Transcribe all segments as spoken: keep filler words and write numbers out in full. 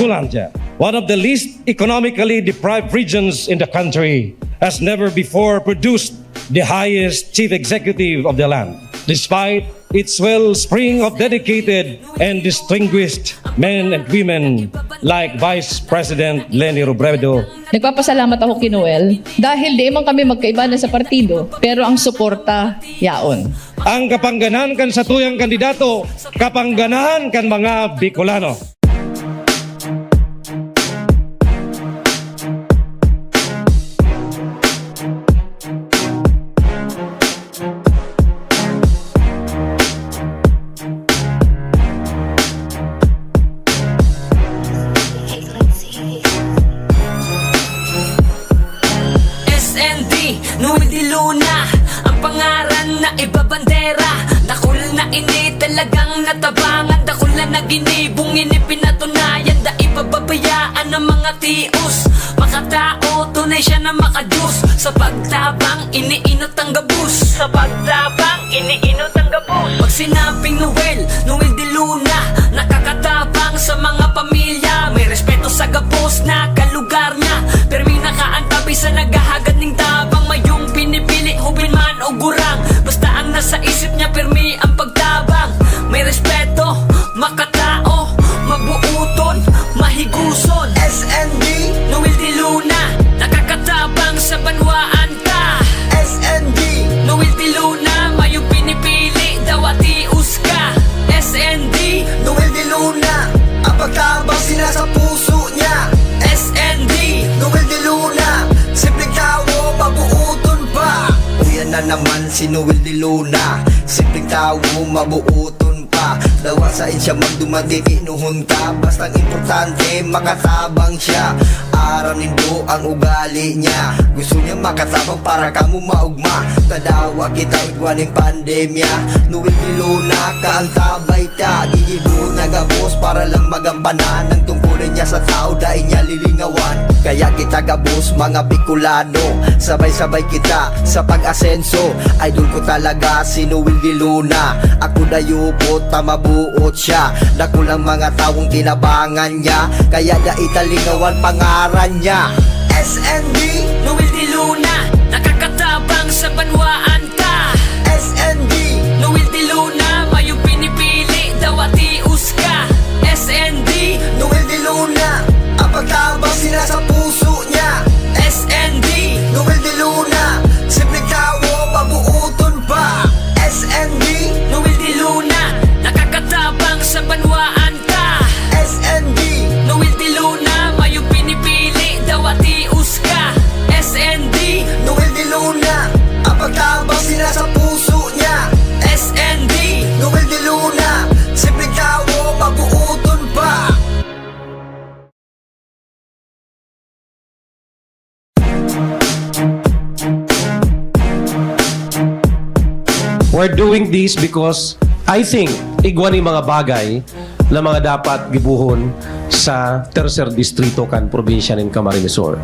Bicolandia, one of the least economically deprived regions in the country, has never before produced the highest chief executive of the land, despite its wellspring of dedicated and distinguished men and women like Vice President Leni Robredo. Nagpapasalamat ako kay Noel dahil di man kami magkaiba na sa partido, pero ang suporta yaon. Ang kapanganahan kan satuyang kandidato, kapanganahan kan mga Bicolano. S N D, Noel de Luna, ang pangaran na ibabandera. Dakul na ini talagang natabangan, dakul na naginibong ini pinatunayan. Dai pababayaan ang mga tios, makatao, tunay siya na makadiyos. Sa pagtabang, iniinot ang gabos. Sa pagtabang, iniinot ang gabos. Pag sinabing Noel, Noel de Luna, nakakatabang sa mga pamilya. May respeto sa gabos na kalugar niya. Pirmi nakaantabay sa naghahagad ning tabang. Mayong pinipili, hubin man o gurang. Basta ang nasa isip niya, pirmi ang pagtabang. May respeto, makatao, mabuuton, mahiguson. S N D, Noel de Luna, nakakatabang sa banwaan ta. S N D, Noel de Luna, mayong pinipili, dawa tios ka. S N D, Noel de Luna, ang pagtabang sila sa puso niya. S N D, Noel de Luna, simpleng tawo, mabuuton pa. Uyan na naman si Noel de Luna, simpleng tawo, mabuuton pa. Dawa sain siya magduman, titinohon ka. Bastang importante, makatabang siya. Aram nindo ang ugali niya. Gusto niya makatabang para kamo maugma. Tadawa kita igwa ning pandemya. Noel de Luna, kaantabay ta. Gigibo na gabos para lang magampanan ang tungkulin niya sa tao, dai niya lilingawan. Kaya kita gabos, mga Bicolano, sabay-sabay kita sa pag-asenso. Idol ko talaga si Noel de Luna. Ako dayo po ta mabuot siya. Dakul ang mga tawong tinabangan niya, kaya dai ta lingawan pangaran niya. S N D, Noel de Luna, nakakatabang sa banwaan ta. S N D, Noel de Luna, mayong pinipili, dawa tios ka. S N D, Noel de Luna, ang pagtabang sila sa puso niya. S N D, Noel de Luna, simpleng tawo, mabuuton pa. S N D, Noel de Luna, nakakatabang sa banwaan ta. S N D, Noel de Luna, mayong pinipili, dawa tios ka. S N D, Noel de Luna, ang pagtabang sila sa puso niya. S N D, Noel de Luna, simpleng tawo, mabuuton pa. We're doing this because I think igwa ni mga bagay na mga dapat gibohon sa tercer distrito kan probinsya nin Camarines Sur.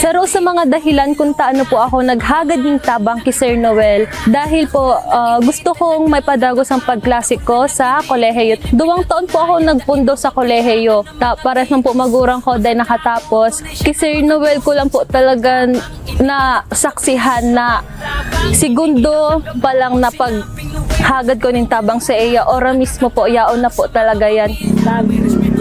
Saro sa mga dahilan kung taano po ako naghagad nin tabang ki Sir Noel, dahil po, ah, gusto kong maipadagos ang pagklase ko sa kolehiyo. Duwang taon po ako nagpundo sa kolehiyo. Ta-, pares man po magurang ko, dai nakatapos. Ki Sir Noel ko lang po talaga nasaksihan na segundo pa lang na paghagad ko nin tabang sa iya, ora mismo po, yaon na po talaga yan. Pag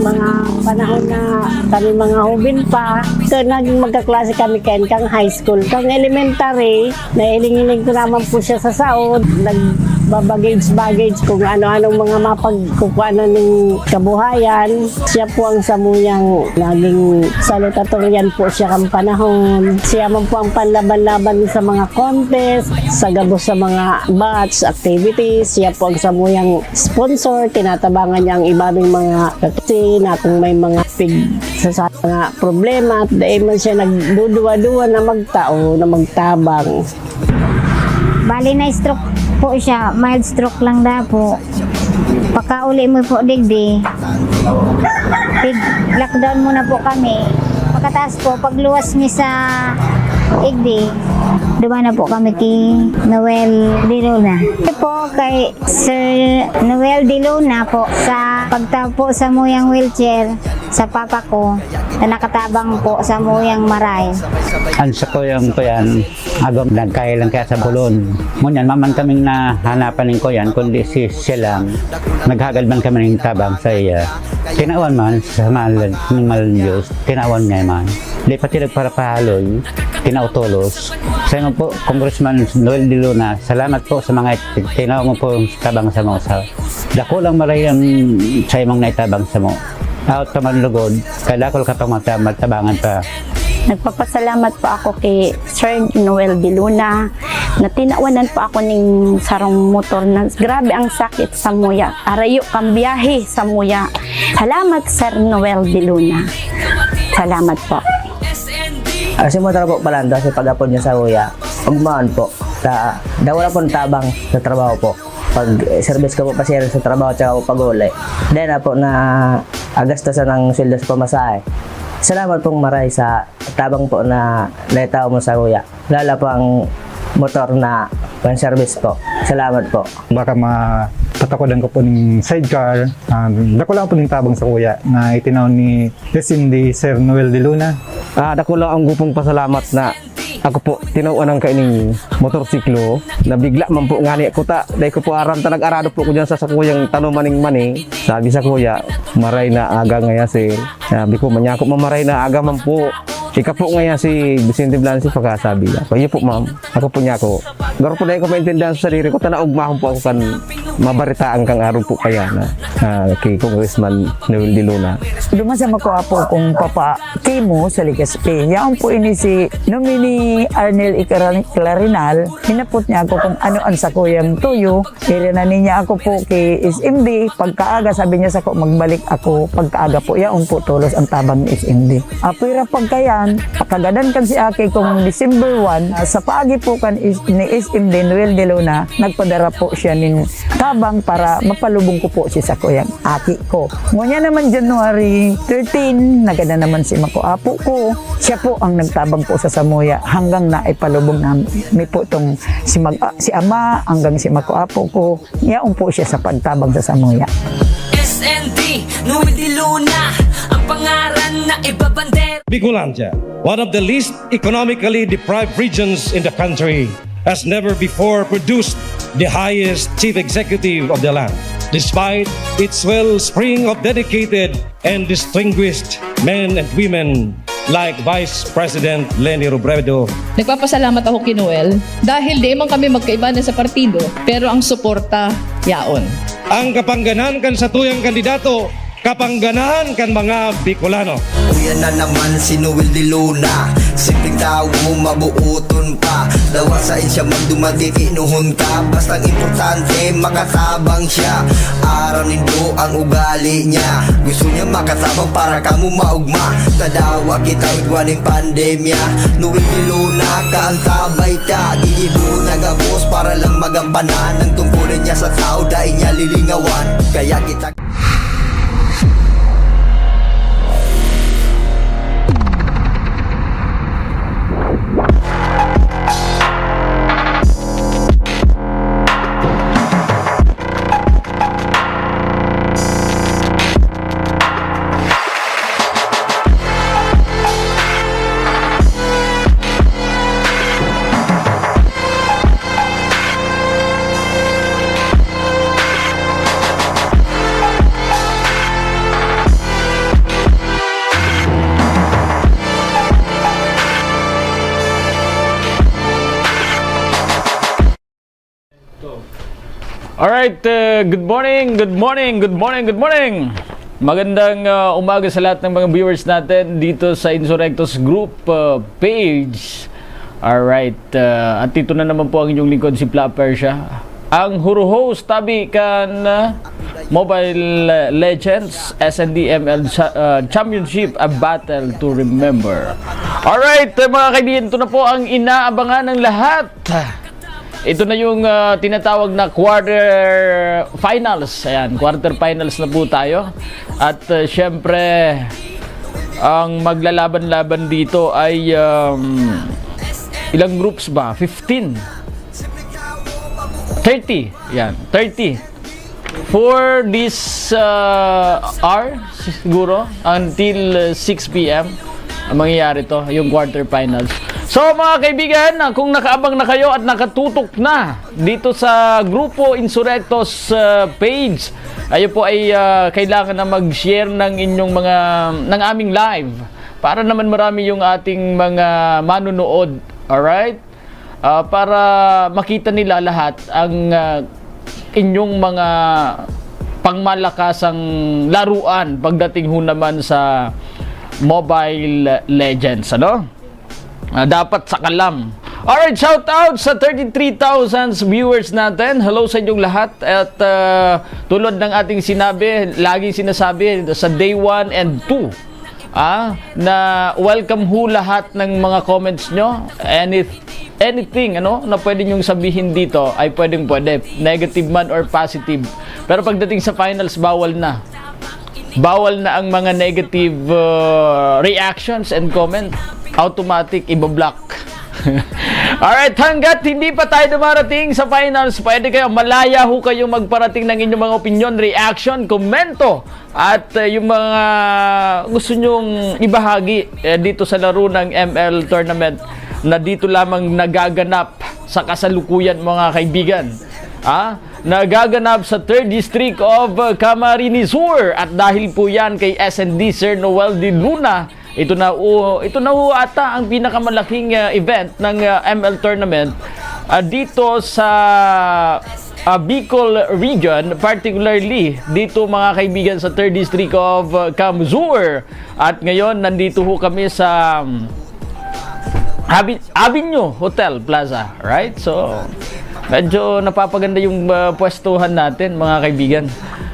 mga panahon na kami mga hubin pa, so, naging magkaklase kami kayan kang high school. Kang elementary, nahiling-hiling ko naman po siya sa saod. Nagbabagage-bagage kung ano-anong mga mapagkukuanan ng kabuhayan. Siya po ang samuyang naging salutatorian po siya kang panahon. Siya man po ang panlaban-laban sa mga contest, sa gabos sa mga batch activities. Siya po ang samuyang sponsor, tinatabangan niya ang iba ning mga kaklase na kung may mga pig-, sa, sa mga problema, dahil man siya nagduduwa-duwa na magtao, na magtabang. Bali, na-stroke po siya. Mild stroke lang daw po. Pagkauli mo po digdi, pig-lockdown muna po kami. Pagkatapos po, pagluwas niya sa ig-, Di, duman na po kami ki Noel de Luna. Ito po kay Sir Noel de Luna po sa pagtaw po sa muyang wheelchair sa papa ko na nakatabang po sa muyang maray. Ang sa kuyang ko yan, agom nagkahilang kaya sa bulon. Ngunyan, maman kaming nahanapan ning kuyan, kundi si siya lang. Naghagad man kami ng tabang sa iya. Tinawan man sa mahal, ng mahal ng Diyos, tinawan niya man. Di pati nagparapahaloy, tinautolos. Sa imo po, Congressman Noel de Luna, salamat po sa mga it-, tinaw mo po tabang sa mga sa dakulang maray ang sa imong naitabang sa mo. Out naman lugod, kadakol ka pang mata-, matabangan pa. Nagpapasalamat po ako kay Sir Noel de Luna na tinawanan po ako ning sarong motor na grabe ang sakit sa muya. Arayo kang biyahe sa muya. Salamat, Sir Noel de Luna. Salamat po. Kasi mo po, Palando, kasi pag-apod niya sa uya, ugmaon po. Ta, daw wala pong tabang sa trabaho po. Pag, eh, service ko po, pa-share sa trabaho, tsaka po pag-uli. Then, na po na agastosan ng sweldo sa pamasahe. Salamat pong maray sa tabang po na naitao mo sa kuya. Lalo po ang motor na pang-service po. Salamat po. Baka mapatakodan ko po ning sidecar. Ah, dako lang po ning tabang sa kuya na itinaw ni S M D Sir Noel de Luna. Ah, dako lang ang gupong pasalamat na ako po, tinawan ang kaining motorsiklo, na bigla man po ngani ako ta, dai ko po aram ta nag-arado po ko dyan sa sakuyang tanom maning mani. Sabi sa kuya, "Maray na aga ngaya, sir." Sabi ko, "Manyako, mamaray na aga man po." Ika po ngaya si Vicente Blancy, pagkasabi niya. "Kayo po, ma'am." Ako po niya ako. Garo po dai ko maintindihan sa sarili ko, ta naugmahon po ako kan mabaritaan kang araw po kaya na, ah, kay Congressman Noel de Luna. Duman sa makuha po kong papa, Kimo sa Legazpi. Yaon po ini si Nominee Arnel Iclarinal. Hinapot niya ako kung ano ang sakuyang tuyo. Irinanin niya ako po kay S M D. Pagkaaga, sabi niya sako, magbalik ako pagkaaga po. Yaon po tolos ang tabang ni S M D. Apira pagkayan, pakagadan kan si Aki kung December one, sa paagi po kan is-, ni S M D Noel de Luna, nagpadara po siya nin tabang para mapalubong ko po si sakuyang aki ko. Ngunyan naman, January thirteen, nagada naman si mako apo ko. Siya po ang nagtabang po sa samuya hanggang naipalubong nami po tong si mag-, ah, si ama hanggang si mako apo ko. Yaon po siya sa pagtabang sa samuya. S N D, Noel de Luna, ang pangaran na ibabandera. Bicolandia, one of the least economically deprived regions in the country, has never before produced the highest chief executive of the land, despite its wellspring of dedicated and distinguished men and women like Vice President Leni Robredo. Nagpapasalamat ako kay Noel dahil di man kami magkaiba na sa partido, pero ang suporta yaon. Ang kapangganan kan satuyang kandidato, kapangganahan kan mga Bicolano. Uya na naman si Noel de Luna, simpleng tawo, mabuoton pa. Dawa sa insya magduman, titinohon ka. Bastang importante, makatabang siya. Aram nindo ang ugali niya. Gusto niya makatabang para kamo maugma. Tadawa kita igwa ning pandemya. Noel de Luna, kaantabay ta. Gigibo na gabos para lang magampanan. Ang tungkulin niya sa tao, dai niya lilingawan. Kaya kita Alright, uh, good morning, good morning, good morning, good morning. Magandang, uh, umaga sa lahat ng mga viewers natin dito sa Insurrectos Group, uh, page. Alright, uh, at ito na naman po ang inyong lingkod, si Fla Persia. Ang huru-host tabi kan, uh, Mobile Legends S N D M L cha-, uh, Championship, a battle to remember. Alright, uh, mga kaibigan, ito na po ang inaabangan ng lahat. Ito na yung, ah, tinatawag na quarter finals. Ayan, quarter finals na po tayo. At, ah, syempre, ang maglalaban-laban dito ay, um, Ilang groups ba? Fifteen. Thirty. Yan. Thirty. For this uh, hour, siguro, until uh, six p.m., ang mangyayari to, yung quarterfinals. So, mga kaibigan, ah, kung nakaabang na kayo at nakatutok na dito sa Grupo Insurrecto's uh, page, ayo po ay uh, kailangan na mag-share ng inyong mga, ng aming live para naman marami yung ating mga manunood. Alright? Ah, para makita nila lahat ang ah, inyong mga pangmalakasang laruan pagdating ho naman sa Mobile Legends, ano? Ah, dapat sa kalam. Alright, shout out sa thirty-three thousand viewers natin. Hello sa inyong lahat. At ah, tulad ng ating sinabi, laging sinasabi, sa day one and two, ah, na welcome ho lahat ng mga comments nyo. Any, anything, ano, na pwede nyong sabihin dito ay pwedeng pwede. Negative man or positive. Pero pagdating sa finals, bawal na. Bawal na ang mga negative uh, reactions and comment. Automatic, ibablock. Alright, hanggat hindi pa tayo dumarating sa finals, pwede kayo, malaya ho kayo magparating ng inyong mga opinion, reaction, komento, at uh, yung mga gusto nyong ibahagi eh, dito sa laro ng M L tournament na dito lamang nagaganap sa kasalukuyan, mga kaibigan. Ah, nagaganap sa third District of uh, Camarines Sur, at dahil po yan kay S N D Sir Noel de Luna, ito na, uh, ito na ho ata ang pinakamalaking uh, event ng uh, M L tournament uh, dito sa uh, Bicol region, particularly dito, mga kaibigan, sa third District of uh, Cam Sur. At ngayon, nandito ho kami sa um, Abi- Avenue Hotel Plaza, right? So, medyo napapaganda yung uh, pwestuhan natin, mga kaibigan.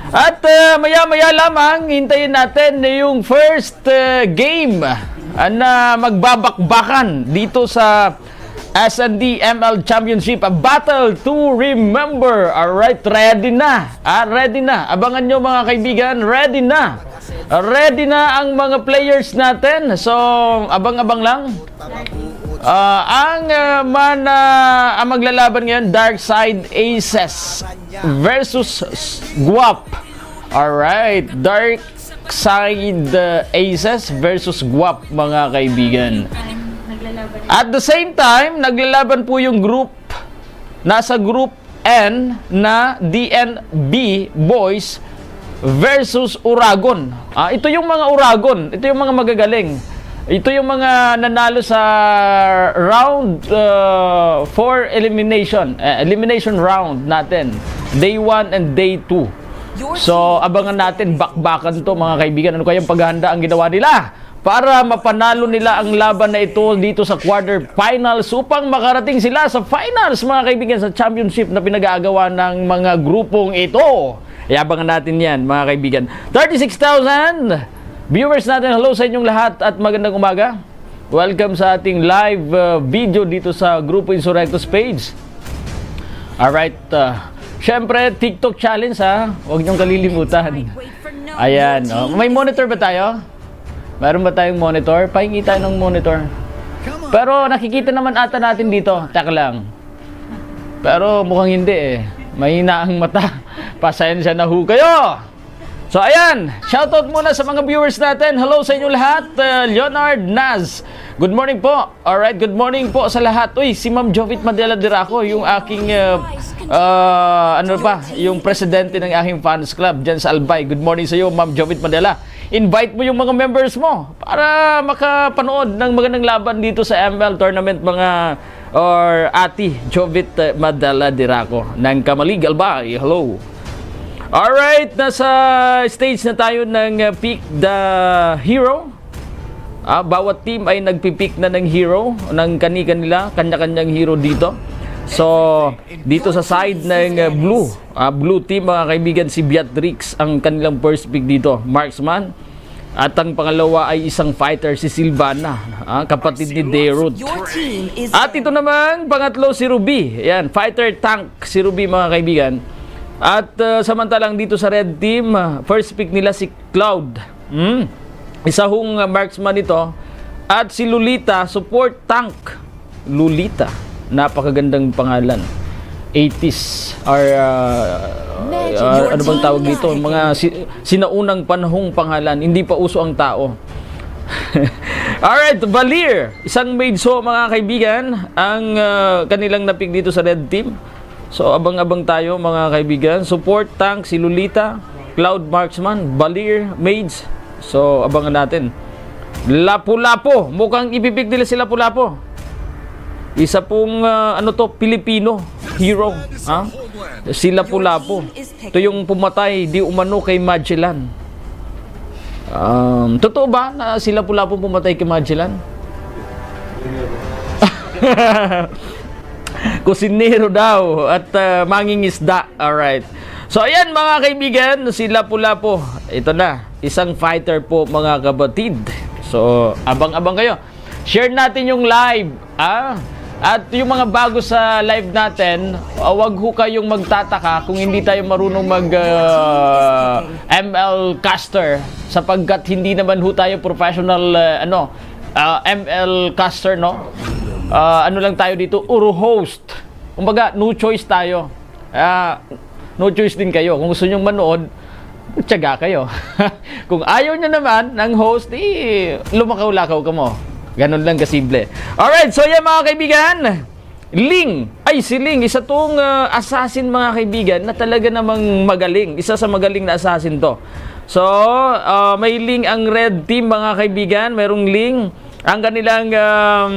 At uh, maya-maya lamang, hintayin natin na yung first uh, game uh, na magbabakbakan dito sa S N D M L Championship, a battle to remember. Alright, ready na. Ah, ready na. Abangan nyo, mga kaibigan, ready na. Ready na ang mga players natin. So, abang-abang lang. Ah, ang uh, man uh, ang maglalaban ngayon, Dark Side Aces versus Guap. Alright, Dark Side uh, Aces versus Guap, mga kaibigan. At the same time, naglalaban po yung group, nasa group N na D N B Boys versus Uragon. Ah, ito yung mga Uragon, ito yung mga magagaling. Ito yung mga nanalo sa round uh, four elimination, eh, elimination round natin. Day one and day two. So, abangan natin, bakbakan to, mga kaibigan. Ano kayang paghahanda ang ginawa nila para mapanalo nila ang laban na ito dito sa quarter finals upang makarating sila sa finals, mga kaibigan, sa championship na pinag-aagawan ng mga grupong ito. Iabangan natin yan, mga kaibigan. Thirty-six thousand viewers natin, hello sa inyong lahat at magandang umaga. Welcome sa ating live uh, video dito sa Grupo Insurrectos page. Alright, uh, syempre, TikTok challenge, ha. Huwag niyong kalilimutan. Ayan, oh. May monitor ba tayo? Meron ba tayong monitor? Pahingi tayo ng monitor. Pero nakikita naman ata natin dito. Teka lang. Pero mukhang hindi eh. Mahina ang mata. Pasensya na ho kayo. So ayan, shoutout muna sa mga viewers natin. Hello sa inyong lahat. Uh, Leonard Naz, good morning po. Alright, good morning po sa lahat. Uy, si Ma'am Jovit Mandela Diraco, yung aking, uh, uh, ano pa, yung presidente ng aking fans club dyan sa Albay. Good morning sa iyo, Ma'am Jovit Mandela. Invite mo yung mga members mo para makapanood ng magandang laban dito sa M L tournament, mga or Ate Jovit Mandela Diraco ng Camalig, Albay. Hello. Alright, nasa stage na tayo ng uh, Pick the Hero. Ah, bawat team ay nagpipick na ng hero, ng kani-kanila, kanya-kanyang hero dito. So, dito sa side ng uh, blue, ah, blue team, mga kaibigan, si Beatrix ang kanilang first pick dito. Marksman. At ang pangalawa ay isang fighter, si Silvana, ah, kapatid ni Derut. At ito namang pangatlo, si Ruby. Ayan, fighter tank si Ruby, mga kaibigan. At uh, samantalang dito sa red team, uh, first pick nila si Cloud. Hmm? Isa hong uh, marksman ito. At si Lolita, support tank. Lolita. Napakagandang pangalan. Eighties or, ah, ah, ano bang tawag dito? Mga si-, sinaunang panahong pangalan. Hindi pa uso ang tao. Alright, Valir. Isang mage ho, mga kaibigan, ang, ah, kanilang na-pick dito sa red team. So, abang-abang tayo, mga kaibigan. Support tank, si Lolita, Cloud Marksman, Valir, Mage. So, abangan natin. Lapu-Lapu. Mukhang ipi-pick nila si Lapu-Lapu. Isa pong, ah, ano to, Pilipino hero. Ha? Si Lapu-Lapu. Ito yung pumatay di umano kay Magellan. Um, totoo ba na si Lapu-Lapu pumatay kay Magellan? Kusinero daw at, ah, mangingisda. Alright. So, ayan, mga kaibigan, si Lapu-Lapu. Ito na, isang fighter po, mga kapatid. So, abang-abang kayo. Share natin yung live, ah. At yung mga bago sa live natin, ah, wag ho kayong magtataka kung hindi tayo marunong mag, ah, M L caster, sapagkat hindi naman ho tayo professional, ah, ano, ah, M L caster, no? Ah, ano lang tayo dito, Uru host. Kumbaga, no choice tayo. Ah, no choice din kayo. Kung gusto nyong manood, tiyaga kayo. Kung ayaw nyo naman ng host, di lumakaw-lakaw kamo. Ganun lang kasimple. Alright, so yan, mga kaibigan. Ling. Ay, si Ling, isa tong, ah, assassin, mga kaibigan, na talaga namang magaling. Isa sa magaling na assassin to. So, ah, may Ling ang red team, mga kaibigan. Merong Ling. Ang kanilang, um,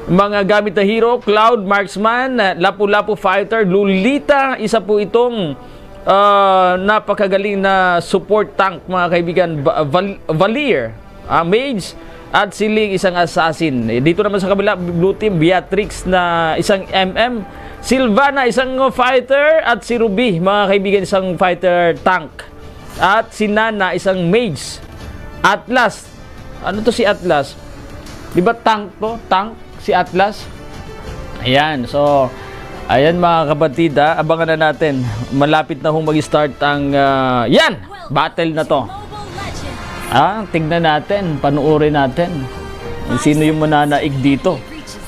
mga gamit na hero, Cloud, Marksman, Lapu-Lapu, Fighter, Lolita, isa po itong, ah, napakagaling na support tank, mga kaibigan, Ba-, Val-, Valir, ah, Mage, at si Ling, isang assassin. Eh, dito naman sa kabila, blue team, Beatrix na isang M M, Sylvana, isang fighter, at si Ruby, mga kaibigan, isang fighter tank. At si Nana, isang mage. Atlas. Ano to si Atlas? Di ba tank to? Tank si Atlas? Ayan. So, ayan, mga kapatid, ha. Abangan na natin. Malapit na hong mag-start ang, ah, yan! Battle na to. Ah, tignan natin. Panuorin natin. Kung sino yung mananaig dito.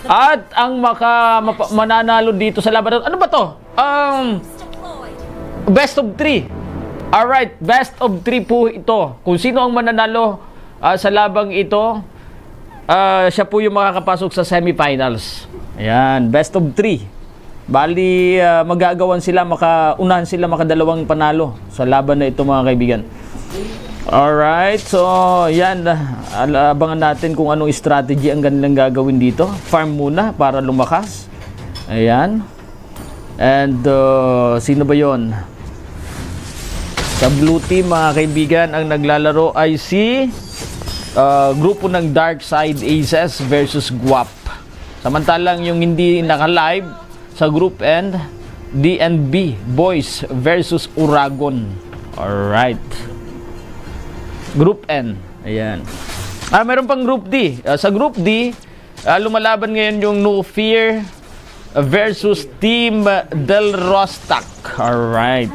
At ang maka-, mapa-, mananalo dito sa laban na to. Ano ba to? Um, best of three. Alright, best of three po ito. Kung sino ang mananalo, ah, sa labang ito, ah, siya po yung makakapasok sa semifinals. Ayan, best of three. Bali, ah, magagawan sila, makaunahan sila makadalawang panalo sa laban na ito, mga kaibigan. Alright, so yan, ah, al-, abangan natin kung anong strategy ang kanilang gagawin dito. Farm muna para lumakas. Ayan. And, uh, sino ba yon? Sa blue team, mga kaibigan, ang naglalaro ay si, uh, grupo ng Dark Side Aces versus Guap. Samantalang yung hindi naka-live sa Group N, D N B Boys versus Uragon. Alright. Group N. Ayan. Ah, meron pang Group D. Ah, sa Group D, Ah, lumalaban ngayon yung No Fear versus Team Del Rostac. Alright.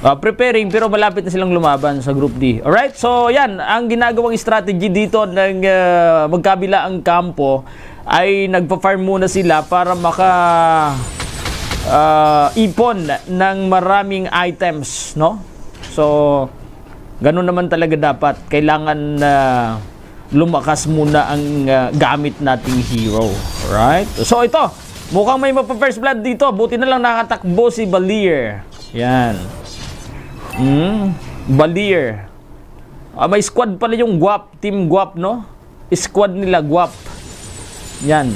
Ah, preparing, pero malapit na silang lumaban sa Group D. Alright, so yan, ang ginagawang strategy dito ng, ah, magkabila ang kampo ay nagpa-farm muna sila para maka, ah, ipon ng maraming items, no? So, ganun naman talaga dapat. Kailangan na lumakas muna ang, ah, gamit nating hero. Right? So, ito. Mukhang may mapa-first blood dito. Buti na lang nakatakbo si Balir. Yan. Hmm. Balir. Ah, may squad pala yung Guap. Team Guap, no? Squad nila, Guap. Yan.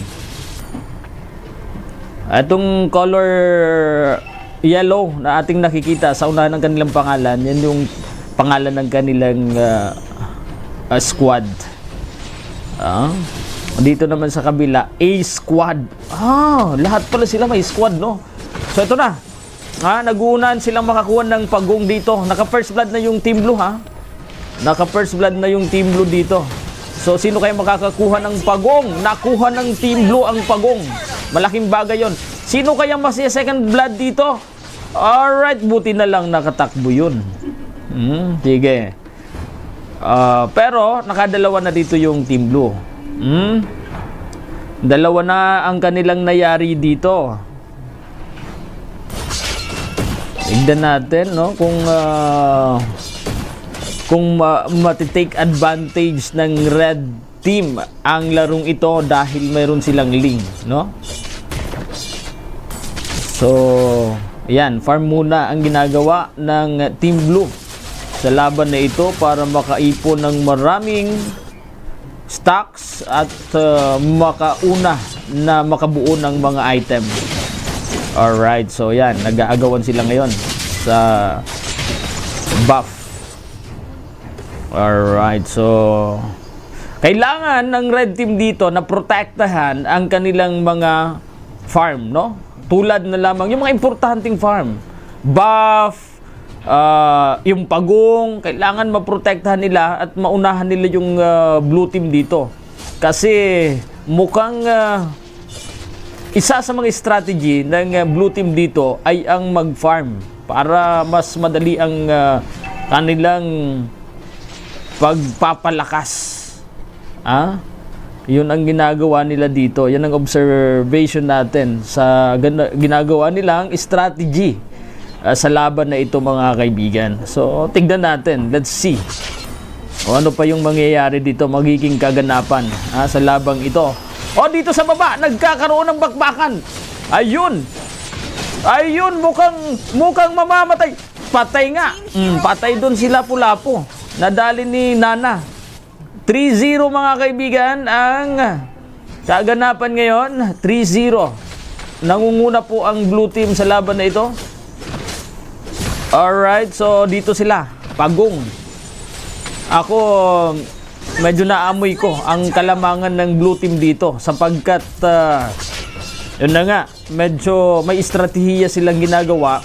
Itong color yellow na ating nakikita sa unahan ng kanilang pangalan, yan yung pangalan ng kanilang, ah, ah, squad. Ah, dito naman sa kabila, A squad. Ah, lahat pala sila may squad, no? So, ito na. Ha, nag-uunahan silang makakuha ng pagong dito. Naka-first blood na yung Team Blue, ha? Naka-first blood na yung Team Blue dito. So, sino kaya makakakuha ng pagong? Nakuha ng Team Blue ang pagong. Malaking bagay yon. Sino kaya masi-second blood dito? Alright, buti na lang nakatakbo yun. Hmm, sige. Ah, pero nakadalawa na dito yung Team Blue. Hmm? Dalawa na ang kanilang nayari dito. Tignan natin, no, kung, ah, kung ma-, mati-take advantage ng red team ang larong ito dahil mayroon silang Ling, no? So, yan, farm muna ang ginagawa ng Team Blue sa laban na ito para makaipon ng maraming stocks at, uh, makauna na makabuo ng mga item. Alright, so yan, nag-aagawan sila ngayon sa buff. Alright, so kailangan ng red team dito na protektahan ang kanilang mga farm, no? Tulad na lamang yung mga importanteng farm. Buff, ah, yung pagong, kailangan maprotektahan nila at maunahan nila yung, ah, blue team dito. Kasi mukhang, ah, isa sa mga strategy ng, ah, blue team dito ay ang mag-farm para mas madali ang, ah, kanilang pagpapalakas. Ah? Yun ang ginagawa nila dito. Yan ang observation natin sa gana-, ginagawa nilang strategy, ah, sa laban na ito, mga kaibigan. So, tignan natin. Let's see. O ano pa yung mangyayari dito, magiging kaganapan, ah, sa labang ito. O, dito sa baba, nagkakaroon ng bakbakan. Ayun. Ayun, mukhang, mukhang mamamatay. Patay nga. Mm, patay dun si Lapu-Lapu. Nadali ni Nana. Three zero, mga kaibigan, ang kaganapan ngayon. Three zero. Nangunguna po ang blue team sa laban na ito. Alright, so dito sila. Pagong. Ako, medyo naamoy ko ang kalamangan ng blue team dito sapagkat, ah, yun na nga, medyo may estratehiya silang ginagawa.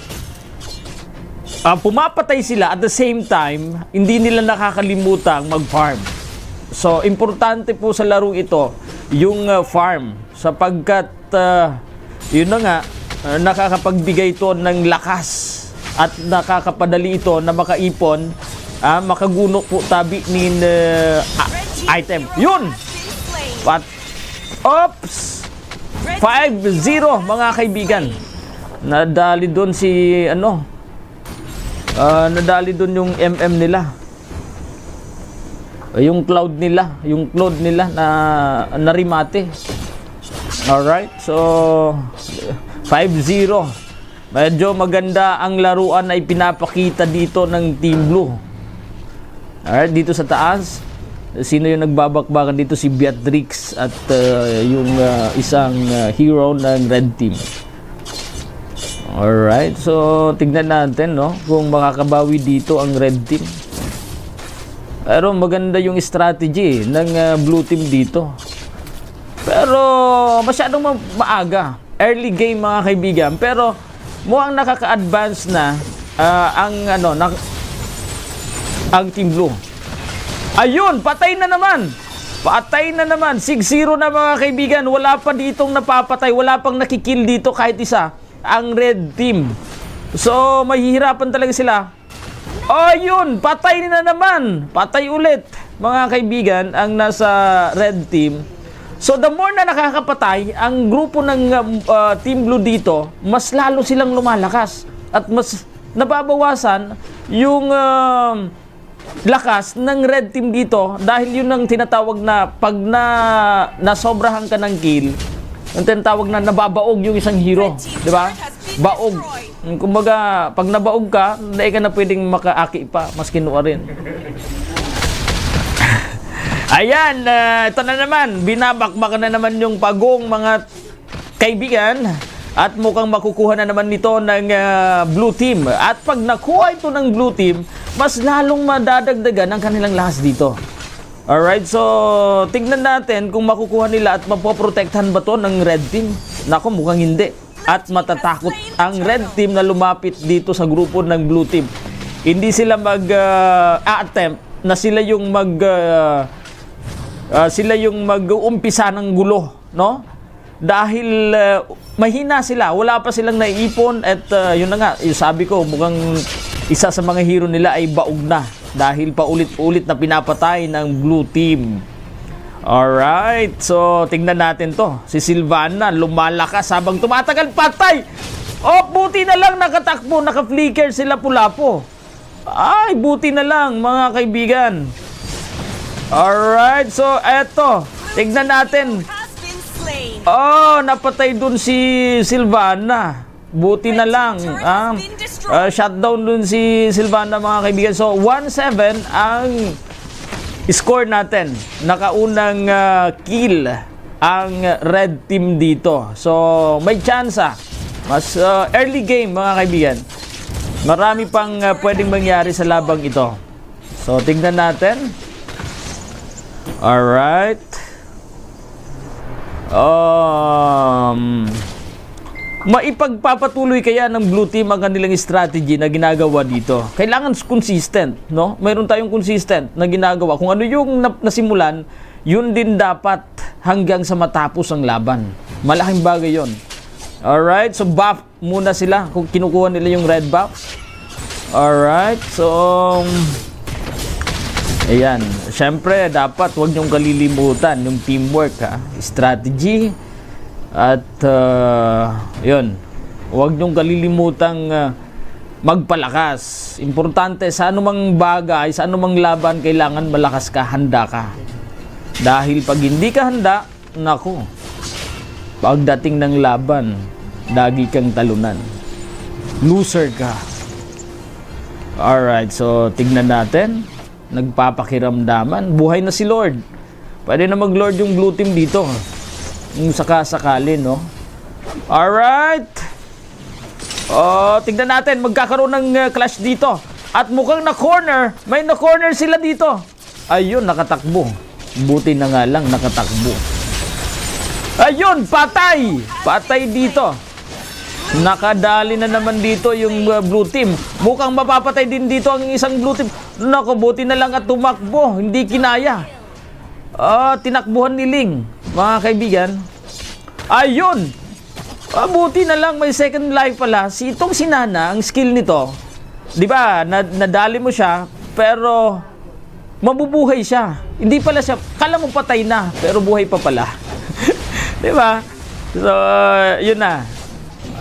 Ah, pumapatay sila, at the same time, hindi nila nakakalimutang mag-farm. So, importante po sa larong ito yung, ah, farm sapagkat, ah, yun na nga, ah, nakakapagbigay ito ng lakas at nakakapadali ito na makaipon, ah, makaguno po tabi nin, ah, a-, item. Yun! Pat-, oops! Five zero, mga kaibigan. Nadali doon si, ano, ah, nadali doon yung M M nila. Yung cloud nila, yung cloud nila na narimate. Alright, so five zero. Medyo maganda ang laruan na ipinapakita dito ng Team Blue. Alright, dito sa taas, sino yung nagbabakbakan dito? Si Beatrix at, uh, yung, uh, isang, uh, hero ng Red Team. Alright, so tignan natin, no, kung makakabawi dito ang Red Team. Pero maganda yung strategy ng, uh, Blue Team dito. Pero masyadong ma-, maaga. Early game, mga kaibigan. Pero mukhang nakaka-advance na, ah, ang, ano, na, ang Team Blue. Ayun, patay na naman. Patay na naman. Six zero na, mga kaibigan. Wala pa ditong napapatay. Wala pang nakikill dito kahit isa ang red team. So, mahihirapan talaga sila. Ayun, patay na naman. Patay ulit, mga kaibigan, ang nasa red team. So, the more na nakakapatay ang grupo ng, um, uh, Team Blue dito, mas lalo silang lumalakas at mas nababawasan yung, um, lakas ng red team dito dahil yun ang tinatawag na pag na, nasobrahan ka ng kill, ang tinatawag na nababaog yung isang hero, di ba? Baog. Kumbaga, pag nabaog ka, dai ka na pwedeng makaaki pa, maski nua rin. Ayan, ah, ito na naman, binabakbakan na naman yung pagong, mga kaibigan, at mukhang makukuha na naman nito ng, ah, blue team. At pag nakuha ito ng blue team, mas lalong madadagdagan ang kanilang lakas dito. Alright, so tignan natin kung makukuha nila at mapoprotektahan ba to ng red team. Nako, mukhang hindi. At matatakot ang red team na lumapit dito sa grupo ng blue team. Hindi sila mag, ah, a-attempt na sila yung mag, ah, ah, sila yung mag-uumpisa ng gulo, no? Dahil, ah, mahina sila, wala pa silang naiipon at, ah, yun na nga, yung sabi ko, mukhang isa sa mga hero nila ay baog na dahil paulit-ulit na pinapatay ng blue team. Alright, so tingnan natin to. Si Silvana lumalakas habang tumatagal. Patay! Oh, buti na lang nakatakbo, naka-flicker si Lapu-Lapu. Ay, buti na lang, mga kaibigan. Alright, so eto, tignan natin. Oh, napatay dun si Silvana. Buti na lang, ah, ah, shutdown dun si Silvana, mga kaibigan. So, one seven ang score natin. Nakaunang, ah, kill ang red team dito. So, may tsansa. Mas, ah, early game, mga kaibigan. Marami pang, ah, pwedeng mangyari sa labang ito. So, tignan natin. Alright. Um, maipagpapatuloy kaya ng blue team ang kanilang strategy na ginagawa dito? Kailangan consistent, no? Mayroon tayong consistent na ginagawa. Kung ano yung nap-, nasimulan, yun din dapat hanggang sa matapos ang laban. Malaking bagay yon. Alright, so buff muna sila kung kinukuha nila yung red buff. Alright, so, um, ayan. Siyempre, dapat huwag niyong kalilimutan yung teamwork, ha? Strategy. At, uh, yun, huwag niyong kalilimutang, uh, magpalakas. Importante, sa anumang bagay, sa anumang laban, kailangan malakas ka, handa ka. Dahil pag hindi ka handa, naku, pagdating ng laban, lagi kang talunan. Loser ka. Alright, so tignan natin. Nagpapakiramdaman. Buhay na si Lord. Pwede na mag-Lord yung blue team dito. Kung sakasakali, no? Alright. Oh, tignan natin. Magkakaroon ng, uh, clash dito. At mukhang na-corner. May na-corner sila dito. Ayun, nakatakbo. Buti na nga lang, nakatakbo. Ayun, patay! Patay dito. Nakadali na naman dito yung, uh, blue team. Mukhang mapapatay din dito ang isang blue team. Naku, buti na lang at tumakbo. Hindi kinaya. Ah, tinakbuhan ni Ling, mga kaibigan. Ayun! Ah, buti na lang may second life pala. Si, itong si Nana, ang skill nito, di ba, na-, nadali mo siya, pero mabubuhay siya. Hindi pala siya, kala mo patay na, pero buhay pa pala. Di ba? So, yun na.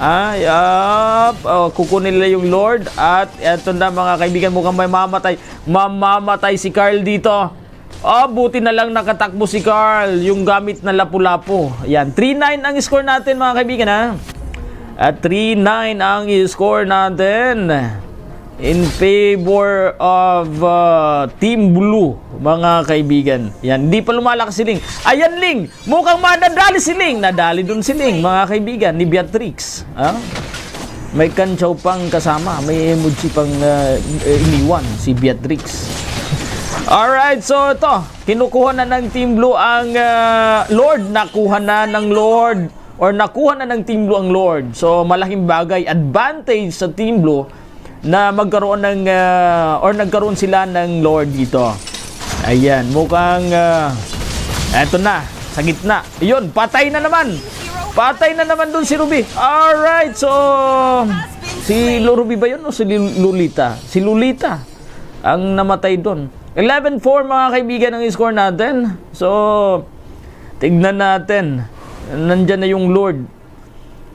Ah, yup. Oh, kukunin nila yung Lord. At eto na, mga kaibigan, mukhang may mamatay. Mamamatay si Carl dito. Oh, buti na lang nakatakbo si Carl, yung gamit na lapu-lapu. Ayan, three nine ang score natin, mga kaibigan, ha? At three nine ang score natin in favor of, uh, Team Blue, mga kaibigan. Yan, hindi pa lumalakas si Ling. Ayan, Ling! Mukhang madadali si Ling. Nadali dun si Ling, mga kaibigan, ni Beatrix. Ha? May kantsaw pang kasama, may emoji pang, uh, iniwan si Beatrix. Alright, so ito, kinukuha na ng Team Blue ang, uh, Lord. Nakuha na ng Lord, or nakuha na ng Team Blue ang Lord. So, malaking bagay, advantage sa Team Blue na magkaroon ng, ah, or nagkaroon sila ng Lord dito. Ayan, mukhang, ah, eto na, sa gitna. Yun, patay na naman. Patay na naman dun si Ruby. Alright, so, si Lu-, Ruby ba yun o si Lil-, Lolita? Si Lolita ang namatay dun. Eleven four, mga kaibigan, ang score natin. So, tignan natin. Nandyan na yung Lord.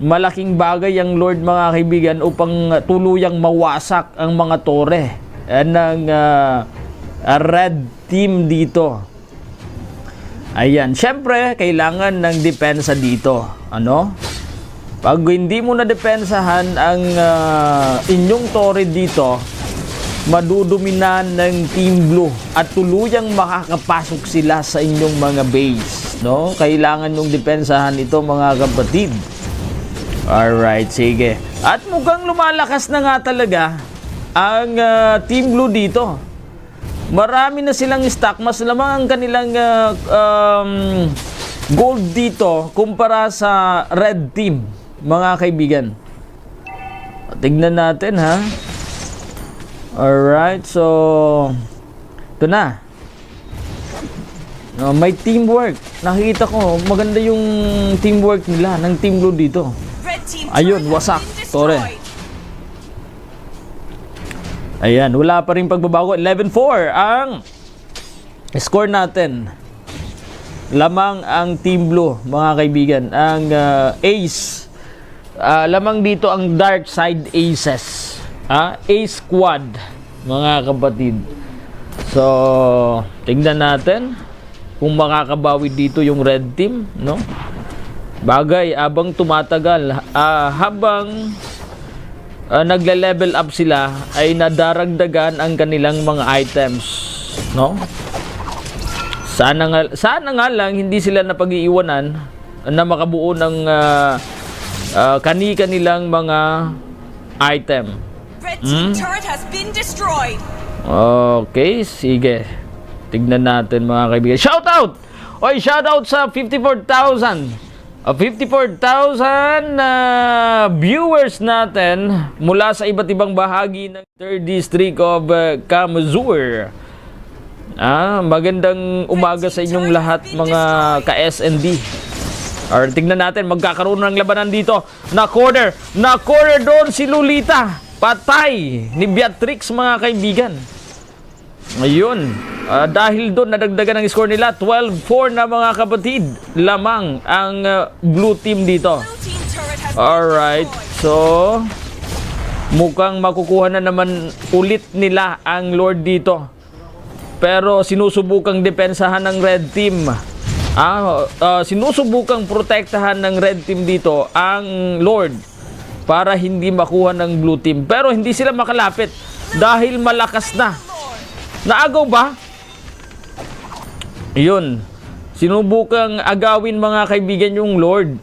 Malaking bagay ang Lord, mga kaibigan, upang tuluyang mawasak ang mga tore, eh, ng, ah, ah, red team dito. Ayan, siyempre, kailangan ng depensa dito. Ano? Pag hindi mo nadepensahan ang, ah, inyong tore dito, maduduminan ng Team Blue at tuluyang makakapasok sila sa inyong mga base, no? Kailangan yung depensahan ito, mga kapatid. Alright, sige. At mukhang lumalakas na nga talaga ang, ah, Team Blue dito. Marami na silang stock, mas lamang ang kanilang, ah, um, gold dito kumpara sa red team, mga kaibigan. Tignan natin, ha. Alright, so ito na. Oh, may teamwork. Nakikita ko, maganda yung teamwork nila, ng Team Blue dito. Ayun, wasak. Tore. Ayan, wala pa rin pagbabago. Eleven four ang score natin. Lamang ang Team Blue, mga kaibigan, ang ah, Ace. Ah, lamang dito ang Dark Side Aces. Ah, Ace Squad, mga kapatid. So, tingnan natin kung makakabawi dito yung Red Team, no? Bagay, abang tumatagal, ah, habang ah, nagle-level up sila, ay nadaragdagan ang kanilang mga items, no? Sana nga, sana nga lang hindi sila napag-iiwanan na makabuo ng ah, ah, kani-kanilang mga item. Red Hmm? team turret has been destroyed. Okay, sige. Tignan natin, mga kaibigan. Shoutout! Oy, shoutout sa fifty-four thousand. Ah, fifty-four thousand na viewers natin mula sa iba't ibang bahagi ng third District of uh, Kamazur. Ah, magandang umaga sa inyong lahat, mga ka-S N D. Or tignan natin, magkakaroon ng labanan dito. Na-corner, na-corner doon si Lolita. Patay ni Beatrix, mga kaibigan. Ayun. Ah, dahil doon, nadagdagan ang score nila. Twelve four na, mga kapatid. Lamang ang ah, blue team dito. Blue team turret has been Alright. destroyed. So, mukhang makukuha na naman ulit nila ang Lord dito. Pero sinusubukang depensahan ng Red Team. Ah, ah, sinusubukang protektahan ng Red Team dito ang Lord para hindi makuha ng Blue Team. Pero hindi sila makalapit dahil malakas na. Naagaw ba? Yun. Sinubukang agawin, mga kaibigan, yung Lord.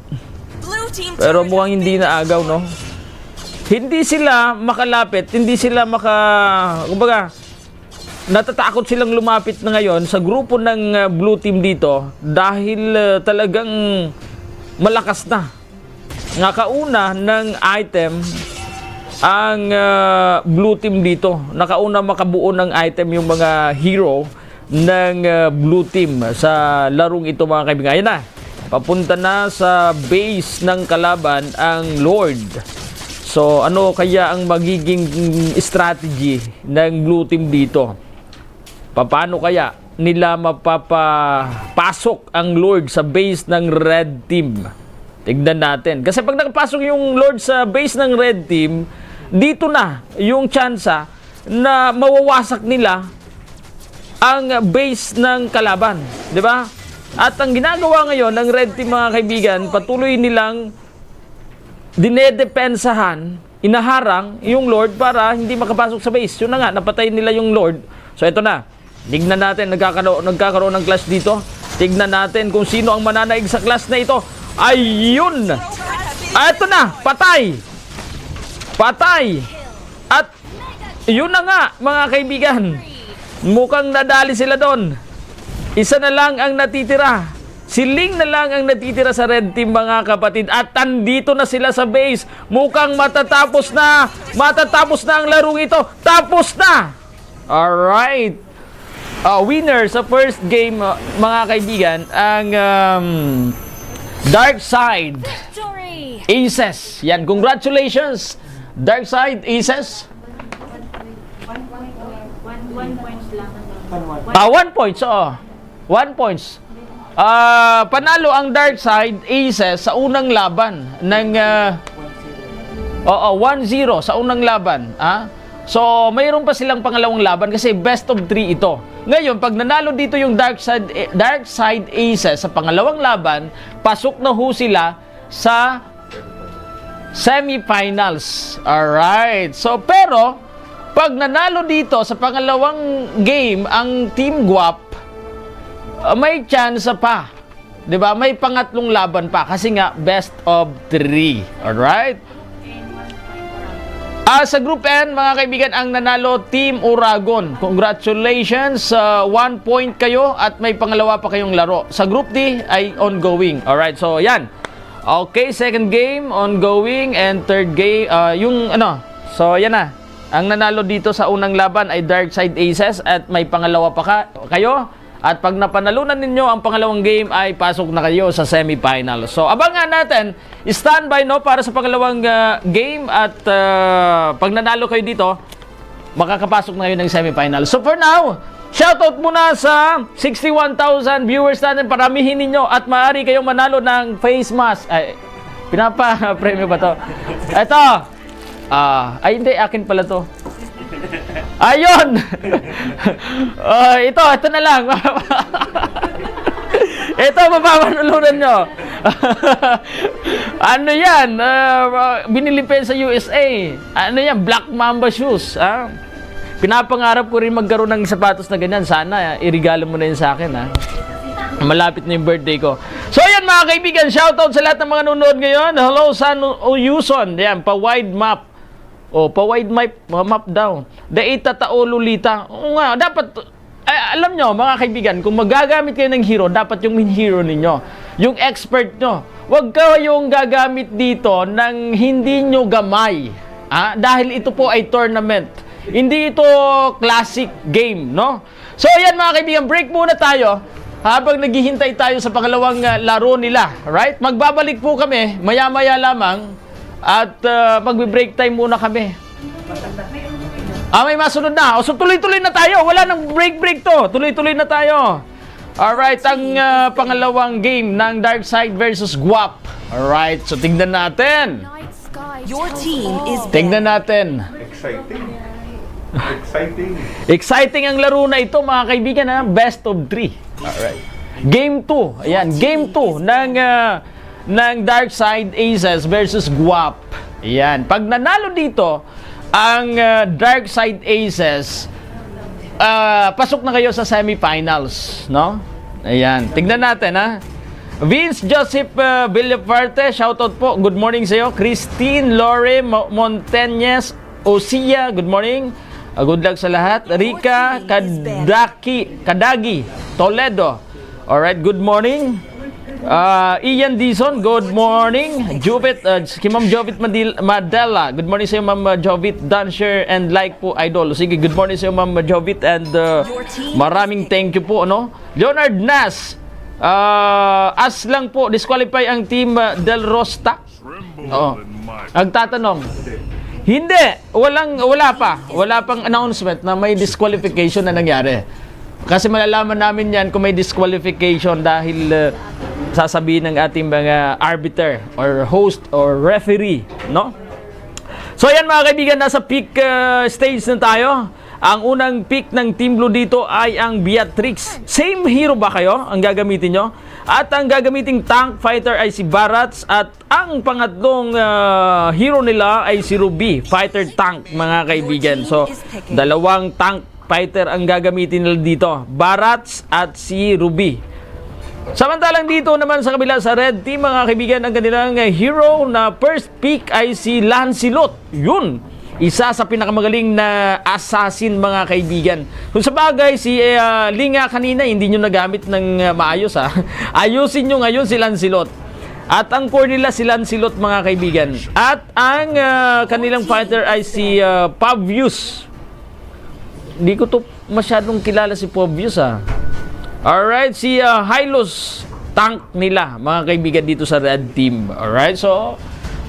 Blue team Pero turret mukhang has hindi been naagaw, no? destroyed. Hindi sila makalapit, hindi sila maka... Kumbaga, natatakot silang lumapit na ngayon sa grupo ng ah, blue team dito dahil ah, talagang malakas na. Nakauna ng item ang ah, blue team dito. Nakauna makabuo ng item yung mga hero ng ah, blue team sa larong ito, mga kaibigan. Ayan na. Papunta na sa base ng kalaban ang Lord. So, ano kaya ang magiging strategy ng blue team dito? Paano kaya nila mapapapasok ang Lord sa base ng red team? Tignan natin. Kasi pag nakapasok yung Lord sa base ng red team, dito na yung tsansa na mawawasak nila ang base ng kalaban, di ba? At ang ginagawa ngayon ng red team, mga kaibigan, patuloy nilang dinedepensahan, inaharang yung Lord para hindi makapasok sa base. Yun na nga, napatay nila yung Lord. So, ito na. Tignan natin, nagkakaroon, nagkakaroon ng clash dito. Tignan natin kung sino ang mananaig sa clash na ito. Ayun! Ah, ito na! Patay! Patay! At yun na nga, mga kaibigan. Mukhang nadali sila doon. Isa na lang ang natitira. Si Ling na lang ang natitira sa red team, mga kapatid. At nandito na sila sa base. Mukhang matatapos na. Matatapos na ang larong ito. Tapos na! Alright. Ah, winner sa first game, ah, mga kaibigan, ang um, Dark Side Victory! Aces. Yan, congratulations, Dark Side Aces. One, one points lang. Ah, one points, oo. One points. Ah, panalo ang Dark Side Aces sa unang laban ng ah, Oo, one zero sa unang laban, ah. So, mayroon pa silang pangalawang laban kasi best of three ito. Ngayon, pag nanalo dito yung Dark Side, eh, Dark Side Aces sa pangalawang laban, pasok na ho sila sa semifinals. Alright. So, pero, pag nanalo dito sa pangalawang game ang Team Guap, ah, may chance pa. 'Di ba? May pangatlong laban pa kasi nga best of three. Alright? Ah, sa Group N, mga kaibigan, ang nanalo, Team Uragon. Congratulations. Ah, one point kayo at may pangalawa pa kayong laro. Sa Group D ay ongoing. Alright, so yan. Okay, second game, ongoing, and third game, ah, yung ano, so yan na. Ang nanalo dito sa unang laban ay Dark Side Aces at may pangalawa pa ka, kayo. At pag napanalunan ninyo ang pangalawang game ay pasok na kayo sa semifinal. So abangan natin, standby, no, para sa pangalawang ah, game at ah, pag nanalo kayo dito, makakapasok na kayo ng semifinal. So for now, Shoutout muna sa sixty-one thousand viewers natin. Paramihin ninyo at maaari kayong manalo ng face mask. Ay, pinapa-premyo ba to? Ito. Ah, ay, hindi. Akin pala to. Ayun! Ah, ito, ito na lang. Ito, mapapanulunan nyo. Ano yan? Ah, binili pa yan sa U S A. Ano yan? Black Mamba shoes. Ah? Pinapangarap ko rin magkaroon ng sapatos na ganyan. Sana, ah, irigalo mo na yun sa akin, ha? Malapit na yung birthday ko. So, yan, mga kaibigan. Shoutout sa lahat ng mga nanonood ngayon. Hello, San Uyuson. Yan, pa-wide map. O, pa-wide map, map daw. Dai tatao, Lolita. Oo nga, dapat, ay, alam nyo, mga kaibigan, kung magagamit kayo ng hero, dapat yung main hero ninyo. Yung expert nyo. Huwag kayong gagamit dito ng hindi nyo gamay. Ah, dahil ito po ay tournament. Hindi ito classic game, no? So, yan, mga kaibigan, break muna tayo habang naghihintay tayo sa pangalawang, ah, laro nila. Right? Magbabalik po kami maya-maya lamang at, ah, magbe-break time muna kami. Ah, may masunod na. O, so, tuloy-tuloy na tayo. Wala nang break-break to. Tuloy-tuloy na tayo. Alright, ang, ah, pangalawang game ng Darkseid versus Guap. Alright, so tignan natin. Your team is Tignan natin. Exciting. Exciting. Exciting ang laro na ito, mga kaibigan, ha? Best of three. Alright. Game two. Ayan, game two ng, ah, ng Darkseid Aces versus Guap. Ayan. Pag nanalo dito ang, ah, Darkseid Aces, ah, pasok na kayo sa semifinals, no? Ayan. Tignan natin, ha? Vince Joseph, ah, Villafarte, shoutout po. Good morning sa'yo. Christine Lore Mo- Montañez Osia, good morning. Ah, good luck sa lahat. Rica Kadaki, Kadagi Toledo. Alright, good morning. Ah, Ian Dizon, good morning. Jovit, ah, si Ma'am Jovit Madil- Madela. Good morning sa'yo, Ma'am, ah, Jovit. Done, share, and like po, idol. Sige, good morning sa'yo, Ma'am Jovit, and, ah, maraming thank you po, no? Leonard Nas, ah, as lang po, disqualify ang team, ah, Del Rosta. Oo. Nagtatanong. Hindi, walang, wala pa. Wala pang announcement na may disqualification na nangyari. Kasi malalaman namin yan kung may disqualification dahil, uh, sasabihin ng ating mga arbiter or host or referee, no? So yan, mga kaibigan, nasa pick, uh, stage na tayo. Ang unang pick ng Team Blue dito ay ang Beatrix. Same hero ba kayo ang gagamitin nyo? At ang gagamiting tank fighter ay si Barats at ang pangatlong, ah, hero nila ay si Ruby, fighter tank, mga kaibigan. So, dalawang tank fighter ang gagamitin nila dito, Barats at si Ruby. Samantalang dito naman sa kabila sa red team, mga kaibigan, ang kanilang hero na first pick ay si Lancelot. Yun! Isa sa pinakamagaling na assassin, mga kaibigan. Kung sa bagay, si, ah, Linga kanina, hindi nyo nagamit ng, ah, maayos, ha. Ayusin nyo ngayon si Lancelot. At ang core nila si Lancelot, mga kaibigan. At ang, ah, kanilang fighter ay si, ah, Pavius. Di ko to masyadong kilala si Pavius, ha. Alright, si, ah, Hylos, tank nila, mga kaibigan, dito sa red team. Alright, so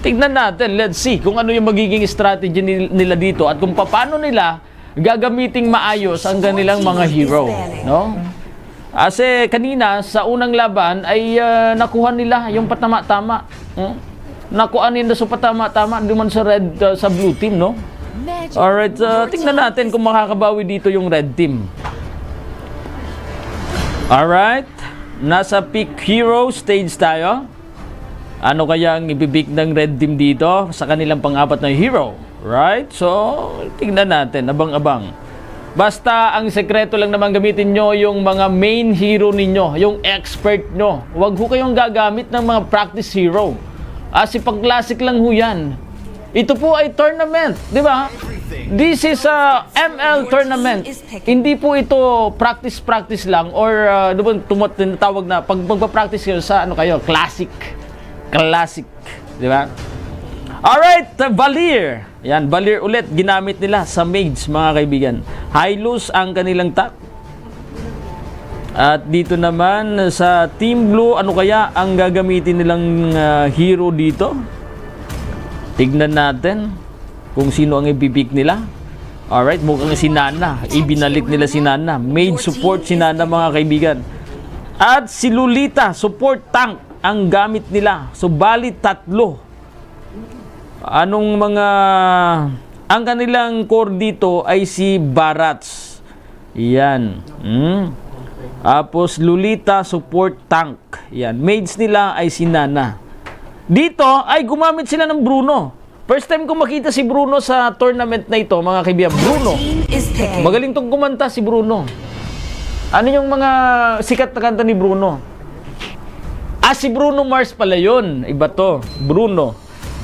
tignan natin, let's see kung ano yung magiging strategy ni- nila dito at kung paano nila gagamiting maayos ang kanilang mga hero, no? Kasi kanina, sa unang laban, ay, ah, nakuha nila yung patama-tama. Hmm? Nakuha nila sa patama-tama duman sa red, ah, sa blue team, no? Alright, ah, tingnan natin kung makakabawi dito yung red team. Alright, nasa pick hero stage tayo. Ano kaya ang ipipick ng red team dito sa kanilang pang-apat na hero? Right? So, tingnan natin. Abang-abang. Basta ang sekreto lang naman, gamitin nyo yung mga main hero ninyo, yung expert nyo. Huwag ho kayong gagamit ng mga practice hero. Kasi pang classic lang ho yan. Ito po ay tournament, di ba? This is a M L tournament. Hindi po ito practice-practice lang or, ah, di ba, tumot- tinatawag na pag magpa-practice kayo sa ano kayo, classic. Classic, di ba? Alright, Valir. Yan, Valir ulit ginamit nila sa mage, mga kaibigan. Hylos ang kanilang tank. At dito naman sa Team Blue, ano kaya ang gagamitin nilang, ah, hero dito? Tignan natin kung sino ang ipipick nila. Alright, mukhang si Nana. Ibinalik nila si Nana. Mage support si Nana, mga kaibigan. At si Lolita, support tank ang gamit nila. So, bali tatlo. Anong mga... Ang kanilang core dito ay si Barats. Yan. Hmm? Tapos Lolita, support tank. Yan. Mage nila ay si Nana. Dito ay gumamit sila ng Bruno. First time ko makita si Bruno sa tournament na ito, mga kaibigan. Bruno. Magaling tong kumanta si Bruno. Ano yung mga sikat na kanta ni Bruno? Ah, si Bruno Mars pala yun. Iba to. Bruno.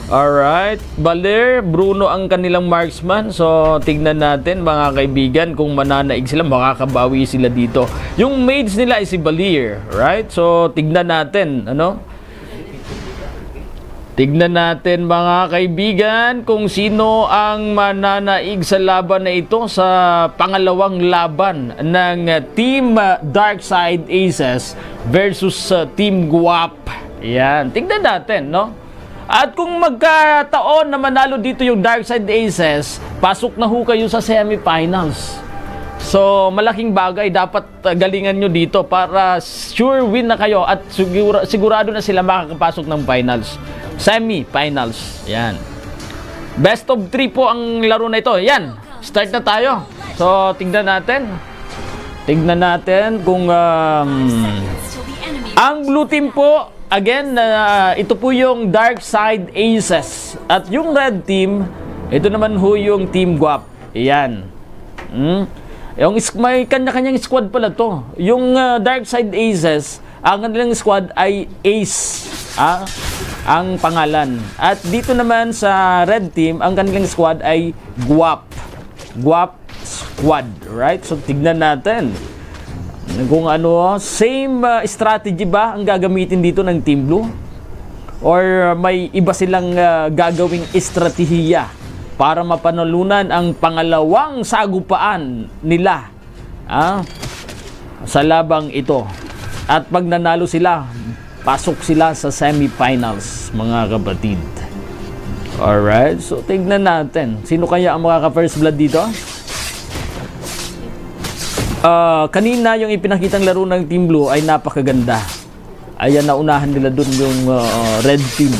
Alright. Balir, Bruno ang kanilang marksman. So, tignan natin, mga kaibigan, kung mananaig sila, makakabawi sila dito. Yung mage nila ay si Balir, right? So, tignan natin, ano? Tignan natin, mga kaibigan, kung sino ang mananaig sa laban na ito, sa pangalawang laban ng Team Darkside Aces versus, uh, Team Guap. Yan. Tignan natin, no? At kung magkataon na manalo dito yung Darkside Aces, pasok na ho kayo sa semifinals. So, malaking bagay. Dapat, uh, galingan nyo dito para sure win na kayo at sigura-, sigurado na sila makakapasok ng finals. Semifinals. Yan. Best of three po ang laro na ito. Yan. Start na tayo. So, tignan natin. Tignan natin kung, um, ang blue team po, again, uh, ito po yung Darkside Aces. At yung red team, ito naman ho yung Team Guap. Ayan. Hmm? Yung is-, may kanya-kanyang squad pala to. Yung, uh, Darkside Aces, ang kanilang squad ay Ace, ah, ang pangalan. At dito naman sa red team, ang kanilang squad ay Guap. Guap Squad, right? So, tignan natin kung ano, same, uh, strategy ba ang gagamitin dito ng Team Blue? Or may iba silang, uh, gagawing estratehiya para mapanalunan ang pangalawang sagupaan nila, ah, sa labang ito? At pag nanalo sila, pasok sila sa semifinals, mga kapatid. Alright, so tignan natin. Sino kaya ang makaka-first blood dito? Ah, kanina yung ipinakitang laro ng Team Blue ay napakaganda. Ayan, naunahan nila dun yung, ah, red team.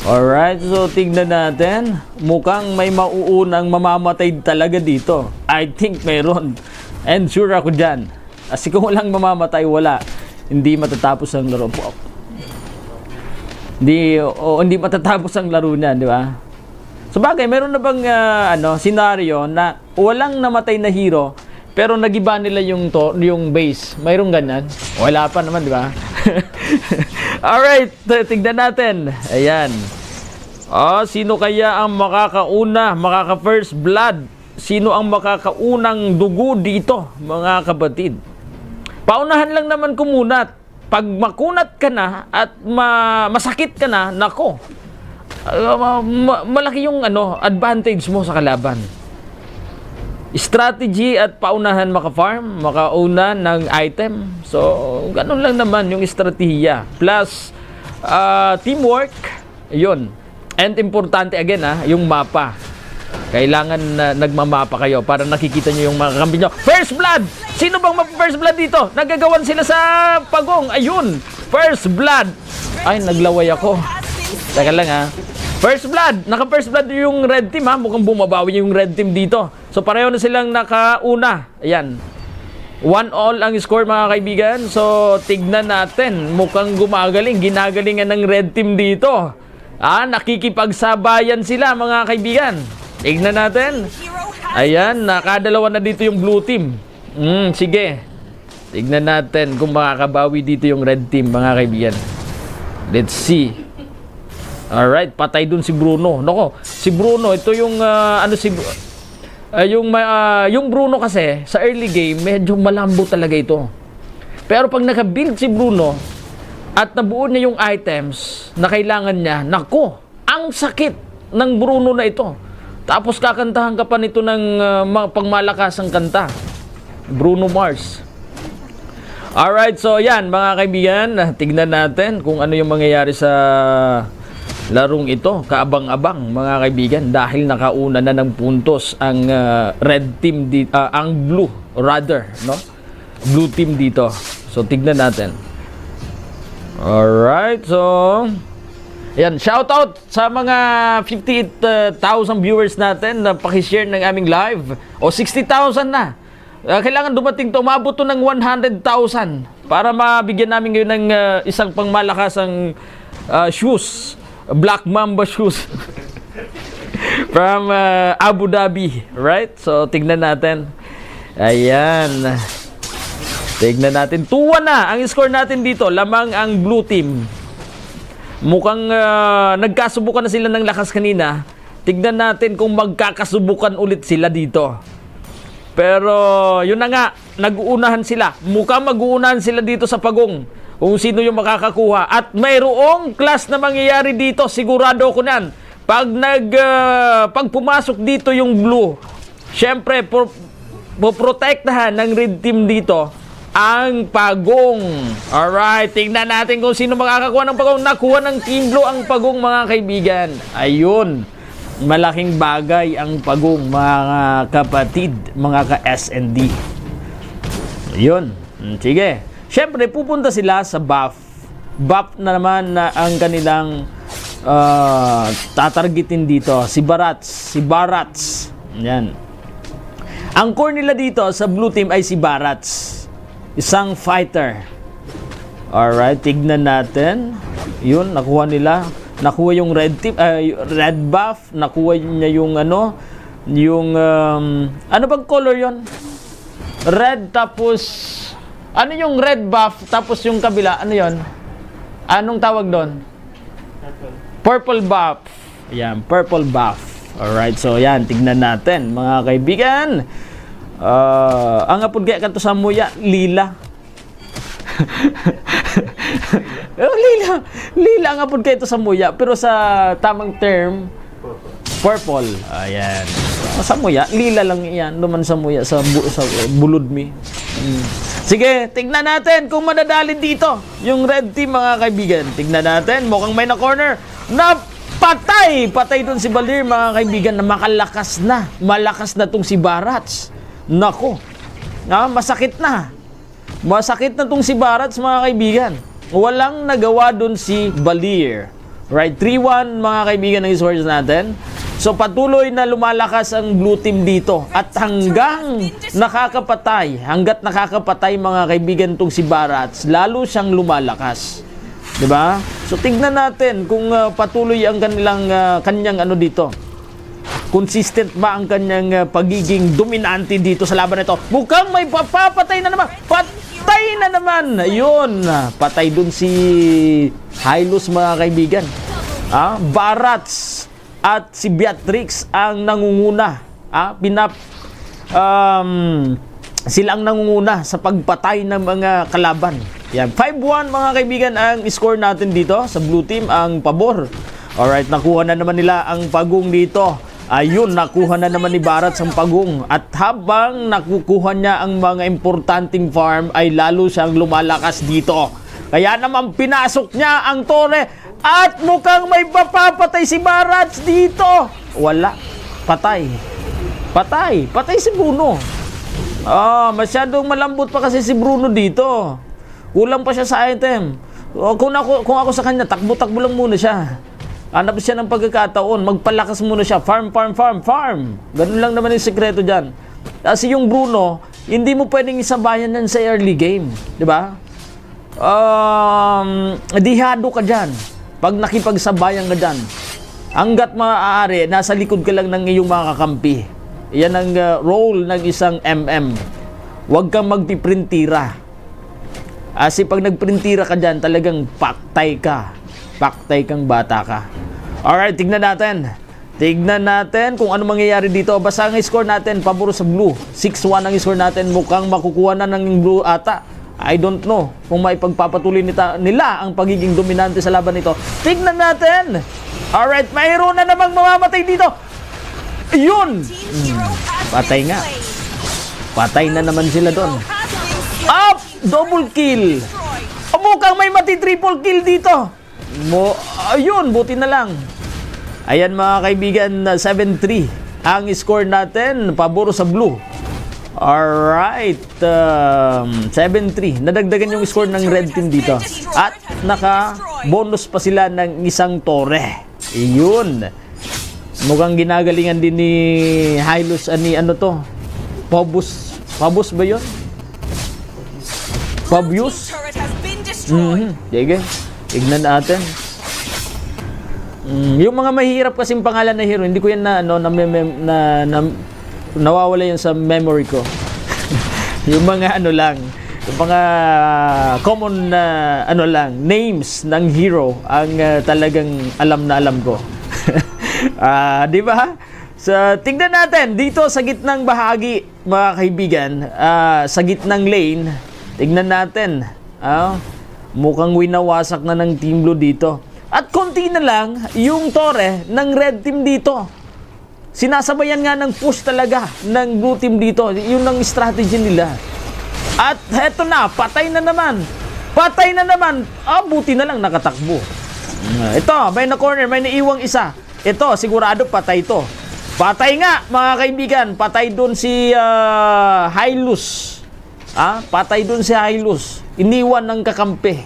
Alright, so tignan natin. Mukhang may mauunang mamamatay talaga dito. I think mayroon. And sure ako dyan. Kasi kung walang mamamatay, wala. Hindi matatapos ang laro po. Hindi, o, hindi matatapos ang laro niyan, di ba? Sabagay, meron na bang, ah, ano, senaryo na walang namatay na hero, pero nagiba nila yung to, yung base? Mayroong ganyan? Wala pa naman, di ba? Alright, t-, tignan natin. Ayan. Ah, sino kaya ang makakauna, makaka-first blood? Sino ang makakaunang dugo dito, mga kapatid? Paunahan lang naman kumunat. Pag makunat ka na at ma-, masakit ka na, nako, ah, ma-, ma-, malaki yung, ano, advantage mo sa kalaban. Strategy at paunahan maka-farm, makauna ng item. So, ganun lang naman yung estratehiya. Plus, ah, teamwork, yun. And importante again, ah, yung mapa. Kailangan na nagmamapa kayo para nakikita nyo yung mga kakampi nyo. First blood! Sino bang ma-first blood dito? Nagagawan sila sa pagong. Ayun! First blood! Ay, naglaway ako. Teka lang, ha. First blood! Naka-first blood yung red team, ha. Mukhang bumabawi yung red team dito. So, pareho na silang nakauna. Ayan. One all ang score, mga kaibigan. So, tignan natin. Mukhang gumagaling. Ginagalingan ng red team dito. Ah, nakikipagsabayan sila, mga kaibigan. Tignan natin. Ayan, nakadalawa na dito yung blue team. Mm, sige. Tignan natin kung makakabawi dito yung red team, mga kaibigan. Let's see. Alright, patay dun si Bruno. Nako, si Bruno, ito yung, ah, ano, si Bru-, ah, yung ma-, ah, yung Bruno kasi, sa early game, medyo malambo talaga ito. Pero pag naka-build si Bruno at nabuo niya yung items na kailangan niya, nako, ang sakit ng Bruno na ito. Tapos kakantahan ka pa nito ng, ah, ma-, pangmalakasang kanta. Bruno Mars. Alright, so yan, mga kaibigan, tignan natin kung ano yung mangyayari sa larong ito, kaabang-abang, mga kaibigan, dahil nakauna na ng puntos ang, ah, red team di-, ah, ang blue, rather, no? Blue team dito. So, tignan natin. Alright, so, yan. Shout out sa mga fifty-eight thousand viewers natin na paki-share ng aming live. O, sixty thousand na. Ah, kailangan dumating to, umabot to ng one hundred thousand para mabigyan namin ngayon ng, ah, isang pangmalakasang, ah, shoes. Black Mamba shoes. From, ah, Abu Dhabi, right? So, tignan natin. Ayan. Tignan natin. Two one na ang score natin dito. Lamang ang blue team. Mukhang, ah, nagkasubukan na sila ng lakas kanina. Tignan natin kung magkakasubukan ulit sila dito. Pero, yun na nga, nag-uunahan sila. Mukhang mag-uunahan sila dito sa pagong. Kung sino yung makakakuha. At mayroong clash na mangyayari dito. Sigurado ako nan. Pag nag, ah, pag pumasok dito yung blue, syempre, pro-, poprotektahan ng red team dito ang pagong. Alright, tingnan natin kung sino makakakuha ng pagong. Nakuha ng team blue ang pagong, mga kaibigan. Ayun. Malaking bagay ang pagong, mga kapatid, mga ka-S N D. Ayun. Hmm, sige. Siyempre, pupunta sila sa buff. Buff na naman na ang kanilang, ah, tatargetin dito. Si Barats. Si Barats. Yan. Ang core nila dito sa blue team ay si Barats. Isang fighter. Alright, tignan natin. Yun, nakuha nila. Nakuha yung red team, ay, red buff. Nakuha niya yung ano, yung, um, ano bang color yon? Red tapos, ano yung red buff tapos yung kabila, ano yon? Anong tawag doon? Purple buff. Ayan, purple buff. Alright, so yan, tignan natin, mga kaibigan. Ah, ang apod kaya kanto sa muya, lila. Oh, lila. Lila ang apod kaya ito sa muya, pero sa tamang term, purple. Ayan. Sa muya, lila lang yan. Duman sa muya, sa, bu- sa bulod mi. Hmm. Sige, tignan natin kung madadali dito yung red team, mga kaibigan. Tignan natin, mukhang may na-corner. Napatay! Patay doon si Balir, mga kaibigan, na makalakas na. Malakas na tong si Barats. Nako. Ah, masakit na. Masakit na tong si Barats, mga kaibigan. Walang nagawa doon si Balir. Right, three one, mga kaibigan, ang scores natin. So, patuloy na lumalakas ang blue team dito. At hanggang nakakapatay, hanggat nakakapatay, mga kaibigan, tong si Barats, lalo siyang lumalakas. 'Di ba? So, tignan natin kung, ah, patuloy ang kanilang, ah, kanyang ano dito. Consistent ba ang kanyang, ah, pagiging dominante dito sa laban na ito? Mukhang may papapatay na naman. Patay na naman. Ayun. Patay dun si Hylos, mga kaibigan. Ah, Barats at si Beatrix ang nangunguna. Ah, pinap-, um, sila ang nangunguna sa pagpatay ng mga kalaban. Yan. Five one, mga kaibigan, ang score natin dito sa blue team, ang pabor. Alright, nakuha na naman nila ang pagong dito. Ayun, nakuha na naman ni Barats ang pagong. At habang nakukuha niya ang mga importanteng farm, ay lalo siyang lumalakas dito. Kaya naman pinasok niya ang tore at mukhang may papapatay si Barats dito. Wala. Patay. Patay. Patay si Bruno. Ah, masyadong malambot pa kasi si Bruno dito. Kulang pa siya sa item. O, kung ako, kung ako sa kanya, takbo-takbo lang muna siya. Hanap siya ng pagkakataon, magpalakas muna siya. Farm, farm, farm, farm. Ganun lang naman yung sikreto dyan. Kasi yung Bruno, hindi mo pwedeng isabayan yan sa early game. Di ba? Um, dihado ka dyan. Pag nakipagsabayan ka dyan, hanggat maaari, nasa likod ka lang ng iyong mga kakampi. Yan ang, ah, role ng isang M M. Huwag kang magpiprintira. Kasi pag nagprintira ka dyan, talagang paktay ka. Paktay kang bata ka. Alright, tignan natin. Tignan natin kung ano mangyayari dito. Basta ang score natin, pabor sa blue. Six one ang score natin. Mukhang makukuha na ng blue ata. I don't know kung maipagpapatuloy nita, nila ang pagiging dominante sa laban nito. Tignan natin. Alright, mayroon na namang mamamatay dito. Yun! Hmm. Patay nga. Patay na naman sila doon. Up! Double kill! Mukhang may mati-triple kill dito. Mo, ayun, buti na lang. Ayan, mga kaibigan, seven three ang score natin, pabor sa blue. Alright, um, seven three. Nadagdagan yung score ng red team dito. At naka-bonus pa sila ng isang tore. Yun. Mukhang ginagalingan din ni Hylos, ani ano to? Pabus, Pabus ba yun? Pabius? Mhm. Sige. Tignan natin. Mm, yung mga mahihirap kasing pangalan na hero, hindi ko yan na, ano, na, na, na, nawawala yan sa memory ko. Yung mga ano lang, yung mga common na ano lang, names ng hero ang, ah, talagang alam na alam ko. Ah, di ba? So, tignan natin dito sa gitnang bahagi, mga kaibigan, ah, sa gitnang lane, tignan natin. Ah, mukhang winawasak na ng Team Blue dito. At konti na lang yung tore ng Red Team dito. Sinasabayan nga ng push talaga ng Blue Team dito. Yun ang strategy nila. At heto na, patay na naman. Patay na naman. Ah, buti na lang nakatakbo. Ah, ito, may na-corner, may naiwang isa. Ito, sigurado patay to. Patay nga, mga kaibigan. Patay dun si, ah, Hylos. Ah, patay dun si Hylos. Iniwan ng kakampi.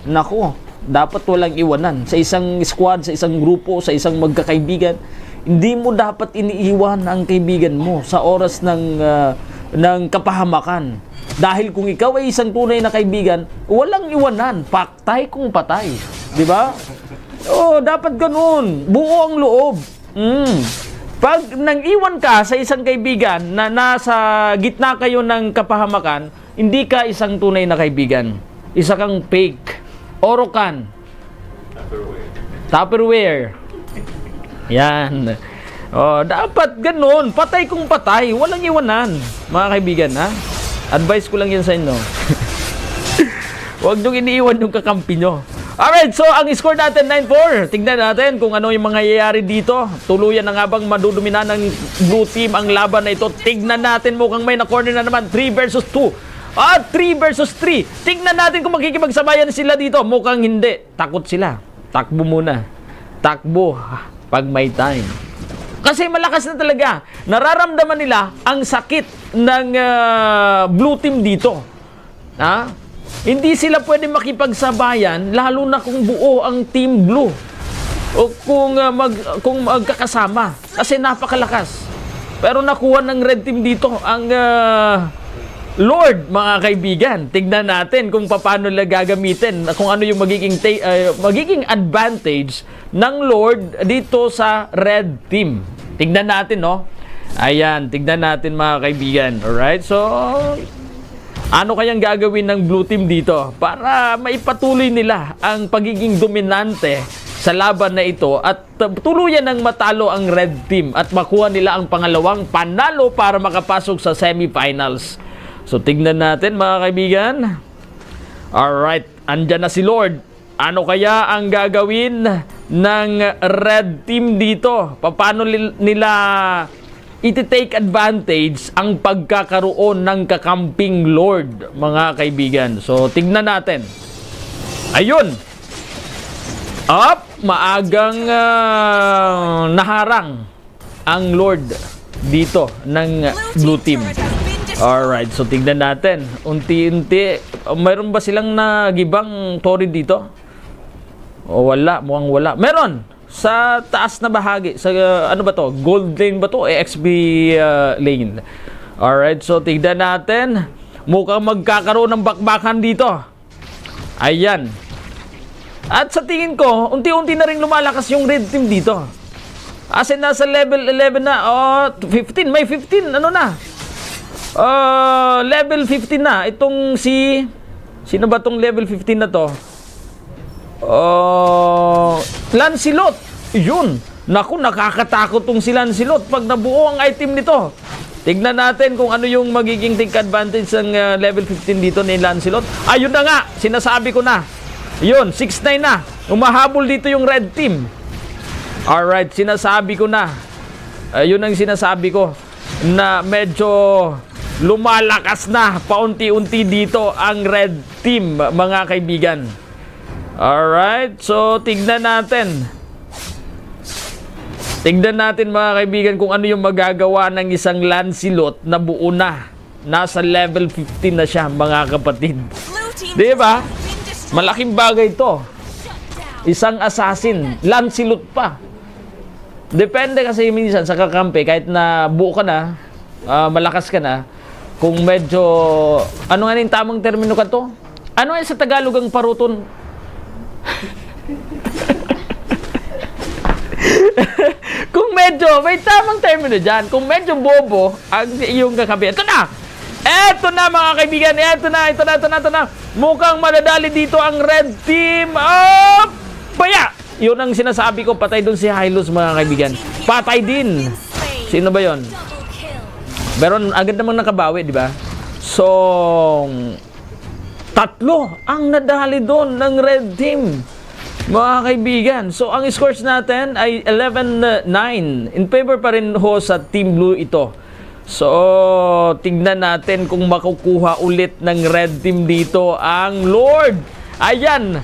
Nako, dapat walang iwanan. Sa isang squad, sa isang grupo, sa isang magkakaibigan, hindi mo dapat iniiwan ang kaibigan mo sa oras ng, ah, ng kapahamakan. Dahil kung ikaw ay isang tunay na kaibigan, walang iwanan. Patay kung patay. Di ba? Oh, dapat ganun. Buo ang loob. Mm. Pag nang-iwan ka sa isang kaibigan na nasa gitna kayo ng kapahamakan, hindi ka isang tunay na kaibigan. Isa kang fake. Orokan. Tupperware. Yan. Oh, dapat ganun. Patay kung patay. Walang iwanan, mga kaibigan, ha? Advice ko lang yan sa inyo. Huwag niyong iniiwan yung kakampi nyo. Alright, so ang score natin, nine four. Tignan natin kung ano yung mangyayari dito. Tuluyan na nga bang madudominan ng blue team ang laban na ito? Tignan natin, mukhang may na-corner na naman. Three versus two. Ah, three versus three. Tignan natin kung makikipagsabayan sila dito. Mukhang hindi. Takot sila. Takbo muna. Takbo pag may time. Kasi malakas na talaga. Nararamdaman nila ang sakit ng, ah, blue team dito. Ha? Hindi sila pwede makipagsabayan, lalo na kung buo ang Team Blue. O kung, ah, mag-, kung magkakasama. Kasi napakalakas. Pero nakuha ng Red Team dito ang, ah, Lord, mga kaibigan. Tignan natin kung paano nila gagamitin, kung ano yung magiging ta-, ah, magiging advantage ng Lord dito sa Red Team. Tignan natin, no? Ayan, tignan natin, mga kaibigan. Alright? So, ano kayang gagawin ng blue team dito para maipatuloy nila ang pagiging dominante sa laban na ito at tuluyan ng matalo ang red team at makuha nila ang pangalawang panalo para makapasok sa semifinals? So, tignan natin, mga kaibigan. Alright, andyan na si Lord. Ano kaya ang gagawin ng red team dito? Paano li-, nila iti-take advantage ang pagkakaroon ng kakamping Lord, mga kaibigan? So, tignan natin. Ayun. Up, maagang, ah, naharang ang Lord dito ng blue team. Alright, so tignan natin. Unti-unti, mayroon ba silang nagibang tore dito? O wala, mukhang wala. Meron! Sa taas na bahagi, sa, uh, ano ba to? Gold lane ba to? X P, uh, lane. Alright, so tignan natin. Mukhang magkakaroon ng bakbakan dito. Ayan. At sa tingin ko, unti-unti na rin lumalakas yung red team dito. As in, nasa level eleven na, oh, fifteen, may fifteen, ano na? Ah, level fifteen na. Itong si, sino ba tong level fifteen na to? Oh, Lancelot. Yun. Naku, nakakatakot tong si Lancelot pag nabuo ang item nito. Tignan natin kung ano yung magiging take advantage ng, ah, level fifteen dito ni Lancelot. Ayun na nga, sinasabi ko na. Yun, six nine na. Umahabol dito yung red team. Alright, sinasabi ko na. Ayun ang sinasabi ko na medyo lumalakas na paunti-unti dito ang red team, mga kaibigan. Alright, so tignan natin. Tignan natin, mga kaibigan, kung ano yung magagawa ng isang Lancelot na buo na. Nasa level fifteen na siya, mga kapatid. Di ba? Malaking bagay to. Isang assassin, Lancelot pa. Depende kasi minsan sa kakampi, kahit na buo ka na, ah, malakas ka na, kung medyo, ano nga yung tamang termino ka to? Ano nga sa Tagalog ang paruton? Kung medyo, may tamang termino dyan. Kung medyo bobo ang iyong kakampi. Ito na! Eto na, mga kaibigan. Eto na, ito na, ito na, ito na. Mukhang madadali dito ang red team. Oh, baya! Yun ang sinasabi ko, patay dun si Hylos, mga kaibigan. Patay din. Sino ba yon? Pero agad namang nakabawi, di ba? So, tatlo ang nadali doon ng red team, mga kaibigan. So, ang scores natin ay eleven nine. In favor pa rin ho sa Team Blue ito. So, tignan natin kung makukuha ulit ng red team dito ang Lord. Ayan,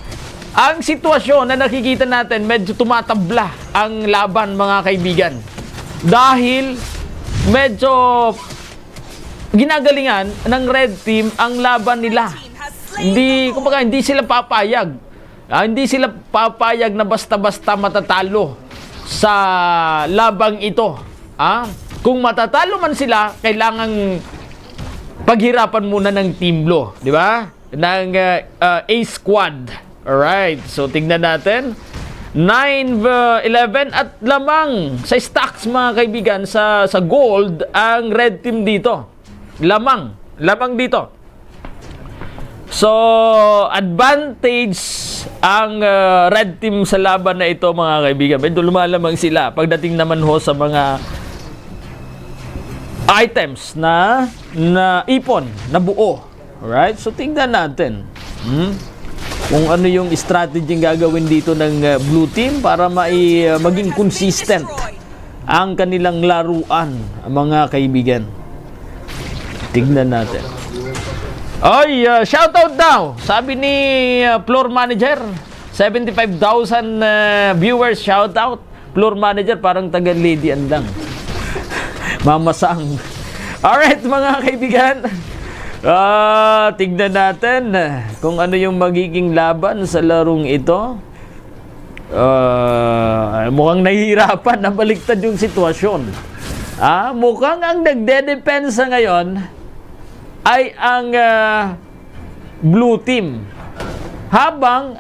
ang sitwasyon na nakikita natin, medyo tumatabla ang laban, mga kaibigan. Dahil medyo ginagalingan ng red team ang laban nila. Hindi, kumbaga, hindi sila papayag. Ah, hindi sila papayag na basta-basta matatalo sa labang ito. Ah, kung matatalo man sila, kailangang paghirapan muna ng Team Blue, di ba? Ng, ah, ah, A Squad. Alright, so tignan natin. Nine, uh, eleven at lamang sa stocks, mga kaibigan, sa, sa gold, ang red team dito. Lamang. Lamang dito. So, advantage ang, uh, red team sa laban na ito, mga kaibigan. Medyo lumalamang sila pagdating naman ho sa mga items na, na ipon, na buo. Alright? So, tingnan natin. Hmm? Kung ano yung strategy ang gagawin dito ng, uh, blue team para mai-, uh, maging consistent ang kanilang laruan, mga kaibigan. Tignan natin. Oy, uh, shoutout daw, sabi ni, uh, floor manager. Seventy-five thousand, uh, viewers, shoutout. Floor manager, parang taga Lady Andang. Mamasang. Alright, mga kaibigan. Ah, tignan natin kung ano yung magiging laban sa larong ito. Ah, mukhang nahihirapan na baliktad yung sitwasyon. Ah, mukhang ang nagdedepensa ngayon ay ang, ah, blue team. Habang,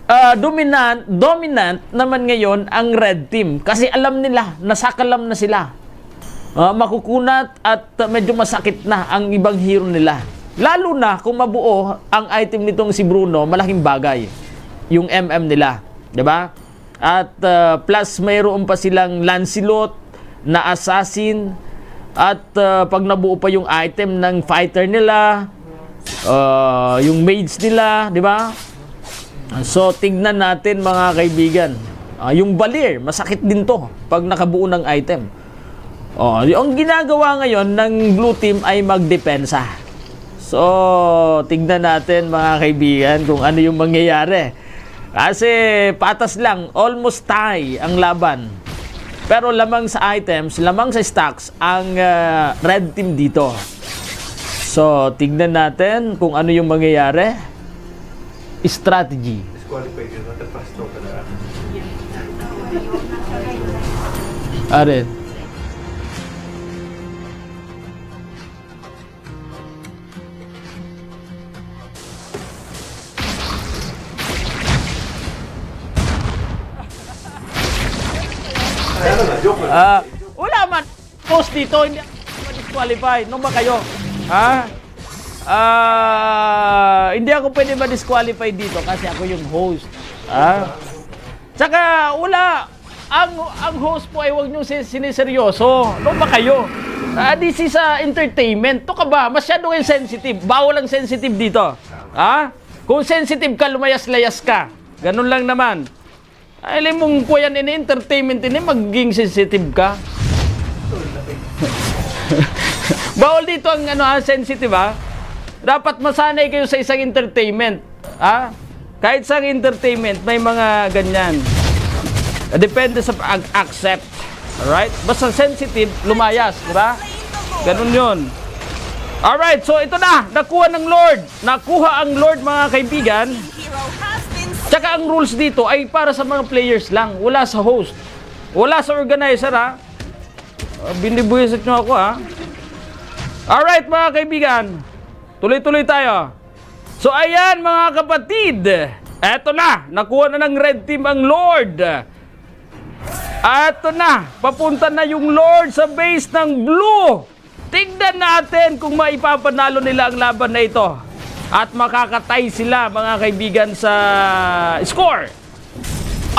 ah, dominant, dominant naman ngayon ang red team. Kasi alam nila, nasakalam na sila. Ah, makukunat at, ah, medyo masakit na ang ibang hero nila. Lalo na kung mabuo ang item nitong si Bruno, malaking bagay yung M M nila, 'di ba? At, ah, plus mayroon pa silang Lancelot na assassin at, ah, pag nabuo pa yung item ng fighter nila, ah, yung mage nila, 'di ba? So, tignan natin, mga kaibigan. Ah, yung Balir, masakit din 'to pag nakabuo ng item. Oh, yung ginagawa ngayon ng blue team ay magdepensa. So, tignan natin, mga kaibigan, kung ano yung mangyayari. Kasi patas lang, almost tie ang laban. Pero lamang sa items, lamang sa stocks ang, ah, red team dito. So, tignan natin kung ano yung mangyayari. Strategy. Disqualified yun, natapas to pala. Aren. Ah, wala man. Post dito, hindi ako ma-disqualify. No ba kayo? Ha? Ah, hindi ako pwede ma-disqualify dito kasi ako yung host. Ha? Tsaka, wala. Ang, ang host po ay huwag niyong si-, siniseryoso. No ba kayo? Ah, this is a entertainment. To ka ba? Masyado kayong sensitive. Bawal ang sensitive dito. Ha? Kung sensitive ka, lumayas-layas ka. Ganun lang naman. Ay, alam mong kuya, ini entertainment ini, magiging sensitive ka. Bawal dito ang, ano, ah, sensitive, ah. Dapat masanay kayo sa isang entertainment, ah. Kahit sa entertainment, may mga ganyan. Depende sa pag-accept. Alright? Basta sensitive, lumayas, di ba? Ganun yun. Alright, so ito na, nakuha ng Lord. Nakuha ang Lord, mga kaibigan. Tsaka ang rules dito ay para sa mga players lang. Wala sa host. Wala sa organizer, ha? Ah, binibuhisit nyo ako, ha? Alright, mga kaibigan. Tuloy-tuloy tayo. So, ayan, mga kapatid. Eto na, nakuha na ng red team ang Lord. Eto na, papunta na yung Lord sa base ng blue. Tignan natin kung maipapanalo nila ang laban na ito. At makakatay sila, mga kaibigan, sa score.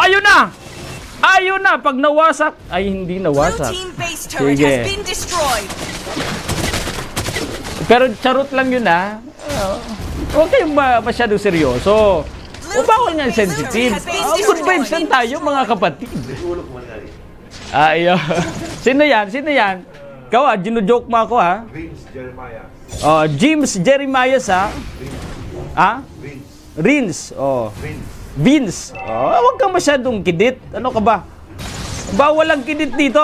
Ayun na! Ayun na! Pag nawasak, ay, hindi nawasak. Blue team base turret Sige. has been destroyed. Pero charot lang yun, ha? Uh, huwag kayong ma- masyadong seryoso. Blue Bawal team nga base sensitive. turret has been Ah, good destroyed. vibes lang tayo, mga kapatid. Ah, iyo. Sino yan? Sino yan? Ikaw, ah, ginujoke mo ako, ha? Vince Jeremiah. Oh, James Jeremiah, ha? Ha? Vince. Rins, oh. Vince. Vince. Oh, huwag kang masyadong kidit. Ano ka ba? Bawal ang kidit dito.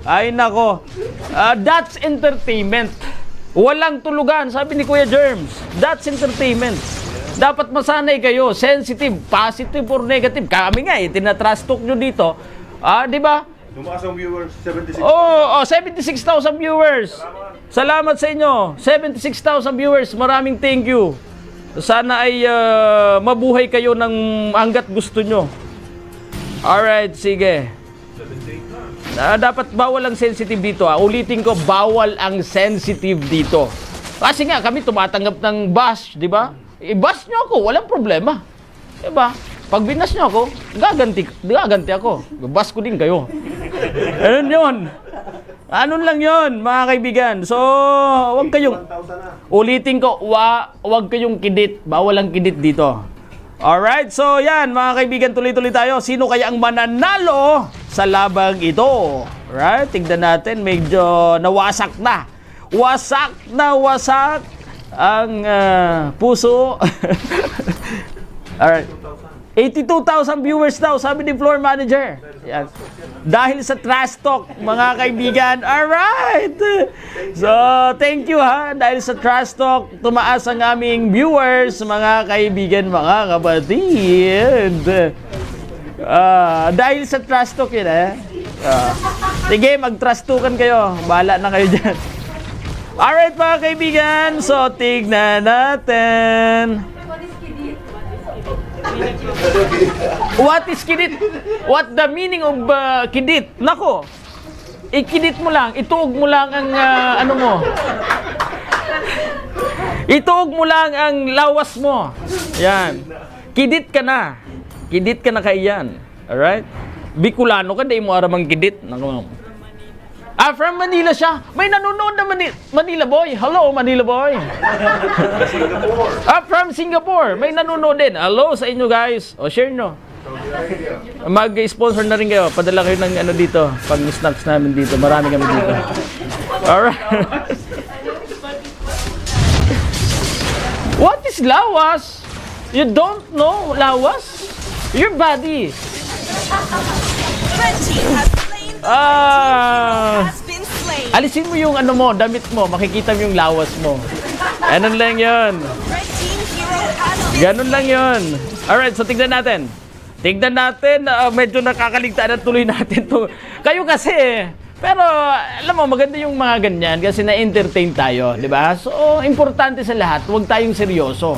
Ay, nako. Ah, that's entertainment. Walang tulugan, sabi ni Kuya Germs. That's entertainment. Dapat masanay kayo, sensitive, positive or negative. Kami nga, eh, tinatrash talk nyo dito. Ah, di ba? Tumaas ang viewers, seventy-six. Oh, oh, seventy-six thousand viewers. Salamat sa inyo. Seventy-six thousand viewers. Maraming thank you. Sana ay, ah, mabuhay kayo ng hanggat gusto nyo. Alright, sige. Ah, dapat bawal ang sensitive dito, ah. Ulitin ko, bawal ang sensitive dito. Kasi nga, kami tumatanggap ng bash, di ba? I-bash nyo ako, walang problema. Di ba? Pag binas nyo ako, gaganti, gaganti ako. Bash ko din kayo. Ganun yun. Ganun lang yun, mga kaibigan. So, wag kayong, ulitin ko, wa, wag kayong kidit. Bawal ang kidit dito. Alright, so yan, mga kaibigan, tuloy-tuloy tayo. Sino kaya ang mananalo sa labang ito? Right? Tignan natin, medyo nawasak na. Wasak na wasak ang, ah, puso. Alright. Eighty-two thousand viewers daw, sabi ni floor manager. Yan. Dahil sa trash talk, mga kaibigan. Alright! So, thank you, ha. Dahil sa trash talk, tumaas ang aming viewers, mga kaibigan, mga kapatid. Ah, dahil sa trash talk yun, eh. Ah. Sige, mag-trash talkan kayo. Bahala na kayo dyan. Alright, mga kaibigan. So, tignan natin. What is kidit? What the meaning of, uh, kidit? Nako, ikidit mo lang, ituog mo lang ang, ah, ano mo. Ituog mo lang ang lawas mo. Yan. Kidit ka na. Kidit ka na kaiyan. Alright? Bicolano ka, di mo aram ang kidit. Nako. Ah, from Manila siya. May nanonood na Mani-, Manila boy. Hello, Manila boy. Ah, from Singapore. May nanonood din. Hello sa inyo, guys. O, share nyo. Mag-sponsor na rin kayo. Padala kayo ng ano dito. Pag snacks namin dito. Marami kami dito. Alright. What is lawas? You don't know lawas? Your body. Red team has slain the Ah. Has been slain. Alisin mo yung ano mo, damit mo, makikita mo yung lawas mo. Ganun lang yun. Red team hero has been Ganun lang yun. Alright, so tignan natin. Tignan natin, ah, medyo nakakaligtaan na tuloy natin to. Kayo kasi, pero alam mo, maganda yung mga ganyan kasi na-entertain tayo, di ba? So, importante sa lahat, huwag tayong seryoso.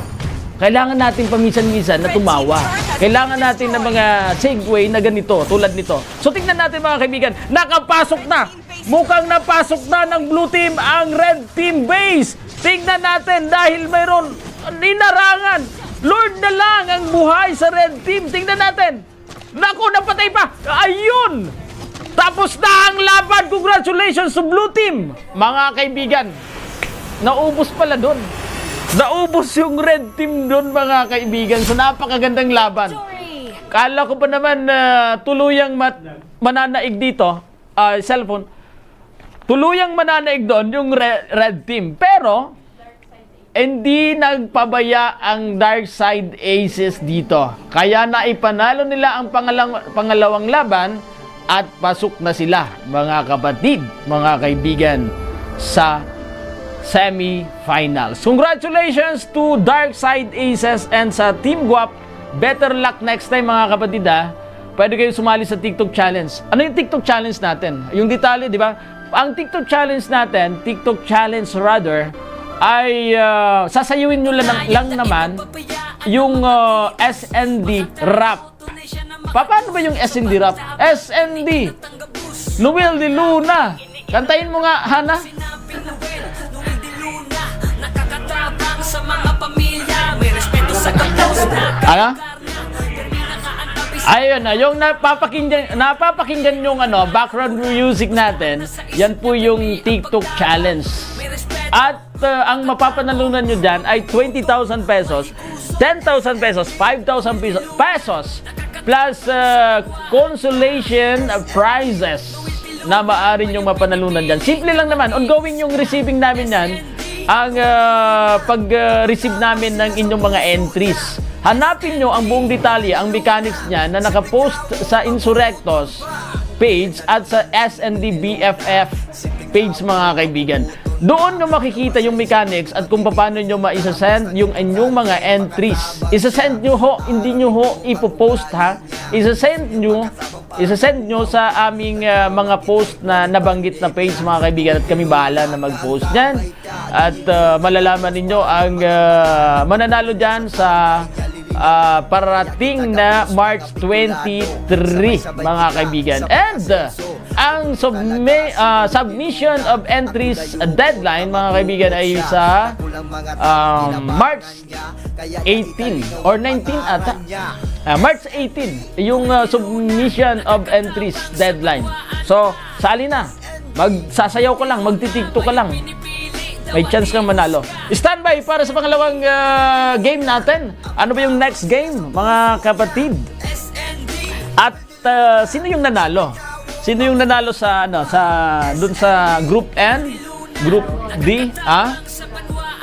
Kailangan natin paminsan-minsan na tumawa. Kailangan natin ng mga segue na ganito, tulad nito. So, tignan natin, mga kaibigan, nakapasok na. Mukhang napasok na ng blue team ang red team base. Tignan natin dahil mayroon inarangan. Lord na lang ang buhay sa red team. Tignan natin. Naku, napatay pa. Ayun! Tapos na ang laban. Congratulations sa blue team. Mga kaibigan, naubos pala doon. Naubos yung red team doon, mga kaibigan. So, napakagandang laban. Kala ko pa naman na tuluyang mat- mananaig dito, ah, cellphone. Tuluyang mananaig doon yung re- red team. Pero, Hindi nagpabaya ang Dark Side Aces dito. Kaya naipanalo nila ang pangalang-, pangalawang laban at pasok na sila, mga kapatid, mga kaibigan, sa semifinals. Congratulations to Dark Side Aces and sa Team Guap. Better luck next time, mga kapatid, ha. Pwede kayo sumali sa TikTok Challenge. Ano yung TikTok Challenge natin? Yung detalye, di ba? Ang TikTok Challenge natin, TikTok Challenge rather, ay, ah, sasayawin nyo lang, lang naman yung, ah, S N D rap. Pa-, paano ba yung S N D rap? S N D! Noel de Luna! Kantahin mo nga, Hana. Ano? Ayun na, yung napapakinggan, napapakinggan yung ano, background music natin, yan po yung TikTok Challenge. At, uh, ang mapapanalunan nyo dyan ay twenty thousand pesos, ten thousand pesos, five thousand peso-, pesos, plus, uh, consolation prizes na maaari nyong mapanalunan dyan. Simple lang naman, ongoing yung receiving namin yan, ang, uh, pag, uh, receive namin ng inyong mga entries. Hanapin nyo ang buong detalye, ang mechanics niya na nakapost sa Insurrectos page at sa S N D B F F page, mga kaibigan. Doon nyo makikita yung mechanics at kung paano nyo maisa-send yung inyong mga entries. Isa-send nyo ho, hindi nyo ho ipopost, ha. Isa-send nyo, isa-send nyo sa aming, ah, mga post na nabanggit na page, mga kaibigan, at kami bahala na mag-post niyan. At, ah, malalaman ninyo ang, ah, mananalo dyan sa, ah, parating na March twenty-three, mga kaibigan. And, ah, ang submi-, ah, submission of entries deadline, mga kaibigan, ay sa, um, March eighteen or nineteen ata. Ah, March eighteen, yung, ah, submission of entries deadline. So, sali na. Magsasayaw ka lang, magti-TikTok ka lang. May chance kang manalo. Standby para sa pangalawang, ah, game natin. Ano ba yung next game, mga kapatid? At, ah, sino yung nanalo? Sino yung nanalo sa, ano, sa, dun sa Group N? Group D? Ah?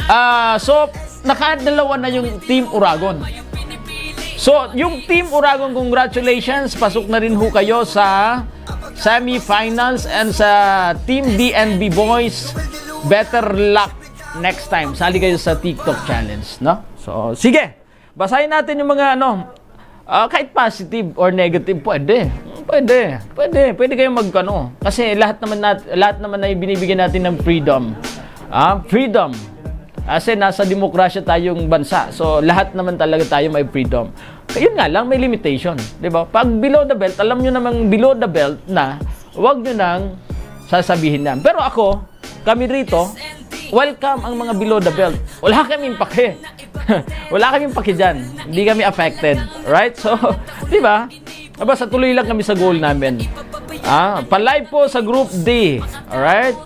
Ah, so, nakadalawa na yung Team Uragon. So, yung Team Uragon, congratulations. Pasok na rin ho kayo sa semifinals and sa Team D N B Boys. Better luck next time. Sali kayo sa TikTok Challenge, no? So, sige. Basahin natin yung mga ano, ah, kahit positive or negative, pwede. Pwede. Pwede. Pwede kayong magkano. Kasi lahat naman nat-, lahat naman ay binibigyan natin ng freedom. Ah, freedom. Kasi nasa demokrasya tayong bansa. So, lahat naman talaga tayo may freedom. Yun nga lang, may limitation. Di ba? Pag below the belt, alam nyo namang below the belt na, wag nyo nang sasabihin yan. Pero ako, kami rito, welcome ang mga below the belt. Wala kaming pake. Wala kaming pake dyan. Hindi kami affected. Right? So, di ba? Basta tuloy lang kami sa goal namin. Ah, pa-live po sa Group D. Alright?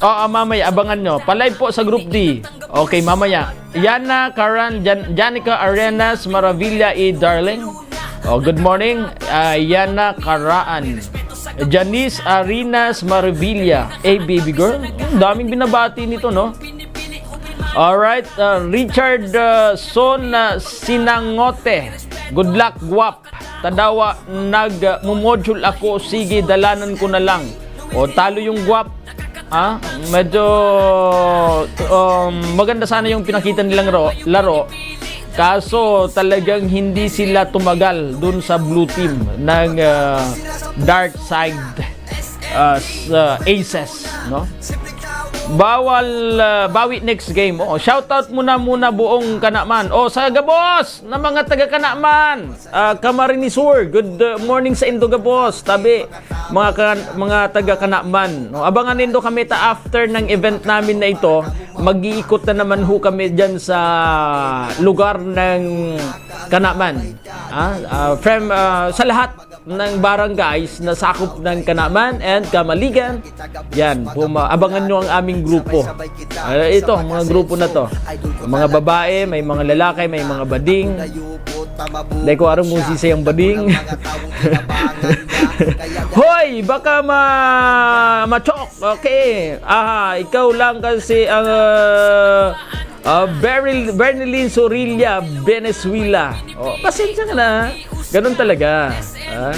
Oo, mamaya, abangan nyo. Pa-live po sa Group D. Okay, mamaya. Yana Karan, Jan-, Janica Arenas Maravilla, eh, darling. Oh, good morning, ah, Yana Karaan. Janice Arenas Maravilla. Eh, baby girl. Ang daming binabati nito, no? Alright, ah, Richard, ah, Son, ah, Sinangote. Good luck, Guap. Tadawa, nag, ah, mo-module ako. Sige, dalanan ko na lang. O, talo yung Guap. Ah, medyo, um, maganda sana yung pinakita nilang ro-, laro. Kaso talagang hindi sila tumagal dun sa blue team ng, ah, Dark Side, ah, s-, ah, Aces, no? Bawal, ah, bawi next game. Oh, shoutout muna, muna buong Kanaman. Oh, sa gabos na mga taga Kanaman. Ah, Camarines Sur, good, uh, morning sa indo gabos, tabi, mga ka-, mga taga Kanaman. No, abangan nindo kami ta after ng event namin na ito, mag-iikot na naman ho kami diyan sa lugar ng Kanaman. Ah, ah, from, ah, sa lahat ng barangays na sakop ng Kanaman and Kamaligan, yan, puma-, abangan nyo ang aming grupo. Ah, ito, ang mga grupo na to. Mga babae, may mga lalaki, may mga bading. Dai ko aram kung sisay ang bading. Hoy, baka ma-, ma-choke. Okay. Aha, ikaw lang kasi ang, ah, Ah, Beryl, Bernilyn Sorilla Venezuela. Oh, pasensya ka na, ha? Ganun talaga. Ah,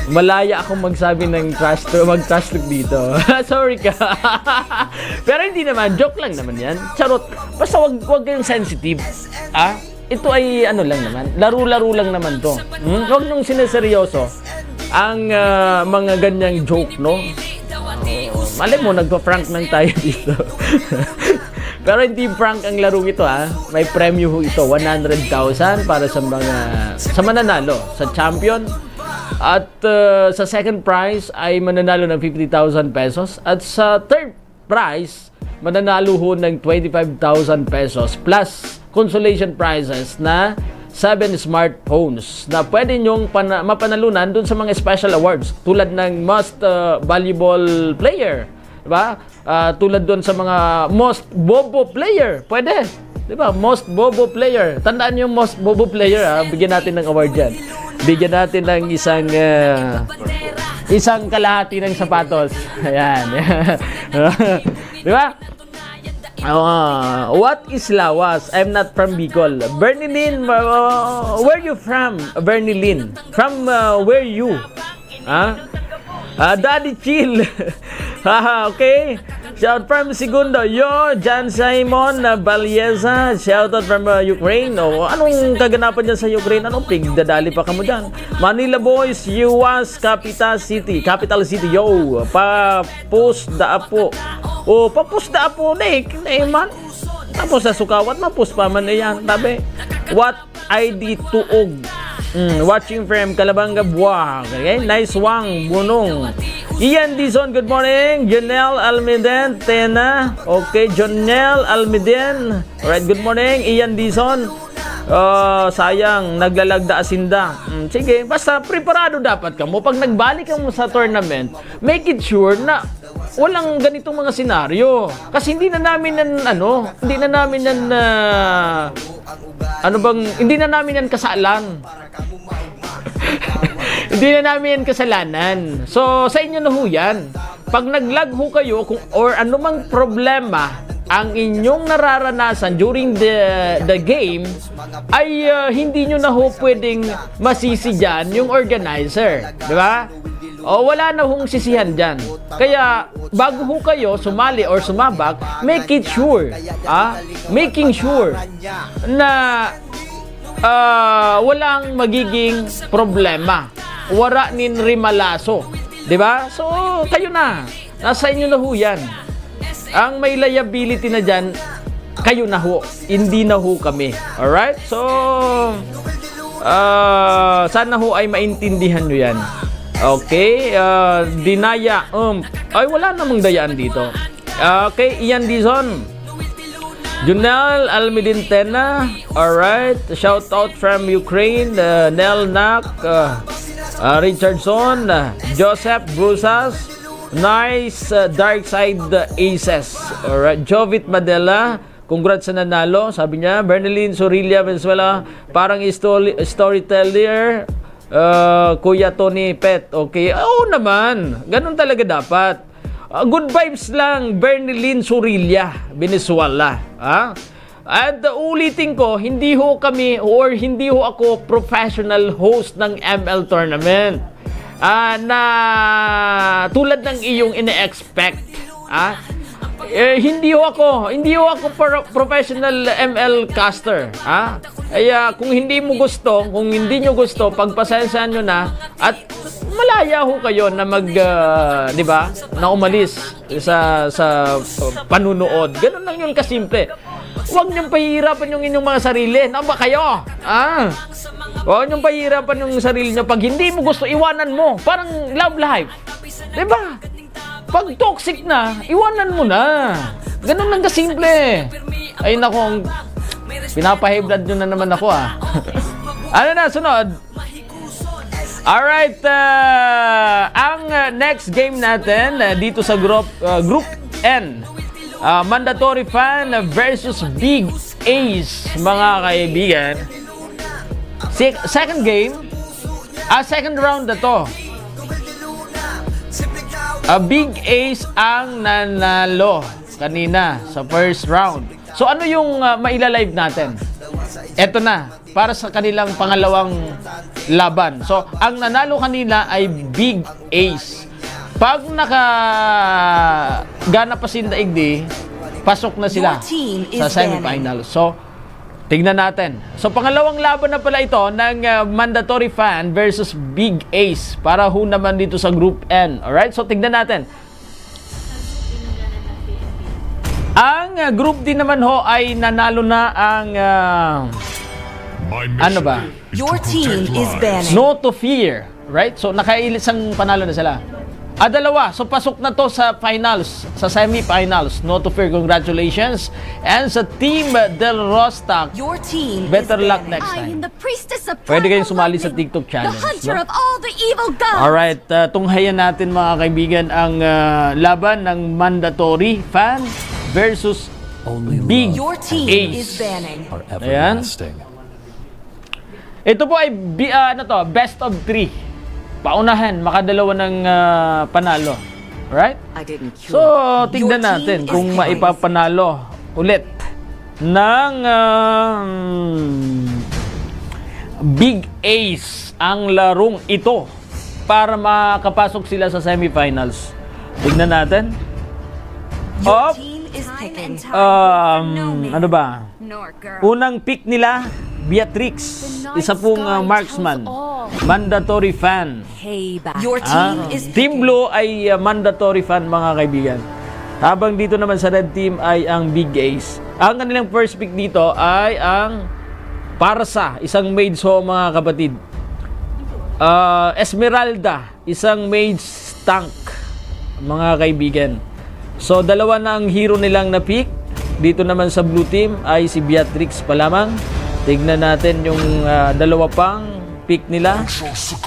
malaya akong magsabi ng trash to, mag-trash talk dito. Sorry ka. Pero hindi naman, joke lang naman yan. Charot. Basta wag, wag kayong sensitive. Ah, ito ay ano lang naman, laro-laro lang naman to. Hmm? Huwag niyong sineseryoso ang ah, mga ganyang joke, no? Oh, malay mo, nagpa-prank lang tayo dito. Pero hindi prank ang larong ito, ha. May premyo ho ito, one hundred thousand para sa mga, sa mananalo, sa champion. At ah, sa second prize ay mananalo ng fifty thousand pesos. At sa third prize, mananalo ho ng twenty-five thousand pesos plus consolation prizes na seven smartphones na pwede nyong pana- mapanalunan dun sa mga special awards, tulad ng most ah, valuable player, di ba? Ah, tulad dun sa mga most bobo player, pwede. Di ba? Most bobo player. Tandaan yung most bobo player, ha? Bigyan natin ng award yan. Bigyan natin ng isang ah, isang kalahati ng sapatos. Ayan. Di ba? Ah, what is Lawas? I'm not from Bicol. Bernilyn, uh, where you from? Bernilyn. From uh, where you? Ha? Ah, Daddy Chill. Haha, okay. Shout from Segundo. Yo, John Simon uh, Valieza. Shout out from uh, Ukraine. Oh, anong kaganapan dyan sa Ukraine? Anong pigdadali pa kamo dyan? Manila Boys, U S, Capital City. Capital City, yo. Pa post da apo. O, pa post da apo, Nick. Nick man. Tapos sa sukawat, mapos pa man iyan. Tabi. What I D tuog. Mm, watching from Calabanga, Buag. Okay, nice one, Bunong. Ian Dizon, good morning. Jonel Almiden, Tena. Okay, Jonel Almiden. Alright, good morning. Ian Dizon. Ah, sayang, naglalagda asinda. Mm, sige, basta preparado dapat kamo. Pag nagbalik kamo sa tournament, make it sure na walang ganitong mga senaryo. Kasi hindi na namin yan, ano, hindi na namin yan, ah, ano bang, hindi na namin yan kasalan. Hindi na namin yan kasalanan. So, sa inyo na ho yan. Pag nag-lag ho kayo kung, or anumang problema ang inyong nararanasan during the, the game, ay ah, hindi nyo na ho pwedeng masisi dyan yung organizer. Di ba? O, wala na hong sisihan dyan. Kaya, bago ho kayo sumali or sumabak, make it sure, ah, making sure na ah, walang magiging problema. Wara nin rimalaso. Di ba? So, kayo na. Nasa inyo na ho yan. Ang may liability na dyan, kayo na ho. Hindi na ho kami. Alright? So, ah, sana ho ay maintindihan nyo yan. Okay? Ah, dinaya, um, ay, wala namang dayaan dito. Okay, Ian Dizon. Junel Almidintena. Alright. Shout out from Ukraine. Uh, Nel Nak. Uh, uh, Richardson. Uh, Joseph Brusas. Nice. Uh, Dark Side uh, Aces. Alright. Jovit Madela. Congrats sa nanalo. Sabi niya, Bernalyn Sorilla Venezuela. Parang story, storyteller. Uh, Kuya Tony Pet. Okay. Oo naman. Ganun talaga dapat. Ah, good vibes lang, Bernilyn Surilla, Venezuela. Ha? At uh, ulitin ko, hindi ho kami or hindi ho ako professional host ng M L tournament. Ah, na tulad ng iyong ine-expect. Ah, eh, hindi ho ako, hindi ho ako pro- professional M L caster. Ha? Kaya kung hindi mo gusto, kung hindi nyo gusto, pagpasensyahan nyo na at malaya ho kayo na mag, ah, di ba, na umalis sa, sa panunood. Ganun lang yun kasimple. Huwag niyong pahihirapan yung inyong mga sarili. Ano ba kayo? Ah, huwag niyong pahihirapan yung sarili niyo. Pag hindi mo gusto, iwanan mo. Parang love life. Di ba? Pag toxic na, iwanan mo na. Ganun lang kasimple. Ay nako, ang pinapa-high blood nyo na naman ako ah. Ano na, sunod? Alright, ah, ang ah, next game natin ah, dito sa group ah, group N. Ah, mandatory fan versus Big Ace, mga kaibigan. Sec- second game, ah, second round na to. Ah, Big Ace ang nanalo kanina sa first round. So ano yung uh, maila-live natin? Eto na, para sa kanilang pangalawang laban. So ang nanalo kanina ay Big Ace. Pag naka gana pa sinda igdi, pasok na sila sa semifinals. So tignan natin. So pangalawang laban na pala ito ng uh, mandatory fan versus Big Ace para ho naman dito sa Group N. Alright? So tignan natin. Ang uh, Group D naman ho ay nanalo na ang uh, ano ba? Your team is banning. No to Fear. Right? So nakailisang panalo na sila. Ah, dalawa. So pasok na to sa finals, sa semifinals. No to Fear, congratulations. And sa Team Del Rostock, Your team better is luck banning. next I am time. The priestess of Pwede kayong primal sumali sa lightning, TikTok challenge, The hunter no? Of all the evil gods. Alright, uh, tunghayan natin mga kaibigan ang uh, laban ng mandatory fan versus Big Your team Ace. Is banning. Are Ayan. Everlasting. Ito po ay bi- ah, ano to, best of three. Paunahan, makadalawa ng ah, panalo. Right? I didn't So, tignan natin kung maipapanalo ulit ng um, Big Ace ang larong ito para makapasok sila sa semifinals. Tignan natin. Your Op. Team is picking. Um, ano ba? Nor girl. Unang pick nila, Beatrix. Isa pong uh, marksman. Mandatory fan. Payback. Your Ah, team is Team Blue ay uh, mandatory fan, mga kaibigan. Habang dito naman sa Red Team ay ang Big Ace. Ang kanilang first pick dito ay ang Parsa, isang mage ho, mga kapatid. Ah, Esmeralda, isang mage tank, mga kaibigan. So dalawa na ang hero nilang na-pick. Dito naman sa blue team ay si Beatrix pa lamang. Tignan natin yung ah, dalawa pang pick nila.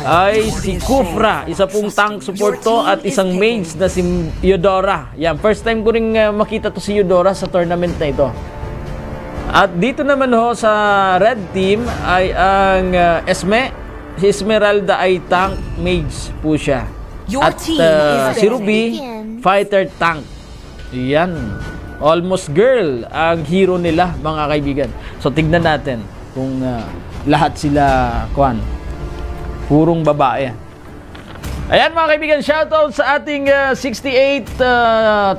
Ay si Kufra, isa pong tank support to at isang mage na si Eudora. Yan, first time ko ring ah, makita to si Eudora sa tournament na ito. At dito naman ho sa red team ay ang ah, Esme, si Esmeralda ay tank mage po siya. Your At team ah, is si Ruby, fighter tank. Yan. Almost girl ang hero nila, mga kaibigan. So tignan natin kung ah, lahat sila, kwan, purong babae. Ayan, mga kaibigan, shoutout sa ating ah, sixty-eight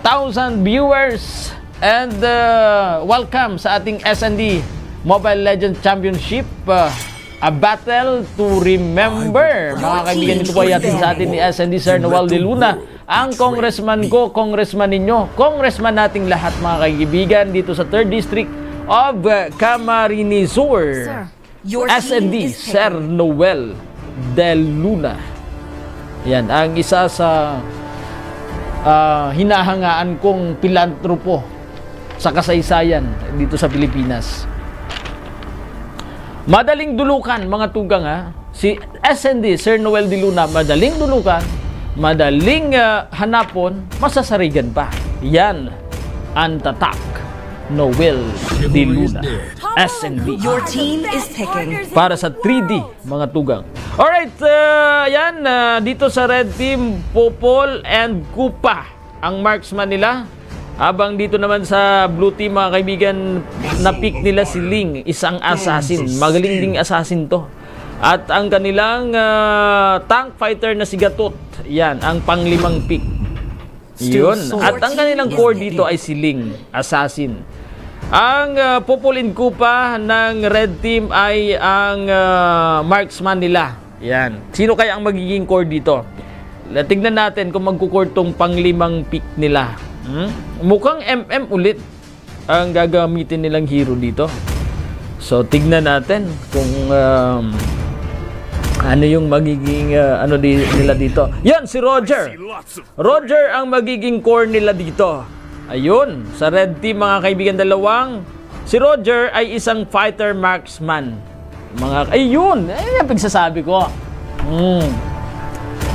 thousand viewers and ah, welcome sa ating S N D Mobile Legends Championship, ah, a battle to remember. Mga kaibigan, ito po ay hatid sa atin ni S N D Sir Noel de Luna, ang congressman ko, congressman ninyo, congressman nating lahat, mga kaibigan, dito sa third District of ah, Camarines Sur. Your S N D, team is Sir Noel de Luna. Yan, ang isa sa ah, hinahangaan kong pilantropo sa kasaysayan dito sa Pilipinas. Madaling dulukan, mga tugang, ha. Si S N D, Sir Noel de Luna, madaling dulukan, madaling ah, hanapon, masasarigan pa. Yan ang tatak. Noel de Luna, S N D. Your team is picking. Para sa three D, mga tugang. Alright, ah, yan. Ah, dito sa red team, Popol and Kupa ang marksman nila. Habang dito naman sa blue team, mga kaibigan, na-pick nila si Ling, isang assassin. Magaling ding assassin to. At ang kanilang ah, tank fighter na si Gatot, yan, ang panglimang pick. Yun. At ang kanilang core dito ay si Ling, assassin. Ang ah, Popol and Kupa ng red team ay ang ah, marksman nila. Yan. Sino kaya ang magiging core dito? La- Tignan natin kung magkucore tong panglimang pick nila. Hmm? Mukhang M M ulit ang gagamitin nilang hero dito. So, tignan natin kung um, ano yung magiging ah, ano di, nila dito. Yan, si Roger. Roger ang magiging core nila dito. Ayun, sa red team, mga kaibigan, dalawang, si Roger ay isang fighter marksman. Mga, ayun, ayun ang pagsasabi ko. Hmm.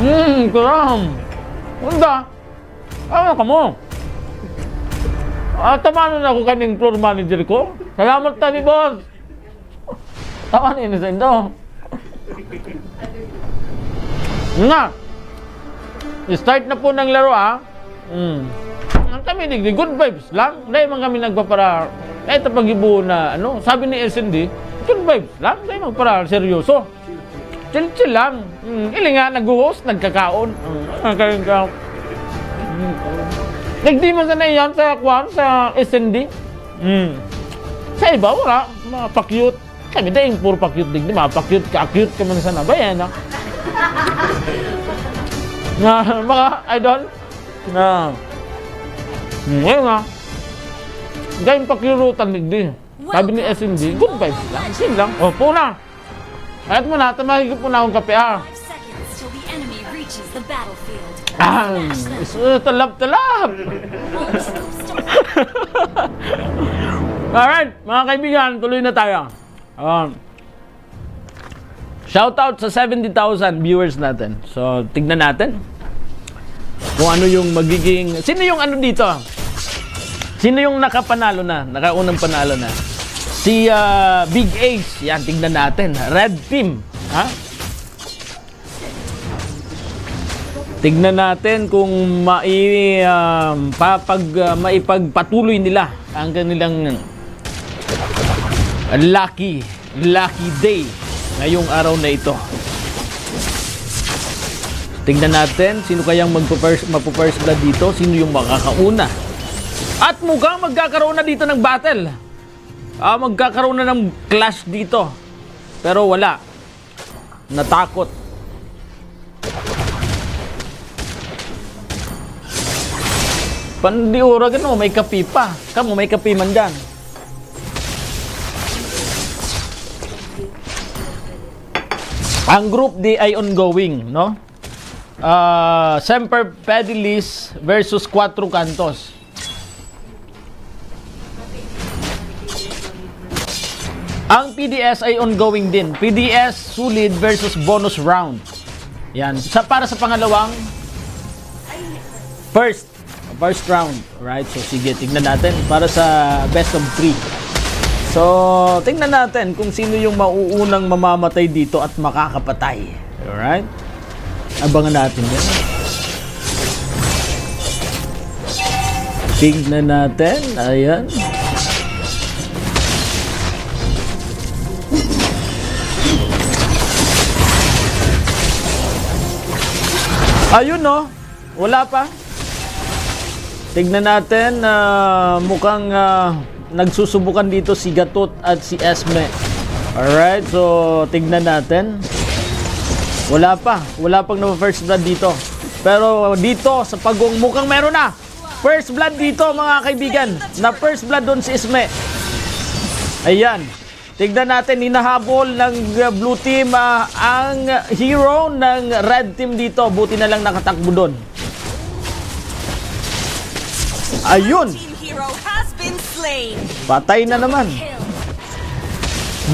Hmm, kuram. Unda. Ano ka mo? Ah, tamanon ako kaning floor manager ko. Salamat tabi, boss. Tama na yun sa indo. Na. Start na po ng laro, ah. Mm. Ang kami, digdi, good vibes lang. Dahil man kami nagpapara Kahit pag-ibo na, ano, sabi ni S N D, good vibes lang, tayo magpara, seryoso. Chill-chill lang. Hmm, ili nga, nag-host, nagkakaon. Ah, kaya ka. Hmm. Nagdi man sana yan sa, kwan, sa S N D. Hmm. Sa iba, wala. Mga pa-cute. Kami dahil puro pa-cute digdi, mga pa-cute, ka-cute ka man sana. Ba yan, ah? Na, mga idol? Na. Hmm, yun nga. Dahil pa-cute-utan digdi. Sabi ni S M D, good vibes lang. Yun lang. O, puna. Ayat mo na, tamahigop mo na akong kape, ah. Five seconds till the enemy reaches the battlefield. Ah, is- uh, talab-talab. Alright, mga kaibigan, tuloy na tayo. Um, shout out sa seventy thousand viewers natin. So, tignan natin kung ano yung magiging, sino yung ano dito? Sino yung nakapanalo na, nakaunang panalo na? Si, ah, Big Ace. Yan, tignan natin. Red team. Ha? Tignan natin kung mai-, um, papag-, uh, maipagpatuloy nila ang kanilang lucky, lucky day ngayong araw na ito. Tignan natin sino kayang magpo-first, mapo-first blood dito, sino yung makakauna. At mukhang magkakaroon na dito ng battle. Ah, magkakaroon na ng clash dito. Pero wala. Natakot. Pandiura gano, may kape pa. Kamo, may kape man dyan. Ang Group D ay ongoing, no? Ah, Semper Fidelis versus Cuatro Cantos. Ang P D S ay ongoing din. P D S Solid versus Bonus Round. Yan. Sa, para sa pangalawang first, first round. Alright, so sige, tignan natin para sa best of three. So, tingnan natin kung sino yung mauunang mamamatay dito at makakapatay. Alright? Abangan natin yan. Tignan natin. Ayan. Ayun, no? Wala pa. Tignan natin. Ah, mukhang, ah, nagsusubukan dito si Gatot at si Esme. Alright, so tignan natin. Wala pa. Wala pang na-first blood dito. Pero dito sa Pagong mukhang meron na. First blood dito, mga kaibigan. Na-first blood doon si Esme. Ayan. Tignan natin, hinahabol ng, uh, blue team, ah, ang hero ng red team dito. Buti na lang nakatakbo doon. Ayun! Team hero has been slain. Patay na naman. Kill.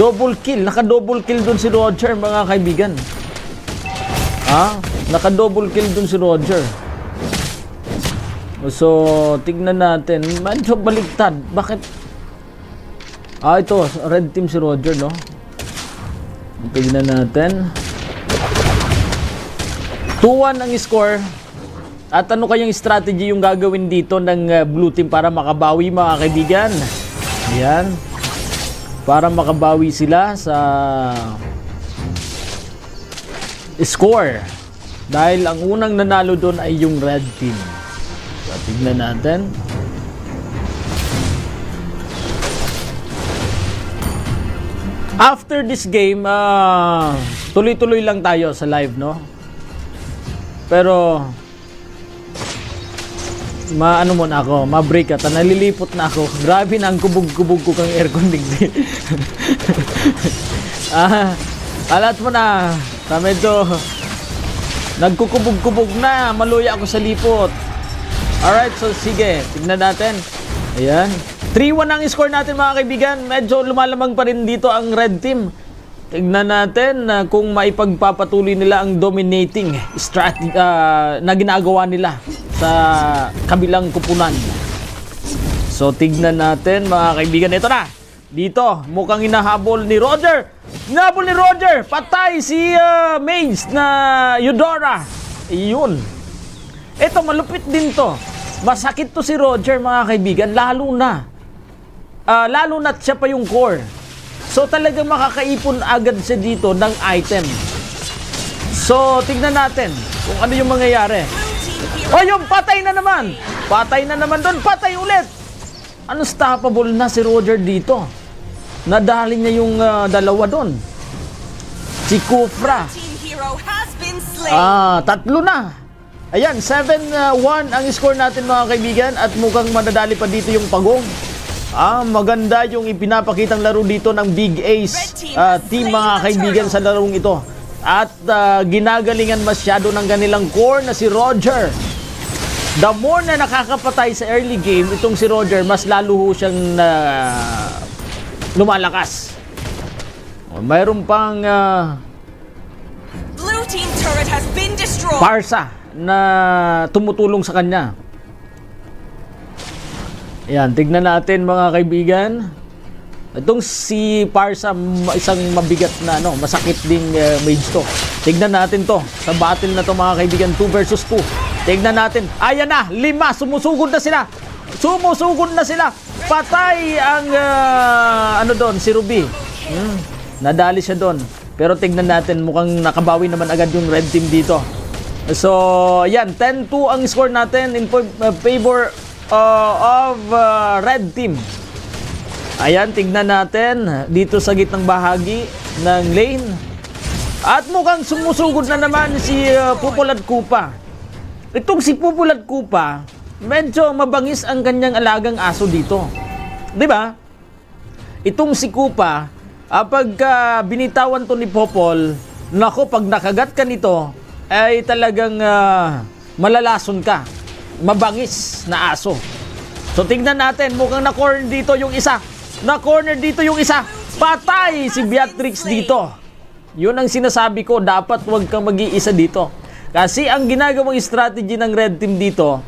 Double kill. Naka-double kill doon si Roger, mga kaibigan. Ha? Naka-double kill doon si Roger. So, tignan natin. Medyo baliktad. Bakit? Ah, ito, red team si Roger, no? Tignan natin. Two one ang score. At ano kayang strategy yung gagawin dito ng, uh, blue team para makabawi, mga kaibigan? Ayan. Para makabawi sila sa score. Dahil ang unang nanalo doon ay yung red team. So, tignan natin. After this game, ah, tuloy-tuloy lang tayo sa live, no? Pero, maano muna ako, ma-break ata, nalilipot na ako. Grabe na ang kubog-kubog ko kang aircon digdi. Ah, alat mo na, sa medyo nagkukubog-kubog na, maluya ako sa lipot. Alright, so sige, tignan natin. Ayan. Three one ang score natin, mga kaibigan. Medyo lumalamang pa rin dito ang red team. Tignan natin na kung maipagpapatuloy nila ang dominating strat-, ah, na ginagawa nila sa kabilang kupunan. So, tignan natin, mga kaibigan. Ito na. Dito, mukhang hinahabol ni Roger. Hinahabol ni Roger. Patay si, ah, Maze na Eudora. Iyon. Ito, malupit din to. Masakit to si Roger, mga kaibigan. Lalo na Ah, lalo na't siya pa yung core. So, talagang makakaipon agad siya dito ng item. So, tignan natin kung ano yung mangyayari. O, yung patay na naman! Patay na naman doon! Patay ulit! Unstoppable na si Roger dito. Nadali niya yung, ah, dalawa doon. Si Kufra. Team hero has been slain. Ah, tatlo na. Ayan, seven one ang score natin, mga kaibigan, at mukhang madadali pa dito yung Pagong. Ah, maganda yung ipinapakitang laro dito ng Big Ace ah, team, mga kaibigan, sa larong ito. At ah, ginagalingan masyado ng kanilang core na si Roger. The more na nakakapatay sa early game itong si Roger, mas lalo ho siyang ah, lumalakas. Mayroon pang ah, Blue team turret has been destroyed. Parsa na tumutulong sa kanya. Ayan, tignan natin, mga kaibigan. Itong si Parsa, ma- isang mabigat na, ano, masakit ding eh, mage to. Tignan natin to sa battle na to, mga kaibigan, two versus two. Tignan natin. Ayan na, lima, sumusugod na sila. Sumusugod na sila. Patay ang, ah, ano doon, si Ruby. Hmm, nadali siya doon. Pero tignan natin, mukhang nakabawi naman agad yung red team dito. So, yan, ten two ang score natin in po- uh, favor uh, of uh, red team. Ayan, tignan natin dito sa gitnang bahagi ng lane. At mukhang sumusugod na naman si uh, Pupol at Kupa. Itong si Pupol at Kupa, medyo mabangis ang kanyang alagang aso dito. 'Di ba? Itong si Kupa, ah, pagka binitawan to ni Popol, nako, pag nakagat ka nito, ay talagang ah, malalason ka. Mabangis na aso. So tignan natin, mukhang na-corner dito yung isa. Na-corner dito yung isa. Patay si Beatrix dito. Yun ang sinasabi ko, dapat huwag kang mag-iisa dito. Kasi ang ginagawang strategy ng red team dito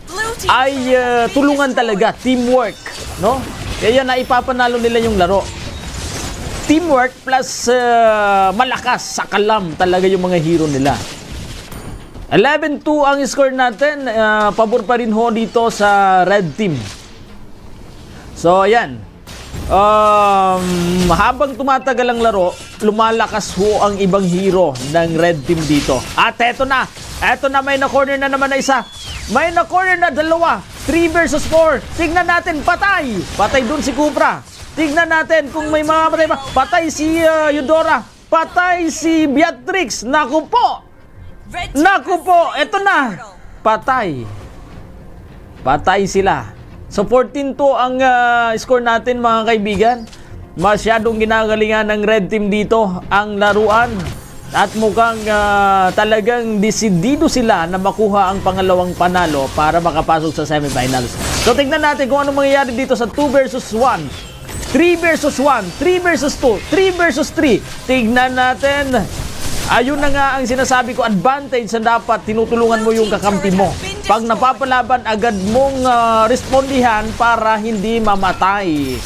ay uh, tulungan talaga, teamwork, no? Kaya naipapanalo nila yung laro. Teamwork plus uh, malakas sa kalam talaga yung mga hero nila. eleven two ang score natin. Uh, pabor pa rin ho dito sa red team. So, ayan. Um, habang tumatagal ang laro, lumalakas ho ang ibang hero ng red team dito. At eto na, eto na, may na-corner na naman na isa. May na-corner na dalawa. three versus four. Tignan natin, patay. Patay dun si Cobra. Tignan natin kung may mga patay pa. Patay si uh, Eudora. Patay si Beatrix. Naku po. Naku po, eto na. Patay. Patay sila. So fourteen two ang uh, score natin, mga kaibigan. Masyadong ginagalingan ng red team dito ang laruan. At mukhang uh, talagang desidido sila na makuha ang pangalawang panalo para makapasok sa semifinals. So tignan natin kung anong mangyayari dito sa two versus one. three versus one, three versus two, three versus three. Tignan natin. Ayun na nga ang sinasabi ko, advantage na dapat tinutulungan mo yung kakampi mo. Pag napapalaban, agad mong uh, respondihan para hindi mamatay.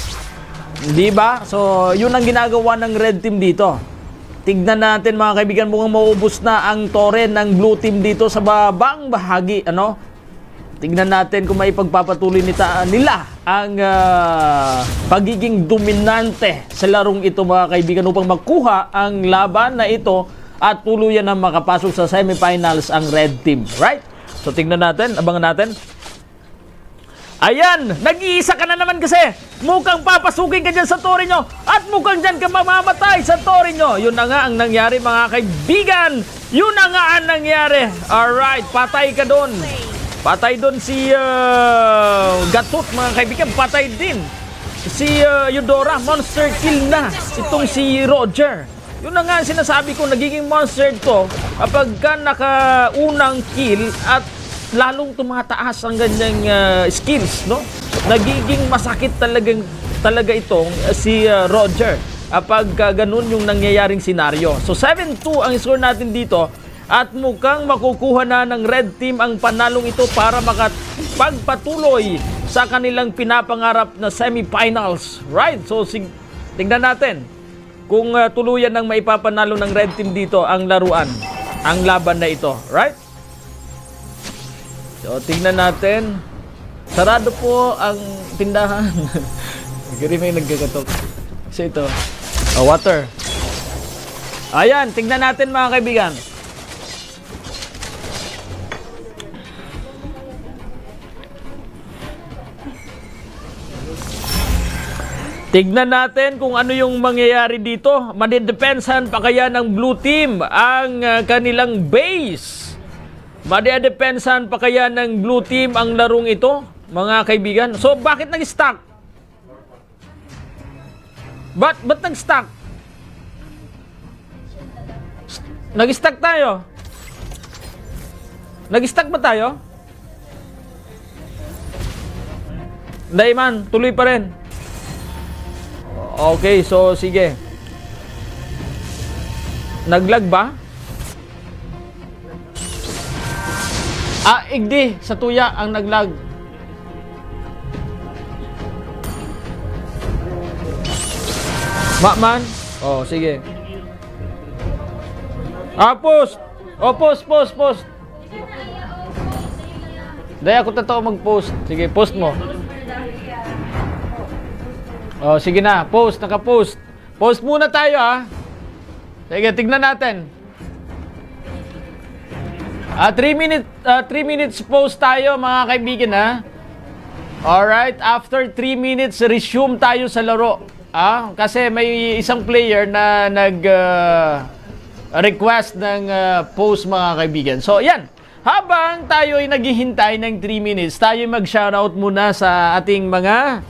Di ba? So, yun ang ginagawa ng red team dito. Tignan natin, mga kaibigan, mukhang maubos na ang tore ng blue team dito sa babang bahagi, ano? Tignan natin kung maipagpapatuloy nita, nila ang uh, pagiging dominante sa larong ito, mga kaibigan, upang makuha ang laban na ito at tuluyan na makapasok sa semifinals ang red team. Right? So tignan natin, abangan natin. Ayan, nag-iisa ka na naman kasi. Mukhang papasukin ka dyan sa tore nyo at mukhang dyan ka mamamatay sa tore nyo. Yun na nga ang nangyari, mga kaibigan. Yun na nga ang nangyari. Alright, patay ka doon. Patay doon si uh, Gatot, mga kaibigan. Patay din si uh, Eudora. Monster kill na itong si Roger. Yun na nga ang sinasabi ko, nagiging monster to kapag ka nakaunang kill at lalong tumataas ang ganyang uh, skills, no? Nagiging masakit talagang talaga itong uh, si uh, Roger kapag uh, ganun yung nangyayaring senaryo. So seven two ang score natin dito at mukhang makukuha na ng red team ang panalong ito para makapagpatuloy sa kanilang pinapangarap na semifinals. Right? So sig- tignan natin kung uh, tuluyan ng maipapanalo ng red team dito ang laruan, ang laban na ito. Right? So, tingnan natin. Sarado po ang tindahan. Gari may nagkakatok. Kasi ito. Oh, water. Ayan, tignan natin, mga kaibigan. Tignan natin kung ano yung mangyayari dito. Madedepensahan pa kaya ng blue team ang, ah, kanilang base? Madedepensahan pa kaya ng blue team ang larong ito, mga kaibigan? So, bakit nag-stuck? Ba't, ba't nag-stuck? Nag-stuck tayo. Nag-stuck ba tayo? Hindi man, tuloy pa rin. Okay, so sige. Nag-lag ba? Ah, igdi, sa tuya ang nag-lag. Maman? Oh, sige. Ah, post. Oh, post, post, post. Dahil ako totoo mag-post. Sige, post mo. Oh, sige na. Post, naka-post. Post muna tayo, ha. Sige, tignan natin. Ah, three minute, ah, three minutes post tayo, mga kaibigan, ha. Alright, after three minutes, resume tayo sa laro. Ah, kasi may isang player na nag, ah, request ng, ah, post, mga kaibigan. So, yan. Habang tayo ay naghihintay ng three minutes, tayo ay mag-shoutout muna sa ating mga,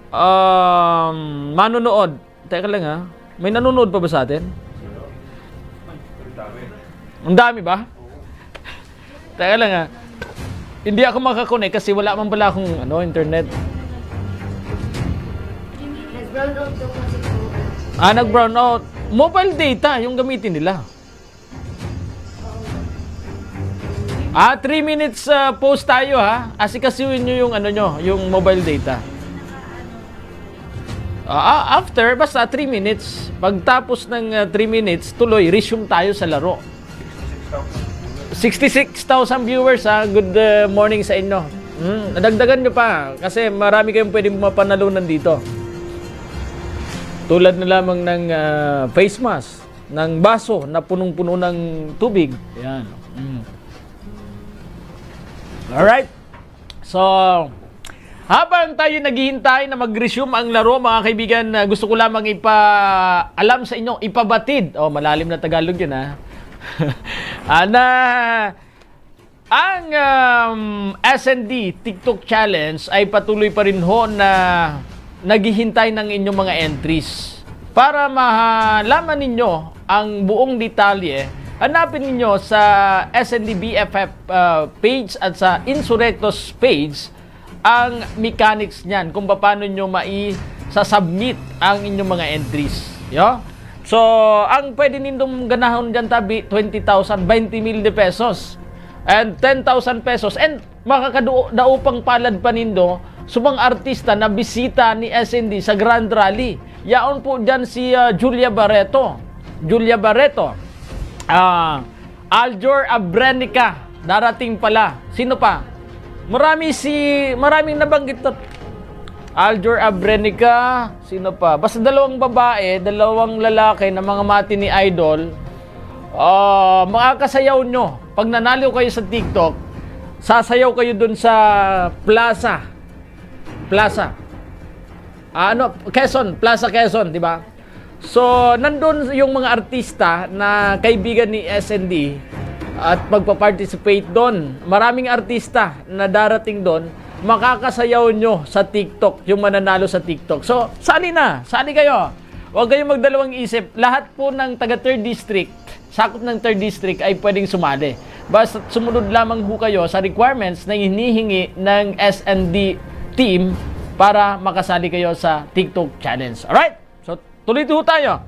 um, manonood. Teka lang, ha. May nanonood pa ba sa atin? Ang dami ba? Teka lang, ha. Hindi ako makakonek kasi wala man pala akong, ano, internet. Nag-brown out daw kasi po. Ah, nag-brown out. Mobile data yung gamitin nila. Ah, three minutes, ah, post tayo, ha. Asikasuhin nyo yung, ano nyo, yung mobile data. Ah, ah, after, basta three minutes. Pagtapos ng, ah, three minutes, tuloy, resume tayo sa laro. Sixty-six thousand viewers, ha. Good, ah, morning sa inyo. Hmm, nadagdagan nyo pa kasi marami kayong pwedeng mapanalunan dito. Tulad na lamang ng, ah, face mask, ng baso na punong-puno ng tubig. Yan. Mm. Alright. So, habang tayo naghihintay na mag-resume ang laro, mga kaibigan, ah, gusto ko lamang ipa-alam sa inyo, ipabatid. Oh, malalim na Tagalog yun, ha. Ah, na ang, um, S N D TikTok Challenge ay patuloy pa rin ho na naghihintay ng inyong mga entries. Para malaman ninyo ang buong detalye, hanapin ninyo sa S N D B F F, uh, page at sa Insurrectos page ang mechanics niyan kung paano nyo mai-submit ang inyong mga entries. Yo? So, ang pwede nindong ganahon dyan, tabi, twenty thousand, twenty mil de pesos. And ten thousand pesos. And makakadaupang palad pa nindo sa mga artista na bisita ni S N D sa Grand Rally. Yaon po dyan si, ah, Julia Barreto. Julia Barreto. Ah, Aljor Abrenica, darating pala. Sino pa? Marami si, maraming nabanggit na Aljor Abrenica, sino pa? Basta dalawang babae, dalawang lalaki na mga mati ni Idol. Ah, makakasayaw nyo. Pag nanalo kayo sa TikTok, sasayaw kayo dun sa plaza. Plaza. Ah, ano, Quezon, Plaza Quezon, di ba? So, nandun yung mga artista na kaibigan ni S N D at magpa-participate doon. Maraming artista na darating doon, makakasayaw nyo sa TikTok, yung mananalo sa TikTok. So, sali na, sali kayo. Huwag kayong magdalawang isip. Lahat po ng taga third District, sakop ng third District ay pwedeng sumali. Basta sumunod lamang ho kayo sa requirements na hinihingi ng S N D team para makasali kayo sa TikTok Challenge. Alright? So, tuloy ho tayo.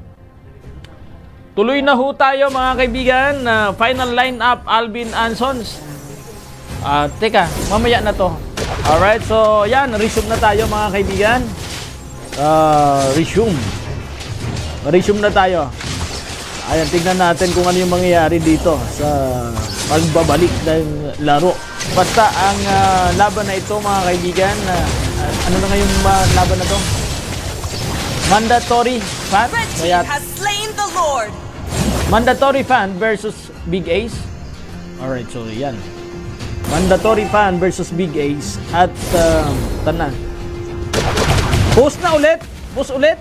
Tuloy na ho tayo, mga kaibigan. Ah, final lineup, Alvin Ansons. Ah, teka, mamaya na to. Alright, so yan, resume na tayo, mga kaibigan. Ah, resume. Resume na tayo. Ayan, tignan natin kung ano yung mangyayari dito sa pagbabalik ng laro. Basta ang, ah, laban na ito, mga kaibigan, ah, Ano na ngayon ma-, laban na 'to? Mandatory Fan? Red team Kaya has slain the Lord. Mandatory Fan versus Big Ace. Alright, so yan. Mandatory Fan versus Big Ace at ah, tana. Post na ulit. Post ulit.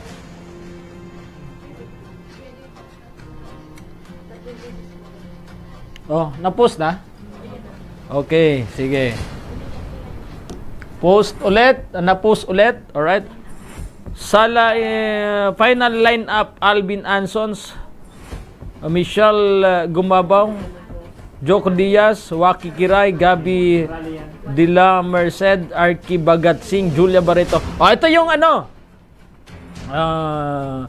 Oh, na-post na? Okay, sige. Post ulit, na-post ulit. Alright. Sala, eh, final lineup: Alvin Ansons, Michelle, eh, Gumabaw, Joko Diaz, Waki Kiray, Gabby de la Merced, Arky Bagatsing, Julia Barreto. Oh, ito yung ano. Ah,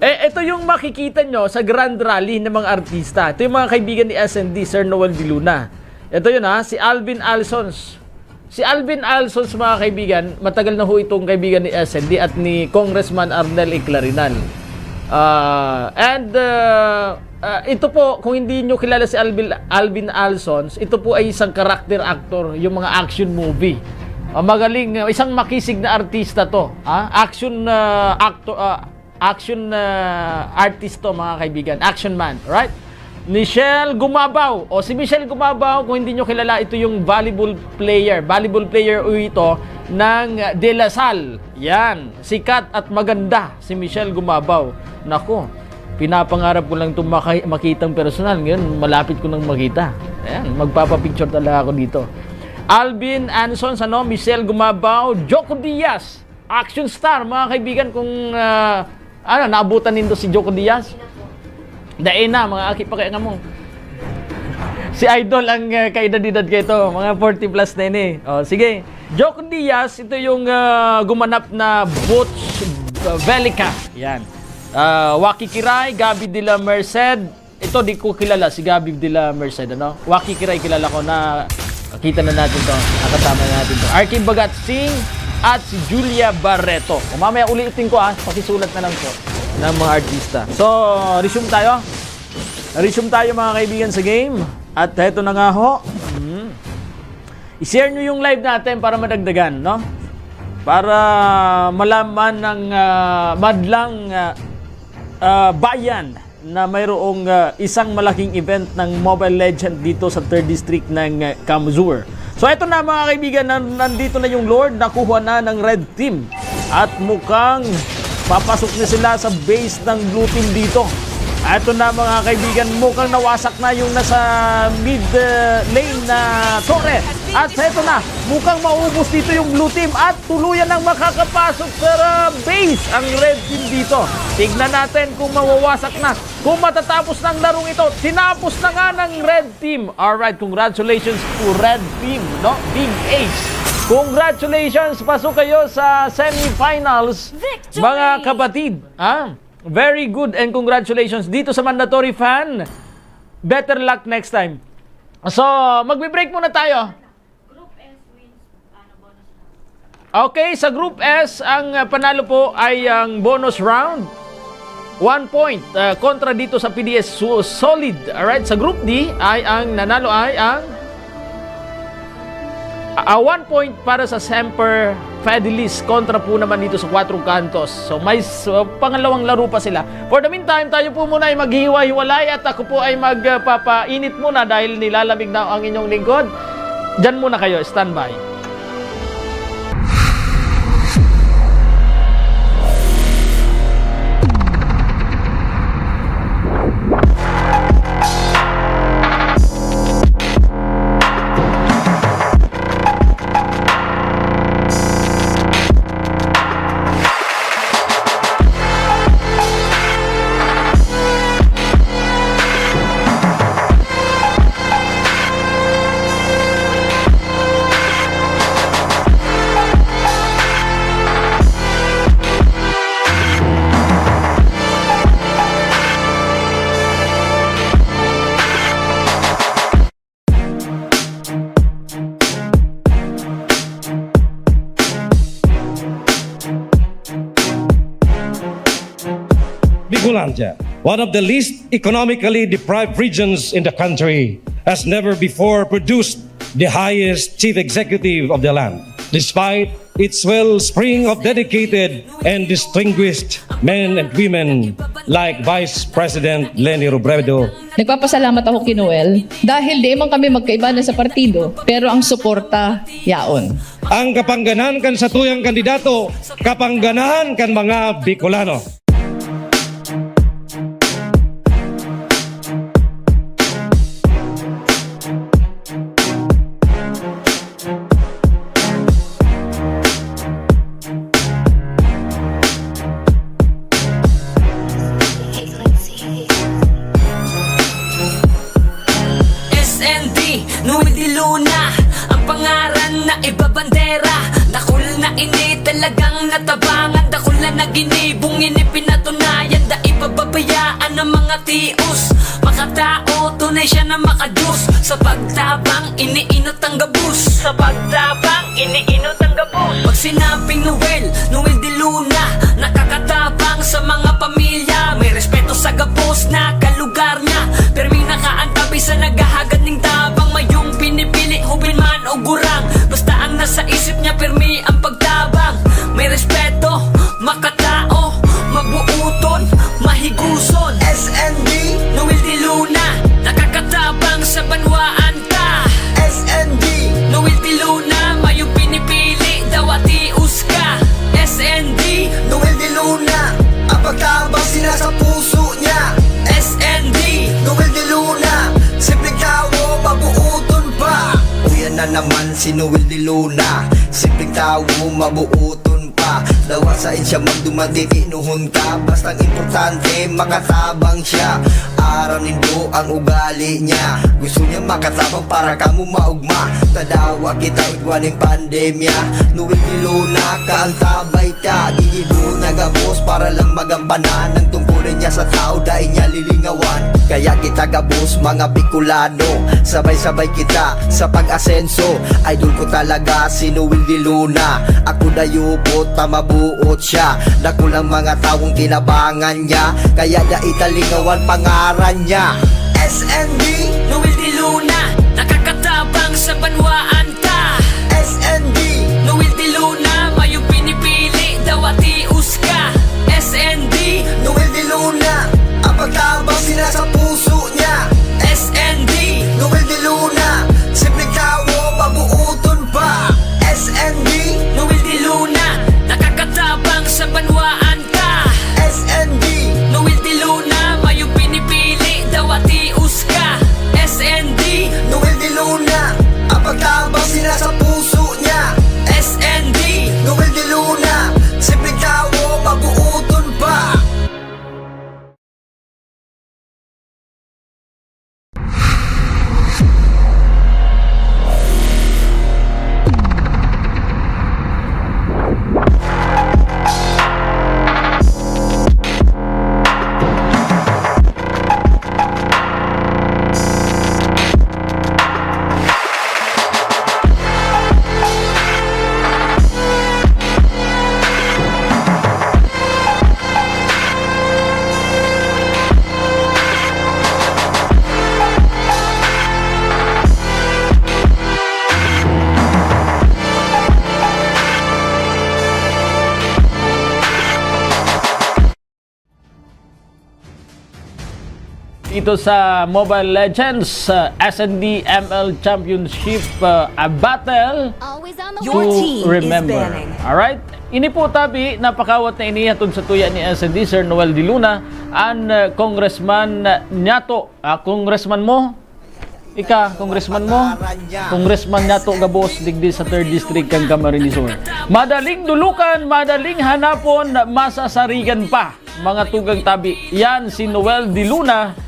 eh, ito yung makikita nyo sa Grand Rally ng mga artista. Ito yung mga kaibigan ni S N D, Sir Noel de Luna. Ito yun ha, si Alvin Alsons. Si Alvin Alsons, mga kaibigan, matagal na ho itong kaibigan ni S N D at ni Congressman Arnel Eclarinal. Ah, and ah, ah, ito po, kung hindi nyo kilala si Alvin, Alvin Alsons, ito po ay isang character actor, yung mga action movie. Ah, magaling, ah, isang makisig na artista 'to. Ah, action ah, actor, ah, action ah, artist 'to, mga kaibigan. Action man, right? Michelle Gumabaw. O, si Michelle Gumabaw, kung hindi nyo kilala, ito yung volleyball player. Volleyball player o ito ng De La Salle. Yan. Sikat at maganda si Michelle Gumabaw. Nako, pinapangarap ko lang itong maka- makitang personal. Ngayon, malapit ko nang makita. Ayan, magpapapicture talaga ako dito. Alvin Ansons, ano, Michelle Gumabaw, Joko Diaz. Action star, mga kaibigan, kung ah, ano, naabutan nindo si Joko Diaz. Dai na, mga aki pa kaya nga mo. Si Idol ang ah, kaedad-edad kayo to, mga forty plus na ini. Oh, sige. Joko Diaz, ito yung ah, gumanap na Butch Velica. Yan. Ah, Waki Kiray, Gabby de la Merced. Ito, di ko kilala si Gabby de la Merced, ano? Waki Kiray kilala ko na, kita na natin 'to. Nakasama na natin 'to. Arky Bagatsing at si Julia Barreto. O, mamaya ulitin ko, ah. Pakisulat na lang po ng mga artista. So, resume tayo. Resume tayo, mga kaibigan, sa game. At heto na nga ho. Hmm. I-share nyo yung live natin para madagdagan, no? Para malaman ng ah, madlang ah, ah, bayan na mayroong ah, isang malaking event ng Mobile Legend dito sa third District ng ah, Kamzur. So eto na, mga kaibigan, nan- nandito na yung Lord, nakuha na ng Red Team. At mukhang papasok na sila sa base ng Blue Team dito. Eto na, mga kaibigan, mukhang nawasak na yung nasa mid ah, lane na torre. At eto na, mukhang maubos dito yung Blue Team at tuluyan nang makakapasok sa ah, base ang Red Team dito. Tignan natin kung mawawasak na. Kung matatapos na ang larong ito, tinapos na nga ng Red Team. Alright, congratulations to Red Team, no? Big Ace. Congratulations, pasok kayo sa semifinals, Victory! mga kapatid. Ah, very good and congratulations dito sa Mandatory Fan. Better luck next time. So, magbe-break muna tayo. Okay, sa Group S, ang ah, panalo po ay ang bonus round. One point ah, kontra dito sa P D S. So, solid. Alright, sa Group D ay ang nanalo ay ang ah, one point para sa Semper Fidelis kontra po naman dito sa Cuatro Cantos. So, may s- pangalawang laro pa sila. For the meantime, tayo po muna ay maghihiwa-hiwalay at ako po ay magpapainit muna dahil nilalamig na ang inyong lingkod. Diyan muna kayo, standby. Bicolandia, one of the least economically deprived regions in the country, has never before produced the highest chief executive of the land, despite its wellspring of dedicated and distinguished men and women like Vice President Leni Robredo. Nagpapasalamat ako kay Noel dahil di man kami magkaiba na sa partido, pero ang suporta yaon. Ang kapanganahan kan satuyang kandidato, kapanganahan kan mga Bicolano. S N D, Noel de Luna, ang pangaran na ibabandera. Dakul na ini talagang natabangan, dakul na naginibong ini pinatunayan. Dai pababayaan ang mga tios, makatao, tunay siya na makadiyos. Sa pagtabang, iniinot ang gabos. Sa pagtabang, iniinot ang gabos. Pag sinabing Noel, Noel de Luna, nakakatabang sa mga pamilya. May respeto sa gabos na kalugar niya. Pirmi nakaantabay sa naghahagad ning tabang. Mayong pinipili, hubin man o gurang. Basta ang nasa isip niya, pirmi ang pagtabang. May respeto, makatao, mabuuton, mahiguson. S N D, Noel de Luna, nakakatabang sa banwaan ta. S N D, Noel de Luna, mayong pinipili, dawa tios ka. S N D, Noel de Luna, ang pagtabang sinasa puso niya. S N D, Noel de Luna, simpleng tawo, mabuuton pa. Uyan na naman si Noel de Luna, simpleng tawo, mabuuton pa. Dawa sain siya magduman, titinohon ka. Bastang importante, makatabang siya. Aram nindo ang ugali niya. Gusto niya makatabang para kamo maugma. Tadawa kita igwa ning pandemya. Noel de Luna, kaantabay ka. Gigibo na gabos para lang magampanan ang tungkulin niya sa tao, dai niya lilingawan. Kaya kita gabos, mga Bicolano, sabay-sabay kita sa pag-asenso. Idol ko talaga si Noel de Luna. Ako dayupot ta mabuot siya. Dakulang mga tawong tinabangan niya, kaya dai ta lingawan pangaran niya. S N D, Noel de Luna, nakakatabang sa banwaan ta. S N D, Noel de Luna, mayong pinipili, dawa tios ka. S N D, Noel de Luna, ang pagtabang sinasa puso niya. S N D, Noel de Luna, simpleng tawo, mabuuton pa. S N D, Noel de Luna, nakakatabang sa banwaan ta. S N D, Noel de Luna, mayong pinipili, dawa tios ka. S N D, Noel de Luna, ang pagtabang sinasa puso niya. S N D, Noel de Luna, simpleng tawo, mabuuton pa. Dito sa Mobile Legends, uh, S N D M L Championship, uh, a battle Always on the Your to team is remember. Banning. Alright? Ini po tabi, napakawat na ini hatod sa tuya ni S N D, Sir Noel de Luna, an, uh, Congressman Nyato. Ah, Congressman mo? Ika, Congressman mo? Congressman Nyato gabos, digdi sa third District kan Camarines Sur. Madaling dulukan, madaling hanapon, masasarigan pa. Mga tugang tabi, yan si Noel de Luna,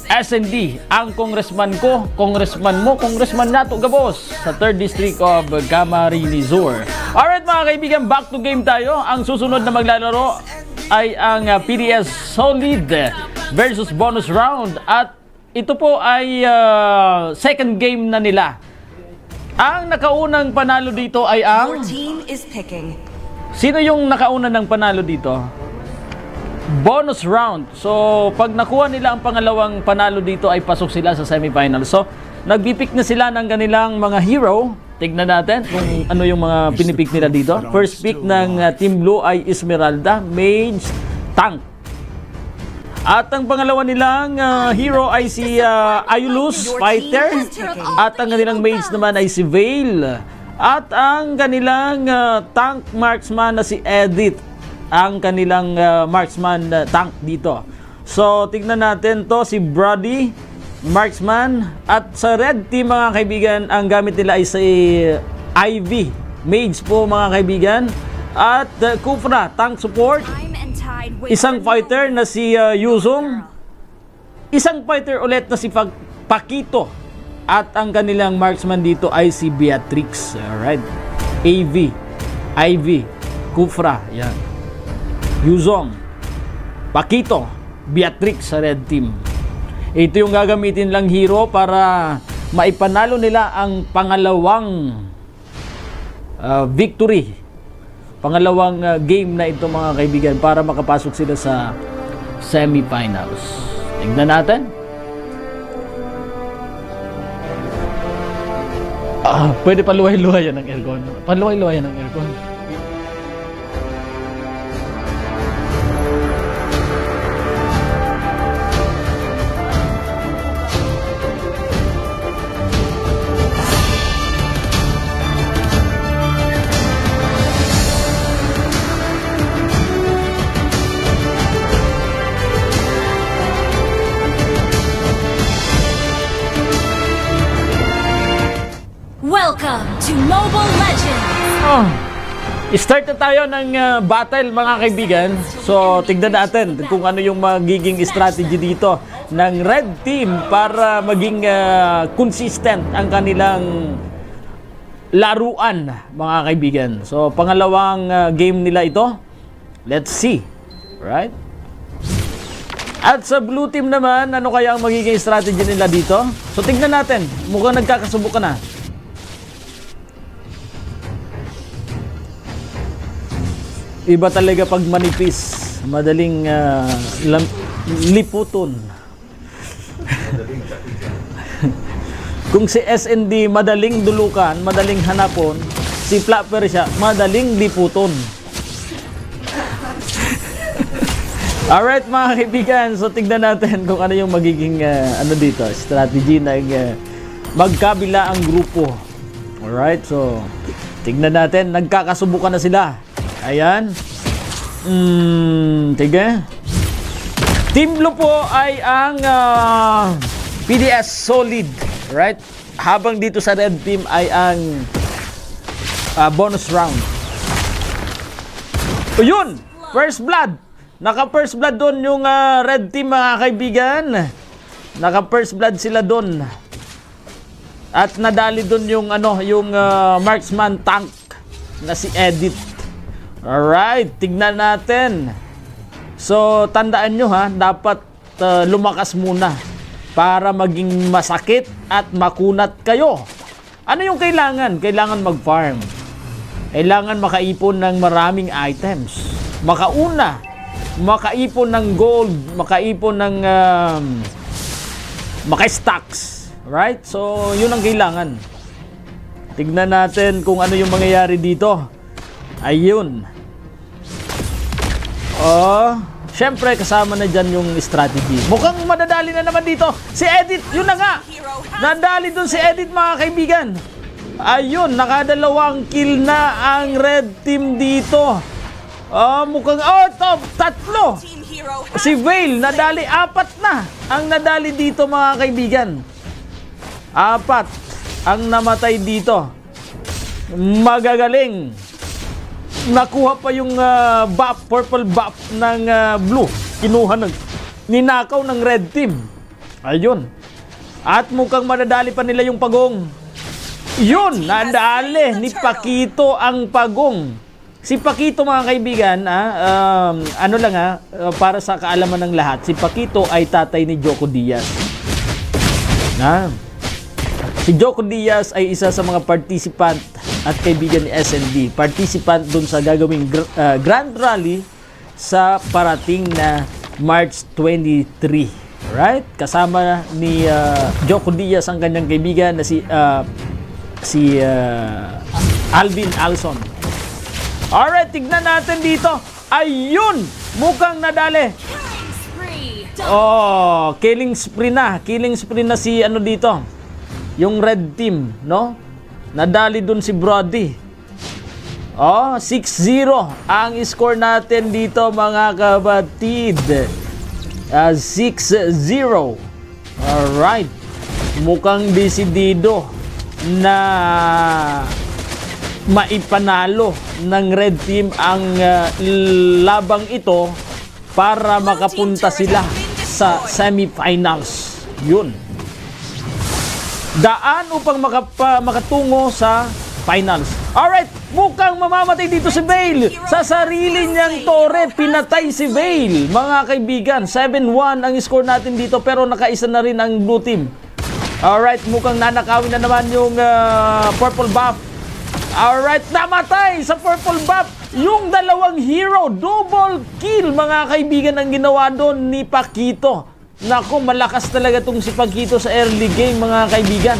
S N D, ang congressman ko, congressman mo, congressman nato gabos sa third District of Camarines Sur. Alright, mga kaibigan, back to game tayo. Ang susunod na maglalaro ay ang, ah, P D S Solid versus Bonus Round. At ito po ay, ah, second game na nila. Ang nakaunang panalo dito ay ang Your team is picking. Sino yung nakauna ng panalo dito? Bonus round. So, pag nakuha nila ang pangalawang panalo dito, ay pasok sila sa semifinal. So, nagpipick na sila ng kanilang mga hero. Tignan natin kung ano yung mga pinipick nila dito. First pick ng, ah, Team Blue ay Esmeralda, Mage, Tank. At ang pangalawa nilang, ah, hero ay si, ah, Ayulus, Fighter. At ang kanilang Mage naman ay si Veil. At ang kanilang, ah, Tank Marksman na si Edit. Ang kanilang, ah, Marksman, ah, Tank dito. So, tignan natin 'to, si Brody, Marksman. At sa Red Team, mga kaibigan, ang gamit nila ay si Ivy, Mage po, mga kaibigan. At, uh, Kufra, tank support. Isang fighter na si, uh, Yuzong. Isang fighter ulit na si Pag-, Pakito. At ang kanilang marksman dito ay si Beatrix. Alright. A V, Ivy, Kufra, yan. Yuzong, Pakito, Beatrix sa Red Team. Ito yung gagamitin lang hero para maipanalo nila ang pangalawang, ah, victory. Pangalawang, ah, game na ito, mga kaibigan, para makapasok sila sa semifinals. Tignan natin. Ah, pwede paluway-luwayan ang aircon. Paluway-luwayan ang aircon. Welcome to Mobile Legends! Ah, start na tayo ng, ah, battle, mga kaibigan. So, tignan natin kung ano yung magiging strategy dito ng Red Team para maging, ah, consistent ang kanilang laruan, mga kaibigan. So, pangalawang, ah, game nila ito. Let's see. Right? At sa Blue Team naman, ano kaya ang magiging strategy nila dito? So, tignan natin. Mukhang nagkakasubukan na. Iba talaga pag manipis. Madaling, ah, lam-, liputon. Kung si S N D madaling dulukan, madaling hanapon, si Flapper siya, madaling liputon. Alright, mga kaibigan, so tignan natin kung ano yung magiging, ah, ano dito, strategy ng, ah, magkabila ang grupo. Alright, so tignan natin, nagkakasubukan na sila. Ayan. Hmm, sige. Team Blue po ay ang, ah, P D S Solid, right? Habang dito sa Red Team ay ang, ah, bonus round. Ayun! First blood! Naka first blood doon yung, ah, Red Team, mga kaibigan. Naka first blood sila doon. At nadali doon yung, ano, yung, ah, marksman tank na si Edit. Alright, tignan natin. So, tandaan nyo ha, dapat, ah, lumakas muna para maging masakit at makunat kayo. Ano yung kailangan? Kailangan mag-farm. Kailangan makaipon ng maraming items. Makauna, makaipon ng gold, makaipon ng, um, maka-stacks. Right? So, yun ang kailangan. Tignan natin kung ano yung mangyayari dito. Ayun. Oh, syempre kasama na dyan yung strategy. Mukhang madadali na naman dito. Si Edit, yun na nga. Nadali dun si Edit, mga kaibigan. Ayun, nakadalawang kill na ang Red Team dito. Ah, mukhang, oh, ito, tatlo. Si Veil, nadali, apat na ang nadali dito, mga kaibigan. Apat ang namatay dito. Magagaling. Nakuha pa yung, ah, buff, purple buff ng, ah, blue. Kinuha ng, ninakaw ng red team. Ayun. At mukhang madadali pa nila yung pagong. Yun, nadali ni Pakito ang pagong. Si Pakito, mga kaibigan, ah, um, ano lang, ah, uh, para sa kaalaman ng lahat, si Pakito ay tatay ni Joko Diaz. Na, si Joko Diaz ay isa sa mga participant at kaibigan ni S N D. Participant dun sa gagawing gr-, ah, Grand Rally sa parating na March twenty-three. Right? Kasama ni, ah, Joko Diaz ang kanyang kaibigan na si, ah, si ah, Alvin Alson. Alright, tignan natin dito. Ayun! Mukhang nadali. Killing spree. Oh, killing spree na. Killing spree na si ano dito. Yung red team, no? Nadali dun si Brody. Oh, six zero ang score natin dito, mga kapatid. Ah, six zero. Alright. Mukhang desidido na maipanalo ng red team ang ah, labang ito para makapunta sila sa semifinals. Yun. Daan upang makapa, makatungo sa finals. Alright, mukhang mamamatay dito si Vale. Sa sarili niyang tore, pinatay si Vale. Mga kaibigan, seven one ang score natin dito, pero nakaisa na rin ang blue team. Alright, mukhang nanakawin na naman yung ah, purple buff. Alright, namatay sa purple buff yung dalawang hero. Double kill, mga kaibigan, ang ginawa doon ni Paquito. Nako, malakas talaga tong si Paquito sa early game, mga kaibigan.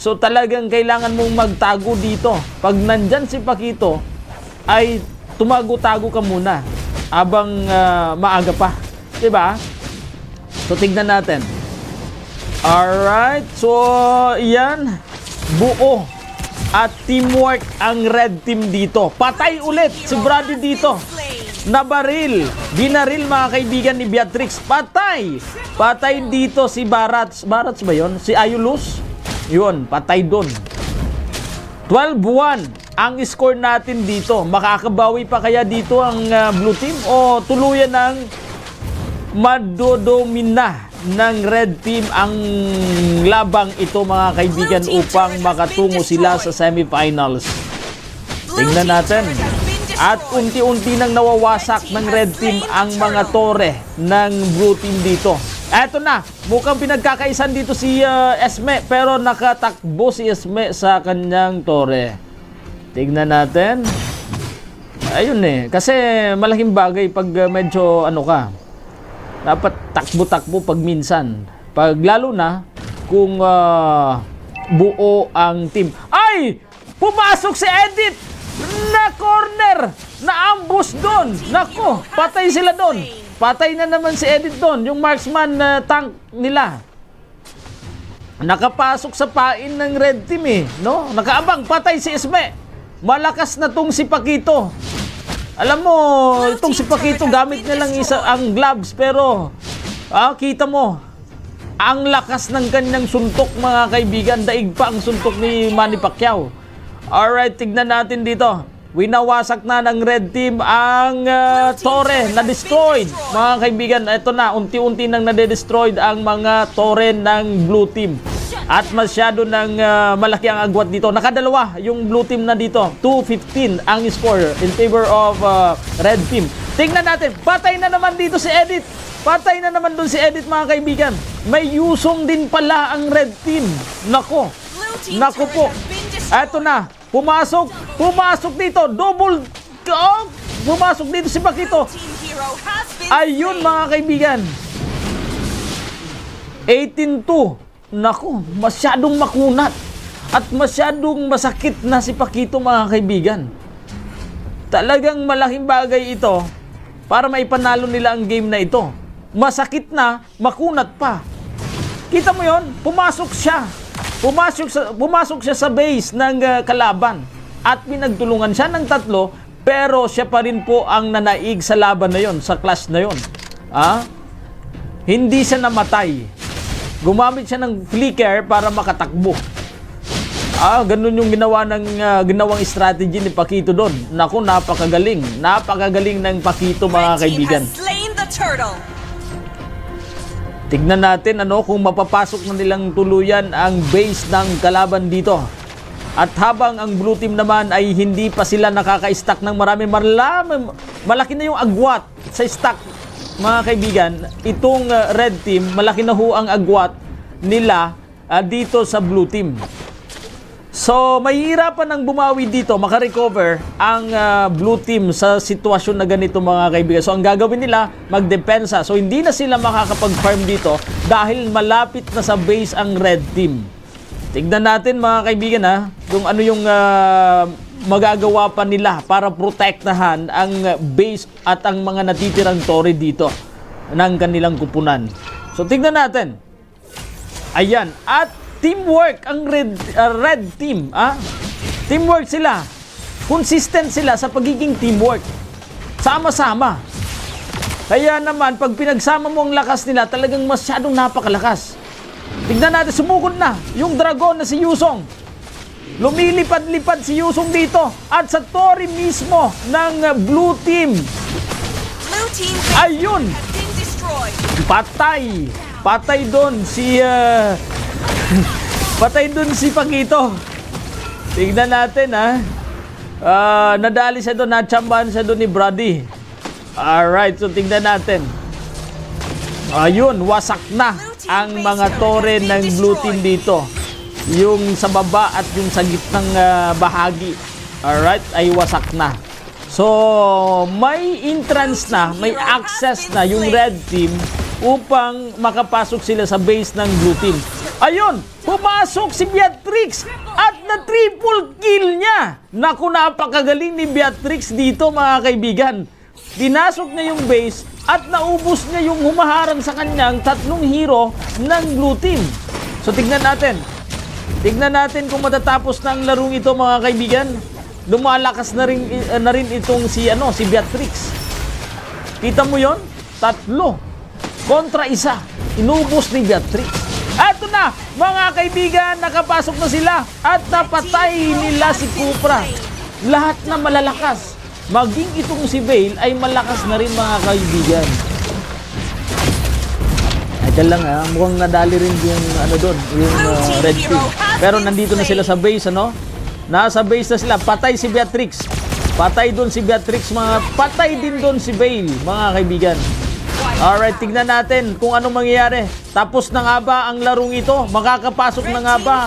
So talagang kailangan mong magtago dito. Pag nandyan si Paquito, ay tumago-tago ka muna abang ah, maaga pa. 'Di ba? So tignan natin. Alright. So, iyan. Buo at teamwork ang red team dito. Patay ulit si Brody dito. Nabaril. Binaril, mga kaibigan, ni Beatrix. Patay. Patay dito si Barats. Barats ba yon? Si Ayulus? Yun, patay dun. Twelve one ang score natin dito. Makakabawi pa kaya dito ang ah, blue team o tuluyan ng madodomina ng red team ang labang ito, mga kaibigan, upang makatungo sila sa semifinals? Tingnan natin. At unti-unti nang nawawasak ng red team ang mga tore ng blue team dito. Eto na, mukhang pinagkakaisan dito si ah, Esme, pero nakatakbo si Esme sa kanyang tore. Tignan natin. Ayun eh, kasi malaking bagay pag ah, medyo ano ka, dapat takbo-takbo pag minsan. Pag lalo na kung ah, buo ang team. Ay! Pumasok si Edit! Na corner! Na ambush doon! Nako, patay sila doon! Patay na naman si Edit doon, yung marksman na tank nila. Nakapasok sa pain ng red team eh, no? Nakaabang, patay si Esme. Malakas na tong si Paquito. Alam mo, itong si Paquito, gamit niya lang isa ang gloves, pero ah, kita mo, ang lakas ng kanyang suntok, mga kaibigan. Daig pa ang suntok ni Manny Pacquiao. Alright, tignan natin dito. Winawasak na ng red team ang ah, tore na destroyed. Mga kaibigan, ito na, unti-unti nang nade-destroyed ang mga tore ng blue team. At masyado nang ah, malaki ang agwat dito. Nakadalawa yung blue team na dito. Two fifteen ang score in favor of ah, red team. Tingnan natin, patay na naman dito si Edit. Patay na naman doon si Edit, mga kaibigan. May Yusong din pala ang red team. Nako. Nako po. Eto na. Pumasok. Pumasok dito. Double. Oh, pumasok dito si Paquito. Ayun, mga kaibigan. Eighteen two. Nako, masyadong makunat. At masyadong masakit na si Paquito, mga kaibigan. Talagang malaking bagay ito para maipanalo nila ang game na ito. Masakit na, makunat pa. Kita mo yon? Pumasok siya. Pumasok sa, pumasok siya sa base ng ah, kalaban. At pinagtulungan siya ng tatlo, pero siya pa rin po ang nanaig sa laban na yon, sa clash na yon. Ah? Hindi siya namatay. Gumamit siya ng flicker para makatakbo. Ah, ganun yung ginawa ng ah, ginawang strategy ni Paquito doon. Naku, napakagaling. Napakagaling ng Paquito, mga kaibigan. Has slain the turtle. Tignan natin ano kung mapapasok na nilang tuluyan ang base ng kalaban dito. At habang ang blue team naman ay hindi pa sila nakaka-stack ng marami, marla- malaki na yung agwat sa stack, mga kaibigan. Itong uh, red team, malaki na ho ang agwat nila uh, dito sa blue team. So, mahihirapan ang bumawi dito, makarecover ang uh, blue team sa sitwasyon na ganito, mga kaibigan. So, ang gagawin nila, magdepensa. So, hindi na sila makakapag-farm dito dahil malapit na sa base ang red team. Tignan natin, mga kaibigan, ha, kung ano yung, ah, magagawa pa nila para protektahan ang base at ang mga natitirang tore dito ng kanilang kupunan. So, tignan natin. Ayan. At teamwork ang red, ah, red team, ah. Teamwork sila. Consistent sila sa pagiging teamwork. Sama-sama. Kaya naman, pag pinagsama mo ang lakas nila, talagang masyadong napakalakas. Tignan natin, sumugod na yung dragon na si Yusong. Lumilipad-lipad si Yusong dito at sa tore mismo ng, uh, blue team. Blue team base Ayun! has been destroyed. Patay! Patay doon si, uh, patay doon si Pakito. Tignan natin, ha. Ah, nadali siya doon, natsambahan siya doon ni Brady. Alright, so tignan natin. Ayun, wasak na ang mga tore ng blue team dito. Yung sa baba at yung sa gitnang, ah, bahagi. Alright, ay wasak na. So, may entrance na, may access na yung red team upang makapasok sila sa base ng blue team. Ayun, pumasok si Beatrix at na-triple kill niya. Naku, napakagaling ni Beatrix dito, mga kaibigan. Pinasok niya yung base at naubos niya yung humaharang sa kanyang tatlong hero ng blue team. So, tignan natin. Tignan natin kung matatapos na ang larong ito, mga kaibigan. Lumalakas na rin, na rin itong si, ano, si Beatrix. Kita mo yon? Tatlo kontra isa. Inubos ni Beatrix. Eto na, mga kaibigan, nakapasok na sila at napatay nila si Cupra. Lahat na malalakas. Maging itong si Veil ay malakas na rin, mga kaibigan. Ay, dyan lang, ha. Mukhang nadali rin yung, ano, doon, yung, ah, red team. Pero nandito na sila sa base, ano? Nasa base na sila. Patay si Beatrix. Patay doon si Beatrix, mga patay din doon si Veil, mga kaibigan. Alright, tignan natin kung anong mangyayari. Tapos na nga ba ang larong ito? Makakapasok na nga ba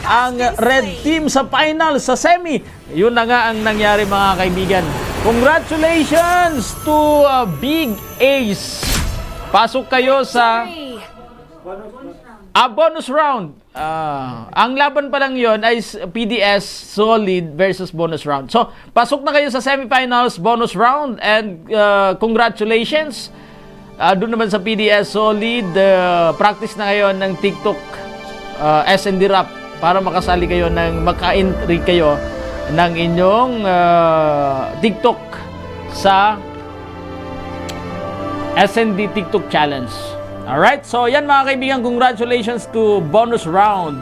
ang red team sa final, sa semi? Yun na nga ang nangyari, mga kaibigan. Congratulations to, uh, Big Ace. Pasok kayo sa, ah, bonus round. Ah, ang laban pa lang yon ay s-, P D S Solid versus bonus round. So, pasok na kayo sa semifinals, bonus round, and, ah, congratulations. Ah, doon naman sa P D S Solid, ah, practice na kayo ng TikTok, ah, S N D Rap para makasali kayo ng, maka-entry kayo ng inyong, ah, TikTok sa S N D TikTok Challenge. Alright, so yan, mga kaibigan, congratulations to bonus round.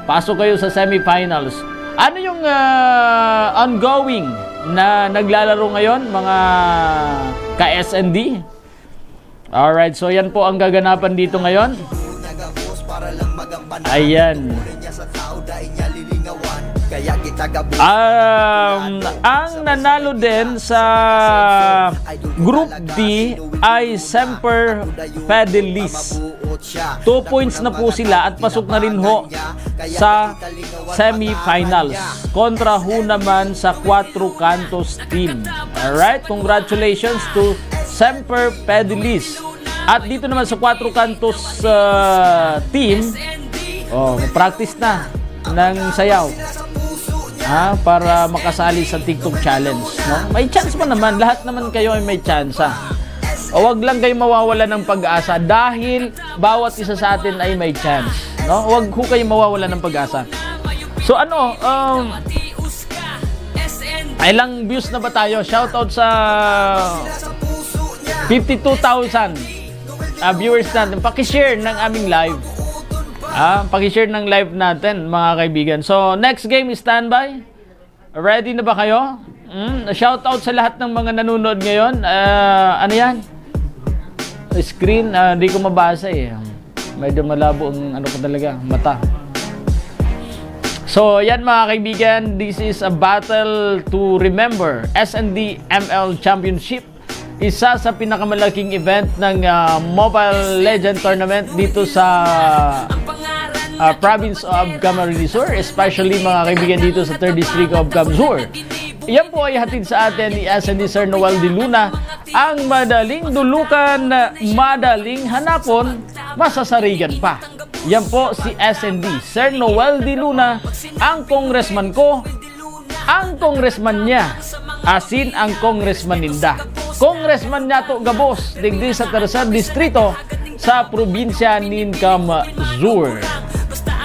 Pasok kayo sa semifinals. Ano yung, ah, ongoing na naglalaro ngayon, mga ka-S N D? Alright, so yan po ang gaganapan dito ngayon. Ayan. Um, ang nanalo din sa Group D ay Semper Fidelis. Two points na po sila at pasok na rin ho sa semifinals kontra ho naman sa Cuatro Cantos team. Alright, congratulations to Semper Fidelis. At dito naman sa Cuatro Cantos, ah, team, oh, practice na ng sayaw, ha, para makasali sa TikTok Challenge, no? May chance pa naman, lahat naman kayo ay may chance, ha. O, wag lang kayo mawawala ng pag-asa dahil bawat isa sa atin ay may chance, no? Wag ho kayo mawawala ng pag-asa. So, ano, um, ilang views na ba tayo? Shoutout sa fifty-two thousand, ah, viewers natin. Paki-share ng aming live. Ah, paki-share ng live natin, mga kaibigan. So, next game, standby. Ready na ba kayo? Mm, shoutout sa lahat ng mga nanonood ngayon. Ah, ano yan? Screen, ah, di ko mabasa eh. Medyo malabo ang ano ko talaga, mata. So, yan, mga kaibigan, this is a battle to remember. S N D M L Championship, isa sa pinakamalaking event ng, ah, Mobile Legend Tournament dito sa, ah, province of Camarines Sur, especially, mga kaibigan, dito sa third District of Camsur. Yan po ay hatid sa atin ni S N D Sir Noel de Luna, ang madaling dulukan, madaling hanapon, masasarigan pa. Yan po si S N D, Sir Noel De Luna, ang congressman ko, ang congressman niya, asin ang congressman ninda. Congressman niya to gabos, digdi sa tercer distrito sa probinsya nin Camzur.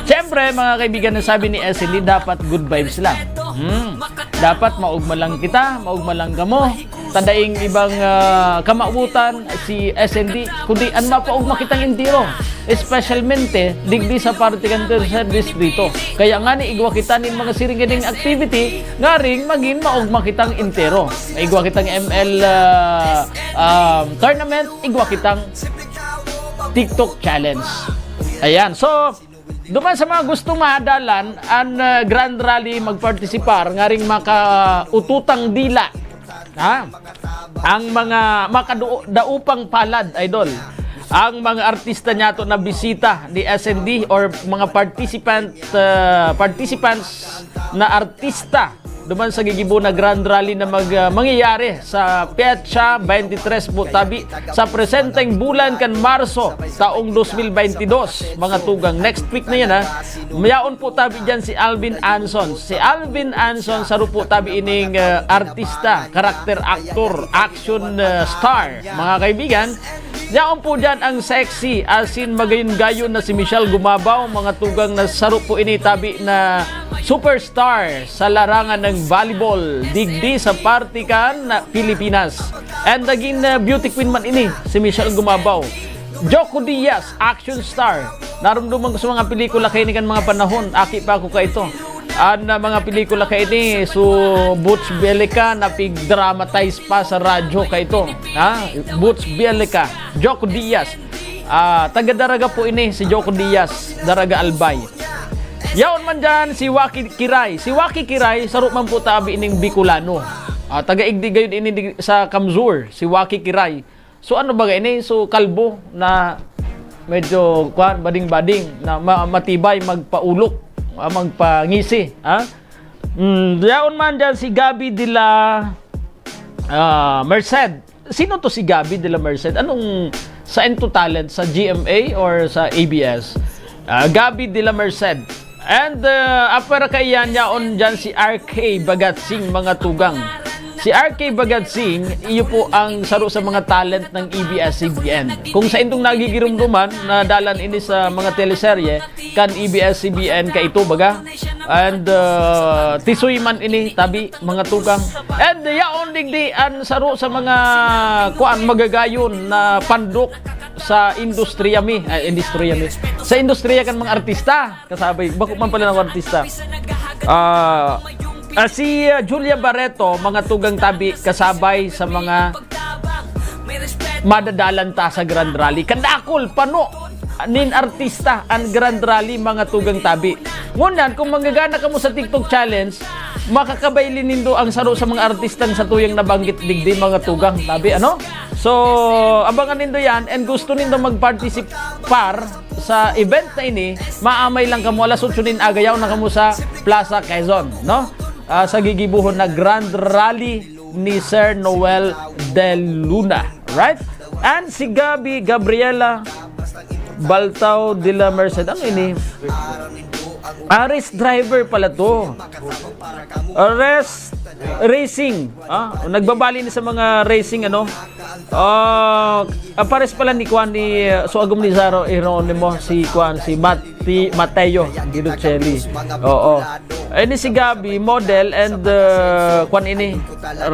Siyempre, mga kaibigan, na sabi ni S N D, dapat good vibes lang. Hmm. Dapat maugma lang kita, maugma lang kamo. Tadaing ibang ah, kamawotan si S N D, kundi an mapaugma kitang entero. Especialmente, digdi sa parte kan tercer distrito. Kaya nga ni igwa kita nin mga siring ganing activity, ngaring magin maugma kitang entero. Igwa kitang M L ah, um, tournament, igwa kitang TikTok challenge. Ayan, so, duman sa mga gusto madalan an ah, Grand Rally magpartisipar, ngaring makaututang dila, ha? Ang mga makadaupang palad, idol. Ang mga artista niyato na bisita ni S N D or mga participant, ah, participants na artista duman sa gigibo na Grand Rally na mag, ah, mangyayari sa petsa twenty-three po tabi sa presenteng bulan kan Marso taong twenty twenty-two. Mga tugang, next week na yan, ha. Mayaon po tabi dyan si Alvin Anson. Si Alvin Anson, saro po tabi ining ah, artista, karakter, aktor, action ah, star. Mga kaibigan, yaon po dyan ang sexy, asin magayon-gayon na si Michelle Gumabao. Mga tugang, na saro po ini tabi na superstar sa larangan ng volleyball digdi sa parte kan na Pilipinas. And naging ah, beauty queen man ini si Michelle Gumabao. Joko Diaz, action star. Narumduman ko sa mga pelikula kaini kan mga panahon, aki pa ako kaito. An ah, mga pelikula kaini, so Butch Bellica, napig-dramatize pa sa radyo kaito. Ha? Butch Bellica, Joko Diaz. Ah, taga Daraga po ini, si Joko Diaz, Daraga Albay. Yaon man dyan si Waki Kiray. Si Waki Kiray, saro man po tabi ining Bicolano. Ah, taga Igdi gayon ini di- sa Camzur, si Waki Kiray. So ano ba ini? So kalbo na medyo kwan, bading-bading, na ma- matibay magpaulok, ah, magpangisi, ha? Mm, yaon man dyan si Gabby de la ah, Merced. Sino to si Gabby de la Merced? Anong, saan to talent? Sa G M A or sa A B S? Ah, Gabby de la Merced. And uh, apwera kaiyan, yaon dyan si R K Bagatsing, mga tugang. Si R K Bagatsing, iyo po ang saro sa mga talent ng A B S C B N. Kung sa indong nagigirumduman, na dalan ini sa mga teleserye, kan A B S C B N kaito, baga. And uh, tisoy man ini, tabi, mga tugang. And yaon digdi an saro sa mga, kuan, magagayon na pandok sa industriya mi, ay, industriya mi, sa industriya kan mga artista. Kasabay, bako man pala ng artista. Ah, ah, si ah, Julia Barreto, mga tugang tabi, kasabay sa mga madadalan ta sa Grand Rally. Kadakol, pano nin artista an Grand Rally, mga tugang tabi. Ngunyan, kung manggagana kamo sa TikTok Challenge, makakabaili nindo ang saro sa mga artistang satuyang nabanggit digdi, mga tugang tabi, ano? So, abangan nindo yan, and gusto nindo magparticipar sa event na ini, maamay lang kamo, alas otso nin aga, yaon na kamo sa Plaza Quezon, no? Ah, sa gigibohon na Grand Rally ni Sir Noel De Luna, right? And si Gabby Gabriela Baltao de la Merced. Ano ini? Aris driver pala to. Aris Racing. Ah, nagbabali ni sa mga racing, ano? Ah, ah, pares pala ni Kwan ni, uh, so agom ni Zaro Jeronimo, si Kwan, si Mati, Mateo Gilucelli. Oo. Ini si Gabby, model and, uh, Kwan ini,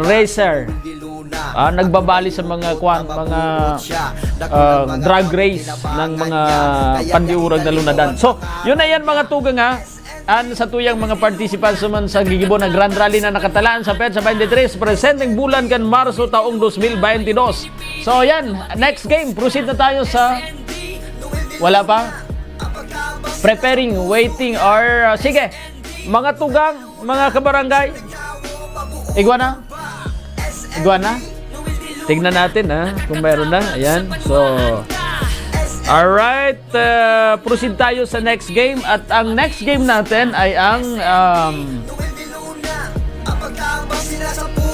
racer. Ah, nagbabali sa mga Kwan, mga, ah, drag race ng mga pandiurag na lunadan. So, yun na yan, mga tugang, ha. An satuyang mga participants naman sa gigibo na Grand Rally na nakatalaan sa petsa twenty-three, presenteng bulan kan Marso taong twenty twenty-two. So, yan. Next game. Proceed na tayo sa... Wala pa? Preparing, waiting, or... uh, sige. Mga tugang, mga kabarangay. Igwa na? Igwa na? Tignan natin, ha, kung meron na. Ayan. So, alright. Uh, proceed tayo sa next game. At ang next game natin ay ang um,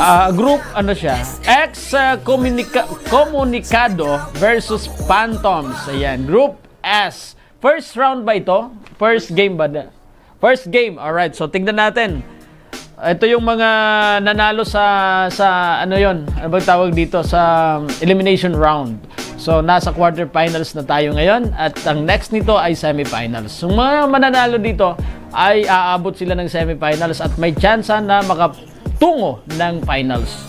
ah, group, ano siya? Ex uh, Comunica- Comunicado versus Phantoms. Ayan. Group S. First round ba ito? First game ba? First game. Alright, so tignan natin. Ito yung mga nanalo sa, sa ano yon, ano bang tawag dito, sa elimination round. So nasa quarterfinals na tayo ngayon at ang next nito ay semifinals. So mga mananalo dito ay aabot sila ng semifinals at may tsansa na makatungo ng finals.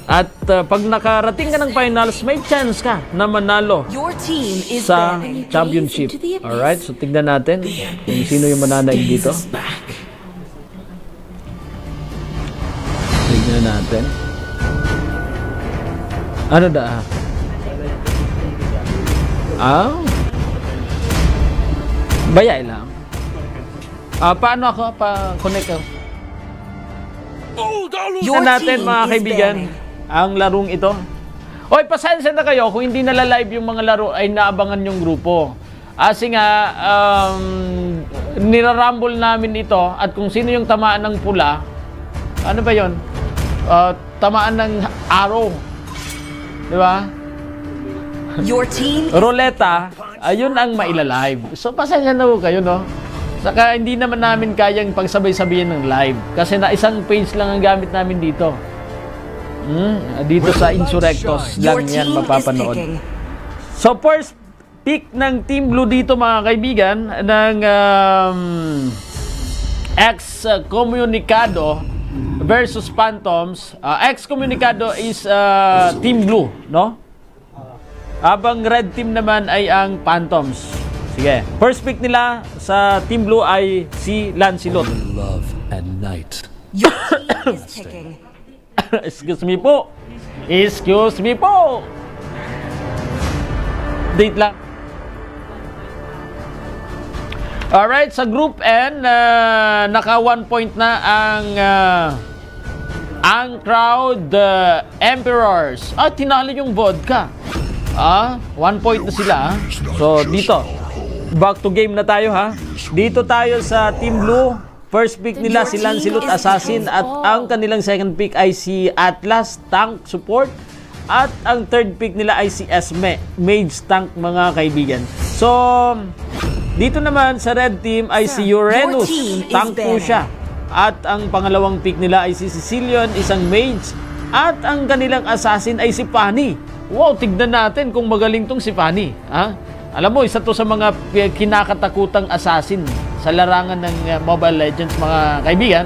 At uh, pag nakarating ka ng finals, may chance ka na manalo Your team is sa banning. Championship. Listen to the abyss. Alright, so tignan natin kung sino yung mananaig dito. Tignan natin. Ano da? Ah? Bayay lang. Ah, paano ako pa-connect ako? Your Tignan natin, team mga is kaibigan, banning. Ang larong ito. Oy, pasensya na kayo kung hindi nala-live yung mga laro ay naabangan yung grupo. Kasi nga, um, nirarambol namin ito at kung sino yung tamaan ng pula, ano ba yon? Ah, tamaan ng arrow. Di ba? Your team is Ruleta, ayun ang maila-live. So, pasensya na ho kayo, no? Saka hindi naman namin kayang pagsabay-sabayan ng live. Kasi na isang page lang ang gamit namin dito. Hmm, dito sa Insurrectos Your lang yan team is mapapanood. Picking. So, first pick ng Team Blue dito, mga kaibigan, ng um, Excommunicado versus Phantoms. Uh, Excommunicado is uh, Team Blue, no? Habang red team naman ay ang Phantoms. Sige. First pick nila sa Team Blue ay si Lancelot. Only love and night. Your team is picking. Excuse me po. Excuse me po. Date lang. Alright, sa Group N, ah, naka one point na ang, ah, ang Crowd, ah, Emperors. Ah, tinalo yung Vodka. Ah, one point na sila, ah. So, dito. Back to game na tayo, ha. Dito tayo sa Team Blue. First pick nila si Lancelot, Assassin, at ang kanilang second pick ay si Atlas, Tank Support. At ang third pick nila ay si Esme, Mage Tank, mga kaibigan. So, dito naman sa red team ay si Uranus, Tank po siya. At ang pangalawang pick nila ay si Cecilion, isang Mage. At ang kanilang assassin ay si Fanny. Wow, tignan natin kung magaling tong si Fanny, ha? Alam mo, isa to sa mga pi-, kinakatakutang assassin sa larangan ng, uh, Mobile Legends, mga kaibigan,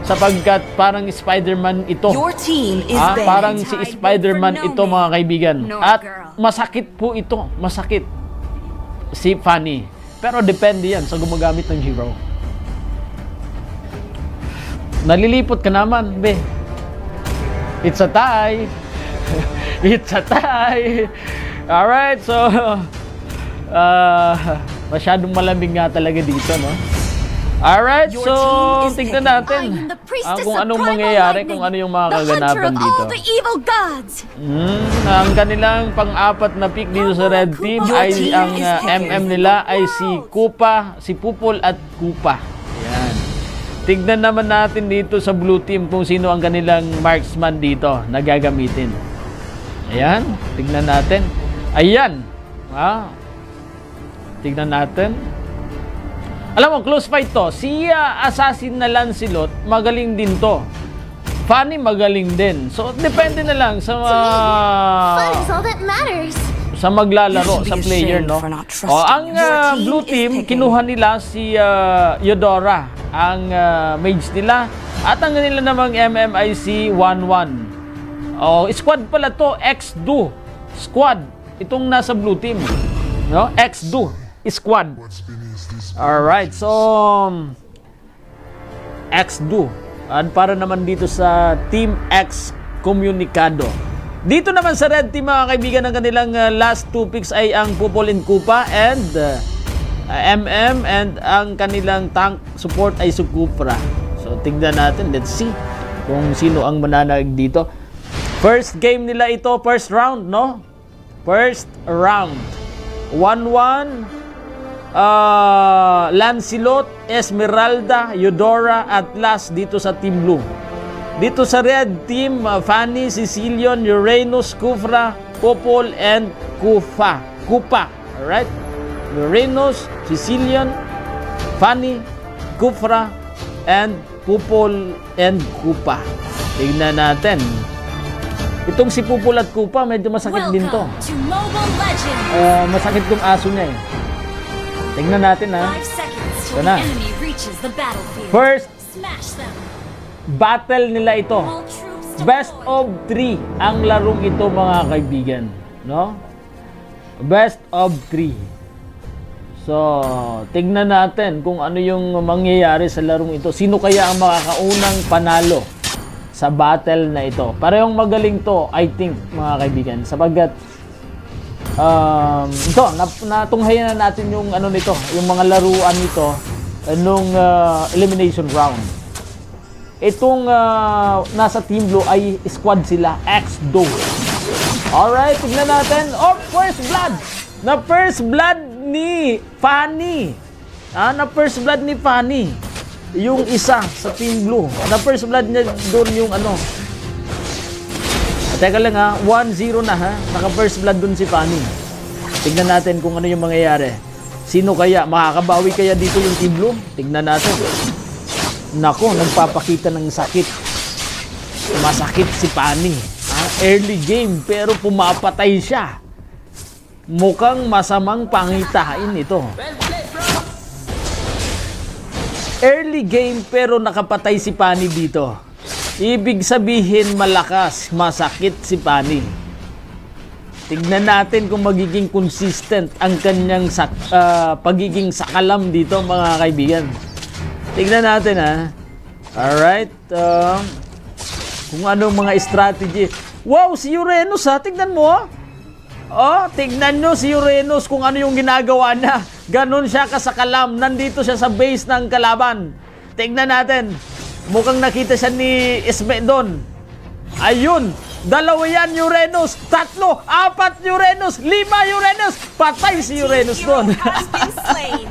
sapagkat parang Spider-Man ito. Your team is Ah, banned. Parang si Spider-Man ito, mga kaibigan. No, At girl. Masakit po ito, masakit. Si Fanny. Pero depende yan sa gumagamit ng hero. Nalilipot ka naman, be. It's a tie. It's a tie. Alright, so, ah, masyadong malamig nga talaga dito, no? Alright, Your so, team is tignan picking. Natin, I am the priestess ah, kung of anong primal mangyayari, lightning, kung ano yung mga the hunter kaganapan of all dito. The evil gods. Hmm, ang kanilang pang-apat na pick dito sa red team Your ay team ang, is ah, picking. M M nila ay si Kupa, si Pupol at Kupa. Ayan. Tignan naman natin dito sa blue team kung sino ang kanilang marksman dito na gagamitin. Ayan, tignan natin. Ayan. Ah, Tignan natin. Alam mo, close fight to. Si, ah, Assassin na Lancelot, magaling din to. Fanny, magaling din. So, depende na lang sa, Fun is all that matters. Sa maglalaro, sa player, no? O, ang, ah, blue team, kinuha nila si, ah, Eudora, ang, ah, mage nila. At ang nila namang M M ay si Wanwan. O, squad pala to, X-Do. Squad. Itong nasa blue team, no? X-Do squad. Alright, so, X-Do. At para naman dito sa Team Excommunicado. Dito naman sa red team, mga kaibigan, ang kanilang, uh, last two picks ay ang Pupol and Kupa and, uh, M M and ang kanilang tank support ay si Kupra. So, tignan natin. Let's see kung sino ang mananaig dito. First game nila ito, first round, no? First round. One one, ah, Lancelot, Esmeralda, Eudora, Atlas dito sa Team Blue. Dito sa Red Team, ah, Fanny, Cecilion, Uranus, Kufra, Popol, and Kufa. Kupa. Alright? Renos, Sicilian, Fanny, Kufra, and Pupol and Kupa. Tignan natin. Itong si Pupol at Kupa, medyo masakit din to. Welcome to Mobile Legends. Ah, masakit tong aso niya eh. Tignan natin ha. Five seconds Ito till na. the enemy reaches the battlefield. First Smash them. battle nila ito. All troops deployed. Best of three ang larong ito, mga kaibigan, no? Best of three. So, tignan natin kung ano yung mangyayari sa larong ito. Sino kaya ang makakaunang panalo sa battle na ito? Parehong magaling to, I think, mga kaibigan. Sapagkat, um, ito, nap- natunghayan na natin yung ano nito, yung mga laruan nito, eh, nung ah, elimination round. Itong ah, nasa Team Blue ay squad sila, X-Do. Alright, tignan natin. Oh, first blood! Na first blood ni Fanny. Ah, na first blood ni Fanny. Yung isa sa Team Blue. Na first blood niya doon yung ano. Ah, teka lang ha, one zero na ha. Naka first blood doon si Fanny. Tignan natin kung ano yung mangyayari. Sino kaya? Makakabawi kaya dito yung Team Blue? Tignan natin. Nako, nagpapakita ng sakit. Masakit si Fanny. Ha? Early game, pero pumapatay siya. Mukhang masamang pangitain ito. Early game, pero nakapatay si Fanny dito. Ibig sabihin, malakas, masakit si Fanny. Tignan natin kung magiging consistent ang kanyang sak- ah, pagiging sakalam dito, mga kaibigan. Tignan natin ha. Alright. Um, kung anong mga strategy. Wow, si Uranus ha. Tignan mo ha. Oh, tignan nyo si Uranus kung ano yung ginagawa niya. Ganon siya kasakalam. Nandito siya sa base ng kalaban. Tignan natin. Mukhang nakita siya ni Esme doon. Ayun. Dalawa yan, Uranus. Tatlo, apat, Uranus. Lima, Uranus. Patay si Uranus doon. Hero has been slain.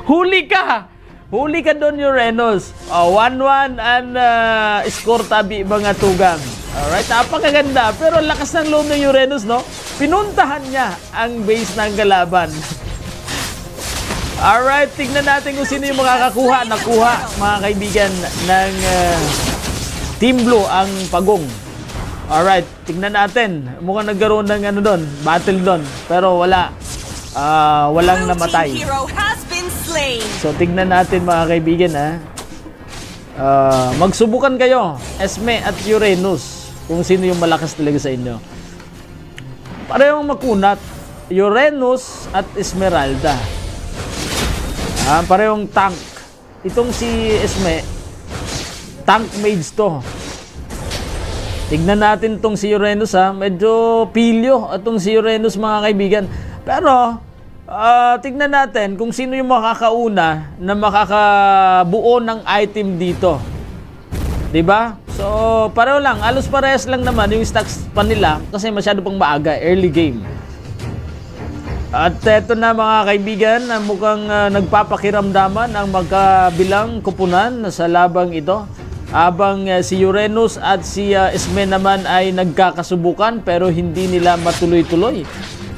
Huli ka! Huli ka doon, Uranus. Oh, one one ang ah, score tabi, mga tugang. Alright, napakaganda. Pero ang lakas ng loob ng Uranus, no? Pinuntahan niya ang base ng kalaban. Alright, tignan natin kung sino yung makakakuha. Nakuha, mga kaibigan, ng ah, Team Blue ang pagong. Alright, tignan natin. Mukhang nagkaroon ng ano doon, battle doon. Pero wala. Ah, walang Blue namatay. Team Hero has been slain. So, tignan natin, mga kaibigan, ha. Ah, magsubukan kayo, Esme at Uranus, kung sino yung malakas talaga sa inyo. Parehong makunat, Uranus at Esmeralda. Ah, parehong tank. Itong si Esme, tank mage to. Tignan natin tong si Uranus, ha. Medyo pilyo itong si Uranus, mga kaibigan. Pero, ah, tignan natin kung sino yung makakauna na makakabuo ng item dito. 'Di ba? So, pareho lang. Halos parehas lang naman yung stocks pa nila kasi masyado pang maaga, early game. At eto na, mga kaibigan, na mukhang ah, nagpapakiramdaman ang magkabilang koponan sa labang ito. Habang ah, si Uranus at si ah, Esme naman ay nagkakasubukan pero hindi nila matuloy-tuloy.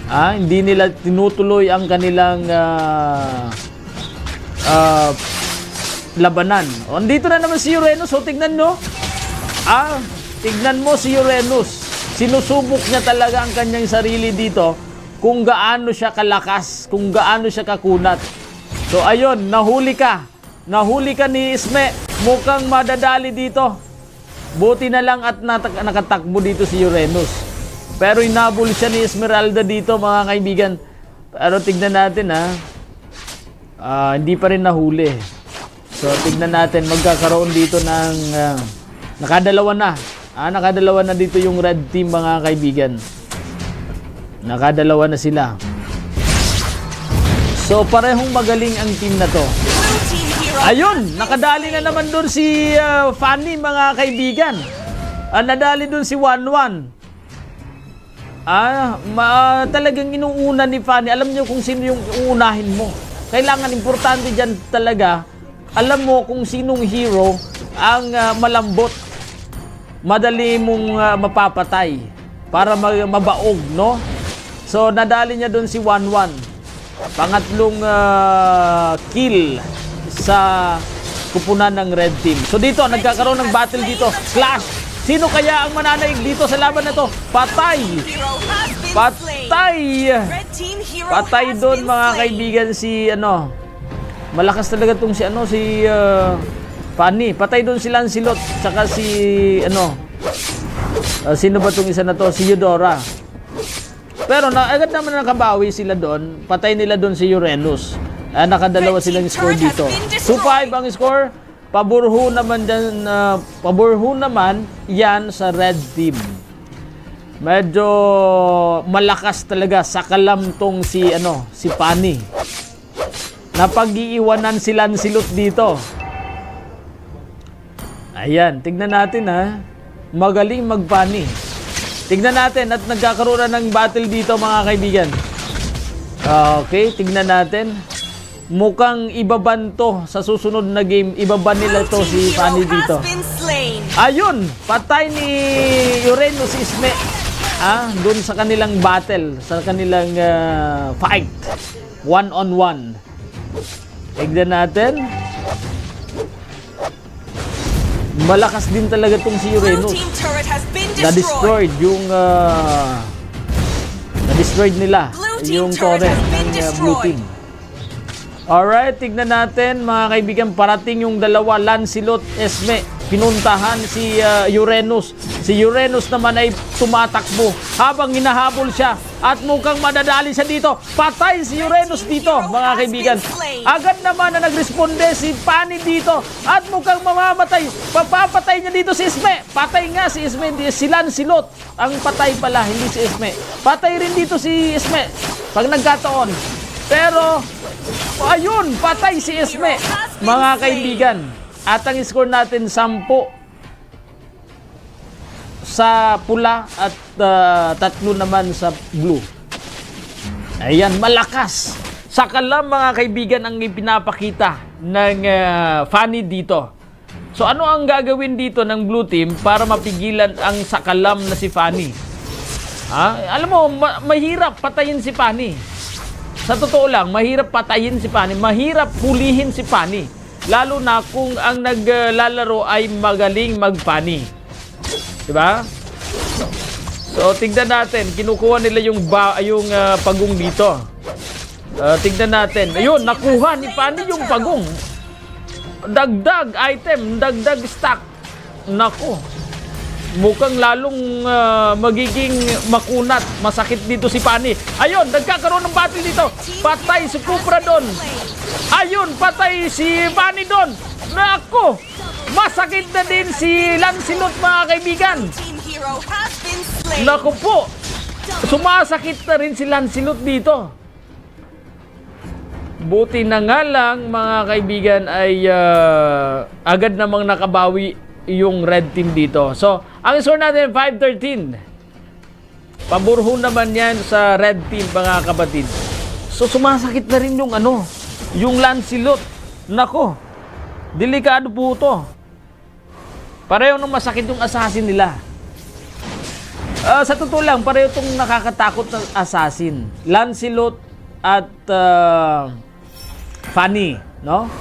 Ah, hindi nila tinutuloy ang kanilang ah, ah, labanan. O, andito na naman si Uranus. So, tignan nyo. Ah, tignan mo si Uranus. Sinusubok niya talaga ang kanyang sarili dito kung gaano siya kalakas, kung gaano siya kakunat. So, ayun, nahuli ka. Nahuli ka ni Isme. Mukhang madadali dito. Buti na lang at natak- nakatakbo dito si Uranus. Pero inabol siya ni Esmeralda dito, mga kaibigan. Pero tignan natin, ha. Ah, hindi pa rin nahuli. So, tignan natin, magkakaroon dito ng ah, nakadalawa na. Ah, nakadalawa na dito yung red team, mga kaibigan. Nakadalawa na sila. So, parehong magaling ang team na to. Blue Team Hero Ayun, has been nakadali na slain. Naman doon si ah, Fanny, mga kaibigan. Ah, nadali doon si Wanwan. Ah, ma, talagang inuuna ni Fanny. Alam niyo kung sino yung uunahin mo. Kailangan, importante diyan talaga, alam mo kung sinong hero ang ah, malambot. Madali mong ah, mapapatay para ma- mabaog, no? So, nadali niya doon si Wanwan. Pangatlong ah, kill sa kupunan ng Red Team. So dito, nagkakaroon ng battle dito. Clash. Sino kaya ang mananaig dito sa laban na to? Patay! Patay! Patay doon, mga kaibigan, si ano. Malakas talaga tong si ano, si ah, Fanny. Patay doon si Lancelot, tsaka si ano. Ah, sino ba tong isa na to? Si Eudora. Pero na, agad naman nakabawi sila doon. Patay nila doon si Uranus. Ah, nakadalawa silang score dito. Two five ang score. Paburho naman dyan, ah, paburho naman yan sa Red Team. Medyo malakas talaga sa kalamtong si ano, si Fanny. Napag-iiwanan si Lancelot dito. Ayan, tignan natin ha. Magaling mag-Fanny. Tignan natin at nagkakaroon na ng battle dito, mga kaibigan. Okay, tignan natin. Mukhang ibaban to sa susunod na game. Ibaban nila to si Fanny dito. Ayun, patay ni Uranus si Isme. Ah, dun sa kanilang battle, sa kanilang ah, fight. One on one. Tignan natin. Malakas din talaga tong si Uranus. Na-destroyed yung ah, na-destroyed nila yung torre ng ah, blue team. Alright, tignan natin, mga kaibigan, parating yung dalawa, Lancelot, Esme. Pinuntahan si ah, Uranus. Si Uranus naman ay tumatakbo habang hinahabol siya at mukhang madadali siya dito. Patay si Uranus dito, mga kaibigan. Agad naman na nagresponde si Fanny dito at mukhang mamamatay. Papapatay niya dito si Esme. Patay nga si Esme, hindi si Lancelot. Ang patay pala, hindi si Esme. Patay rin dito si Esme pag nagkataon. Pero, ayun, patay si Esme. Mga kaibigan, at ang score natin, sampu sa pula at ah, tatlo naman sa blue. Ayan, malakas. Sa kalam, mga kaibigan, ang ipinapakita ng ah, Fanny dito. So ano ang gagawin dito ng blue team para mapigilan ang sakalam na si Fanny? Ha? Alam mo, ma- mahirap patayin si Fanny. Sa totoo lang, mahirap patayin si Fanny. Mahirap hulihin si Fanny. Lalo na kung ang naglalaro ay magaling mag-Fanny. Diba? So, tignan natin. Kinukuha nila yung, ba, yung ah, pagong dito. Ah, tignan natin. Ayun, nakuha ni Fanny yung pagong. Dagdag item, dagdag stock. Nako. Mukhang lalong ah, magiging makunat, masakit dito si Fanny. Ayun, nagkakaroon ng battle dito. Patay si Cupra doon. Ayun, patay si Fanny doon. Nako. Masakit na din si Lancelot, mga kaibigan. Nako po. Sumasakit na rin si Lancelot dito. Buti na nga lang, mga kaibigan, ay ah, agad namang nakabawi yung red team dito. So, ang score natin, five thirteen. Paburhon naman yan sa red team, mga kapatid. So, sumasakit na rin yung ano, yung Lancelot. Nako, delikado po to. Pareho nung masakit yung assassin nila. Ah, sa totoo lang, pareho tong nakakatakot na assassin. Lancelot at ah, Fanny, no?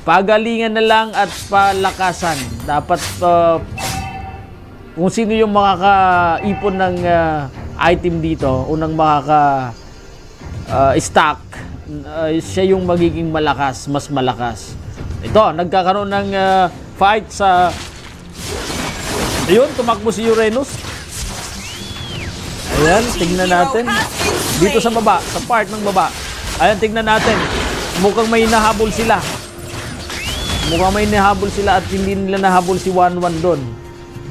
Pagalingan na lang at palakasan. Dapat ah, kung sino yung makakaipon ng ah, item dito, unang makaka ah, stock, ah, siya yung magiging malakas, mas malakas. Ito, nagkakaroon ng ah, fight sa... Ayun, tumakbo si Uranus. Ayan, tignan natin. Dito sa baba, sa part ng baba. Ayan, tignan natin. Mukhang may hinahabol sila. Mukhang may hinahabol sila at hindi nila nahabol si Wanwan doon.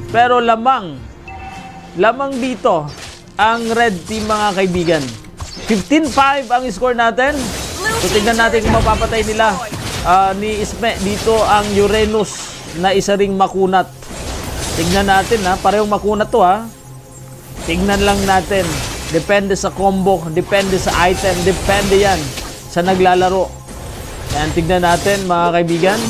Pero lamang, lamang dito ang red team, mga kaibigan. Fifteen five ang score natin. So, tignan natin kung mapapatay nila ah, ni Isme dito ang Uranus na isa ring makunat. Tignan natin ha, parehong makunat to ha. Tignan lang natin. Depende sa combo, depende sa item, depende yan sa naglalaro. Ayan, tignan natin, mga kaibigan.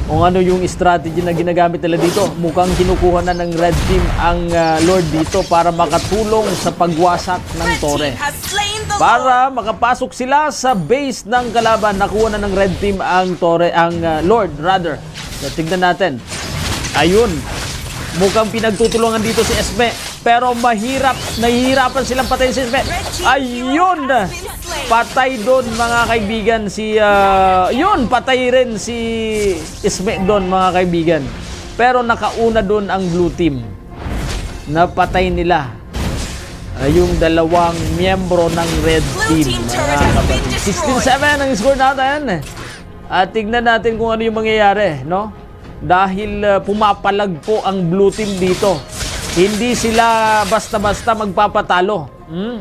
Kung ano yung strategy na ginagamit nila dito, mukhang kinukuha na ng red team ang ah, Lord dito para makatulong sa pagwasak ng tore. Para makapasok sila sa base ng kalaban, nakuha na ng red team ang tore, ang ah, Lord rather. So, tignan natin. Ayun. Mukhang pinagtutulungan dito si Esme. Pero mahirap, nahihirapan silang patayin si Esme. Ayun! Patay doon, mga kaibigan, si ah, yun, patay rin si Esme doon, mga kaibigan. Pero nakauna doon ang blue team. Napatay nila ah, yung dalawang miyembro ng red team, mga kapatid. Sixteen seven ang score natin. At tignan natin kung ano yung mangyayari, no? Dahil ah, pumapalagpo ang blue team dito. Hindi sila basta-basta magpapatalo. Hmm?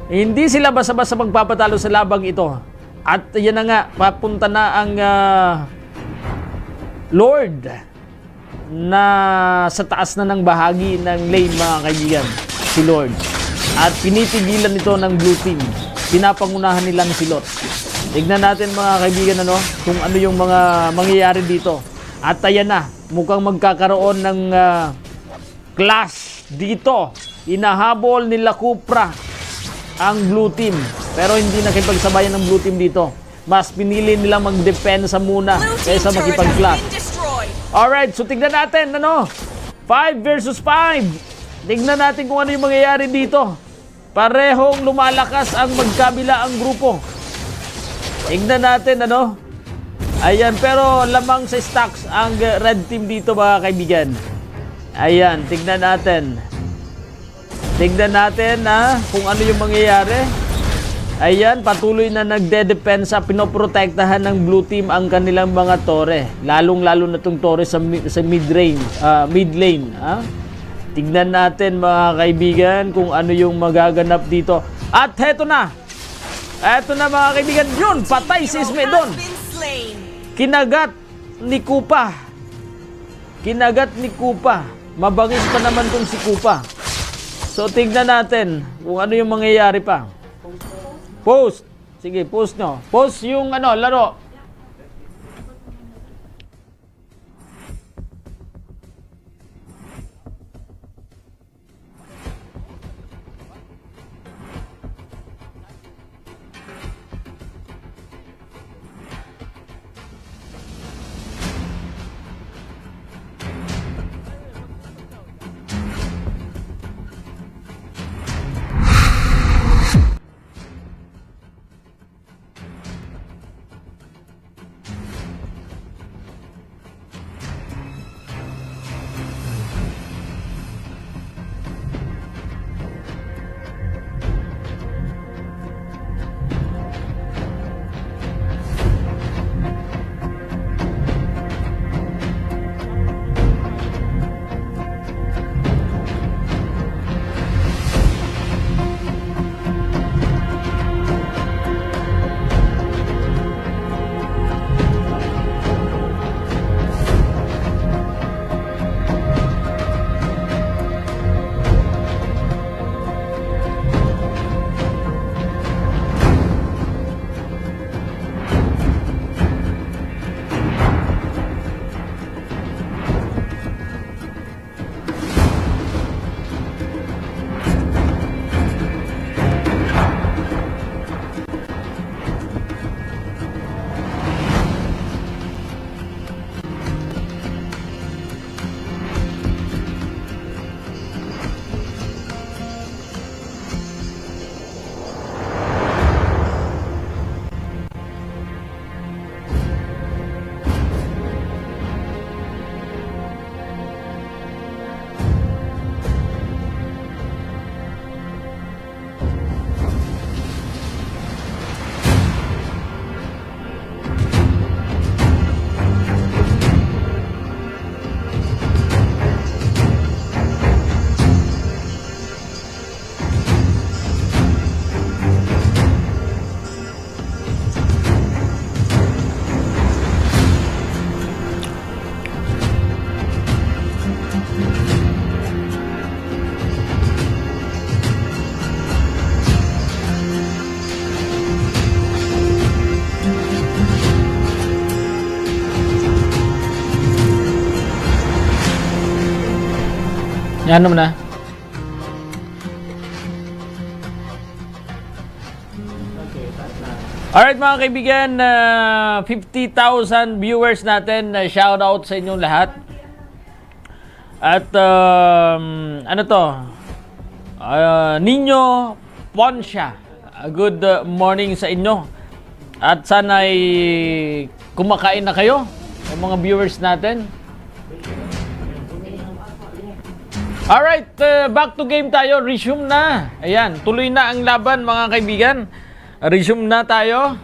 Hindi sila basta-basta magpapatalo sa labang ito. At yan na nga, papunta na ang ah, Lord na sa taas na ng bahagi ng lane, mga kaibigan, si Lord. At pinipigilan ito ng blue team. Pinapangunahan nilang si Lot. Tignan natin, mga kaibigan, ano, kung ano yung mga mangyayari dito. At ayan na, mukhang magkakaroon ng ah, clash dito. Inahabol nila Kupra ang blue team. Pero hindi nakipagsabayan ng blue team dito. Mas pinili nilang magdepensa muna kaysa makipag-clash. Alright, so tignan natin, ano? Five versus five. Tignan natin kung ano yung mangyayari dito. Parehong lumalakas ang magkabilaang grupo. Tignan natin, ano? Ayan, pero lamang sa stocks ang red team dito, mga kaibigan. Ayan, tignan natin. Tignan natin, ha, kung ano yung mangyayari. Ayan, patuloy na nagdedepensa, pinoprotektahan ng blue team ang kanilang mga tore. Lalong-lalo na tong tore sa, mi- sa mid range, ah, mid lane, ha? Tignan natin, mga kaibigan, kung ano yung magaganap dito. At heto na. Eto na, mga kaibigan. Yun, patay si Esme doon. Kinagat ni Kupa. Kinagat ni Kupa. Mabangis pa naman tong si Kupa. So, tignan natin kung ano yung mangyayari pa. Post. Sige, post nyo. Post yung ano, laro. Ano na? Alright, mga kaibigan, ah, fifty thousand viewers natin, ah, shout out sa inyong lahat. At, um, ano to? Ah, Nino Poncia, a good, uh, morning sa inyo. At sana'y kumakain na kayo, yung mga viewers natin. Alright, uh, back to game tayo. Resume na. Ayan, tuloy na ang laban, mga kaibigan. Resume na tayo.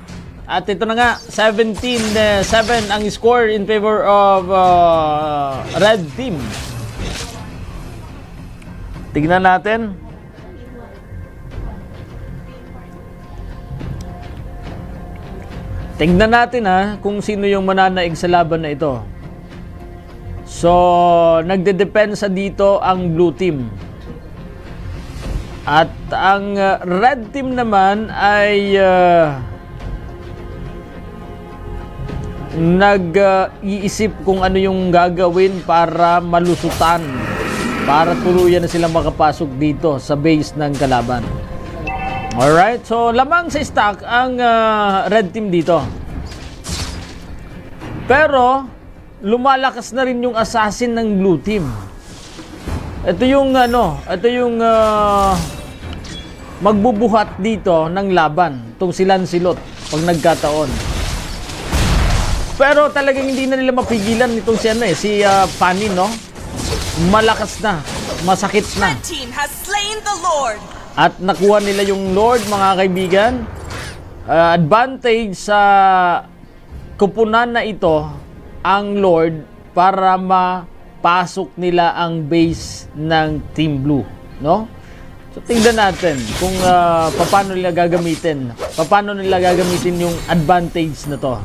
At ito na nga, seventeen seven ang score in favor of, uh, Red Team. Tignan natin. Tignan natin, ha, kung sino yung mananaig sa laban na ito. So, nagdedepensa dito ang blue team. At ang, uh, red team naman ay, uh, nag, uh, iisip kung ano yung gagawin para malusutan, para tuluyan na silang makapasok dito sa base ng kalaban. Alright, so lamang sa stock ang, uh, red team dito. Pero lumalakas na rin yung assassin ng blue team. Ito yung ano, ito yung, ah, magbubuhat dito ng laban, itong si Lancelot, pag nagkataon. Pero talagang hindi na nila mapigilan itong si ano eh, si, ah, Fanny, no? Malakas na, masakit na. Red team has slain the Lord. At nakuha nila yung Lord, mga kaibigan. Ah, advantage sa kupunan na ito ang Lord para mapasok nila ang base ng Team Blue, no? So, tingnan natin kung, ah, paano nila gagamitin, paano nila gagamitin yung advantage na to.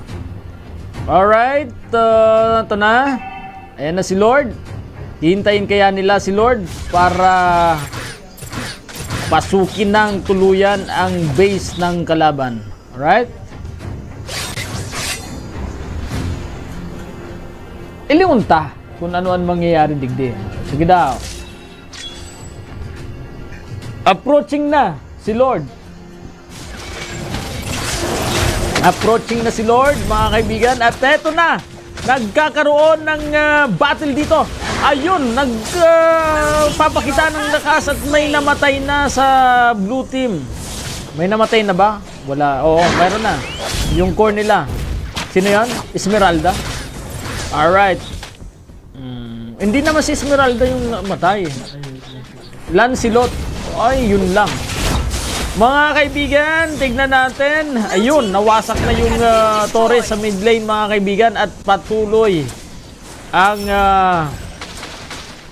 Alright, ah, ito na. Ayan na si Lord. Hihintayin kaya nila si Lord para pasukin ng tuluyan ang base ng kalaban. Alright? Ilingon ta kung ano ang mangyayari digdi. Sige daw. Approaching na si Lord. Approaching na si Lord, mga kaibigan. At eto na, nagkakaroon ng, ah, battle dito. Ayun, nag, ah, papakita ng lakas at may namatay na sa blue team. May namatay na ba? Wala. Oo, meron na. Yung core nila. Sino yan? Esmeralda? Alright. Hmm, hindi naman si Esmeralda yung namatay. Lancelot. Ay, yun lang. Mga kaibigan, tignan natin. Ayun, nawasak na yung, ah, torre sa mid lane, mga kaibigan, at patuloy ang, ah,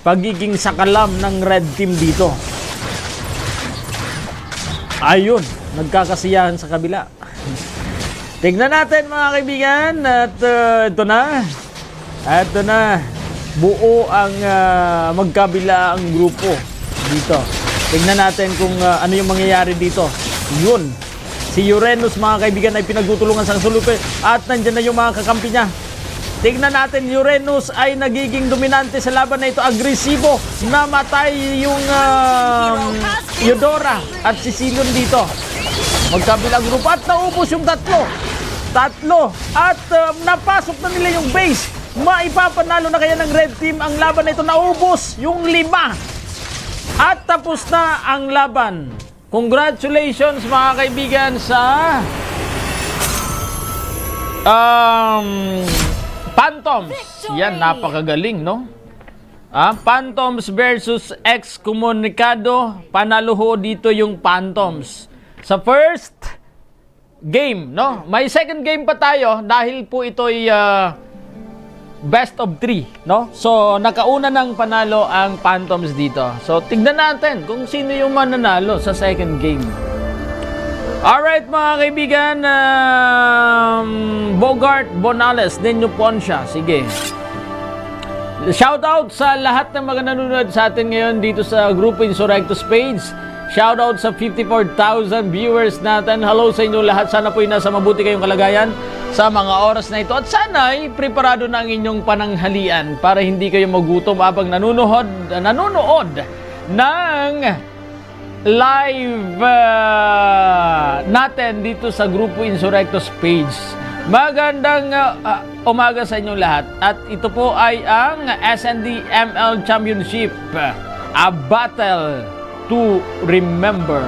pagiging sakalam ng red team dito. Ayun, nagkakasiyahan sa kabila. Tignan natin, mga kaibigan, at, ah, ito na. Ito na. Buo ang, ah, magkabila ang grupo dito. Tignan natin kung, ah, ano yung mangyayari dito. Yun. Si Uranus, mga kaibigan, ay pinagtutulungan sa kasulukay. At nandyan na yung mga kakampi niya. Tignan natin, Uranus ay nagiging dominante sa laban na ito. Agresibo. Namatay yung, ah, Eudora at si Silon dito. Magkabilang grupo at naubos yung tatlo. Tatlo. At, ah, napasok na nila yung base. Maipapanalo na kaya ng red team ang laban na ito? Naubos yung lima. At tapos na ang laban. Congratulations, mga kaibigan, sa, um, Phantoms. Victory! Yan, napakagaling, no? Ah, Phantoms versus Excommunicado. Panalo ho dito yung Phantoms. Sa first game, no? May second game pa tayo dahil po ito'y, ah, best of three, no? So, nakauna ng panalo ang Phantoms dito. So, tignan natin kung sino yung mananalo sa second game. Alright, mga kaibigan, um, Bogart Bonales, Nino Poncia. Sige. Shoutout sa lahat ng mga nanonood sa atin ngayon dito sa Grupo Insurrectos page. Shoutout sa fifty-four thousand viewers natin. Hello sa inyo lahat. Sana po'y nasa mabuti kayong kalagayan. sa mga oras na ito. At sana'y preparado na ang inyong pananghalian para hindi kayo magutom habang nanunood, nanonood ng live, ah, natin dito sa Grupo Insurrectos page. Magandang, ah, ah, umaga sa inyong lahat. At ito po ay ang S N D M L Championship, a battle to remember.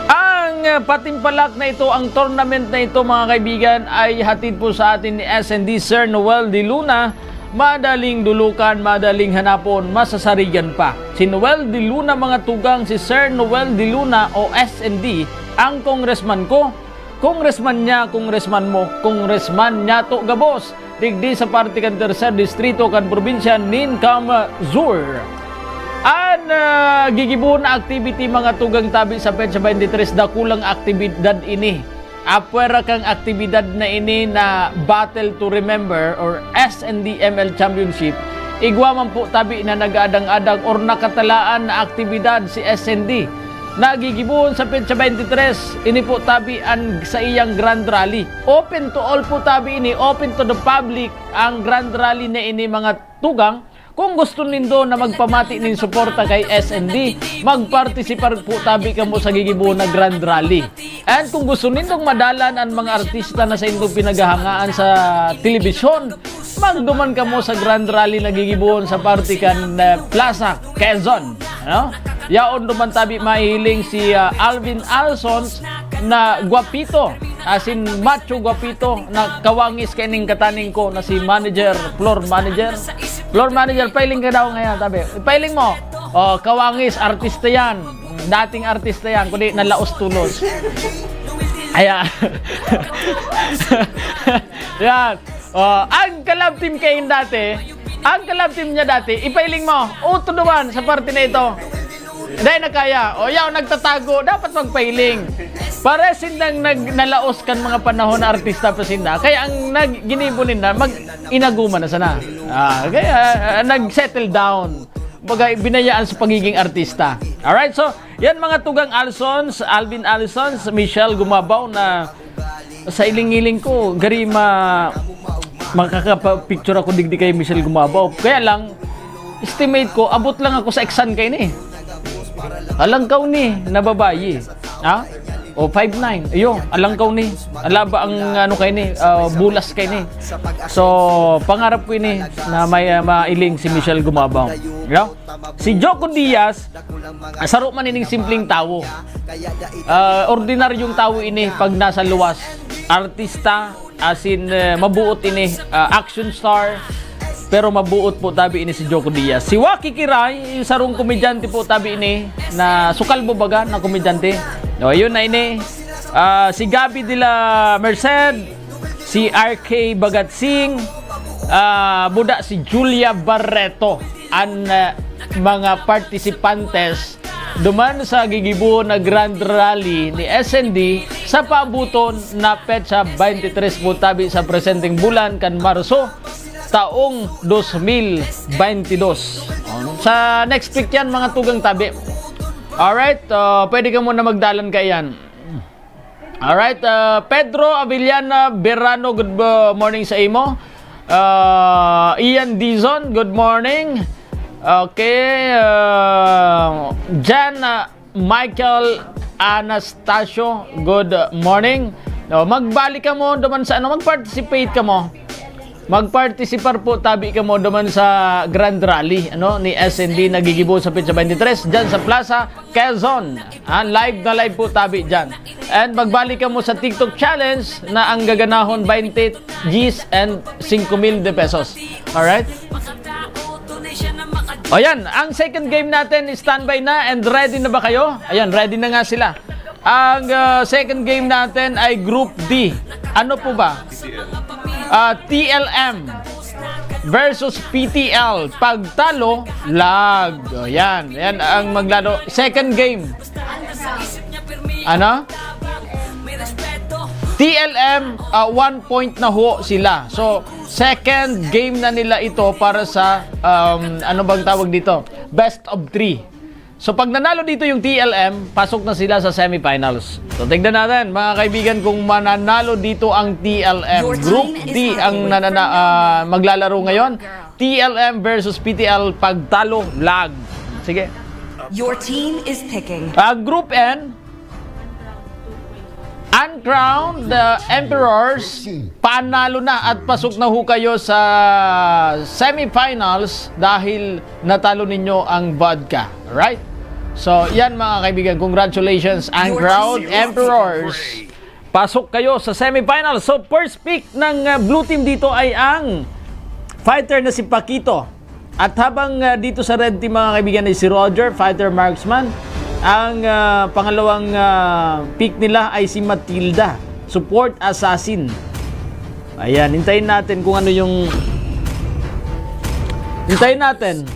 Ang patimpalak na ito, ang tournament na ito, mga kaibigan, ay hatid po sa atin ni S N D Sir Noel de Luna. Madaling dulukan, madaling hanapon, masasarigan pa. Si Noel de Luna, mga tugang, si Sir Noel de Luna o S N D, ang congressman ko. Congressman niya, congressman mo, congressman niya to gabos. Digdi sa parte kan Tercer Distrito kan probinsya nin Cam Sur. An, ah, gigibohon na activity, mga tugang, tabi sa petsa twenty-three, dakulang aktibidad ini. Apwera kang aktibidad na ini na Battle to Remember or S N D M L Championship, igwa man po tabi na nag-aadang-adang or nakatalaan na aktibidad si S N D. Nagigibohon sa petsa twenty-three, ini po tabi an saiyang Grand Rally. Open to all po tabi ini, open to the public ang Grand Rally na ini, mga tugang. Kung gusto nindo na magpamati nin suporta kay S N D, magpartisipar po tabi kamo sa gigibohon na Grand Rally. And kung gusto nindong madalan an mga artista na saindong pinaghahangaan sa telebisyon, magduman kamo sa Grand Rally na gigibohon sa parte kan, eh, Plaza Quezon. Ano? Yaon duman tabi mahihiling si, ah, Alvin Alsons na gwapito, asin macho gwapito na kawangis kaining kataning ko na si manager, floor manager. Floor manager, pailing ka daw ngayon, tabi. Pailing mo. Oh, kawangis, artista yan. Dating artista yan, kundi nalaos tulos. Ayan. Yan. Oh, ang ka-love team kayo dati, ang ka-love team niya dati, ipailing mo. Uto naman sa parte na ito. Dahil na kaya. O, yaw, nagtatago. Dapat magpailing. Pare sindang nag-, nalaos kan mga panahon na artista pa sinda. Kaya ang nag-, ginibo ninda, mag-, inaguma na sana. Ah, kaya, ah, nag-settle down. Baga, binayaan sa pagiging artista. Alright, so, yan mga tugang Alsons, Alvin Alsons, Michelle Gumabaw na sa iling-iling ko, gari ma-, makakapapicture ako digdi kay Michelle Gumabaw. Kaya lang, estimate ko, abot lang ako sa eksan kay ni. Alangkaw ni, na babayi. Ha? O, five nine. Iyo, alangkaw ni. Alaba ang ano kay ni, ah, bulas kay ni. So, pangarap ko ini na may, ah, mailing si Michelle Gumabaw. Yo? Si Joko Diaz, ah, saro man ining simpleng tawo. Ah, ordinaryong tawo ini pag nasa luwas. Artista, asin, eh, mabuot ini, ah, action star. Pero mabuot po tabi ini si Joko Diaz. Si Waki Kiray, sarong komedyante po tabi ini na sukalbo baga na komedyante. O, yun na ini. Ah, si Gabby de la Merced, si R K Bagatsing, ah, buda si Julia Barreto. An, ah, mga participantes duman sa gigibo na Grand Rally ni S N D sa paabuton na petsa twenty-three po tabi sa presenteng bulan kan Marso, taong dos mil baynte dos. Sa next week yan, mga tugang tabi. Alright, ah, pwede ka muna magdalan kaiyan. Alright, ah, Pedro Avellana Berano, good, ah, morning sa imo. Ah, Ian Dizon, good morning. Okay, ah, Jan, ah, Michael Anastasio, good morning. No, magbalik ka mo duman sa ano, mag-participate ka mo. Mag-participar po tabi ka mo duman sa Grand Rally, ano, ni S N D na gigibo sa petsa twenty-three, dyan sa Plaza Quezon. Ah, live na live po tabi dyan. And magbalik ka mo sa TikTok challenge na ang gaganahon twenty G's and singko mil de pesos. Alright? O yan, ang second game natin, standby na and ready na ba kayo? Ayan, ready na nga sila. Ang, ah, second game natin ay Group D. Ano po ba? Ah, T L M versus P T L. Pagtalo, lag. O, yan. Yan ang maglaro. Second game. Ano? T L M, ah, one point na ho sila. So, second game na nila ito para sa, um, ano bang tawag dito? Best of three. So pag nanalo dito yung T L M, pasok na sila sa semifinals. So tignan natin, mga kaibigan, kung mananalo dito ang T L M. Group D ang nanana- ah, maglalaro ngayon. T L M versus P T L, pagtalo, lag. Sige. Your team is picking. Ah, Group N, Uncrowned uh, Emperors, panalo na at pasok na ho kayo sa semifinals dahil natalo ninyo ang vodka. Right? So, yan, mga kaibigan. Congratulations, Uncrowned Emperors. Pasok kayo sa semifinals. So, first pick ng uh, blue team dito ay ang fighter na si Paquito. At habang uh, dito sa red team, mga kaibigan, ay si Roger, fighter marksman. Ang uh, pangalawang uh, pick nila ay si Matilda, support assassin. Ayan, hintayin natin kung ano yung hintayin natin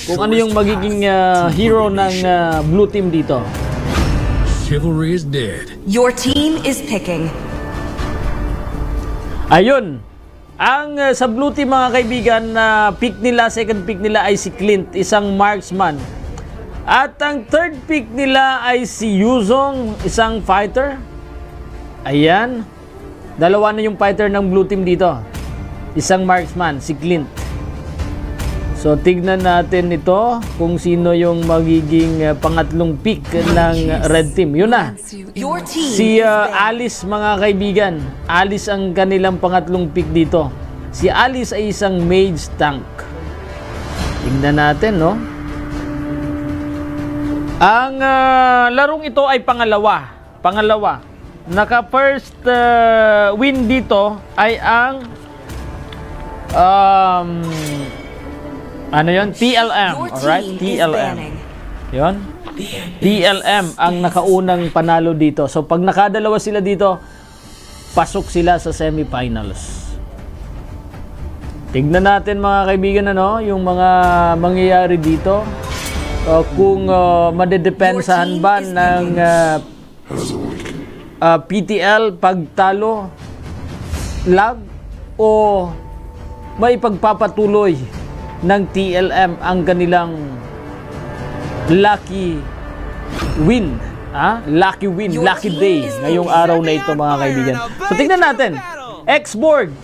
kung ano yung magiging uh, hero ng uh, blue team dito. Chivalry is dead. Your team is picking. Ayun. Ang uh, sa blue team, mga kaibigan, na pick nila, second pick nila ay si Clint, isang marksman. At ang third pick nila ay si Yuzong, isang fighter. Ayan. Dalawa na yung fighter ng blue team dito. Isang marksman, si Clint. So, tignan natin ito kung sino yung magiging uh, pangatlong pick ng red team. Yun na. Your team Si is uh, banned. Alice, mga kaibigan. Alice ang kanilang pangatlong pick dito. Si Alice ay isang mage tank. Tingnan natin, no? Ang uh, larong ito ay pangalawa. Pangalawa. Naka first uh, win dito ay ang um, ano yon? T L M. Your Alright? team is T L M. banning. Yon. T L M ang nakaunang panalo dito. So pag nakadalawa sila dito, pasok sila sa semifinals. Tignan natin, mga kaibigan, ano, yung mga mangyayari dito. Uh, kung uh, madedepensahan ba ng uh, uh, P T L pagtalo, lag, o may pagpapatuloy ng T L M ang kanilang lucky win. Ha? Lucky win, lucky day ngayong araw na ito, mga kaibigan. So tignan natin. Xborg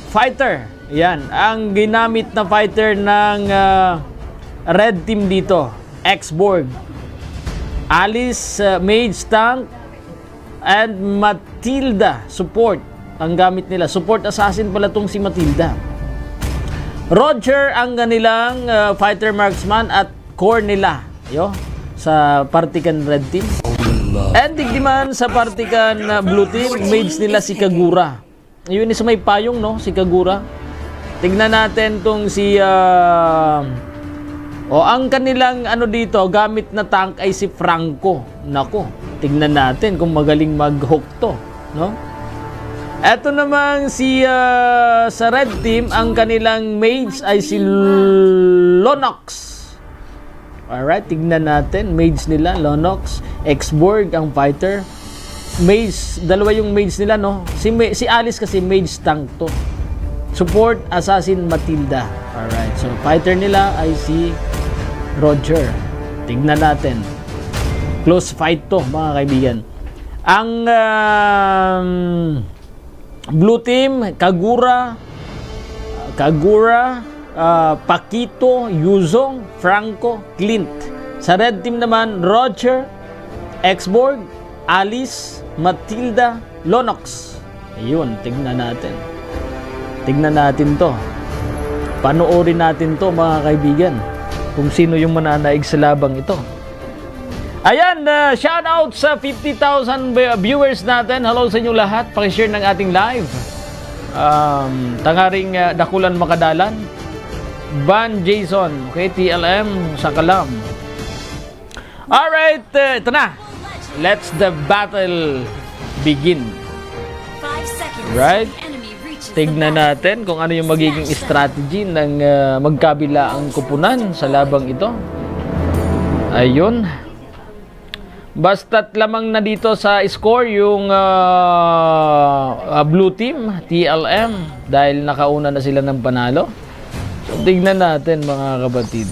fighter. Yan, ang ginamit na fighter ng uh, red team dito. Xborg. Alice, uh, Mage Tank, and Matilda support ang gamit nila. Support assassin pala tong si Matilda. Roger ang kanilang uh, fighter marksman at core nila. Yo, sa parte kan red team. And digdi man sa parte kan uh, blue team, mage nila si Kagura. Yun is may payong, no? Si Kagura. Tignan natin tong si... Uh, o, ang kanilang ano dito, gamit na tank ay si Franco. Nako, tignan natin kung magaling mag-hook to, no? Eto namang si uh, sa red team, ang kanilang mage ay si Lonox. Alright, tignan natin. Mage nila, Lonox, Xborg, ang fighter. Mage, dalawa yung mage nila, no? Si, si Alice kasi mage tank to. Support, assassin, Matilda. Alright, so fighter nila ay si Roger. Tignan natin. Close fight to, mga kaibigan. Ang um, blue team, Kagura, Kagura, uh, Paquito, Yuzong, Franco, Clint. Sa red team naman, Roger, Xborg, Alice, Matilda, Lonox. Ayun, tignan natin. Tignan natin to. Panoorin natin to, mga kaibigan. Kung sino yung mananaig sa labang ito. Ayan, uh, shout out sa fifty thousand viewers natin. Hello sa inyong lahat. Pakishare ng ating live. Um, tangaring uh, dakulan makadalan. Van Jason, okay, T L M sa Kalam. Alright, uh, ito na. Let's the battle begin. Five seconds Right? till the enemy reaches Tignan the back. Natin kung ano yung magiging strategy ng uh, magkabilaang kupunan sa labang ito. Ayun. Basta't lamang na dito sa score yung uh, uh, blue team, T L M, dahil nakauna na sila ng panalo. So, tignan natin, mga kapatid.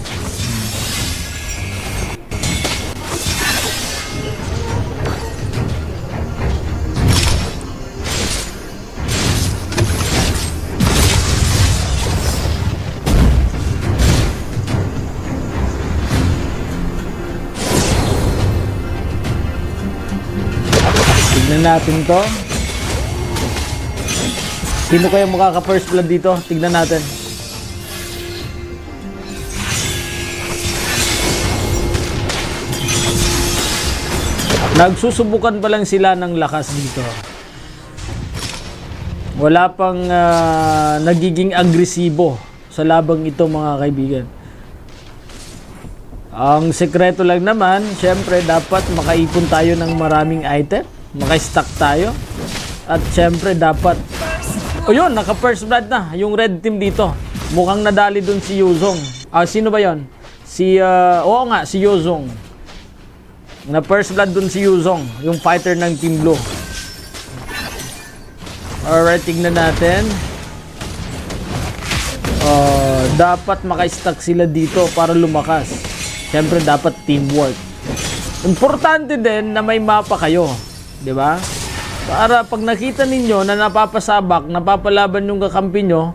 Natin 'to. Sino kaya makaka-first blood dito? Tignan natin. Nagsusubukan pa lang sila ng lakas dito. Wala pang, ah, nagiging agresibo sa labang ito, mga kaibigan. Ang sekreto lang naman, siyempre, dapat makaipon tayo ng maraming item, maka-stack tayo, at siyempre, dapat, o yun, naka-first blood na yung red team dito. Mukhang nadali dun si Yuzong. Ah, sino ba yon? Si, ah, oo nga, si Yuzong. Na first blood dun si Yuzong, yung fighter ng Team Blue. Alright, tignan natin. Ah, dapat maka-stack sila dito para lumakas. Siyempre, dapat teamwork. Importante din na may mapa kayo, di ba? Para pag nakita ninyo na napapasabak, napapalaban yung kakampi nyo,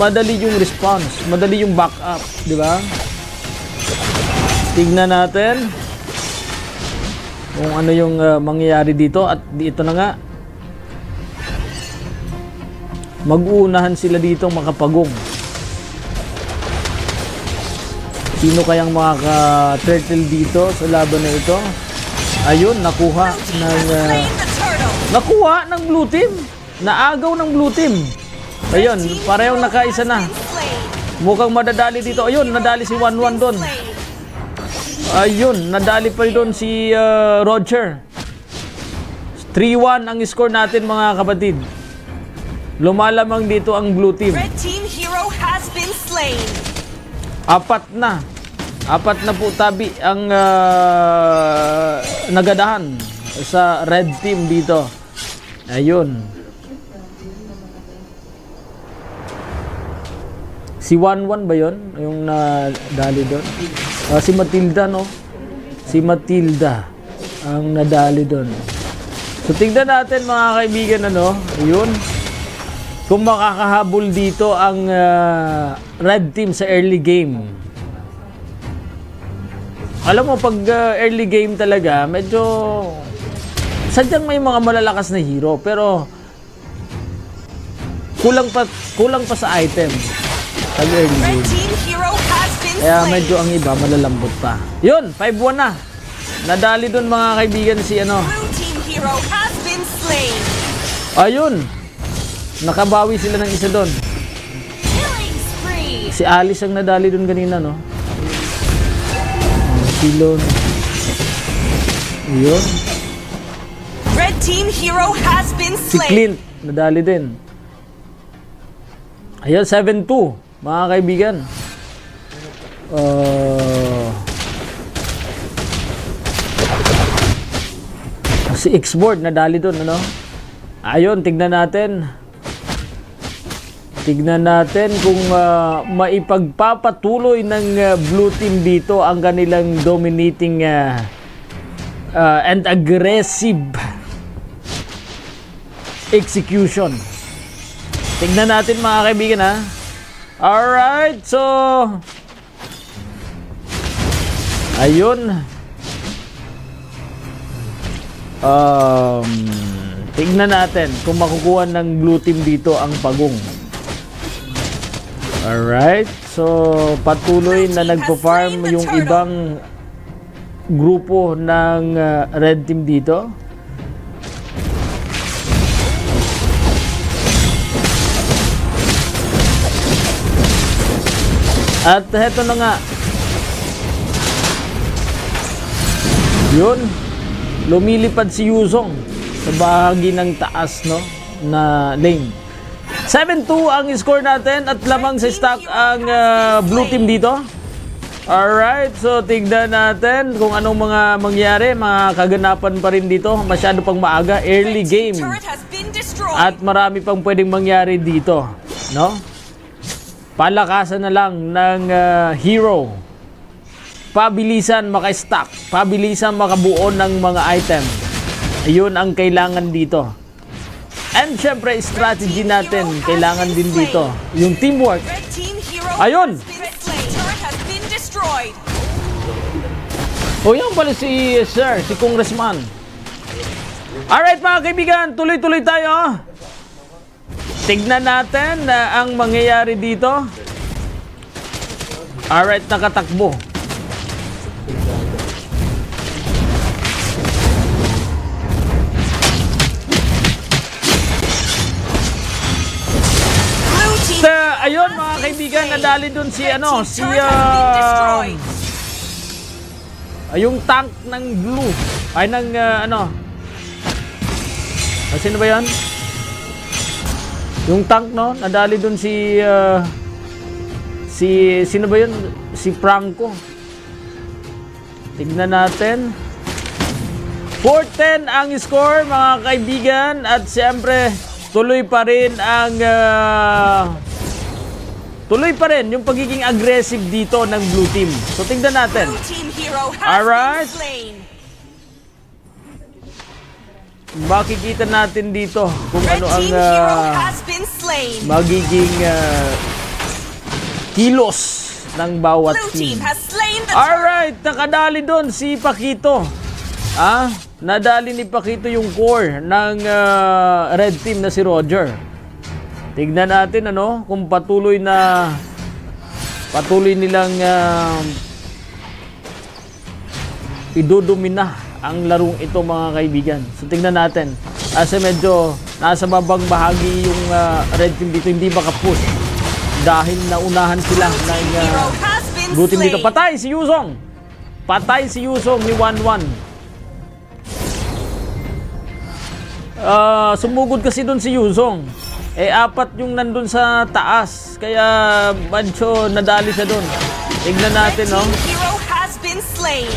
madali yung response, madali yung backup, di ba? Tignan natin kung ano yung, ah, mangyayari dito at dito na nga. Mag-uunahan sila dito, makapagong. Sino kayang makaka-turtle dito sa laban na ito? Ayun, nakuha ng, ah, nakuha ng blue team. Naagaw ng blue team. Ayun, parehong nakaisa na. Mukhang madadali dito. Ayun, nadali si Wanwan doon. Ayun, nadali pa doon si, ah, Roger. Three one ang score natin, mga kapatid. Lumalamang dito ang blue team. Red team hero has been slain. Apat na. Apat na po tabi ang, ah, nagadahan sa red team dito. Ayun. Si Wanwan ba yon? Yung nadali doon? Ah, si Matilda, no? Si Matilda ang nadali doon. So, tignan natin, mga kaibigan, ano? Yun. Kung makakahabol dito ang, ah, red team sa early game. Alam mo, pag, ah, early game talaga, medyo sadyang may mga malalakas na hero, pero kulang pa, kulang pa sa item pag early game. Kaya medyo ang iba malalambot pa. Yun, five one na. Nadali dun, mga kaibigan, si ano. Ayun. Nakabawi sila ng isa dun. Si Alice ang nadali dun ganina, no? Silon. Yun. Red team hero has been slain. Si Clint, nadali din. Ayan, seven two, mga kaibigan. Ah, si Xboard, nadali dun, ano? Ayun, tignan natin. Tignan natin kung, ah, maipagpapatuloy ng, ah, blue team dito ang kanilang dominating, ah, ah, and aggressive execution. Tignan natin, mga kaibigan, ha. Alright, so, ayun. Um, tignan natin kung makukuha ng blue team dito ang pagong. Alright. So, patuloy na nagpa-farm yung ibang grupo ng, ah, red team dito. At heto na nga. Yun. Lumilipad si Yuzong sa bahagi ng taas, no, na lane. Seven two ang score natin at lamang sa stock ang, ah, blue team dito. Alright, so tignan natin kung anong mga mangyari, mga kaganapan pa rin dito. Masyado pang maaga, early game. At marami pang pwedeng mangyari dito, no? Palakasan na lang ng, ah, hero. Pabilisan maka-stack, pabilisan makabuo ng mga item. Ayun ang kailangan dito. And syempre, strategy natin, kailangan din dito. Yung teamwork. Ayun! O, yan pala si Sir, si Congressman. Alright, mga kaibigan, tuloy-tuloy tayo. Tignan natin na ang mangyayari dito. Alright, nakatakbo. Sa, ayun, mga kaibigan, nadali dun si, ano, si, ah, ay, yung tank ng blue. Ay, ng, ah, ano. Ah, sino ba yan? Yung tank, no? Nadali dun si, ah, si, sino ba yun? Si Franco. Tignan natin. Four ten ang score, mga kaibigan. At siyempre, tuloy pa rin ang, ah, tuloy pa rin yung pagiging aggressive dito ng blue team. So, tignan natin. Blue team hero has Alright. been slain. Makikita natin dito kung Red ano ang, team hero ah, has been slain. magiging, ah, kilos ng bawat Blue team team. has slain the Alright, nakadali doon si Pakito. Ah, nadali ni Pakito yung core ng, ah, red team na si Roger. Tignan natin, ano, kung patuloy na patuloy nilang, ah, idodomina ang larong ito, mga kaibigan. So, tignan natin. Kasi medyo nasa babang bahagi yung, ah, red team dito, hindi makapush. Dahil naunahan sila ng, ah, Hero has been blue team dito. slain. Patay si Yuzong. Patay si Yuzong ni Wanwan. Ah, sumugod kasi dun si Yuzong. Eh, apat yung nandun sa taas. Kaya medyo nadali siya dun. Tignan natin, no? Team hero has been slain.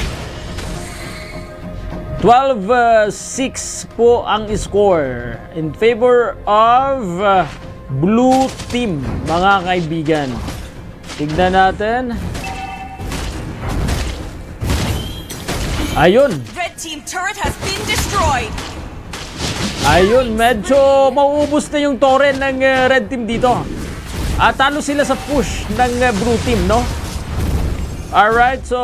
Twelve six po ang score in favor of, uh, blue team, mga kaibigan. Tignan natin. Ayun. Red team turret has been destroyed. Ayun, medyo mauubos na yung torre ng, uh, red team dito. At talo sila sa push ng, uh, blue team, no? Alright, so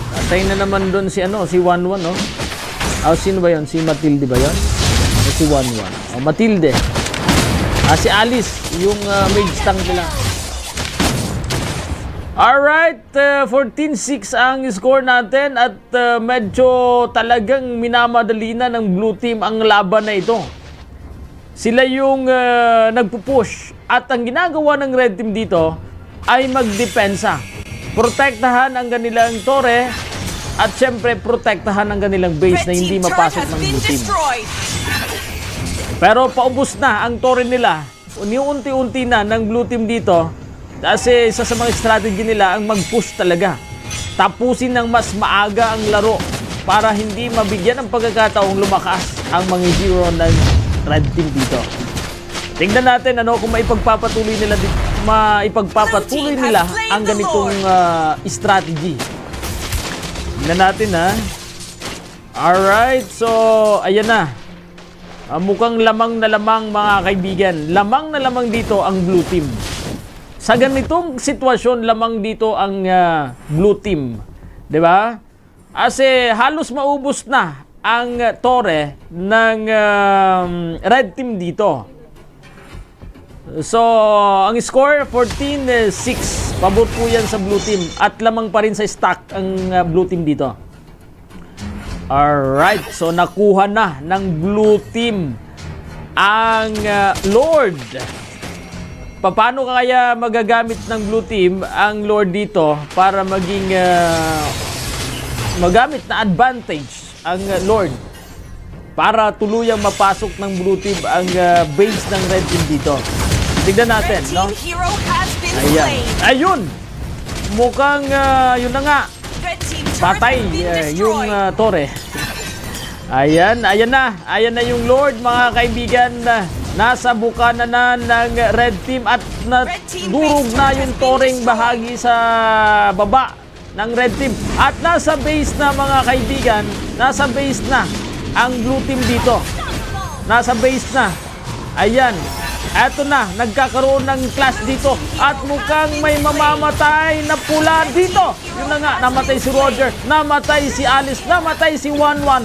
patay na naman dun si ano, si Wanwan, no? Ah, sino ba yun? Si Matilde ba yun? O si Wanwan? O, Matilde. Ah, si Alice, yung, ah, mage tank nila. Alright, ah, fourteen six ang score natin at, ah, medyo talagang minamadali na ng blue team ang laban na ito. Sila yung, ah, nagpupush. At ang ginagawa ng red team dito ay magdepensa. Protektahan ang kanilang tore at siyempre protektahan ang kanilang base na hindi mapasok ng blue team. Pero paubos na ang tore nila. Uni-unti-unti na ng blue team dito. Kasi isa sa mga strategy nila ang mag-push talaga. Tapusin ng mas maaga ang laro para hindi mabigyan ng pagkakataong lumakas ang mga hero ng red team dito. Tingnan natin, ano, kung maipagpapatuloy nila di-, maipagpapatuloy nila ang ganitong, ah, strategy. Tingnan natin, ha. Alright, so ayan na. Ah, mukhang lamang na lamang, mga kaibigan. Lamang na lamang dito ang blue team. Sa ganitong sitwasyon, lamang dito ang, ah, blue team. 'Di ba? Kasi halos maubos na ang, ah, tore ng, um, red team dito. So, ang score, fourteen six. Pabor po yan sa blue team. At lamang pa rin sa stock ang, ah, blue team dito. Alright, so nakuha na ng blue team ang, ah, Lord. Paano kaya magagamit ng blue team ang Lord dito para maging, ah, magamit na advantage ang, ah, Lord para tuluyang mapasok ng blue team ang, ah, base ng red team dito? Tignan natin, no? Ayan. Ayun! Mukhang, ah, yun na nga. Patay, eh, yung, ah, tore. Ayan, ayan na. Ayan na yung Lord, mga kaibigan. Nasa bukana na ng red team at nadurog na yung toreng bahagi sa baba ng red team. At nasa base na, mga kaibigan. Nasa base na ang blue team dito. Nasa base na. Ayan. Eto na, nagkakaroon ng clash dito. At mukhang may mamamatay na pula dito. Yun na nga, namatay si Roger, namatay si Alice, namatay si Wanwan.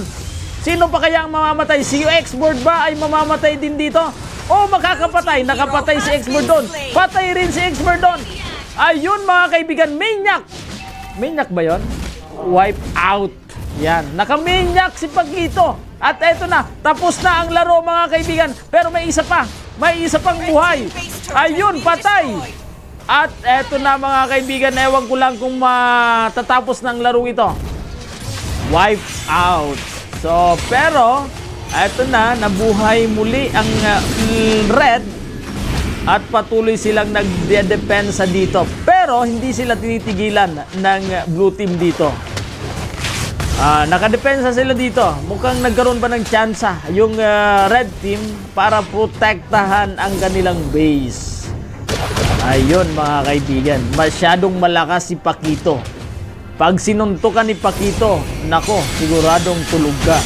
Sino pa kaya ang mamamatay? Si Xbird ba ay mamamatay din dito? O makakapatay? Nakapatay si Xbird doon. Patay rin si Xbird doon. Ayun, mga kaibigan, Maniac. Maniac ba yon? Wipe out. Yan. Naka-Maniac si Paquito. At eto na. Tapos na ang laro, mga kaibigan. Pero may isa pa. May isa pang buhay. Ayun, patay. At eto na, mga kaibigan. Ewan ko lang kung matatapos ng laro ito. Wipe out. So, pero, eto na. Nabuhay muli ang, uh, red. At patuloy silang nagdedepensa dito. Pero hindi sila tinitigilan ng blue team dito. Ah, nakadepensa sila dito. Mukhang nagkaroon pa ng tsansa yung, ah, red team para protektahan ang kanilang base. Ayun, mga kaibigan, masyadong malakas si Paquito. Pag sinuntukan ni Paquito, nako, siguradong tulog ka.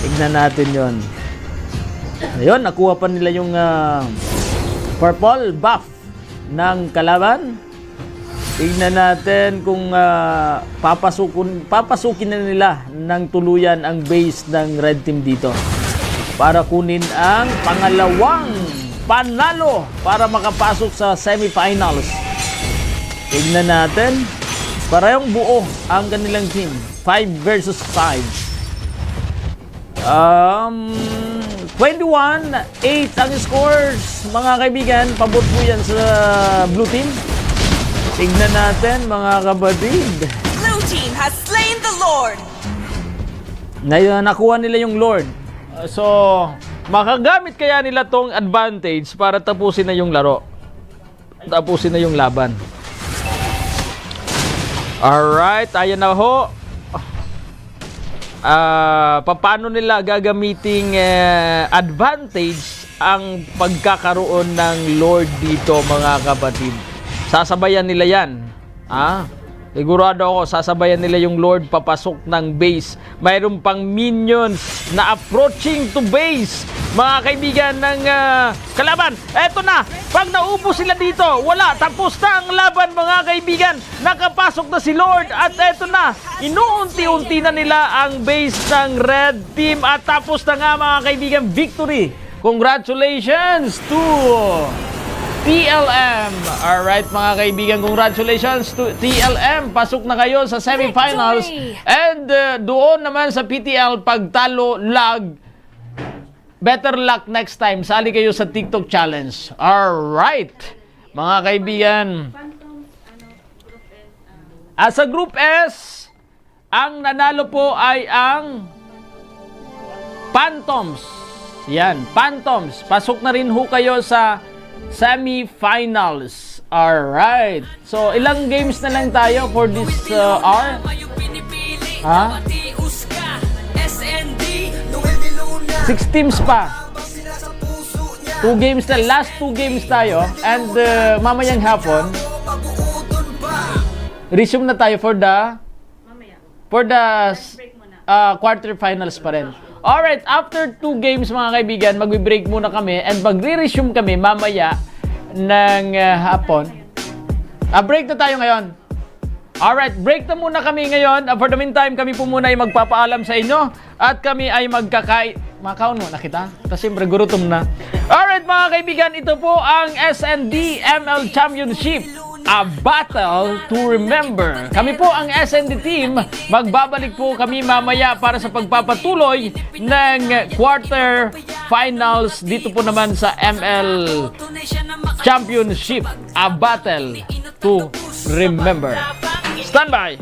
Tignan natin yon. Ayun, nakuha pa nila yung, ah, purple buff ng kalaban. Tignan natin kung, ah, papasukun-, papasukin na nila ng tuluyan ang base ng red team dito para kunin ang pangalawang panalo para makapasok sa semifinals. Tignan natin. Parehong buo ang kanilang team. Five versus five. Um, twenty-one eight ang scores, mga kaibigan. Pabor po yan sa blue team. Tignan natin, mga kapatid. Blue team has slain the Lord. Ngayon, nakuha nila yung Lord. Uh, so, makagamit kaya nila tong advantage para tapusin na yung laro? Tapusin na yung laban. Alright, ayan na ho. Ah, papaano nila gagamiting, eh, advantage ang pagkakaroon ng Lord dito, mga kapatid? Sasabayan nila yan. Ah, sigurado ako, sasabayan nila yung Lord papasok ng base. Mayroon pang minions na approaching to base, mga kaibigan ng, ah, kalaban. Eto na, pag naubos sila dito, wala, tapos na ang laban, mga kaibigan. Nakapasok na si Lord at eto na, inuunti-unti na nila ang base ng red team at tapos na nga, mga kaibigan, victory. Congratulations to T L M. Alright, mga kaibigan, congratulations to T L M. Pasok na kayo sa semifinals. Victory! And, uh, doon naman sa P T L, pagtalo, lag, better luck next time. Sali kayo sa TikTok Challenge. Alright, mga kaibigan. Ah, sa Group S, ang nanalo po ay ang Phantoms. Yan, Phantoms. Pasok na rin ho kayo sa semifinals. Alright. So, ilang games na lang tayo for this, uh, hour? Ha? Six teams pa. Two games na, last two games tayo. And, uh, mamayang hapon, resume na tayo for the, for the, uh, quarterfinals pa rin. Alright, after two games, mga kaibigan, magbe-break muna kami and magre-resume kami mamaya ng, uh, hapon. Ah, break na tayo ngayon. Alright, break na muna kami ngayon. Ah, for the meantime, kami po muna ay magpapaalam sa inyo. At kami ay magkakai-, makaon mo na kita. Kasi siyempre, gurutom na. Alright, mga kaibigan, ito po ang S N D M L Championship. A battle to remember. Kami po ang S N D team. Magbabalik po kami mamaya para sa pagpapatuloy ng quarter finals dito po naman sa M L Championship. A battle to remember. Standby!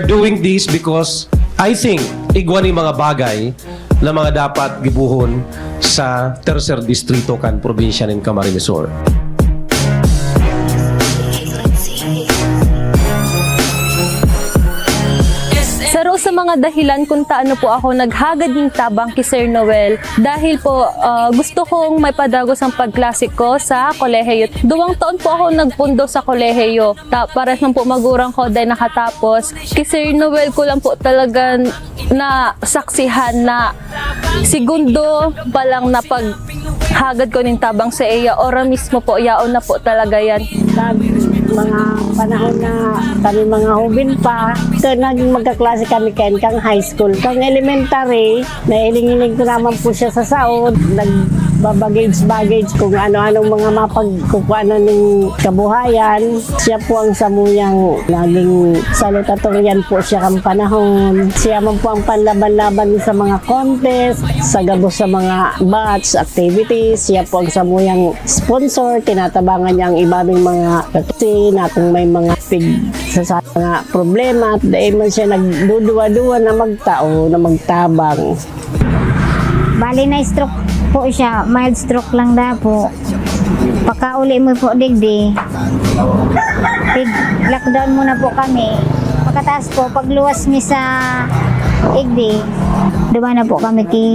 Doing this because I think igwa ni mga bagay na mga dapat gibohon sa tercer distrito kan probinsya nin Camarines Sur. Saro sa mga dahilan kung taano po ako naghagad ning tabang ki Sir Noel, dahil po, ah, gusto kong maipadagos ang pagklase ko sa kolehiyo. Duwang taon po ako nagpundo sa kolehiyo. Ta, pares man po magurang ko, dai nakatapos. Ki Sir Noel ko lang po talaga nasaksihan na segundo pa lang na paghagad ko nin tabang sa iya, ora mismo po, yaon na po talaga yan. Pag mga panahon na kami mga hubin pa, ito, naging magkaklase kami kayan kang high school. Kang elementary, nailing-iling ko naman po siya sa saod. Nagbabagage-bagage kung ano-anong mga mapagkukuanan ng kabuhayan. Siya po ang samuyang naging salutatorian po siya kang panahon. Siya man po ang panlaban-laban sa mga contest, sa gabos sa mga batch activities. Siya po ang samuyang sponsor, tinatabangan niya ang iba ng mga kaklase na kung may mga pig sa, sa mga problema, dahil man siya nagduduwa-duwa na magtao, na magtabang. Bali na stroke po siya, mild stroke lang daw po. Pagkauli mo po digdi, tig lockdown muna po kami. Pagkatapos po, pagluwas mi sa igdi, duman na po kami ki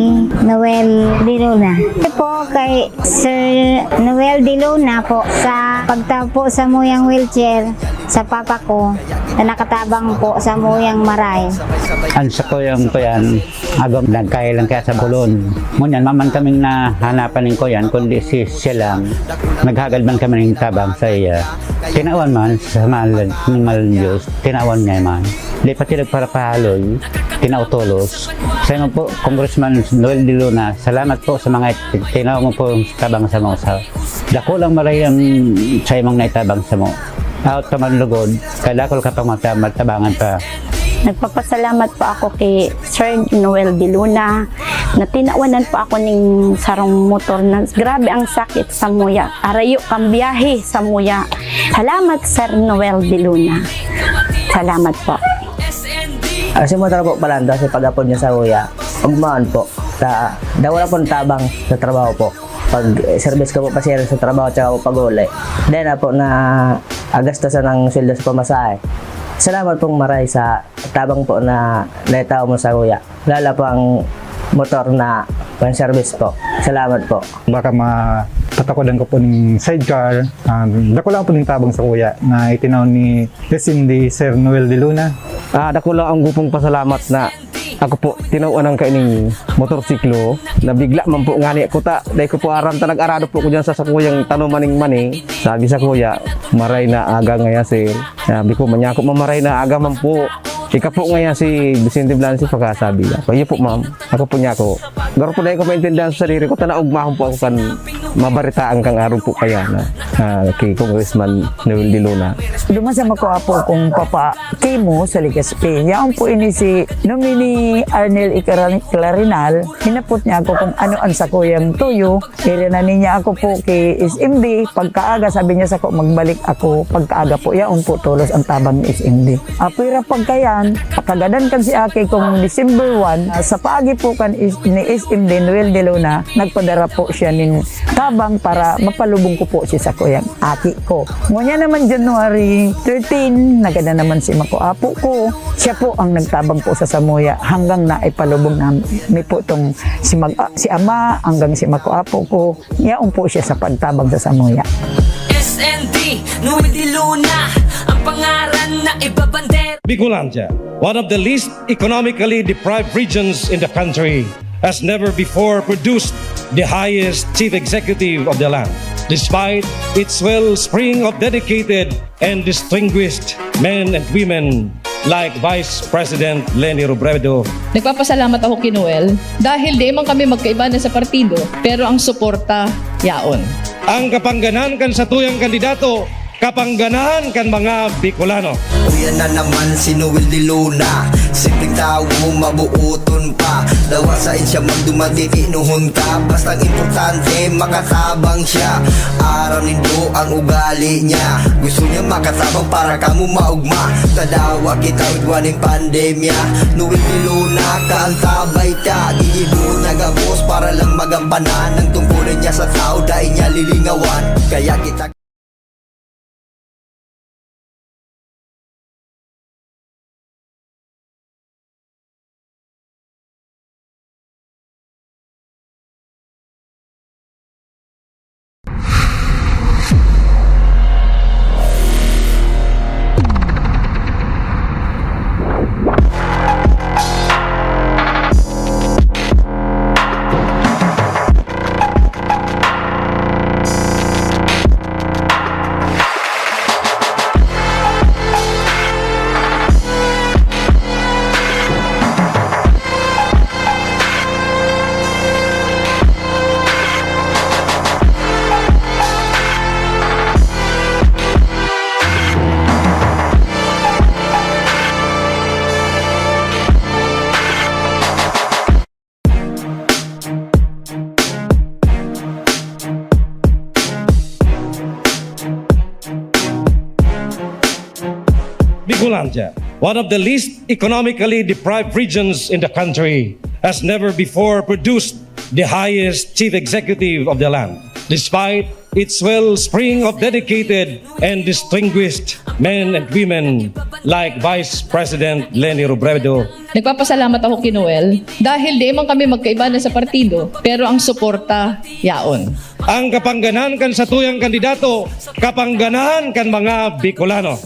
Noel de Luna. Ito po kay Sir Noel de Luna po sa pagtapo sa muyang wheelchair sa papa ko na nakatabang po sa muyang maray. Ang sa kuyang kuyan, agom nagkailang kaya sa bulon. Ngunyan, maman kaming nahanapan ning kuyan, kundi si siya lang. Naghagad man kami ning tabang sa iya. Tinawan man sa mahal, ng mahal ng Diyos, tinawan niya man. Di pati nagparapahaloy, tinao tolos. Sa inyo po, Congressman Noel de Luna, salamat po sa mga tinaw mo po tabang sa mga sa. Dakulang maray ang sa imong naitabang sa mo. Out ka man lugod, kadakol ka pang mata, matabangan pa. Nagpapasalamat po ako kay Sir Noel de Luna na tinawanan po ako ning sarong motor na grabe ang sakit sa muya. Arayo kang biyahe sa muya. Salamat, Sir Noel de Luna. Salamat po. Ang simula po palanda sa pag-apod niya sa kuya, ugmaon po. Ta, daw wala pong tabang sa trabaho po. Pag eh, service ko po pa siya sa trabaho tsaka po pag-uli. Dahil na po na agastosan ang sweldo sa pamasahe. Salamat pong maray sa tabang po na naitaw mo sa kuya. Lala po ang motor na pang service po. Salamat po. Baka mapatakodan ko po ning sidecar. Um, dako lang po ning tabang sa kuya na itinaw ni S M D Sir Noel de Luna. Ah, dako lang ang gupong pasalamat na ako po tinawan ang kaining motorsiklo na bigla man po ngani ko ta dai ko po aram ta nag-arado po ko diyan sa sakuyang tanuman ning mani. Sabi sa kuya, maray na aga ngaya sir. Sabi ko, manyako mamaray na aga man po. Ika po ngaya si Vicente Blancy pagkasabi niya. Kaya po ma'am, ako po niya ako. Garo po dahil ko maintindihan sa sarili ko, tanaog mahon po ako kan mabaritaan kang araw po kaya na uh, kay Congressman Noel de Luna. Duman sa makuha po kung papa Kimo sa Legazpi. Yaon po ini si Nominee Arnel Icaran- Clarinal. Hinapot niya ako kung ano ang sakuyang tuyo. Iri na niya ako po kay S M D. Pagkaaga, sabi niya sa ko, magbalik ako. Pagkaaga po, yaon po tulos ang tabang ni S M D. Apira pagkayan, pakagadan kan si Aki kung December one, sa paagi po kan is, ni S M D Noel de Luna, nagpadara po siya nin tabang para mapalubong ko po siya sa kuyang aki ko. Ngunyan naman January thirteen, nagada naman si Mako Apo ko. Siya po ang nagtabang po sa samuya hanggang na ipalubong namin po itong si, mag, ah, si ama hanggang si Mako Apo ko. Yaon po siya sa pagtabang sa samuya. S N D, Noel de Luna, ang pangaran na ibabandera. Bicolandia, one of the least economically deprived regions in the country, has never before produced the highest chief executive of the land, despite its wellspring of dedicated and distinguished men and women like Vice President Leni Robredo. Nagpapasalamat ako kay Noel dahil di man kami magkaibanan sa partido, pero ang suporta yaon. Ang kapangganan kan satuyang kandidato Kapangganahan kan mga Bicolano. Uya na naman si Noel de Luna, simpleng tawo, mabuoton pa. Dawa sain siya magduman, titinohon ka. Bastang importante, makatabang siya. Aram nindo ang ugali niya. Gusto niya makatabang para kamo maugma. Tadawa kita igwa ning pandemya. Noel de Luna, kaantabay ta. Gigibo na gabos para lang magampanan ang tungkulin niya sa tao, dai niya lilingawan. Kaya kita Bicolandia, one of the least economically deprived regions in the country, has never before produced the highest chief executive of the land, despite its wellspring of dedicated and distinguished men and women like Vice President Leni Robredo. Nagpapasalamat ako kay Noel dahil di man kami magkaiba na sa partido, pero ang suporta yaon. Ang kapangganahan kan satuyang kandidato, kapangganahan kan mga Bicolano.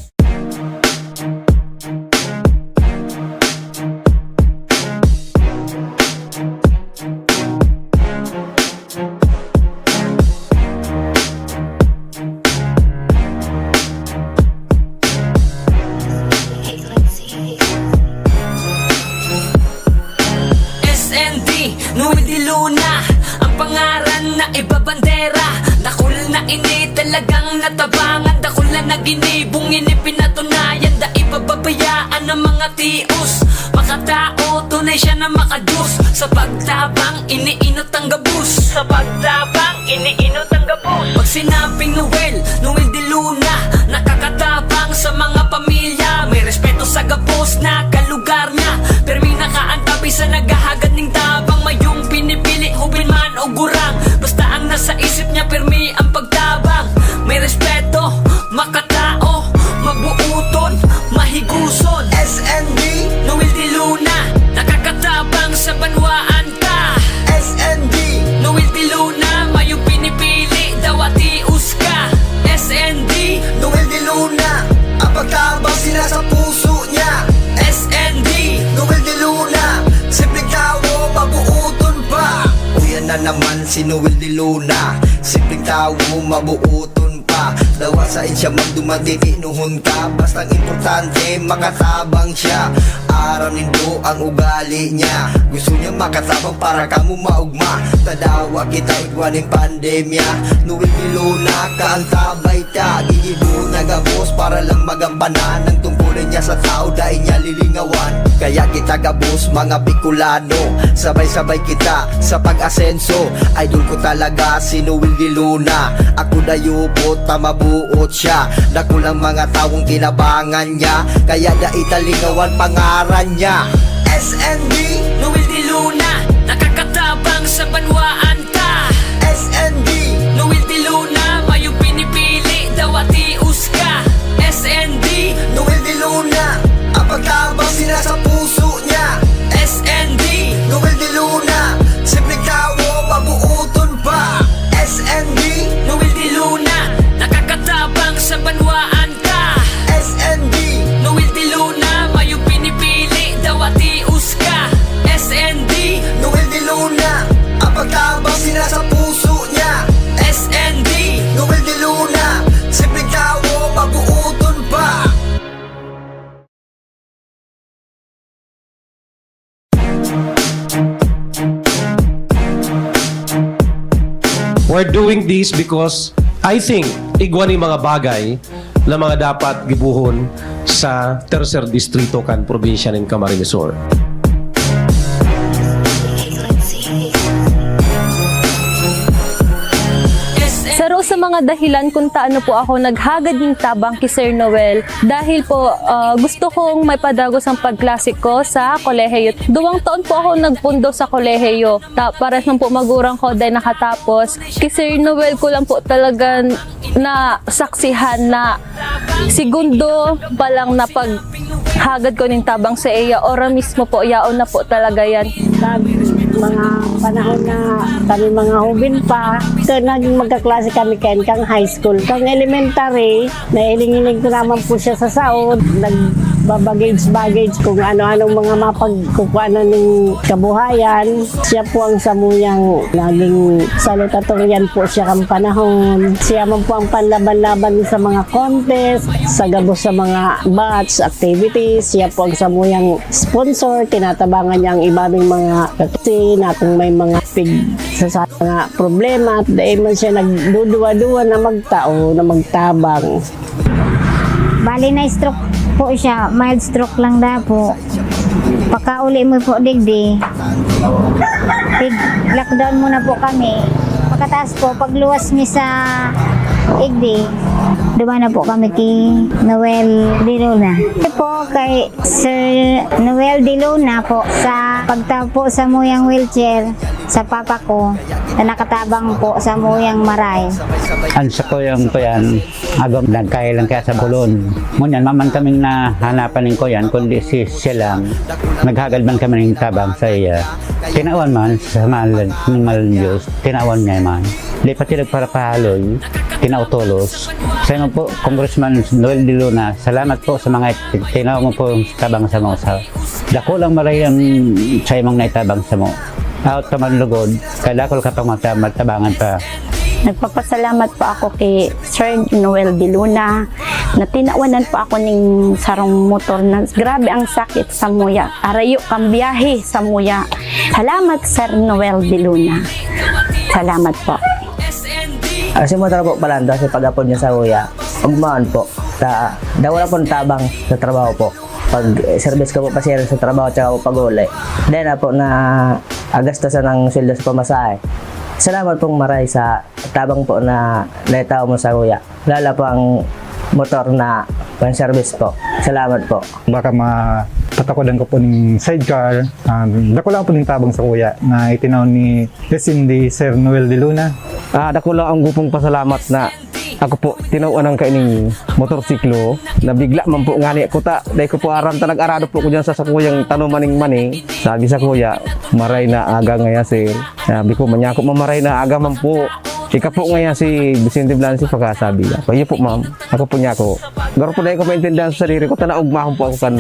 S N D, Noel de Luna, ang pangaran na ibabandera. Dakul na ini talagang natabangan, dakul na ginibong ini pinatunayan. Dai pababayaan ang mga tios, makatao, tunay siya na makadiyos. Sa pagtabang, iniinot ang gabos. Sa pagtabang, iniinot ang gabos. Pag sinabing Noel, Noel de Luna, nakakatabang sa mga pamilya. May respeto sa gabos na kalugar niya. Pirmi nakaantabay sa naghahagad ning tabang. Mayong pinipili, hubin man o gurang. Basta ang nasa isip niya, pirmi ang pagtabang. May respeto, makatao, mabuuton, mahiguson. S N D, Noel de Luna, nakakatabang sa banwaan ta. S N D, Noel de Luna, mayong pinipili, dawa tios ka. S N D, Noel de Luna, ang pagtabang sila sa puso niya. S N D, Noel de Luna, simpleng tawo, mabuoton pa. Uyan na naman si Noel de Luna, simpleng tawo, mabuoton pa. Dawa sain siya magduman, titinohon ka. Bastang importante, makatabang siya. Aram nindo ang ugali niya. Gusto niya makatabang para kamo maugma. Tadawa kita igwa ning pandemya. Noel de Luna, kaantabay ta. Gigibo na gabos para lang magampanan ang tungkulin niya sa tao, dai niya lilingawan. Kaya kita gabos, mga Bicolano, sabay-sabay kita sa pag-asenso. Idol ko talaga si Noel de Luna. Ako dayupot ta mabuot siya. Dakul ang mga tawong tinabangan niya, kaya dai ta lingawan pangaran niya. S N D, Noel de Luna, nakakatabang sa banwaan ta. S N D, Noel de Luna, mayong pinipili, dawa tios ka. S N D, Noel de Luna, ang pagtabang sila sa puso niya. S N D, Noel de Luna, simpleng tawo, mabuoton pa. S N D, Noel de Luna, nakakatabang sa banwaan ta. S N D, Noel de Luna, mayong pinipili, dawa tios ka. S N D, Noel de Luna, ang pagtabang sila sa puso niya. S N D, Noel de Luna, simpleng tawo, mabuoton pa. We're doing this because I think igwa ni mga bagay na mga dapat gibohon sa tercer distrito kan probinsya nin Camarines Sur. Saro sa mga dahilan kung taano po ako naghagad nin tabang ki Sir Noel, dahil po, ah, gusto kong maipadagos ang pagklase ko sa kolehiyo. Duwang taon po ako nagpundo sa kolehiyo. Ta-, pares man po magurang ko, dai nakatapos. Ki Sir Noel ko lang po talaga nasaksihan na segundo pa lang na paghagad ko nin tabang sa iya, ora mismo po, yaon na po talaga yan. Pag mga panahon na kami mga hubin pa, kaya naging magkaklase kami kayan kang high school. Kang elementary, nailing-iling ko naman po siya sa saod. Nagbabagage-bagage kung ano-anong mga mapagkukuanan ng kabuhayan. Siya po ang samuyang naging salutatorian po siya kang panahon. Siya man po ang panlaban-laban sa mga contest, sa gabos sa mga batch activities. Siya po ang samuyang sponsor. Tinatabangan niya ang iba ning mga kaklase na kung may mga pig sa, sa mga problema, dahil man siya nagduduwa-duwa na magtao, na magtabang. Bali na stroke po siya, mild stroke lang da po. Pagkauli mo po digdi, pig lockdown muna po kami. Pagkatapos po, pagluwas mi sa igdi, duman na po kami ki Noel de Luna. Ito po kay Sir Noel de Luna po sa pagtapo sa muyang wheelchair sa papa ko na nakatabang po sa muyang maray. Ang sa kuyang ko yan, agom nagkahilang kaya sa bulon. Ngunyan, maman kaming nahanapan ning kuyan, kundi si siya lang. Naghagad man kami ning tabang sa iya. Tinawan man sa mahal, ng mahal ng Diyos, tinawan niya man. Di pati nagparapahaloy, tinautolos. Sa imo po, Congressman Noel de Luna, salamat po sa mga tinaw mo po tabang sa mga sa dakulang maray ang sa imong naitabang sa mo. Out naman lugod, kadakol ka pang magta- magtabangan pa. Nagpapasalamat po ako kay Sir Noel de Luna na tinawanan po ako ning sarong motor na grabe ang sakit sa muya. Arayo kang biyahe sa muya. Salamat, Sir Noel de Luna. Salamat po. Kasi mo tara po palanda sa pag-apod niya sa kuya. Ugmaan po. Ta, daw wala pong tabang sa trabaho po. Pag eh, service ko po pa sir sa trabaho tsaka po pag-uli. Dahil na po na agastosan ang sweldo sa pamasahe. Salamat pong maray sa tabang po na naitaw mo sa kuya. Lala po ang motor na pang service po. Salamat po. Baka mapatakodan ko po ning sidecar. Um, dako lang po ning tabang sa kuya na itinaw ni S M D Sir Noel de Luna. Ah, dako lang ang gupong pasalamat na ako po tinawan ang kaining motorsiklo na bigla man po ngani ako ta dai ko po aram ta nag-arado po ko dyan sa sakuyang tanuman ning mani. Sabi sa kuya, maray na aga ngaya sir. Sabi ko, manyako mamaray na aga man po. Ika po ngaya si Vicente Blancy pagkasabi niya. Kayo po ma'am, ako po niya ako. Garo po dai ko maintindihan sa sarili ko, tanaog mahon po ako kan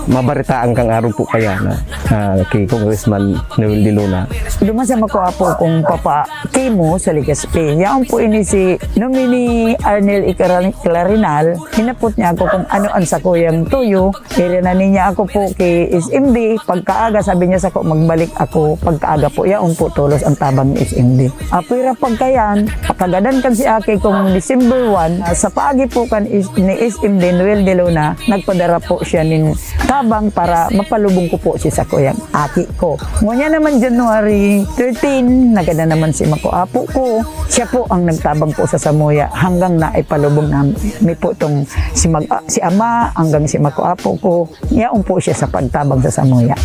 mabaritaan kang araw po kaya na ah, kay Congressman Noel de Luna. Duman sa makuha po kong papa Kimo sa Legazpi. Yaon po ini si Nominee Arnel Iclarinal. Hinapot niya ako kung ano ang sakuyang tuyo. Irinanin niya ako po kay S M D. Pagkaaga, sabi niya sa ko, magbalik ako. Pagkaaga po, yaon po tulos ang tabang ni S M D. Apira pagkayan, pakagadan kan si Aki kung December one, sa paagi po kan is, ni S M D Noel de Luna, nagpadara po siya nin tabang para mapalubong ko po si sakuyang aki ko. Ngunyan naman January thirteen, nagana naman si Mako Apo ko. Siya po ang nagtabang po sa samuya hanggang na ipalubong namin po itong si, mag, ah, si ama hanggang si Mako Apo ko. Yaon po siya sa pagtabang sa samuya.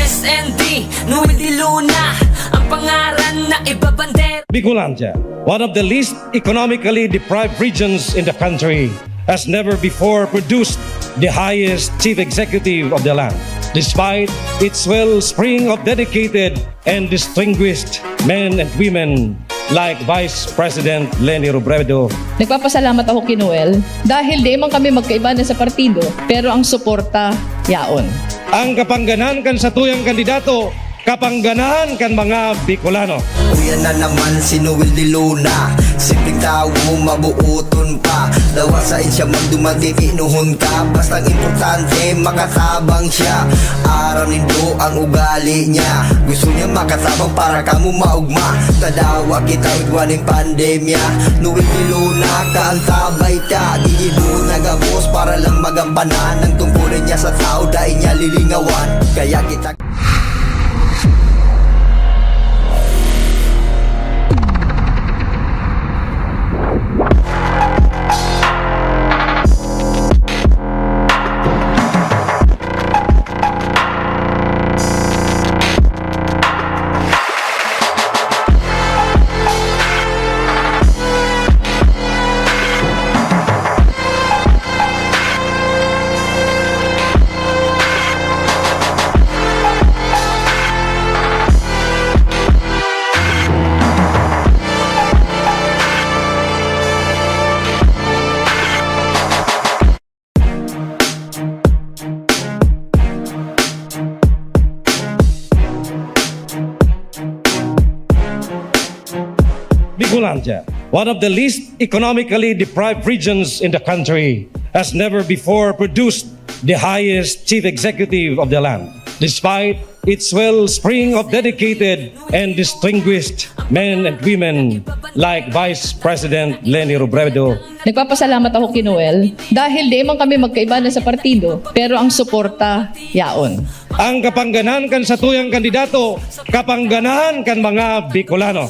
S N D, Noel de Luna, ang pangaran na ibabandera. Bicolandia, one of the least economically deprived regions in the country, has never before produced the highest chief executive of the land, despite its wellspring of dedicated and distinguished men and women like Vice President Leni Robredo. Nagpapasalamat ako kay Noel dahil di man kami magkaiba na sa partido, pero ang suporta yaon. Ang kapangganan kan satuyang kandidato, kapangganan kan mga Bicolano. Uyan na naman si Noel de Luna. Simpleng tawo, mabuoton pa. Dawa saen siya magduman, titinohon ka. Bastang importante, makatabang siya. Aram nindo ang ugali niya. Gusto niya makatabang para kamo maugma. Tadawa kita igwa nin pandemya. Noel de Luna, kaantabay ta. Gigibohon na gabos para lang magampanan. Ang tungkulin niya sa tao, dai niya lilingawan. Kaya kita Bicolandia, one of the least economically deprived regions in the country, has never before produced the highest chief executive of the land, despite its wellspring of dedicated and distinguished men and women like Vice President Leni Robredo. Nagpapasalamat ako kay Noel dahil di man kami magkaiba na sa partido, pero ang suporta yaon. Ang kapangganan kan satuyang kandidato, kapangganan kan mga Bicolano.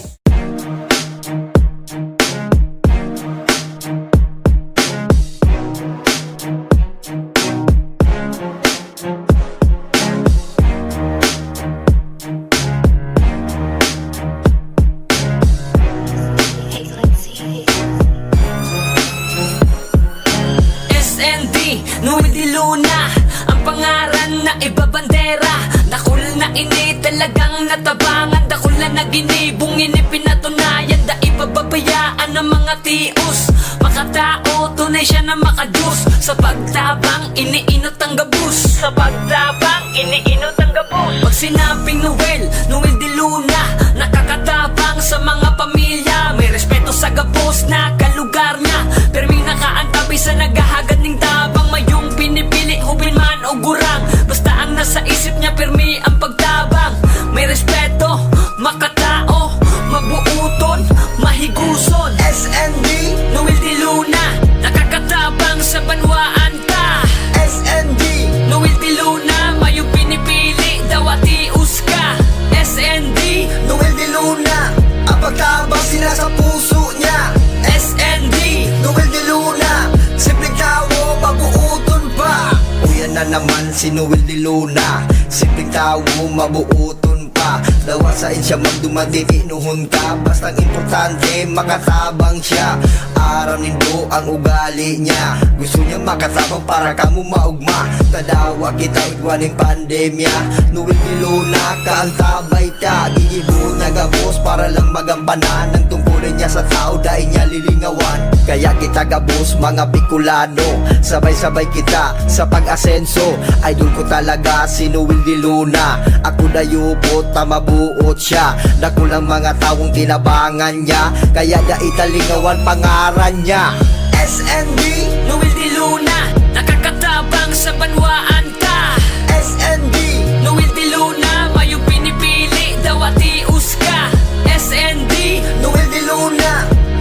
S N D, Noel de Luna, ang pangaran na ibabandera. Dakul na ini talagang natabangan, dakul na naginibong ini pinatunayan. Dai pababayaan ang mga tios, makatao, tunay siya na makadiyos. Sa pagtabang, iniinot ang gabos. Sa pagtabang, iniinot ang gabos. Pag sinabing Noel, Noel de Luna, nakakatabang sa mga pamilya. May respeto sa gabos na kalugar niya. Pirmi nakaantabay sa naghahagad ning tabang. Mayong pinipili, hubin man o gurang. Basta ang nasa isip niya, pirmi ang pagtabang. May respeto, makatao, mabuuton, mahiguson. S N D, Noel de Luna, nakakatabang sa banwaan ta. S N D, Noel de Luna, mayong pinipili, dawa tios ka. S N D, Noel de Luna, ang pagtabang sila sa puso niya. S N D, Noel de Luna, simpleng tawo, mabuuton pa. Uyan na naman si Noel de Luna, simpleng tawo, mabuuton pa. Dawa saen siya magduman, titinohon ka. Bastang importante, makatabang siya. Aram nindo ang ugali niya. Gusto niya makatabang para kamo maugma. Tadawa kita igwa nin pandemya. Noel de Luna, kaantabay ta. Gigibohon na gabos para lang magampanan. Ang tungkulin niya sa tao, dai niya lilingawan. Kaya kita gabos, mga Bicolano, sabay-sabay kita sa pag-asenso. Idol ko talaga si Noel de Luna. Ako dayupot ta mabuot siya. Dakul ang mga tawong tinabangan niya, kaya dai ta lingawan pangaran niya. S N D, Noel de Luna, nakakatabang sa banwaan ta. S N D, Noel de Luna, mayong pinipili, dawa tios ka. S N D, Noel de Luna,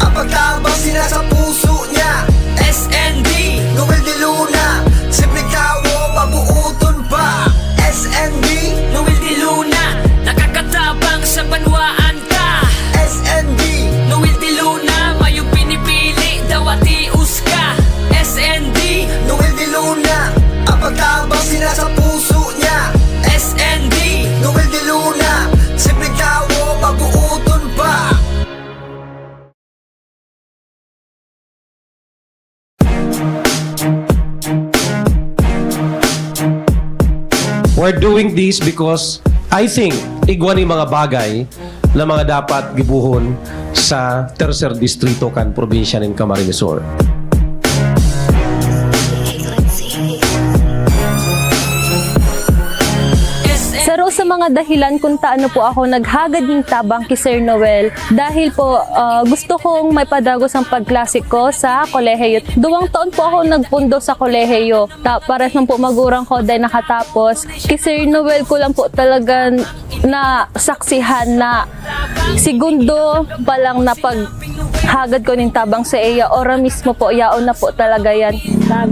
ang pagtabang sila sa puso niya. S N D, Noel de Luna, simpleng tawo, mabuoton pa. S N D, Noel de Luna, nakakatabang sa banwaan ta. S N D, Noel de Luna, mayong pinipili, dawa tios ka. S N D, Noel de Luna, ang pagtabang sila sa puso niya. S N D, Noel de Luna, simpleng tawo, mabuoton pa. We're doing this because I think igwa ni mga bagay na mga dapat gibohon sa Tercer Distrito kan probinsya nin Camarines Sur. Sa Pero sa mga dahilan kung taano po ako naghagad ning tabang ki Sir Noel, dahil po, ah, gusto kong maipadagos ang pagklase ko sa kolehiyo. Duwang taon po ako nagpundo sa kolehiyo. Ta-, pares man po magurang ko, dahil nakatapos. Ki Sir Noel ko lang po talaga nasaksihan na segundo pa lang na paghagad ko ning tabang sa iya, ora mismo po, yaon na po talaga yan. Pag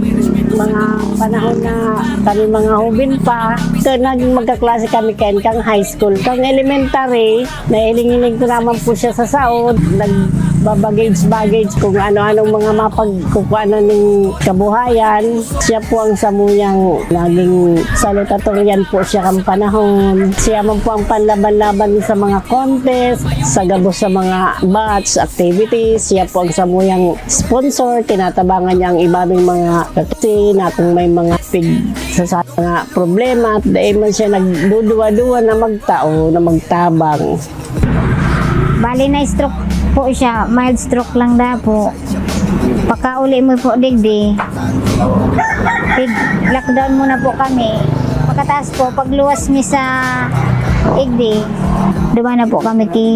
mga panahon na kami mga hubin pa, ka-, naging magkaklase kami kayan kang high school. Kang elementary, nahiling-hiling ko naman po siya sa saod. Nagbabagage-bagage kung ano-anong mga mapagkukuhanan ng kabuhayan. Siya po ang samuyang naging salutatorian po siya kang panahon. Siya man po ang panlaban-laban sa mga contest, sa gabos sa mga batch activities. Siya po ang samuyang sponsor. Tinatabangan niya ang iba ning mga kaklase na kung may mga pig-, sa, sa mga problema, dahil man siya nagduduwa-duwa na magtao, na magtabang. Bali, na-stroke po siya. Mild stroke lang daw po. Pagkauli mo po digdi, pig-, lockdown muna po kami. Pagkatapos po, pagluwas mi sa igdi, duman na po kami ki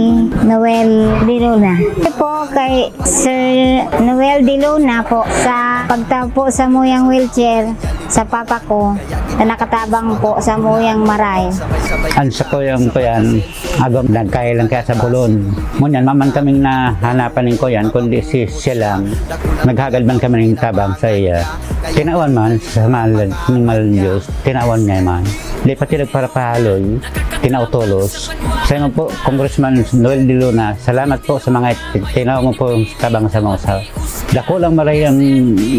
Noel de Luna. Ito po kay Sir Noel de Luna po sa pagtaw po sa muyang wheelchair sa papa ko na nakatabang po sa muyang maray. Ang sa kuyang kuyan, agom nagkahilang kaya sa bulon. Ngunyan, maman kaming nahanapan ning kuyan, kundi si siya lang. Naghagad man kami ning tabang sa iya. Tinawan man sa mahal, ning mahal ng Diyos, tinawan niya man. Di pati nagparapahaloy, tinao tolos. Sa inyo po, Congressman Noel de Luna, salamat po sa mga tinao mo po tabang sa mga sa dakulang maray ang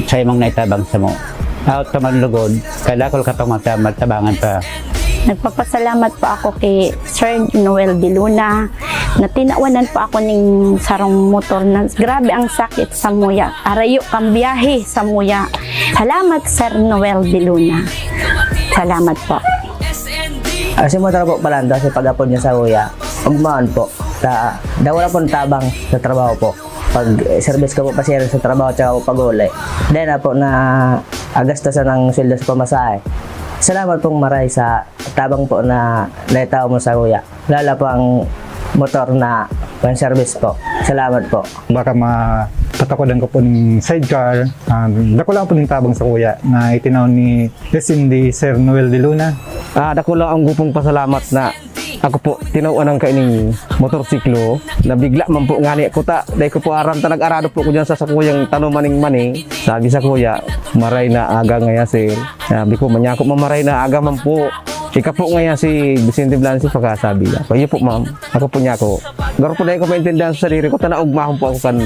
sa imong naitabang sa mo. Out ka man lugod, kadakol ka pang mata-, matabangan pa. Nagpapasalamat po ako kay Sir Noel de Luna na tinawanan po ako ning sarong motor na grabe ang sakit sa muya. Arayo kang biyahe sa muya. Salamat, Sir Noel de Luna. Salamat po. Ah, si motor po pala, ang dati pag-apod niya sa kuya. Ugmaon po. Ta, daw wala pong tabang sa trabaho po. Pag, eh, service ko po, pasero sa trabaho, tsaka po pag-uli. Then, na po na agastosan ang sweldo sa pamasahe. Salamat pong maray sa tabang po na naitao mo sa kuya. Lalo po ang motor na pang-service po. Salamat po. Baka mapatakodan ko po ng sidecar. Ah, dako lang po ng tabang sa kuya na itinaw ni S M D Sir Noel de Luna. Ah, dako lang ang gupong pasalamat na ako po, tinawan ang kaining motorsiklo, na bigla man po ngani kuta. Dai ko po aram ta nag-arado po ko dyan sa sakuyang tanuman ning mani. Sabi sa kuya, "Maray na aga ngaya, sir." Sabi ko, "Manyako mamaray na aga man po." Ika po ngaya si Vicente Blancy, pagkasabi niya. "Kayo po, ma'am." Ako po niya ako. Garo po dai ko maintindihan sa sarili ko, ta naugmahon po ako kan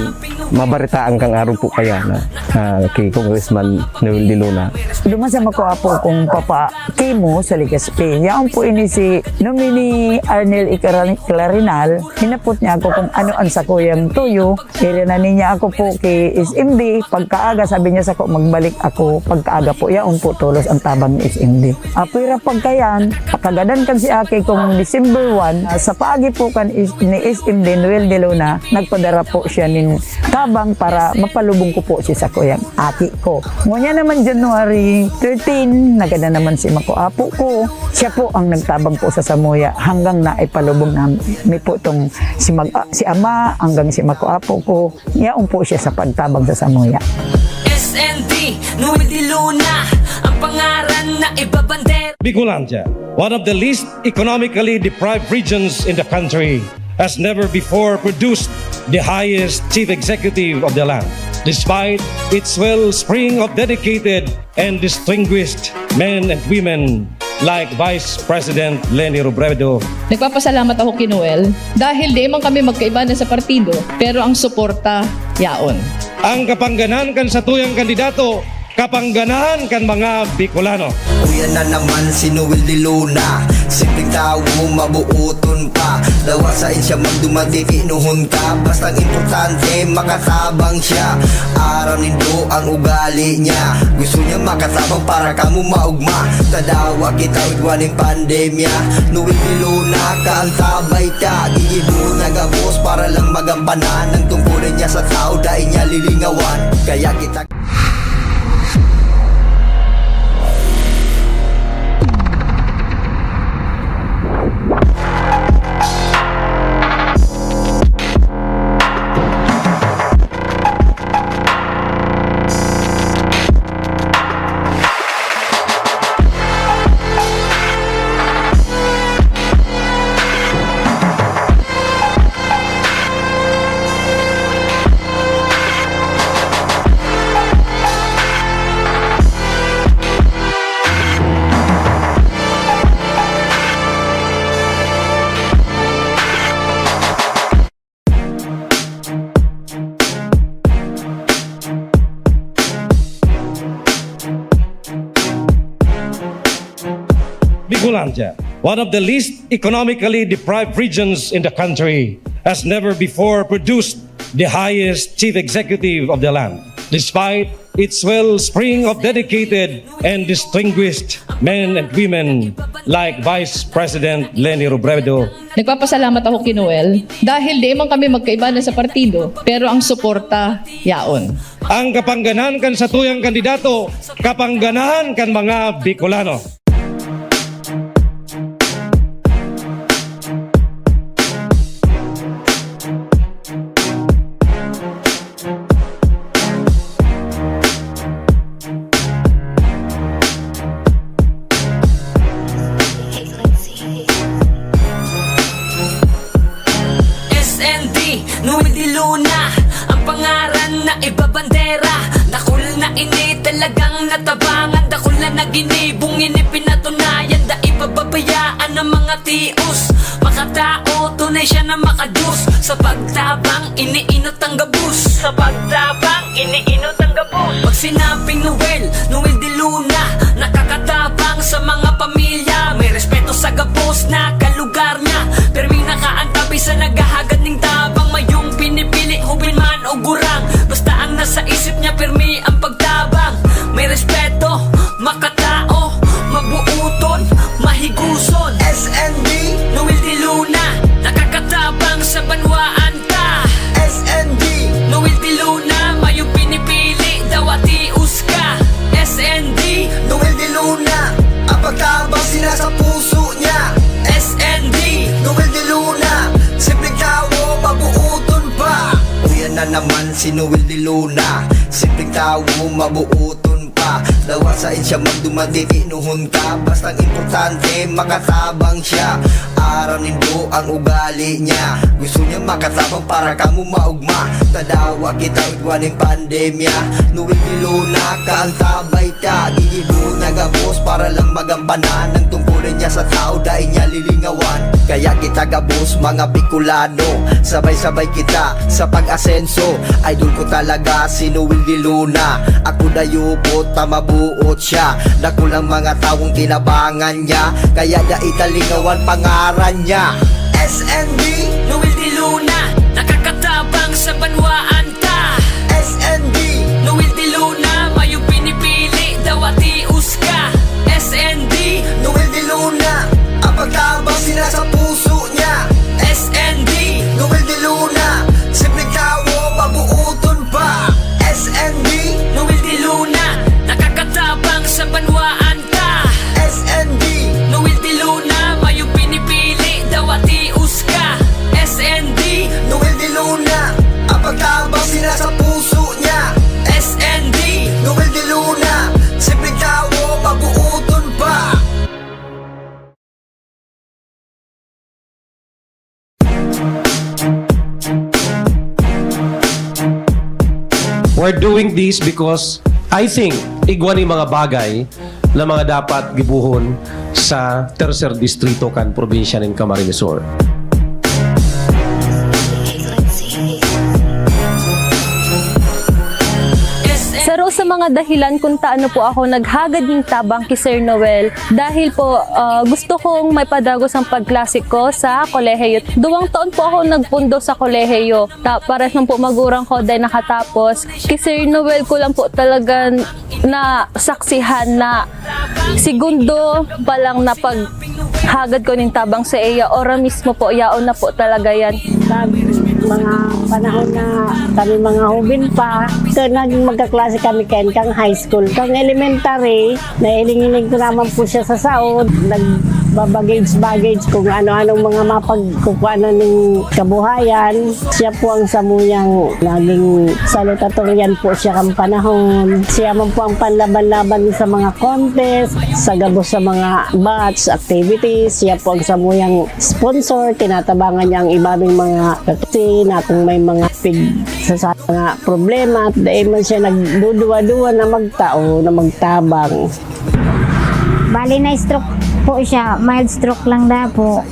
mabaritaan kang araw po kaya na, ah, kay Congressman Noel de Luna. Duman sa makuha po kong papa, Kimo sa Legazpi. Yaon po ini si Nominee Arnel Icaran-, Clarinal. Hinapot niya ako kung ano ang sakuyang tuyo. Irinan niya ako po kay S M D. Pagkaaga, sabi niya sako, "Magbalik ako." Pagkaaga po, yaon po tolos ang tabang ni S M D. Apwera pagkayan, pakagadan kan si aki kong December one, ah, sa paagi po kan is-, ni S M D Noel de Luna, nagpadara po siya nin tabang para mapalubong ko po si sakuyang aki ko. Ngunyan naman, January thirteen, nagada naman si mako apo ko. Siya po ang nagtabang po sa samuya hanggang naipalubong nami po tong si mag-, ah, si ama hanggang si mako apo ko. Yaon po siya sa pagtabang sa samuya. S N D, Noel de Luna, ang pangaran na ibabandera. Bicolandia, one of the least economically deprived regions in the country, has never before produced the highest chief executive of the land, despite its wellspring of dedicated and distinguished men and women like Vice President Leni Robredo. Nagpapasalamat ako kay Noel dahil di man kami magkaibanan sa partido, pero ang suporta yaon. Ang kapangganan kan satuyang kandidato, kapangganan kan mga Bicolano. Uyan na naman si Noel de Luna. Simpleng tawo, mabuoton pa. Dawa sa siya magduman, titinuhon ka. Bastang importante, makatabang siya. Aram nindo ang ugali niya. Gusto niya makatabang para kamo maugma. Tadawa kita igwa ning pandemya. Noel de Luna, kaantabay ta. Gigibo na gabos para lang magampanan. Ang tungkulin niya sa tao, dai niya lilingawan. Kaya kita One of the least economically deprived regions in the country has never before produced the highest chief executive of the land, despite its wellspring of dedicated and distinguished men and women like Vice President Leni Robredo. Nagpapasalamat ako kay Noel dahil di man kami magkaiba na sa partido, pero ang suporta yaon. Ang kapangganahan kan satuyang kandidato, kapangganahan kan mga Bicolano. S N D, Noel de Luna, ang pangaran na ibabandera. Dakul na ini talagang natabangan, dakul na naginibong ini pinatunayan. Dai pababayaan ang mga tios, makatao, tunay siya na makadiyos. Sa pagtabang, iniinot ang gabos. Sa pagtabang, iniinot ang gabos. Pag sinabing Noel, Noel de Luna, nakakatabang sa mga pamilya. May respeto sa gabos na kalugar niya. Pirming nakaantabi sa naghahagad ning tabang. Mayong pinipili, hubin man o gurang. Basta ang nasa isip niya, pirmi ang pagtabang. May respeto, makatao, mabuuton, mahiguson. S N D, Noel de Luna, nakakatabang sa banwaan ta. S N D, Noel de Luna, mayong pinipili, daw atios ka. S N D, Noel de Luna, ang pagtabang sila sa puso niya. S N D, Noel de Luna, simpleng tawo, mabuuton pa. Uyan na naman si Noel de Luna, simpleng tawo, mabuuton pa. Dawa sa insya magduman, titinuhon ka. Bastang importante, makatabang siya. Aram nindo ang ugali niya. Gusto niya makatabang para kamo maugma. Tadawa kita igwa nin pandemya. Noel de Luna, kaantabay ta. Gigibo na gabos para lang magampanan ang tungkulin niya sa tao, dai niya lilingawan. Kaya kita gabos, mga Bicolano, sabay-sabay kita sa pag-asenso. Idol ko talaga si Noel de Luna. Ako dayupot ta mabuot siya. Dakul ang mga tawong tinabangan niya, kaya dai ta lingawan pangaran niya. S N D, Noel de Luna, nakakatabang sa banwaan ta. S N D, Noel de Luna, mayong pinipili, daw atios ka. S N D, Noel de Luna, ang pagtabang sila sa puso niya. S N D, Noel de Luna, simpleng tawo, mabuuton pa. S N D, Noel de Luna, nakakatabang sa banwaan ta. S N D, Noel de Luna, mayong pinipili, daw atios ka. S N D, Noel de Luna, ang pagtabang sila sa puso niya. S N D, Noel de Luna, simpleng tawo, mabuuton pa. We're doing this because I think igwa ni mga bagay na mga dapat gibohon sa tercer distrito kan probinsya nin Camarines Sur. Saro sa mga dahilan kung taano po ako naghagad nin tabang ki Sir Noel, dahil po, ah, gusto kong maipadagos ang pagklase ko sa kolehiyo. Duwang taon po ako nagpundo sa kolehiyo. Ta-, pares man po magurang ko, dai nakatapos. Ki Sir Noel ko lang po talaga nasaksihan na segundo pa lang na paghagad ko nin tabang sa iya, ora mismo po, yaon na po talaga yan. Pag mga panahon na kami mga hubin pa, ka-, naging magkaklase kami kayan kang high school. Kang elementary, nahiling-hiling ko naman po siya sa saod. Nagbabagage-bagage kung ano-anong mga mapagkukuanan ning kabuhayan. Siya po ang samuyang naging salutatorian po siya kan panahon. Siya man po ang panlaban-laban sa mga contest, sa gabos sa mga batch activities. Siya po ang samuyang sponsor, tinatabangan niya ang iba ning mga kaklase na kung may mga pig-, sa, sa mga problema, dai man siya nagduduwa-duwa na magtao, na magtabang. Bali, na-stroke po siya. Mild stroke lang daw po.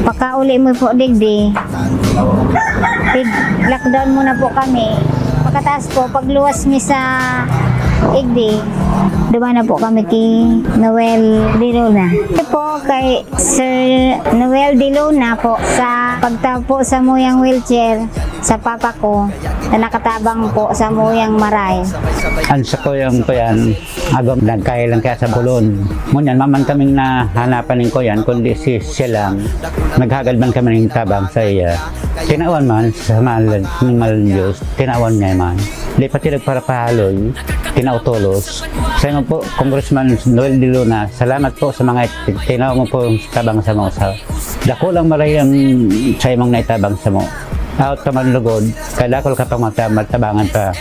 Pakauli mo po digdi, pig-, lockdown muna po kami. Pagkatapos po, pagluwas niya sa igdi, duman na po kami kay Noel de Luna. Po kay Sir Noel de Luna po sa pagtaw po sa muyang wheelchair sa papa ko na nakatabang po sa muyang maray. Ang sa kuyang kuyan, agom nagkahilang kaya sa bulon. Ngunyan, maman kaming nahanapan ning kuyan, kundi si siya lang. Naghagad man kami ning tabang sa iya. Tinawan man sa mahal, ning mahal Diyos, tinawan niya man. Di pati nagparapahaloy, tinao tolos. Sa imo po, Congressman Noel de Luna, salamat po sa mga tinao mo po tabang sa mga sa dakulang maray ang sa imong naitabang sa mo. Out ka man lugod, kadakol ka pang mata-, matabangan pa.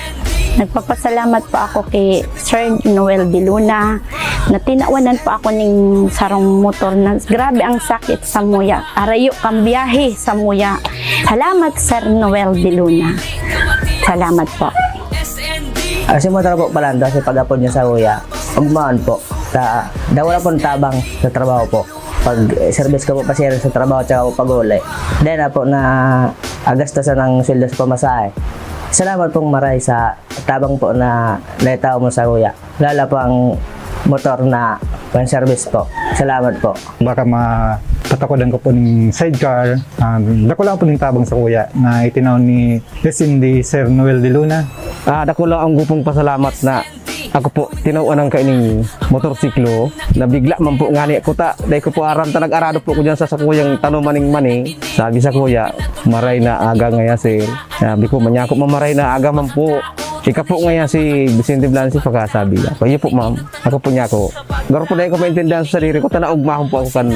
Nagpapasalamat po ako kay Sir Noel de Luna na tinawanan po ako ning sarong motor na grabe ang sakit sa muya. Arayo kang biyahe sa muya. Salamat, Sir Noel de Luna. Salamat po. Kasi mo trabaho pala ito, kasi pag-apod niya sa kuya, ugmaon po. Ta, daw wala pong tabang sa trabaho po. Pag, eh, service ko po, pasero sa trabaho, tsaka po pag-uli. Then, na po na agastosan ng sweldo sa pamasahe. Salamat pong maray sa tabang po na naitao mo sa kuya. Lalo po ang motor na pang-service po. Salamat po. Baka mapatakodan ko po ning sidecar. Ah, dako lang po ning tabang sa kuya na itinaw ni S M D Sir Noel de Luna. Ah, dako lang ang gupong pasalamat na ako po, tinawan ang kaining motorsiklo na bigla man po ngani ako ta, dai ko po aram ta nag-arado po ko dyan sa sakuyang tanom maning mani. Sabi sa kuya, "Maray na aga ngaya, sir." Sabi ko, "Manyako mamaray na aga man po." Ika po ngaya si Vicente Blancy, pagkasabi niya, "Iyo po, ma'am." Ako po niya ako. Garo po dai ko maintindihan sa sarili ko, ta naugmahon po ako kan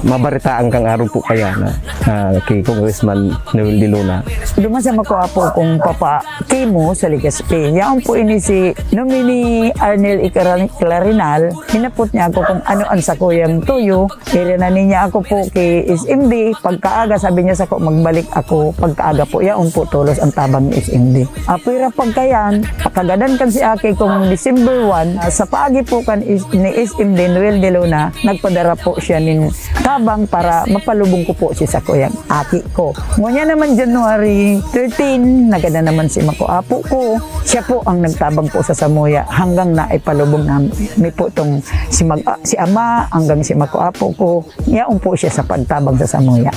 mabaritaan kang araw po kaya na, ah, kay Congressman Noel de Luna. Duman sa makuha po kong papa, Kimo sa Legazpi. Yaon po ini si Nominee Arnel Icaran-, Clarinal. Hinapot niya ako kung ano ang sakuyang tuyo. Iri na niya ako po kay S M D. Pagkaaga, sabi niya sa ko, "Magbalik ako." Pagkaaga po, yaon po tolos ang tabang ni S M D. Apira pagkayan, pakagadan kan si Aki kung December one, sa paagi po kan is-, ni S M D Noel de Luna, nagpadara po siya nin tabang para mapalubong ko po si sakuyang aki ko. Ngunyan naman, January thirteen, nagada naman si Mako Apo ko. Siya po ang nagtabang po sa samuya hanggang naipalubong nami po tong si Mag-, ah, si Ama hanggang si Mako Apo ko. Yaon po siya sa pagtabang sa samuya.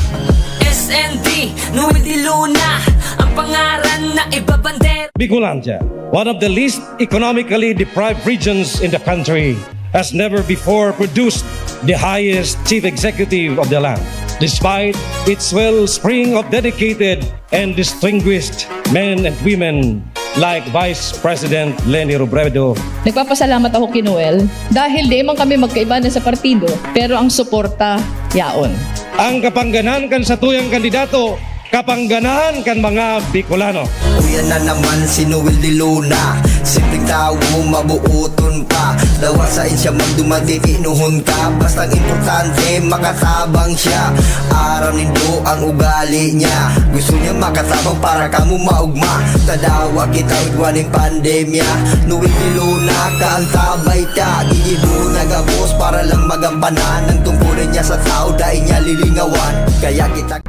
S N D, Noel de Luna, ang pangaran na ibabandera. Bicolandia, one of the least economically deprived regions in the country, has never before produced the highest chief executive of the land, despite its wellspring of dedicated and distinguished men and women like Vice President Leni Robredo. Nagpapasalamat ako kay Noel dahil di man kami magkaiba na sa partido, pero ang suporta yaon. Ang kapangganan kan satuyang kandidato, kapangganan kan mga Bicolano. Uyan na naman si Noel de Luna. Simpleng tawo, mabuoton pa. Dawa sain siya magduman, titinohon ka. Bastang importante, makatabang siya. Aram nindo ang ugali niya. Gusto niya makatabang para kamo maugma. Tadawa kita igwa ning pandemya. Noel de Luna, kaantabay ta. Gigibo na gabos para lang magampanan. Ang tungkulin niya sa tao, dai niya lilingawan. Kaya kita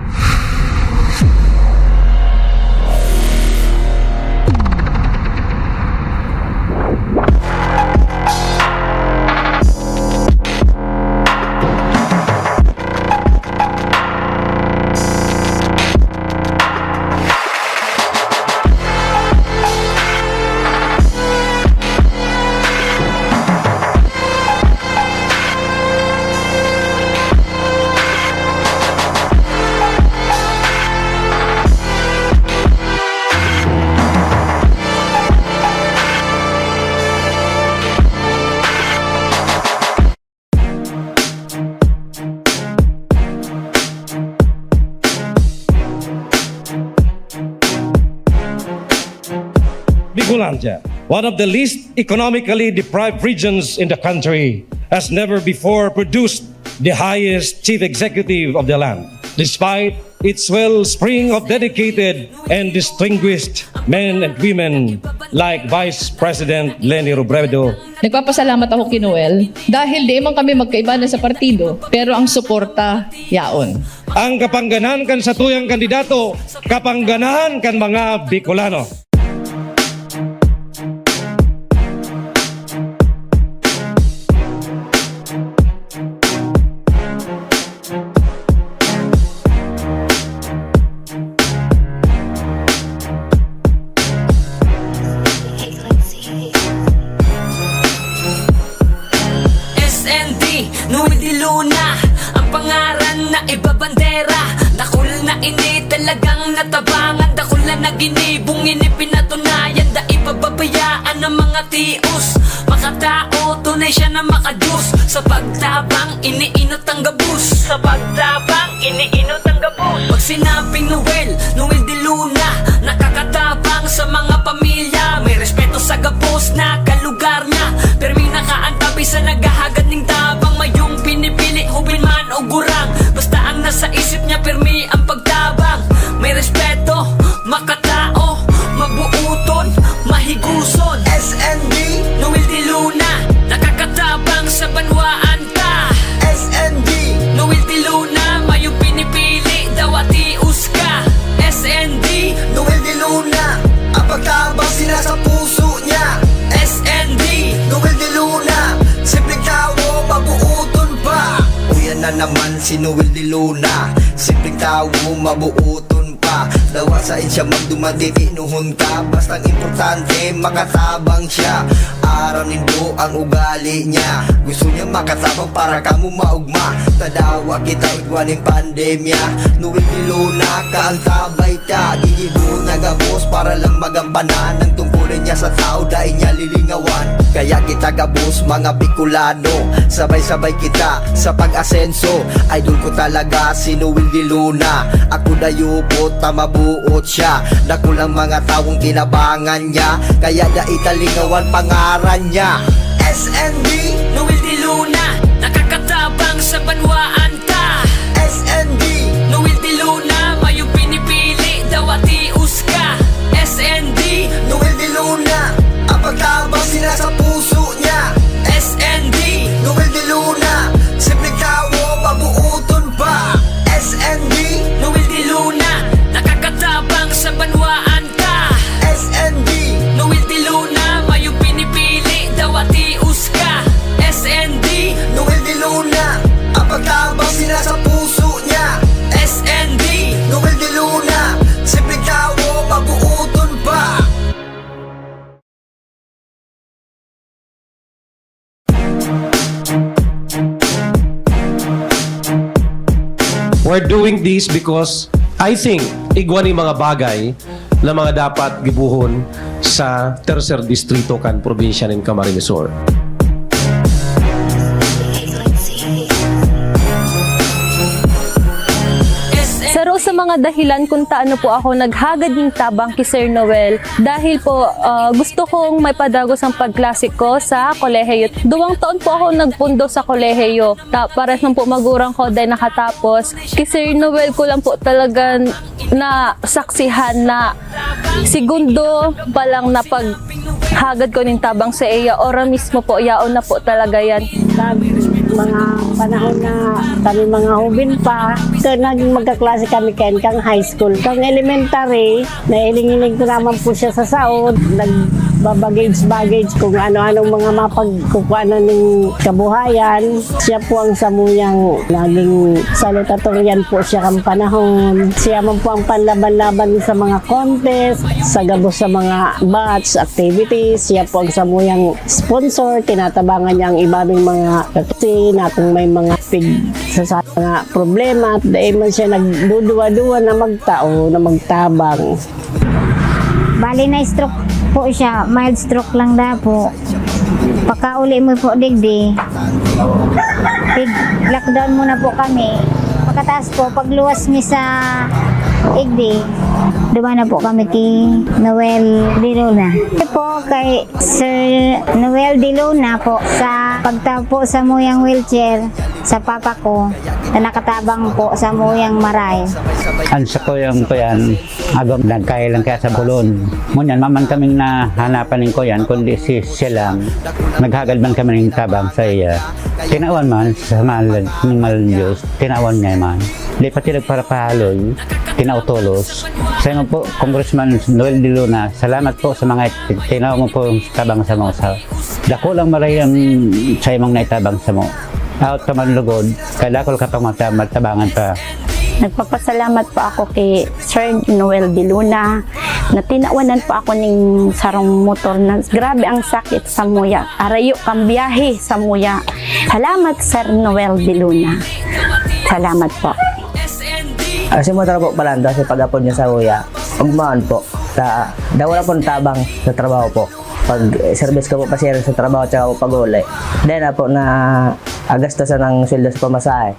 Bicolandia, one of the least economically deprived regions in the country, has never before produced the highest chief executive of the land, despite its wellspring of dedicated and distinguished men and women like Vice President Leni Robredo. Nagpapasalamat ako kay Noel dahil di man kami magkaiba na sa partido, pero ang suporta yaon. Ang kapangganan kan satuyang kandidato, kapangganan kan mga Bicolano. Ibabandera, dakul na ini talagang natabangan. Dakul na naginibong ini pinatunayan. Da ibababayaan ang mga tios. Makatao, tunay siya na makadiyos. Sa pagtabang, iniinot ang gabos. Sa pagtabang, iniinot ang gabos. Pag sinabing Noel, Noel de Luna, nakakatabang sa mga pamilya. May respeto sa gabos na kalugar niya. Pirmi nakaantabi sa naghahagad ning tabang. Mayong pinipili, hubin man o gurang. Basta ang nasa isip niya, pirmi ang pagtabang. May respeto, makatao, mabuuton, mahiguson. S N D, Noel de Luna, nakakatabang sa banwaan ta. S N D, Noel de Luna, mayong pinipili, daw atios ka. S N D, Noel de Luna, ang pagtabang sila sa puso niya. S N D, Noel de Luna, simpleng tawo, mabuuton pa. Uyan na naman si Noel de Luna, simpleng tawo, mabuuton pa. Dawa sa siya magduman, titinuhon ka. Bastang importante, makatabang siya. Aram nindo ang ugali niya. Gusto niya makatabang para kamo maugma. Tadawa kita igwa nin pandemya. Noel de Luna, kaantabay ta. Gigibo na gabos para lang magampanan ang tungkulin niya sa tao, dai niya lilingawan. Kaya kita gabos, mga Bicolano, sabay-sabay kita sa pag-asenso. Idol ko talaga si Noel de Luna. Ako dayupot ta mabuot siya. Dakul ang mga tawong tinabangan niya, kaya dai ta lingawan pangaran niya. S N D, Noel de Luna, nakakatabang sa banwaan ta. S N D, Noel de Luna, mayong pinipili, daw atios ka. S N D, Noel de Luna, ang pagtabang sila sa puso niya. S N D, Noel de Luna, simpleng tawo, mabuuton pa. S N D, Noel de Luna, nakakatabang sa banwaan ta. S N D, Noel de Luna, mayong pinipili, daw atios ka. S N D, Noel de Luna, ang pagtabang sila sa puso niya. S N D, Noel de Luna, simpleng tawo, mabuuton pa. We're doing this because I think igwa ni mga bagay na mga dapat gibohon sa tercer distrito kan probinsya nin Camarines Sur. Saro sa mga dahilan kung taano po ako naghagad nin tabang ki Sir Noel dahil po ah, gusto kong maipadagos ang pagklase ko sa kolehiyo. Duwang taon po ako nagpundo sa kolehiyo. Ta, pares man po magurang ko dahil nakatapos. Ki Sir Noel ko lang po talaga nasaksihan na segundo pa lang na paghagad ko nin tabang sa iya, ora mismo po, yaon na po talaga yan. Pag mga panahon na kami mga hubin pa, ka naging magkaklase kami kayan kang high school. Kang elementary, nailing-iling ko naman po siya sa saod. Nagbabagage-bagage kung ano-anong mga mapagkukuanan ng kabuhayan. Siya po ang samuyang naging salutatorian po siya kang panahon. Siya man po ang panlaban-laban sa mga contest, sa gabos sa mga batch activities. Siya po ang samuyang sponsor, tinatabangan niya ang iba ning mga kaklase na kung may mga pig sa, sa mga problema, dahil man siya nagduduwa-duwa na magtao, na magtabang. Bali na stroke po siya, mild stroke lang daw po. Pagkauli mo po digdi, pig lockdown muna po kami. Pagkatapos po, pagluwas niya sa igdi, duman na po kami kay Noel Dirona. Ito po kay Sir Noel De Luna po sa pagtaw po sa muyang wheelchair sa papa ko na nakatabang po sa muyang maray. Ang sa kuyang ko yan, agam nagkaya lang kaya sa bulon. Ngunyan, maman kaming nahanapan ning kuyan, kundi si siya lang. Naghagad man kami ng tabang sa iya. Tinawan man sa mahal, ng mahal ng Diyos, tinawan niya man. Di pati nagparapahaloy, tinautolos. Sa imo po, Congressman Noel De Luna, salamat po sa mga tinaw mo po tabang sa mga sa dakulang marayang sa imong naitabang sa mo. Out ka man lugod, kadakol ka pang mata- matabangan pa. Nagpapasalamat po ako kay Sir Noel De Luna na tinawanan po ako ning sarong motor na grabe ang sakit sa muya. Arayo kang biyahe sa muya. Salamat, Sir Noel De Luna. Salamat po. Kasi mo trabaho pala, kasi pag-apod niya sa kuya, ugmaon po. Ta, daw wala pong tabang sa trabaho po. Pag, eh, service ko po pa, sir, sa trabaho, tsaka po pag-uli. Dahil na po na agastosan ng sweldo sa pamasahe.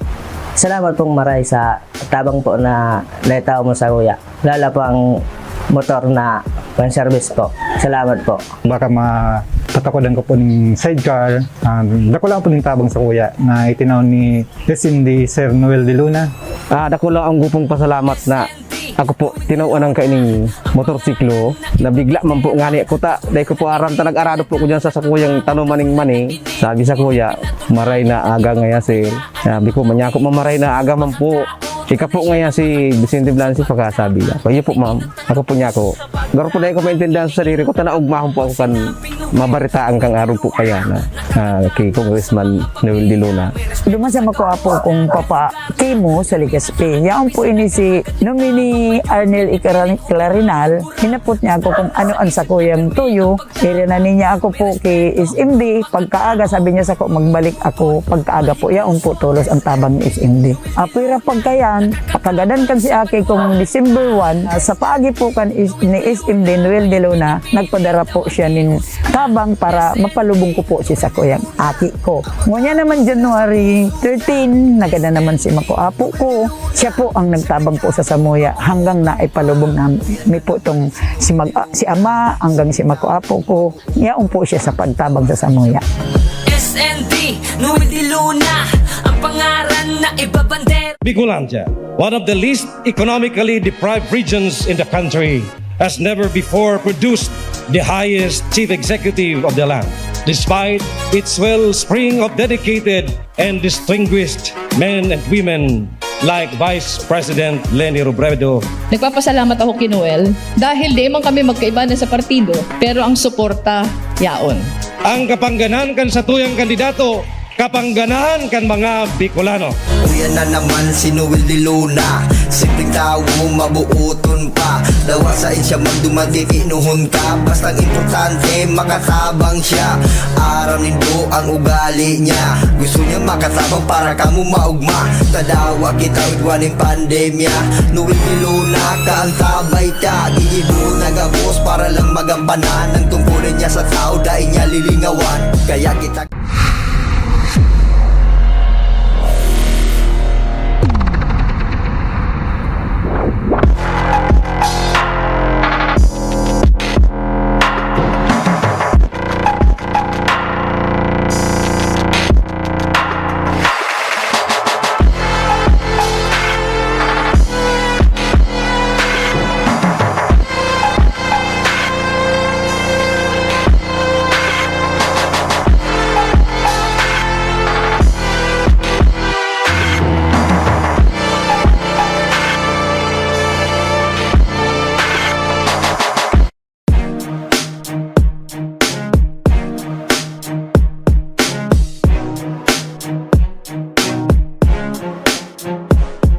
Salamat pong maray sa tabang po na naitao mo sa kuya. Lalo po ang motor na pang-service po. Salamat po. Baka mapatakodan ko po ning sidecar. Ah, dako lang po ning tabang sa kuya na itinaw ni S M D Sir Noel de Luna. Ah, dako lang ang gupong pasalamat na ako po, tinawan ang kaining motorsiklo na bigla man po ngani ako ta. Dai ko po aram ta nag-arado po ko dyan sa sakuyang tanuman ning mani. Sabi sa kuya, "Maray na aga ngaya, sir." Sabi ko, "Manyako mamaray na aga man po." Ika po ngaya si Vicente Blancy pagkasabi niya. "Kayo po, ma'am." Ako po niya ako. Garo po dai ko maintindihan sa sarili ko, ta naugmahon po ako kan mabaritaan kang arog po kaya na, ah, kay Congressman Noel de Luna. Duman sa makuha po kung papa Kimo sa Legazpi. Yaon po ini si Nominee Arnel Icaran-, Clarinal. Hinapot niya ako kung ano ang sakuyang tuyo. Iri na niya ako po kay S M D. Pagkaaga, sabi niya sako, "Magbalik ako pagkaaga po." Yaon po tolos ang tabang ni S M D. Apira pagkayan, pakagadan kan si Aki kung December one, ah, sa paagi po kan is-, ni S M D Noel de Luna, nagpadara po siya nin tabang para mapalubong ko po si sakuyang aki ko. Ngunyan naman, January thirteen, nagadan naman si makuapo ko. Siya po ang nagtabang po sa samuya hanggang naipalubong nami po tong si mag-, ah, si ama hanggang si makuapo ko. Yaon po siya sa pagtabang sa samuya. S N D, Noel de Luna, ang pangaran na ibabandera. Bicolandia, one of the least economically deprived regions in the country, has never before produced the highest chief executive of the land, despite its wellspring of dedicated and distinguished men and women like Vice President Leni Robredo. Nagpapasalamat ako kay Noel dahil di man kami magkaiba na sa partido, pero ang suporta yaon. Ang kapangganan kan satuyang kandidato, kapangganahan kan mga Bicolano. Uyan na naman si Noel de Luna, simpleng tawo, mabuoton pa. Dawa sain siya magduman, titinohon ka. Bastang importante, makatabang siya. Aram nindo ang ugali niya. Gusto niya makatabang para kamo maugma. Tadawa kita igwa ning pandemya. Noel de Luna, kaantabay ta. Gigibo na gabos para lang magampanan ang tungkulin niya sa tao, dai niya lilingawan. Kaya kita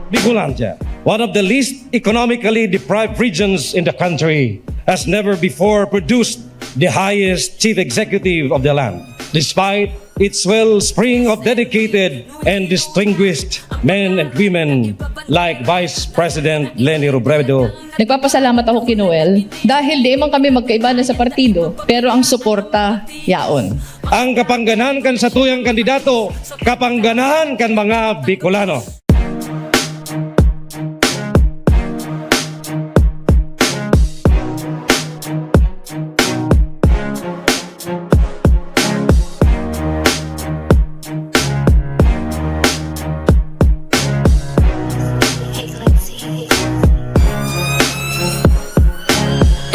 Bicolandia, one of the least economically deprived regions in the country, has never before produced the highest chief executive of the land, despite its wellspring of dedicated and distinguished men and women like Vice President Leni Robredo. Nagpapasalamat ako kay Noel dahil di man kami magkaiba na sa partido, pero ang suporta yaon. Ang kapangganan kan satuyang kandidato, kapangganahan kan mga Bicolano.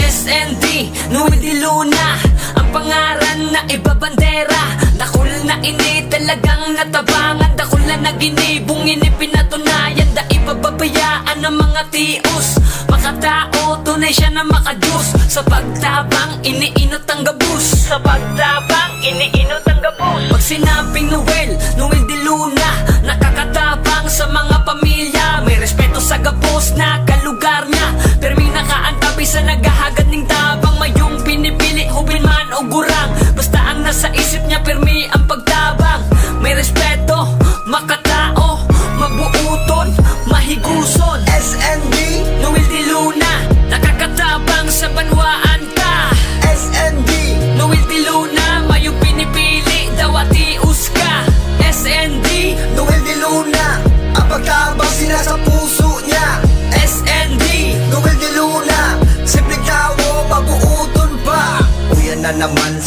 S N D, Noel de Luna, ang pangaran na ibabandera. Dakul na ini talagang natabangan, dakul na naginibong ini pinatunayan. Dai pababayaan ang mga tios, makatao, tunay siya na makadiyos. Sa pagtabang, iniinot ang gabos. Sa pagtabang, iniinot ang gabos. Pag sinabing Noel, Noel de Luna, nakakatabang sa mga pamilya. May respeto sa gabos na kalugar niya. Pirmi nakaantabay sa naghahagad ning tabang. Mayong pinipili, hubin man o gurang. Basta ang nasa isip niya, pirmi ang pagtabang. May respeto, makatao, mabuo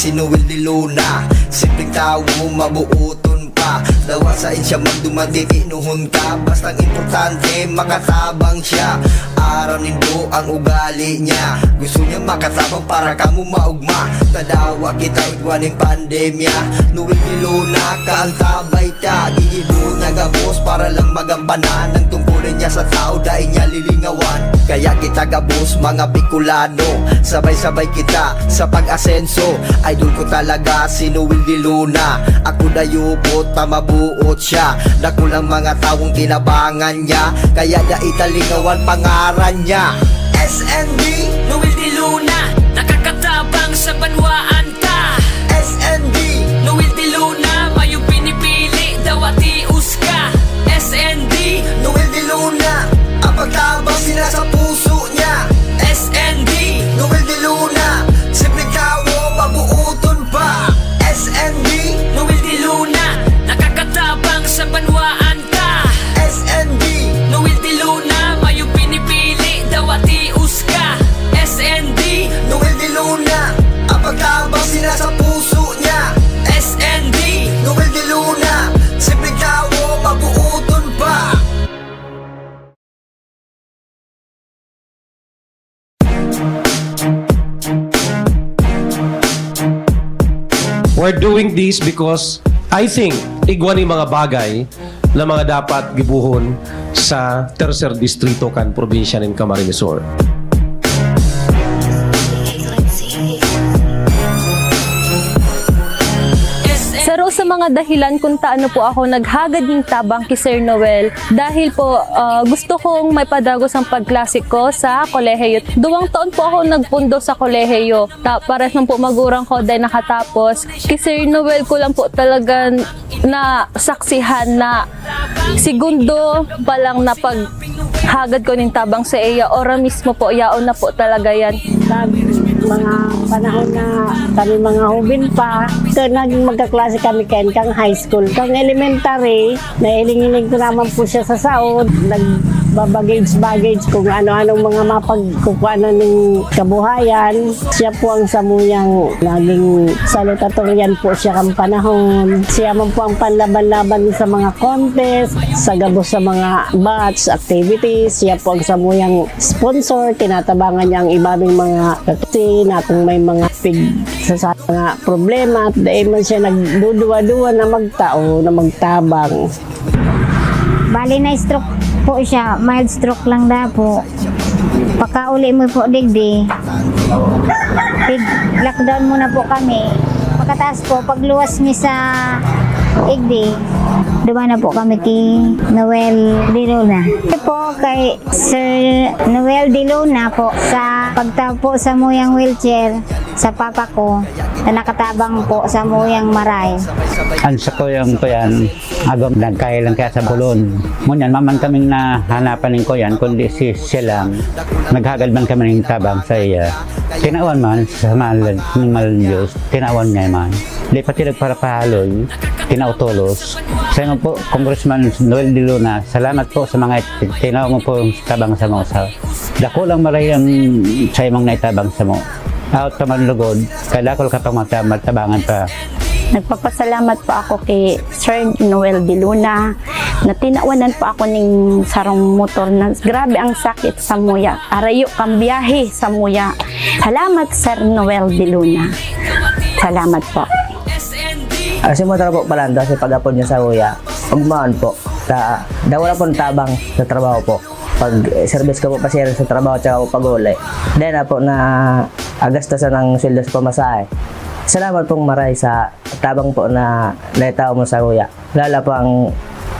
Si Noel de Luna, simpleng tawo, mabuoton pa. Dawa sa insya magduman, titinuhon ka. Bastang importante, makatabang siya. Aram nindo ang ugali niya. Gusto niya makatabang para kamo maugma. Tadawa kita igwa nin pandemya. Noel de Luna, kaantabay ta. Gigibo na gabos para lang magampanan. Ang tungkulin niya sa tao, dai niya lilingawan. Kaya kita gabos, mga Bicolano, sabay-sabay kita sa pag-asenso. Idol ko talaga si Noel de Luna. Ako dayo po ta mabuot siya. Dakulang mga tawong tinabangan niya. Kaya dai ta lingawan pangaran niya. S N D, Noel de Luna, nakakatabang sa banwaan ta. S N D, Noel de Luna, mayong pinipili, dawa tios ka. S N D, Noel de Luna, ang pagtabang sila sa puso niya. S N D, Noel de Luna, simpleng tawo, mabuoton pa. S N D, Noel de Luna, nakakatabang sa banwaan ta. S N D, Noel de Luna, mayong pinipili, dawa tios ka. S N D, Noel de Luna, ang pagtabang sila sa puso niya. S N D, Noel de Luna, simpleng tawo, mabuoton pa. We're doing this because I think igwa ni mga bagay na mga dapat gibohon sa tercer distrito kan probinsya nin Camarines Sur. Saro sa mga dahilan kung taano po ako naghagad ning tabang ki Sir Noel, dahil po, ah, gusto kong maipadagos ang pagklase ko sa kolehiyo. Duwang taon po ako nagpundo sa kolehiyo. Ta, pares man po magurang ko, dai nakatapos. Ki Sir Noel ko lang po talaga nasaksihan na segundo pa lang na paghagad ko ning tabang sa iya, ora mismo po, yaon na po talaga yan. Pag mga panahon na kami mga hubin pa, ka-, naging magkaklase kami kayan kang high school. Kang elementary, nahiling-hiling ko naman po siya sa saod. Nagbabagage-bagage kung ano-anong mga mapagkukuhanan ng kabuhayan. Siya po ang samuyang naging salutatorian po siya kang panahon. Siya man po ang panlaban-laban sa mga contest, sa gabos sa mga batch activities. Siya po ang samuyang sponsor, tinatabangan niya ang iba ning mga kaklase na kung may mga pig sa, sa mga problema, dahil man siya nagduduwa-duwa na magtao, na magtabang. Bali, na-stroke po siya, mild stroke lang daw po. Pagkauli mo po digdi, tig-lockdown muna po kami. Pagkatapos po, pagluwas mi sa igdi, duman na po kami ki Noel de Luna. Ito po kay Sir Noel de Luna po sa pagtaw po samuyang wheelchair sa papa ko na nakatabang po samuyang maray. Ang sakuyang kuyan, agom nagkahilang kaya sa bulon. Ngunyan, maman kaming nahanapan ning kuyan, kundi si siya lang. Naghagad man kami ning tabang sa iya. Tinawan man sa mahal, ning mahal Diyos, tinawan niya man. Di pati nagparapahaloy, tinao tolos. Sa inyo po, Congressman Noel de Luna, salamat po sa mga tinaw mo po tabang sa mga sa dakulang maray ang sa imong naitabang sa mo. Out ka man lugod, kadakol ka pang mata-, matabangan pa. Nagpapasalamat po ako kay Sir Noel de Luna na tinawanan po ako ning sarong motor na grabe ang sakit sa muya. Arayo kang biyahe sa muya. Salamat, Sir Noel de Luna. Salamat po. Kasi mo po, Palando, kasi pag-apod niya sa uya, ugmaon po. Ta, daw wala pong tabang sa trabaho po. Pag eh, service ko po pa, sir, sa trabaho tsaka po pag-uli. Dahil na po na agasto sa ng sweldo sa pamasahe. Salamat pong maray sa tabang po na naitaw mo sa uya. Lala po ang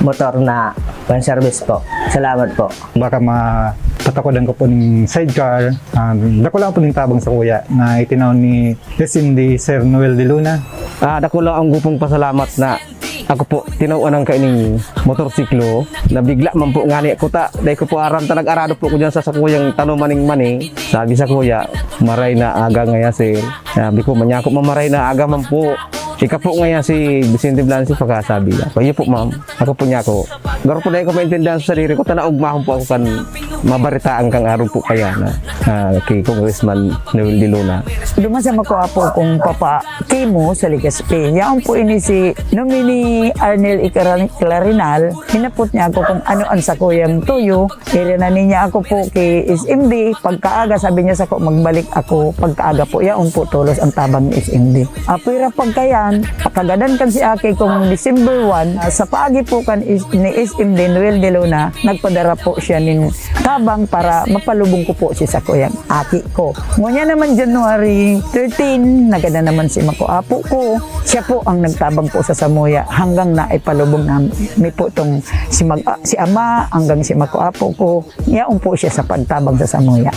motor na pang service po. Salamat po. Baka mapatakodan ko po ng sidecar. Ah, dako lang po ng tabang sa kuya na itinaw ni Cindy, Sir Noel de Luna. Ah, dako lang ang gupong pasalamat na ako po, tinawan ang kaining motorsiklo na bigla man po ngani kuta. Dahil ko po aram ta nag-arado po ko dyan sa sakuyang tanuman ning mani. Sabi sa kuya, maray na aga ngaya, sir. Sabi ko, manyako mamaray na aga man po. Ika po ngaya si Vicente Blancy, pagkasabi niya. Kayo po, ma'am. Ako po niya ako. Garo po dahil ko maintindihan sa sarili ko, tanaog mahon po ako kan Mabaritaan kang arog po kaya na, ah, kay Congressman Noel de Luna. Duman sa makuapo kong papa-chemo sa Legazpi. Yaon po ini si Nominee Arnel Iclarinal. Hinapot niya ako kung ano ang sakuyang tuyo. Irinanin niya ako po kay S M D. Pagkaaga, sabi niya sako, magbalik ako pagkaaga po. Yaon po tolos ang tabang ni S M D. Apira pagkayan, pakagadan kan si aki kong December one, ah, sa paagi po kan is-, ni S M D Noel de Luna, nagpadara po siya nin tabang para mapalubong ko po si sakuyang aki ko. Ngunyan naman January thirteen, nagada naman si makuapo ko. Siya po ang nagtabang po sa samuya hanggang naipalubong nami po tong si mag-, ah, si ama hanggang si makuapo ko. Yaon po siya sa pagtabang sa samuya.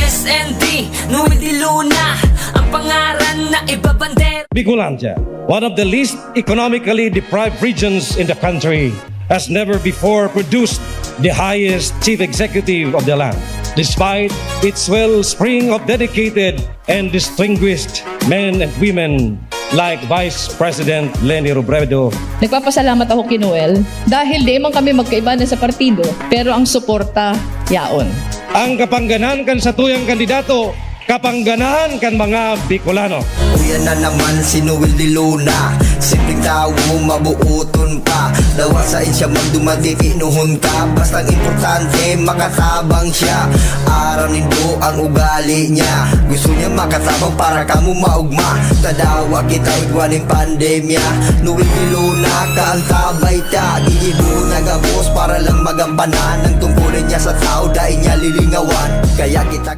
S N D, Noel de Luna, ang pangaran na ibabandera. Bicolandia, one of the least economically deprived regions in the country, has never before produced the highest chief executive of the land, despite its wellspring of dedicated and distinguished men and women like Vice President Leni Robredo. Nagpapasalamat ako kay Noel dahil di man kami magkaiba na sa partido, pero ang suporta yaon. Ang kapangganan kan satuyang kandidato, kapangganan kan mga Bicolano. Uyan na naman si Noel de Luna, simpleng tawo, mabuoton pa. Dawa sa insya magduman, titinohon ka. Bastang importante, makatabang siya. Aram nindo ang ugali niya. Gusto niya makatabang para kamo maugma. Tadawa kita igwa nin pandemya. Noel de Luna, kaantabay ta. Gigibo niya gabos para lang magampanan. Ang tungkulin niya sa tao, dai niya lilingawan. Kaya kita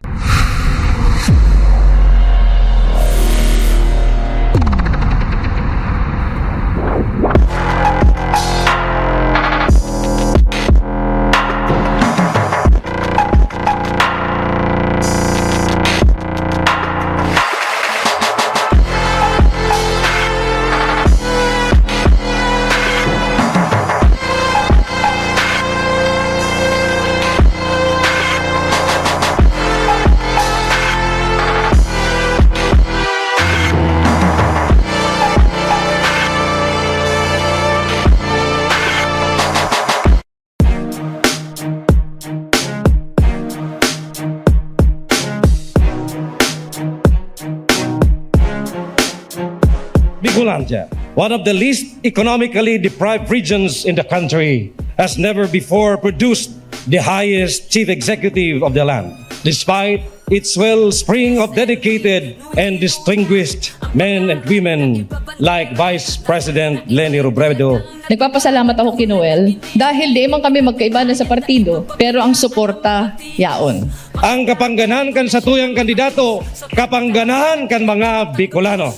Bicolandia, one of the least economically deprived regions in the country, has never before produced the highest chief executive of the land, despite its wellspring of dedicated and distinguished men and women like Vice President Leni Robredo. Nagpapasalamat ako kay Noel dahil di man kami magkaiba na sa partido, pero ang suporta yaon. Ang kapangganan kan satuyang kandidato, kapangganan kan mga Bicolano.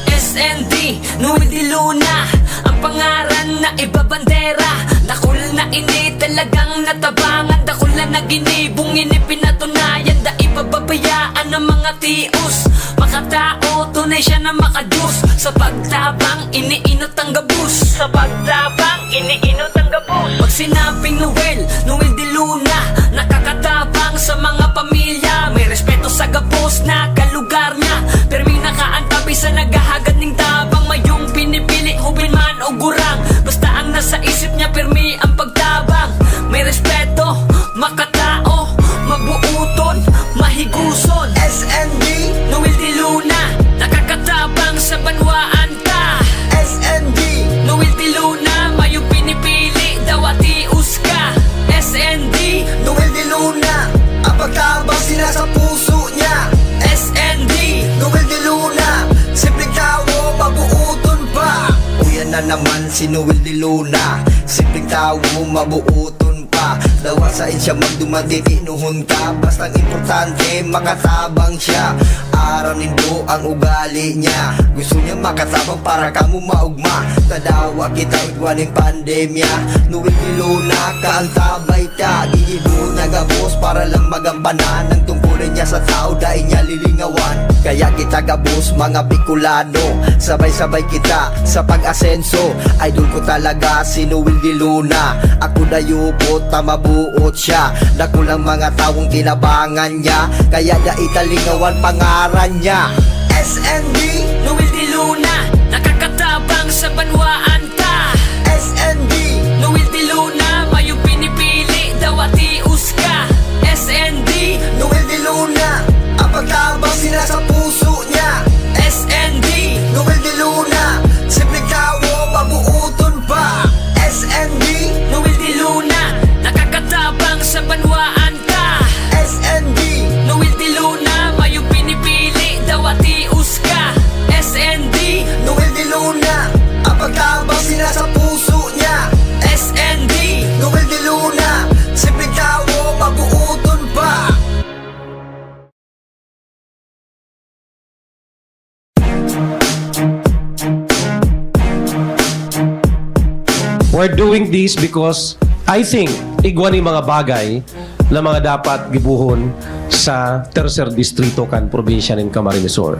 S N D, Noel de Luna, ang pangaran na ibabandera. Dakul na ini talagang natabangan, dakul na naginibong ini pinatunayan. Dai pababayaan ang mga tios, makatao, tunay siya na makadiyos. Sa pagtabang, iniinot ang gabos. Sa pagtabang, iniinot ang gabos. Pag sinabing Noel, Noel de Luna, nakakatabang sa mga pamilya. May respeto sa gabos na kalugar niya. Pirmi nakaantabay sa naghahagad ning tabang. Mayong pinipili, hubin man o gurang. Basta ang nasa isip niya, pirmi ang pagtabang. May respeto, makatao, mabuuton, mahiguson. S N D, Noel de Luna, nakakatabang sa banwaan ta. S N D, Noel de Luna, mayong pinipili, dawa tios ka. S N D, Noel de Luna, ang pagtabang sila sa puso niya. S N D, Noel de Luna, simpleng tawo, mabuuton pa. Uyan na naman si Noel de Luna, simpleng tawo, mabuuton pa. Dawa sa insya magduman, titinohon ka. Bastang importante, makatabang siya. Aram nindo ang ugali niya. Gusto niya makatabang para kamo maugma. Tadawa kita igwa nin pandemya. Noel de Luna, kaantabay ta. Gigibo niya gabos para lang magampanan ang tungkol Niya sa tao, dai niya lilingawan. Kaya kita gabos, mga Bicolano, sabay-sabay kita sa pag-asenso. Idol ko talaga si Noel de Luna. Ako dayupot ta mabuot siya. Dakulang mga tawong tinabangan niya, kaya dai ta lingawan pangaran niya. S N D, Noel de Luna, nakakatabang sa banwaan ta. S N D, Noel de Luna, mayong pinipili, daw atios ka. S N D, Noel de Luna, ang pagtabang sila sa puso niya. S N D, Noel de Luna, simpleng tawo, mabuoton pa. S N D, Noel de Luna, nakakatabang sa banwaan ta. S N D, Noel de Luna, mayong pinipili, daw atios ka. S N D, Noel de Luna, ang pagtabang sila sa puso niya. S N D, Noel de Luna, simpleng tawo, mabuoton pa. We're doing this because I think igwa ni mga bagay na mga dapat gibohon sa Tercer Distrito kan probinsya nin Camarines Sur.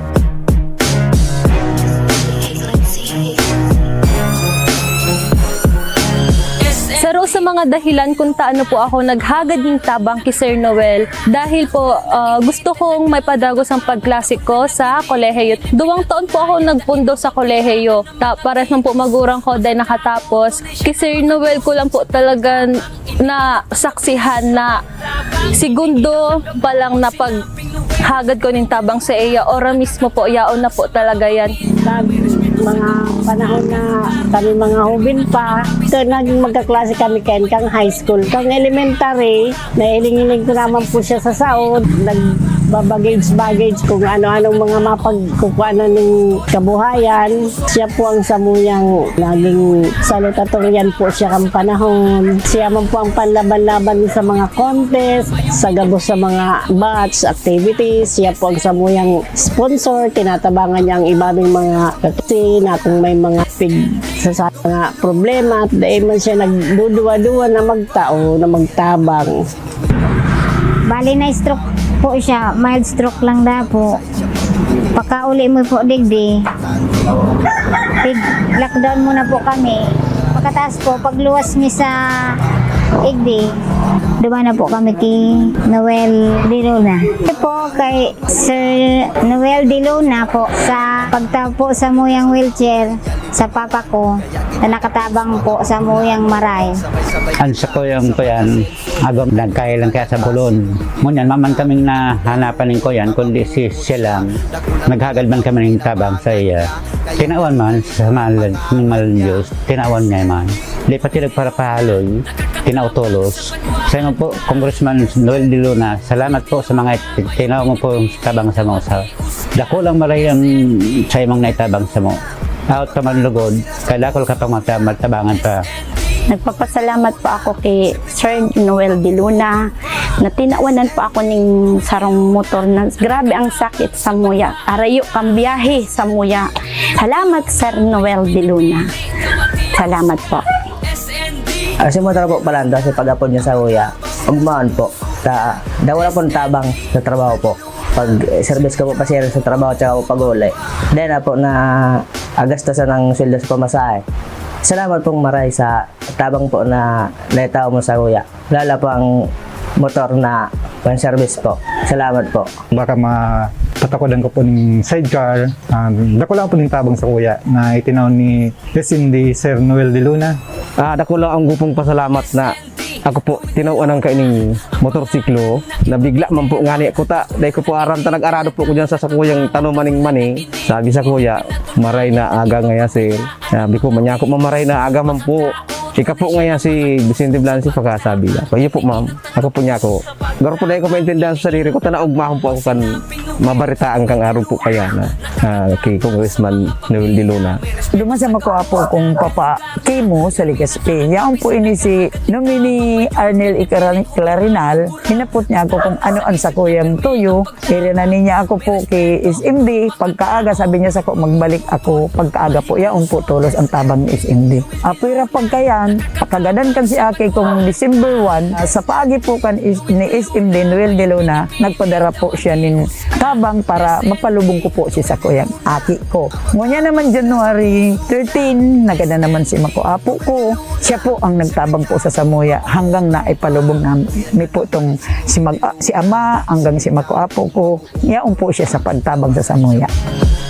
Saro sa mga dahilan kung taano po ako naghagad ning tabang ki Sir Noel, dahil po, ah, gusto kong maipadagos ang pagklase ko sa kolehiyo. Duwang taon po ako nagpundo sa kolehiyo. Ta, pares man po magurang ko, dai nakatapos. Ki Sir Noel ko lang po talaga nasaksihan na segundo pa lang na paghagad ko nin tabang sa iya, ora mismo po, yaon na po talaga yan. Pag mga panahon na kami mga hubin pa, ito, naging magkaklase kami kayan kang high school. Kang elementary, nailing-iling ko naman po siya sa saod. Nagbabagage-bagage kung ano-anong mga mapagkukuanan ng kabuhayan. Siya po ang samuyang naging salutatorian po siya kang panahon. Siya man po ang panlaban-laban sa mga contest, sa gabos sa mga batch activities. Siya po ang samuyang sponsor, tinatabangan niya ang iba ning mga kaklase na kung may mga pig sa, sa mga problema, dahil man siya nagduduwa-duwa na magtao, na magtabang. Bali, na-stroke po siya. Mild stroke lang daw po. Pagkauli mo po digdi, pig-lockdown muna po kami. Pagkatapos po, pagluwas niya sa igdi, duman na po kami kay Noel de Luna. Ito po kay Sir Noel de Luna po sa pagtapo sa muyang wheelchair sa papa ko na nakatabang po sa muyang maray. Ang sa kuyang kuyan, agom nagkahilang kaya sa bulon. Ngunyan, maman kaming nahanapan ning kuyan, kundi si siya lang. Naghagad man kami ning tabang sa iya. Tinawan man sa mahal ning mahal ning Diyos, tinawan niya man. Di pati nagparapahaloy, tinao tolos. Sa imo po, Congressman Noel de Luna, salamat po sa mga tinaw mo po tabang sa mga sa dakulang maray ang sa imong naitabang sa mo. Out ka man lugod, kay dakul ka pang magta- magtabangan pa. Nagpapasalamat po ako kay Sir Noel de Luna na tinawanan po ako ning sarong motor na grabe ang sakit sa muya. Arayo kang biyahe sa muya. Salamat, Sir Noel de Luna. Salamat po. Kasi mo po palanda sa pag-apod niya sa kuya. Ugmaon po. Ta, daw wala pong tabang sa trabaho po. Pag eh, service ko po pa sir sa trabaho tsaka po pag-uli. Dahil na po na agastosan ng sweldo sa pamasahe. Salamat pong maray sa tabang po na naitaw mo sa kuya. Lala po ang motor na pang service po. Salamat po. Baka mapatakodan ko po ning sidecar. Ah, dako lang po ning tabang sa kuya na itinaw ni Cindy Sir Noel de Luna. Ah, dako lang ang gupong pasalamat na ako po tinawan ang kaining motorsiklo na bigla man po ngani ko ta dai ko po aram ta nag-arado po ko diyan sa sakuyang tanuman ning mani. Sabi sa kuya, maray na aga ngaya sir. Sabi ko, manyako mamaray na aga man po. Ika po ngaya si Vicente Blancy pagkasabi niya. Kayo po ma'am, ako po niya ako. Garo po dahil ko maintindihan sa sarili ko, tanaog mahon po ako kan mabaritaan kang araw po kaya na ah, kay Congressman Noel de Luna. Duman sa makuha po kung papa Kimo sa Legazpi. Yaon po ini si Nominee Arnel Icaran- Clarinal. Hinapot niya ako kung ano ang sakuyang tuyo. Irinan niya ako po kay S M D. Pagkaaga, sabi niya sa ko, magbalik ako. Pagkaaga po, yaon po tulos ang tabang ni S M D. Apira pagkayan, Kagadan kan si aki kong December one, ah, sa paagi po kan is-, ni S M D Noel de Luna, nagpadara po siya nin tabang para mapalubong ko po si sakuyang aki ko. Ngunyan naman, January thirteen, nagadan naman si mako apo ko. Siya po ang nagtabang po sa samuya hanggang naipalubong nami po tong si mag-, ah, si ama hanggang si mako apo ko. Yaon po siya sa pagtabang sa samuya.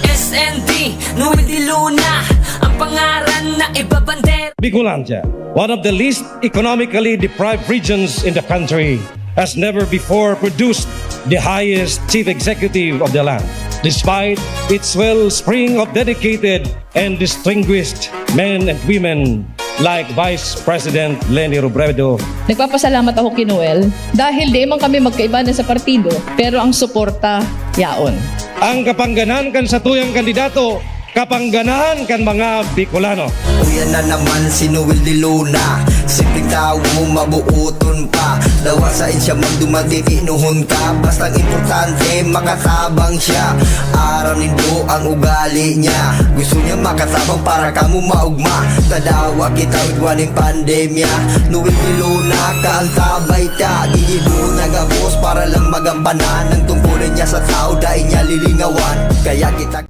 S N D, Noel de Luna, ang pangaran na ibabandera. Bicolandia, one of the least economically deprived regions in the country, has never before produced the highest chief executive of the land, despite its wellspring of dedicated and distinguished men and women like Vice President Leni Robredo. Nagpapasalamat ako kay Noel dahil di man kami magkaiba na sa partido, pero ang suporta yaon. Ang kapangganan kan satuyang kandidato, kapangganan kan mga Bicolano. Uyan na naman si Noel de Luna. Simpleng tawo, mabuoton pa. Dawa sa siya magduman, titinuhon ka. Bastang importante, makatabang siya. Aram nindo ang ugali niya. Gusto niya makatabang para kamo maugma. Tadawa kita, igwa ning pandemya. Noel de Luna, kaantabay ta. Gigibo na gabos para lang magampanan. Ang tungkulin niya sa tao, dai niya lilingawan. Kaya kita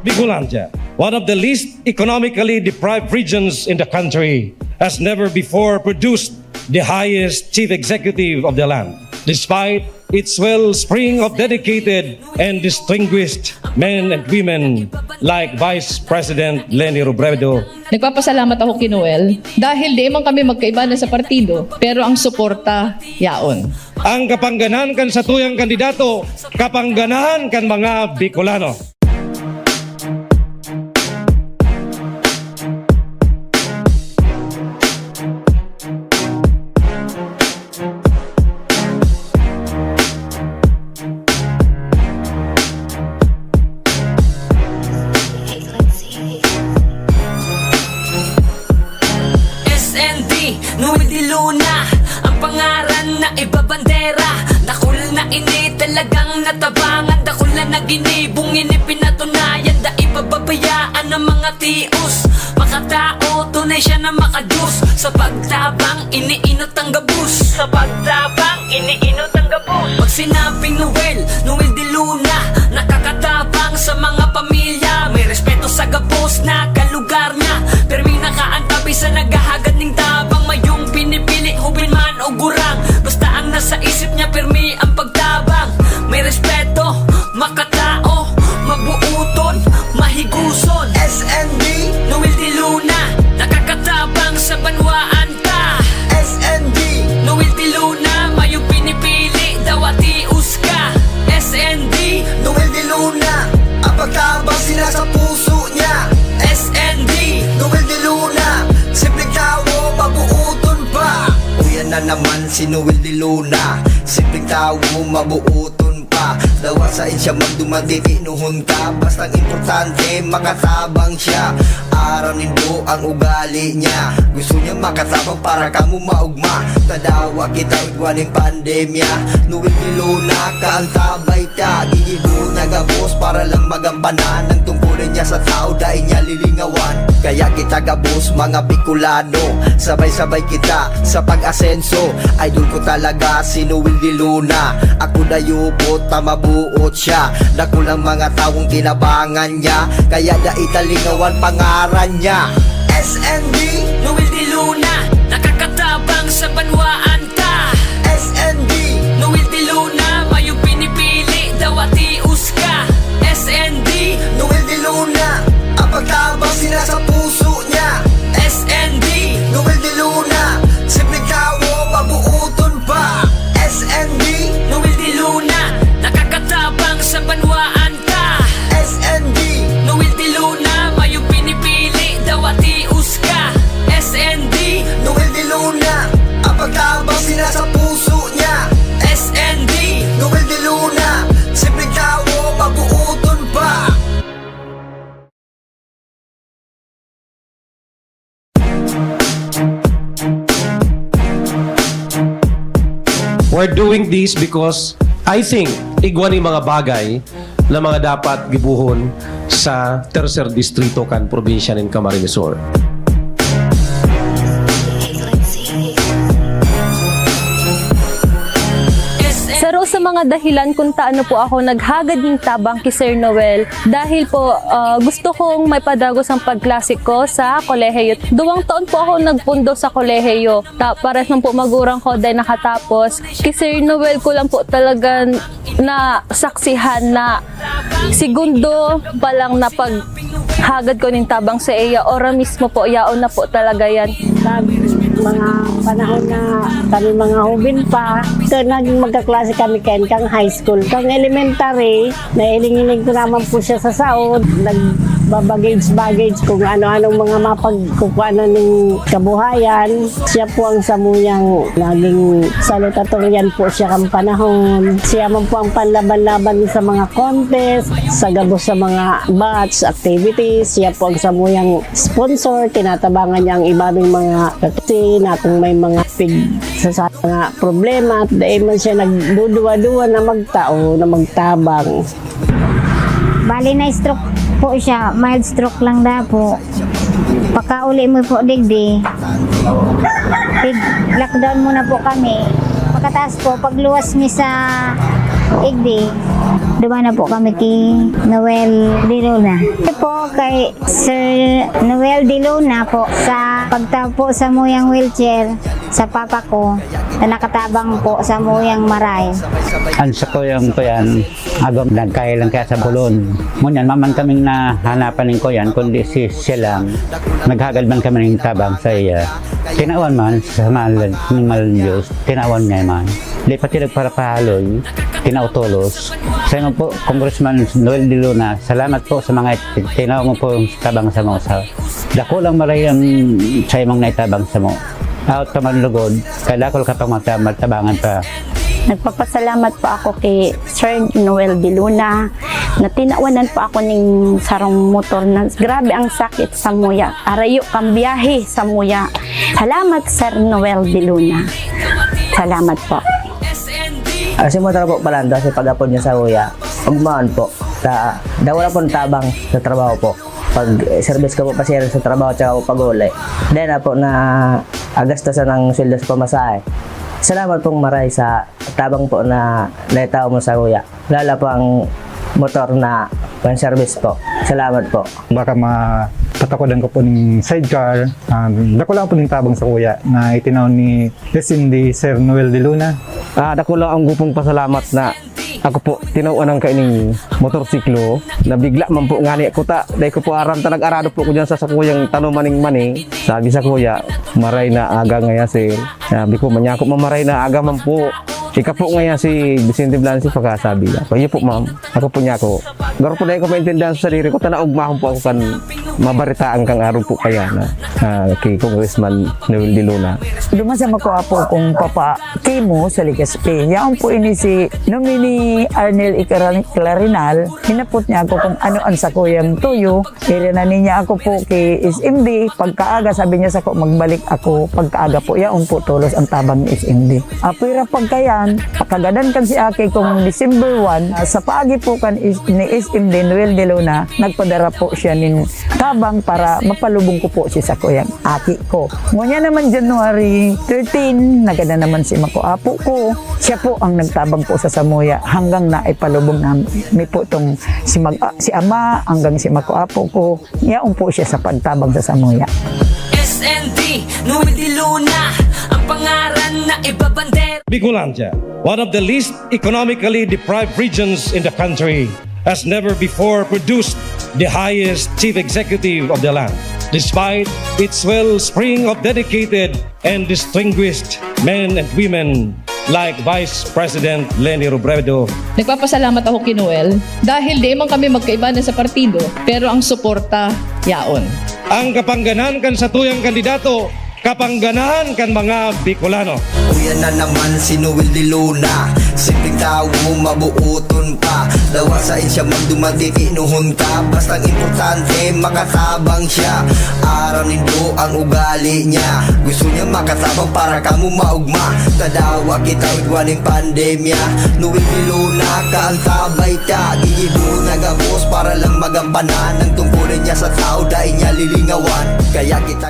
Bicolandia, one of the least economically deprived regions in the country, has never before produced the highest chief executive of the land, despite its wellspring of dedicated and distinguished men and women like Vice President Leni Robredo. Nagpapasalamat ako kay Noel dahil di man kami magkaiba na sa partido, pero ang suporta yaon. Ang kapangganan kan satuyang kandidato, kapangganan kan mga Bicolano. S N D, Noel de Luna, ang pangaran na ibabandera. Dakul na ini talagang natabangan, dakul na naginibong ini pinatunayan. Dai pababayaan ang mga tios, makatao, tunay siya na makadiyos. Sa pagtabang, iniinot ang gabos. Sa pagtabang, iniinot ang gabos. Pag sinabing Noel, Noel de Luna, nakakatabang sa mga pamilya. May respeto sa gabos na kalugar niya. Pirmi nakaantabi sa naghahagad ning tabang. Mayong pinipili, hubin man o gurang. Basta ang nasa isip niya, pirmi ang pagtabang. May respeto, makatao, mabuuton, mahiguson. S N D, Noel de Luna, nakakatabang sa banwaan ta. S N D, Noel de Luna, mayong pinipili, dawa tios ka. S N D, Noel de Luna, ang pagtabang sila sa puso niya. S N D, Noel de Luna, simpleng tawo, mabuuton pa. Uyan na naman si Noel de Luna, simpleng tawo, mabuuton pa. Dawa sa siya magduman, titinuhon ka. Bastang importante, makatabang siya. Aram nindo ang ugali niya. Gusto niya makatabang para kamo maugma. Tadawa kita igwa ning pandemya. Noel de Luna, kaantabay ta. Gigibo na gabos para lang magampanan ang tungkulin niya sa tao, dai niya lilingawan. Kaya kita gabos, mga Bicolano, sabay-sabay kita sa pag-asenso. Idol ko talaga si Noel de Luna. Ako dayupot ta mabuot siya. Dakulang mga tawong tinabangan niya, kaya dai ta lingawan pangaran niya. S N D, Noel de Luna, nakakatabang sa banwaan ta. S N D, Noel de Luna, mayong pinipili, dawa tios ka. S N D, Noel de Luna, We're doing this because I think igwa ni mga bagay na mga dapat gibohon sa tercer distrito kan probinsya nin Camarines Sur. Saro sa mga dahilan kung taano po ako naghagad ning tabang ki Sir Noel, dahil po, ah, gusto kong maipadagos ang pagklase ko sa kolehiyo. Duwang taon po ako nagpundo sa kolehiyo. Ta, pares man po magurang ko, dai nakatapos. Ki Sir Noel ko lang po talaga nasaksihan na segundo pa lang na paghagad ko nin tabang sa iya, ora mismo po, yaon na po talaga yan. Pag mga panahon na kami mga hubin pa, ito, naging magkaklase kami kayan kang high school. Kang elementary, nailing-iling ko naman po siya sa saod. Nagbabagage-bagage kung ano-anong mga mapagkukuanan ng kabuhayan. Siya po ang samuyang naging salutatorian po siya kang panahon. Siya man po ang panlaban-laban sa mga contest, sa gabos sa mga batch activities. Siya po ang samuyang sponsor, tinatabangan niya ang ibabing mga kaklase na kung may mga pig sa, sa mga problema, at dahil man siya nagduduwa-duwa na magtao, na magtabang. Bali na stroke po siya, mild stroke lang daw po. Pagkauli mo po digdi, tig lockdown muna po kami. Pagkatapos po, pagluwas mi sa igdi, duman na po kami ki Noel de Luna. Ito po kay Sir Noel de Luna po sa pagtaw po sa muyang wheelchair sa papa ko na nakatabang po sa muyang maray. Ang sa kuyang kuyan, agom nagkahilang kaya sa bulon. Ngunyan, maman kaming nahanapan ning kuyan, kundi si siya lang. Naghagad man kami ning tabang sa iya. Tinawan man sa mahal ning mahal Diyos, tinawan niya man. Di pati nagparapahaloy, tinao tolos. Sa inyo po, Congressman Noel de Luna, salamat po sa mga tinaw mo po tabang sa mga sa dakulang maray ang sa imong naitabang sa mo. Out ka man lugod, kadakol ka pang magta- magtabangan pa. Nagpapasalamat po ako kay Sir Noel de Luna na tinawanan po ako ning sarong motor na grabe ang sakit sa muya. Arayo kang biyahe sa muya. Salamat, Sir Noel de Luna. Salamat po. Kasi mo po palanda sa pag-apod niya sa kuya. Ugmaon po. Sa, daw wala pong tabang sa trabaho po. Pag eh, service ko po pa sir sa trabaho tsaka po pag-uli. Dahil na po na agastosan ng sweldo sa pamasahe. Salamat pong maray sa tabang po na naitaw mo sa kuya. Lala po ang motor na pang service po. Salamat po. Baka mapatakodan ko po ning sidecar. Ah, dako lang po ning tabang sa kuya na itinaw ni Cindy, Sir Noel de Luna. Ah, dako lang ang gupong pasalamat na ako po, tinawan ang kaining motorsiklo na bigla man po ngani kuta. Dahil ko po aram ta nag-arado po ko dyan sa sakuyang tanuman ning mani. Sabi sa kuya, maray na aga ngaya sir. Sabi ko, manyako mamaray na aga man po. Ika po ngaya si Vicente Blancy pagkasabi niya. Kaya po ma'am, ako po niya ako. Garo po dahil ko maintindihan sa sarili ko, tanaog mahon po ako kan mabaritaan kang araw po kaya na ah, kay Congressman Noel de Luna. Duman sa makuha po kung papa Kimo sa Legazpi. Yaon po ini si Nominee Arnel Icaran- Clarinal. Hinapot niya ako kung ano ang sakuyang tuyo. Irinanin niya ako po kay S M D. Pagkaaga, sabi niya sa ko, magbalik ako. Pagkaaga po, yaon po tulos ang tabang ni S M D. Apira pagkayan, pakagadan kan si Aki kung December one, ah, sa paagi po kan is- ni S M D Noel de Luna, nagpadara po siya nin tabang para mapalubong ko po si sakuyang aki ko. Ngunyan naman January thirteen, nagada naman si Mako Apo ko. Siya po ang nagtabang po sa samuya hanggang naipalubong nami po tong si, mag, ah, si ama hanggang si Mako Apo ko. Yaon po siya sa pagtabang sa samuya. S N D, Noel de Luna, ang pangaran na ibabandera. Bicolandia, one of the least economically deprived regions in the country, has never before produced the highest chief executive of the land, despite its wellspring of dedicated and distinguished men and women like Vice President Leni Robredo. Nagpapasalamat ako kay Noel dahil di man kami magkaibanan sa partido, pero ang suporta yaon. Ang kapangganan kan satuyang kandidato, kapangganan kan mga Bicolano. Uyan na naman si Noel de Luna. Simpleng tawo, mabuoton pa. Dawa saen siya magduman, titinuhon ka. Bastang importante, makatabang siya. Aram nindo ang ugali niya. Gusto niya makatabang para kamo maugma. Tadawa kita igwa nin pandemya. Noel de Luna, kaantabay ta. Gigibohon na gabos para lang magampanan. Ang tungkulin niya sa tao, dai niya lilingawan. Kaya kita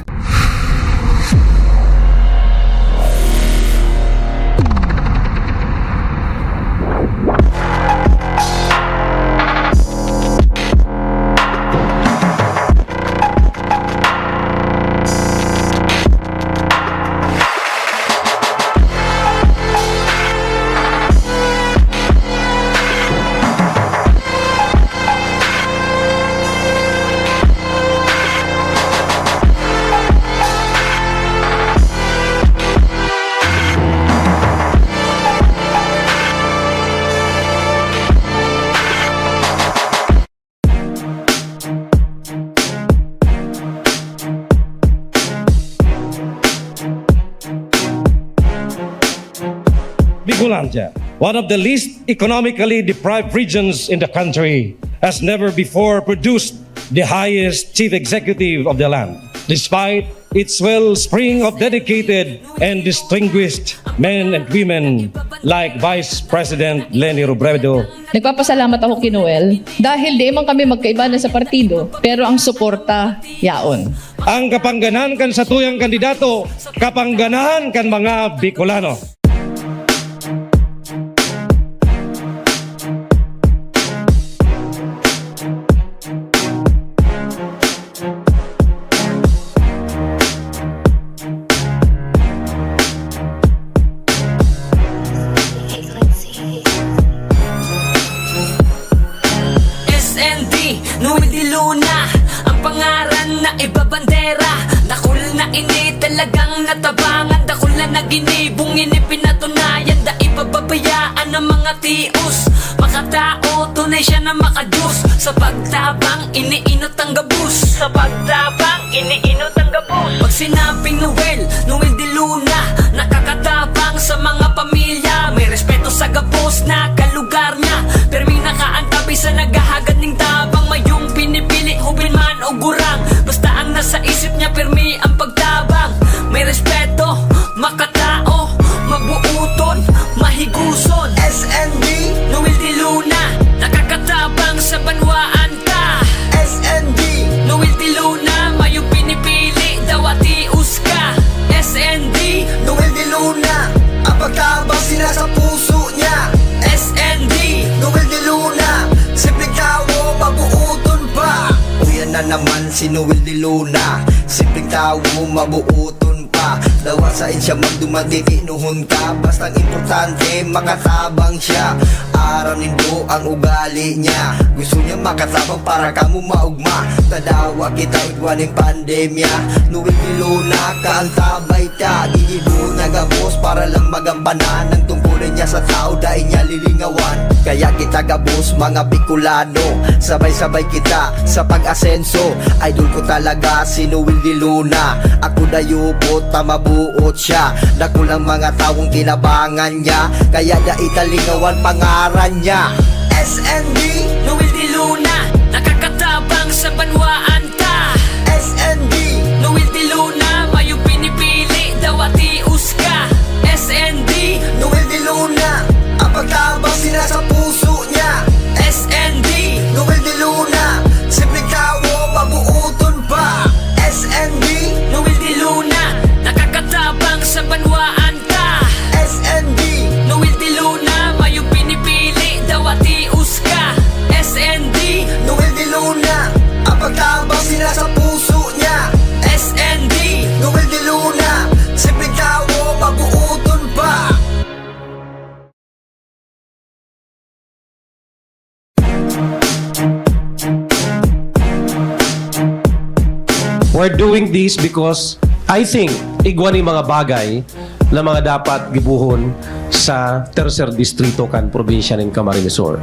Bicolandia, one of the least economically deprived regions in the country, has never before produced the highest chief executive of the land, despite its wellspring of dedicated and distinguished men and women like Vice President Leni Robredo. Nagpapasalamat ako kay Noel dahil di man kami magkaiba na sa partido, pero ang suporta yaon. Ang kapangganahan kan satuyang kandidato, kapangganahan kan mga Bicolano. S N D, Noel de Luna, ang pangaran na ibabandera. Dakul na ini talagang natabangan, dakul na naginibong ini pinatunayan. Dai pababayaan ang mga tios, makatao, tunay siya na makadiyos. Sa pagtabang, iniinot ang gabos. Sa pagtabang, iniinot ang gabos. Pag sinabing Noel, Noel de Luna, nakakatabang sa mga pamilya. May respeto sa gabos na kalugar niya. Pirming nakaantabay sa naghahagad ning tabang. Mayong pinipili, hubin man o gurang. Basta ang nasa isip niya, pirmi ang pagtabang. May respeto, makatao, mabuoton, mahiguson. S N D, Noel de Luna, nakakatabang sa banwaan ta. S N D, Noel de Luna, mayong pinipili, dawa tios ka. S N D, Noel de Luna, ang pagtabang sila sa puso niya. S N D, Noel de Luna, simpleng tawo, mabuoton pa. Uyan na naman si Noel de Luna, simpleng tawo, mabuoton pa. Dawa saen siya magduman, titinuhon ka. Bastang importante, makatabang siya. Aram nindo ang ugali niya. Gusto niya makatabang para kamo maugma. Tadawa kita igwa nin pandemya. Noel de Luna, kaantabay ta. Gigibohon na gabos para lang magampanan. Ang tungkulin niya sa tao, dai niya lilingawan. Kaya kita gabos, mga Bicolano, sabay-sabay kita sa pag-asenso. Idol ko talaga si Noel de Luna. Ako dayo, bota mabuot siya. Dakul ang mga tawong tinabangan niya, kaya dai ta lingawan pangaran niya. S N D, Noel de Luna, nakakatabang sa banwaan ta. S N D, Noel de Luna, mayong pinipili, dawa tios ka. S N D, Noel de Luna, ang pagtabang sila sa puso niya. S N D, Noel de Luna, simpleng tawo, mabuoton pa. S N D, Noel de Luna, nakakatabang sa banwaan ta. S N D, Noel de Luna, mayong pinipili, dawa tios ka. S N D, Noel de Luna, ang pagtabang sila sa puso niya. S N D, Noel de Luna, simpleng tawo, mabuoton pa. We're doing this because I think igwa ni mga bagay na mga dapat gibohon sa Tercer Distrito kan probinsya nin Camarines Sur.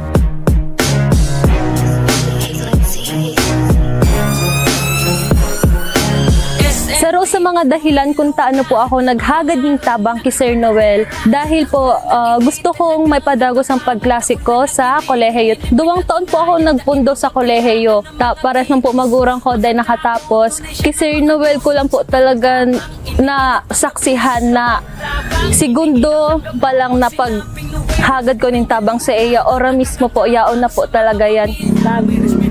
Saro sa Mga dahilan kung taano po ako naghagad nin tabang ki Sir Noel, dahil po, ah, gusto kong maipadagos ang pagklase ko sa kolehiyo. Duwang taon po ako nagpundo sa kolehiyo. Ta-, pares man po magurang ko, dahil nakatapos. Ki Sir Noel ko lang po talaga nasaksihan na segundo pa lang na paghagad ko nin tabang sa iya, ora mismo po, yaon na po talaga yan. Pag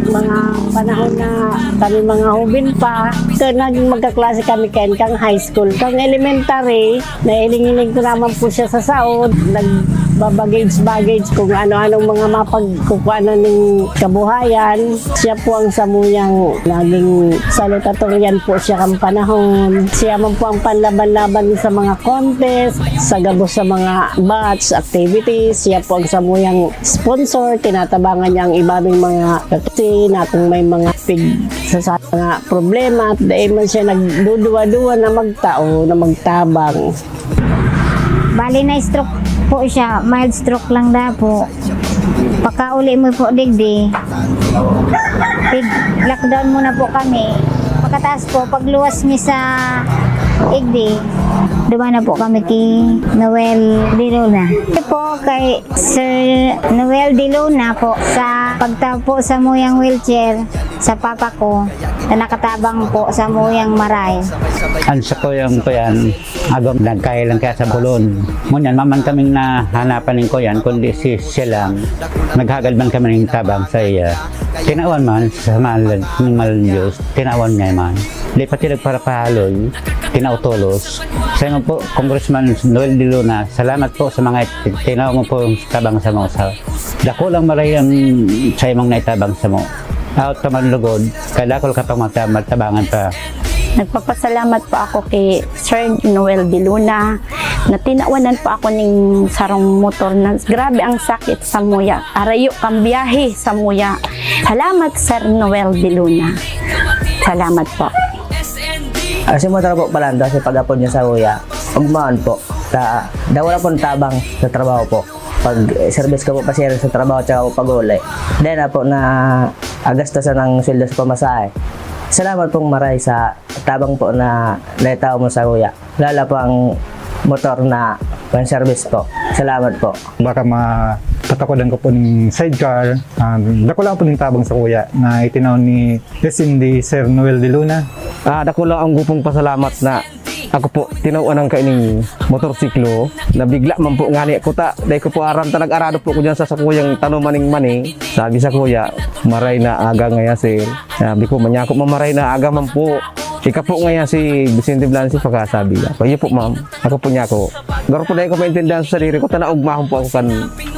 mga panahon na kami mga hubin pa, ka-, naging magkaklase kami kayan kang high school. Kang elementary, nailing-iling ko naman po siya sa saod. Nagbabagage-bagage kung ano-anong mga mapagkukuhanan ng kabuhayan. Siya po ang samuyang naging salutatorian po siya kang panahon. Siya man po ang panlaban-laban sa mga contest, sa gabos sa mga batch activities. Siya po ang samuyang sponsor, tinatabangan niya ang iba ning mga kaklase na kung may mga pig-, sa, sa mga problema, dahil man siya nagduduwa-duwa na magtao, na magtabang. Bali, na-stroke po siya, mild stroke lang daw po. Pagkauli mo po digdi, pig-, lockdown muna po kami. Pagkatapos po, pagluwas niya sa igdi, duman na po kami ki Noel de Luna. Ito po kay Sir Noel de Luna po sa pagtaw po samuyang wheelchair sa papa ko na nakatabang po samuyang maray. Ang sakuyang kuyan, agom nagkahilang kaya sa bulon. Ngunyan, maman kaming nahanapan ning kuyan, kundi si siya lang. Naghagad man kami ning tabang sa iya. Tinawan man sa mahal, ng mahal ng Diyos, tinawan niya man. Di pati nagparapahaloy, tinao tolos. Sa inyo po, Congressman Noel de Luna, salamat po sa mga tinao mo po tabang sa mga sa dakulang maray ang sa imong naitabang sa mo. Out ka man lugod, kadakol ka pang mata-, matabangan pa. Nagpapasalamat po ako kay Sir Noel de Luna na tinawanan po ako ning sarong motor na grabe ang sakit sa muya. Arayo kang biyahe sa muya. Salamat, Sir Noel de Luna. Salamat po. Ah, si motor po pala, ang dasi pag-apod niya sa kuya. Ugmaon po. Ta, daw wala pong tabang sa trabaho po. Pag, eh, service ko po, pasero sa trabaho, tsaka po pag-uli. Then, na po na agastosan ang sweldo sa pamasahe. Salamat pong maray sa tabang po na naitao mo sa kuya. Lalo po ang motor na pang-service po. Salamat po. Baka mapatakodan ko po ning sidecar. Ah, dako lang po ning tabang sa kuya na itinaw ni S M D Sir Noel de Luna. Ah, dako lang ang gupong pasalamat na ako po, tinawan ang kaining motorsiklo, na bigla man po ngani ako ta, dai ko po aram ta nag-arado po ko dyan sa sakuyang tanuman ning mani. Sabi sa kuya, "Maray na aga ngaya, sir." Sabi ko, "Manyako mamaray na aga man po." Ika po ngaya si Vicente Blancy, pagkasabi niya. "Kayo po, ma'am." Ako po niya ako. Garo po dai ko maintindihan sa sarili ko, ta naugmahon po ako kan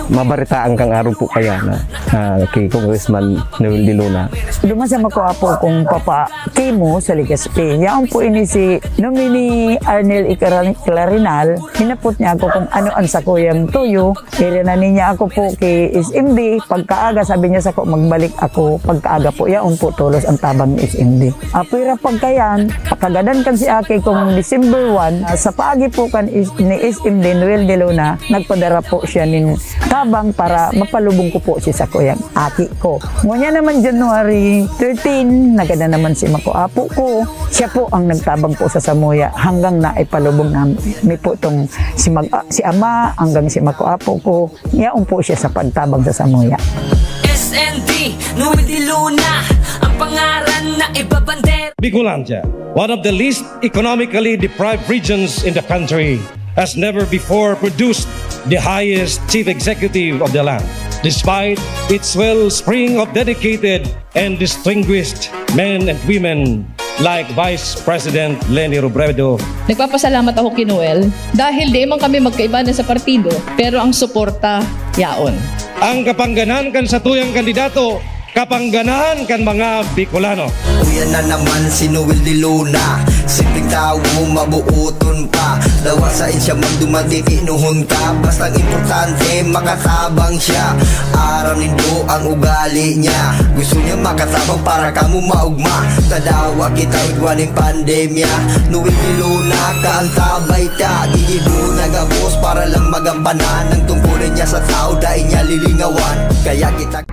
mabaritaan kang araw po kaya na, ah, kay Congressman Noel de Luna. Duman sa makuha po kong papa, Kimo sa Legazpi. Yaon po ini si Nominee Arnel Icaran-, Clarinal. Hinapot niya ako kung ano ang sakuyang tuyo. Irinan niya ako po kay S M D. Pagkaaga, sabi niya sa ko, "Magbalik ako." Pagkaaga po, yaon po tolos ang tabang ni S M D. Apira pagkayan, pakagadan kan si Aki kung December one, ah, sa paagi po kan is-, ni S M D Noel de Luna, nagpadara po siya nin tabang para mapalubong ko po si sakuyang aki ko. Ngunyan naman, January thirteen, nagada naman si Mako Apo ko. Siya po ang nagtabang po sa samuya hanggang naipalubong nami po tong si Mag-, ah, si Ama hanggang si Mako Apo ko. Yaon po siya sa pagtabang sa samuya. S N D, Noel de Luna, ang pangaran na ibabandera. Bicolandia, one of the least economically deprived regions in the country, has never before produced the highest chief executive of the land, despite its wellspring of dedicated and distinguished men and women like Vice President Leni Robredo. Nagpapasalamat ako kay Noel dahil di man kami magkaiba na sa partido, pero ang suporta yaon. Ang kapangganan kan satuyang kandidato, kapangganan kan mga Bicolano. Uyan na naman si Noel de Luna. Simpleng tawo, mabuoton pa. Dawa sa siya magduman, titinuhon ka. Bastang importante, makatabang siya. Aram nindo ang ugali niya. Gusto niya makatabang para kamo maugma. Tadawa kita igwa ning pandemya. Noel de Luna, kaantabay ta. Gigibo na gabos para lang magampanan ang tungkulin niya sa tao, dai niya lilingawan. Kaya kita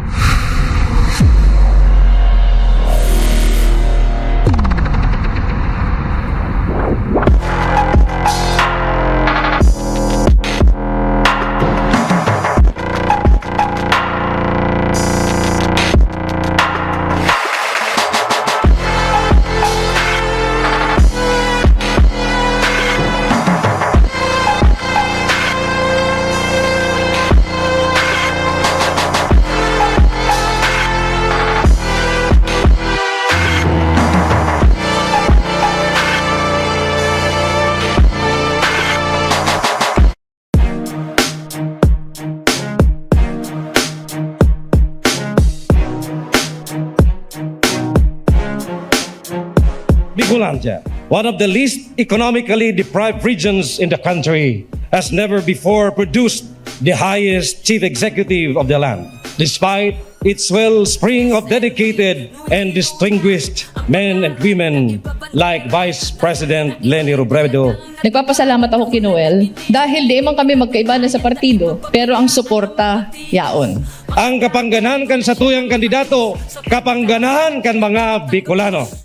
Bicolandia, one of the least economically deprived regions in the country, has never before produced the highest chief executive of the land, despite its wellspring of dedicated and distinguished men and women like Vice President Leni Robredo. Nagpapasalamat ako kay Noel dahil di man kami magkaiba na sa partido, pero ang suporta yaon. Ang kapanganahan kan satuyang kandidato, kapanganahan kan mga Bicolano.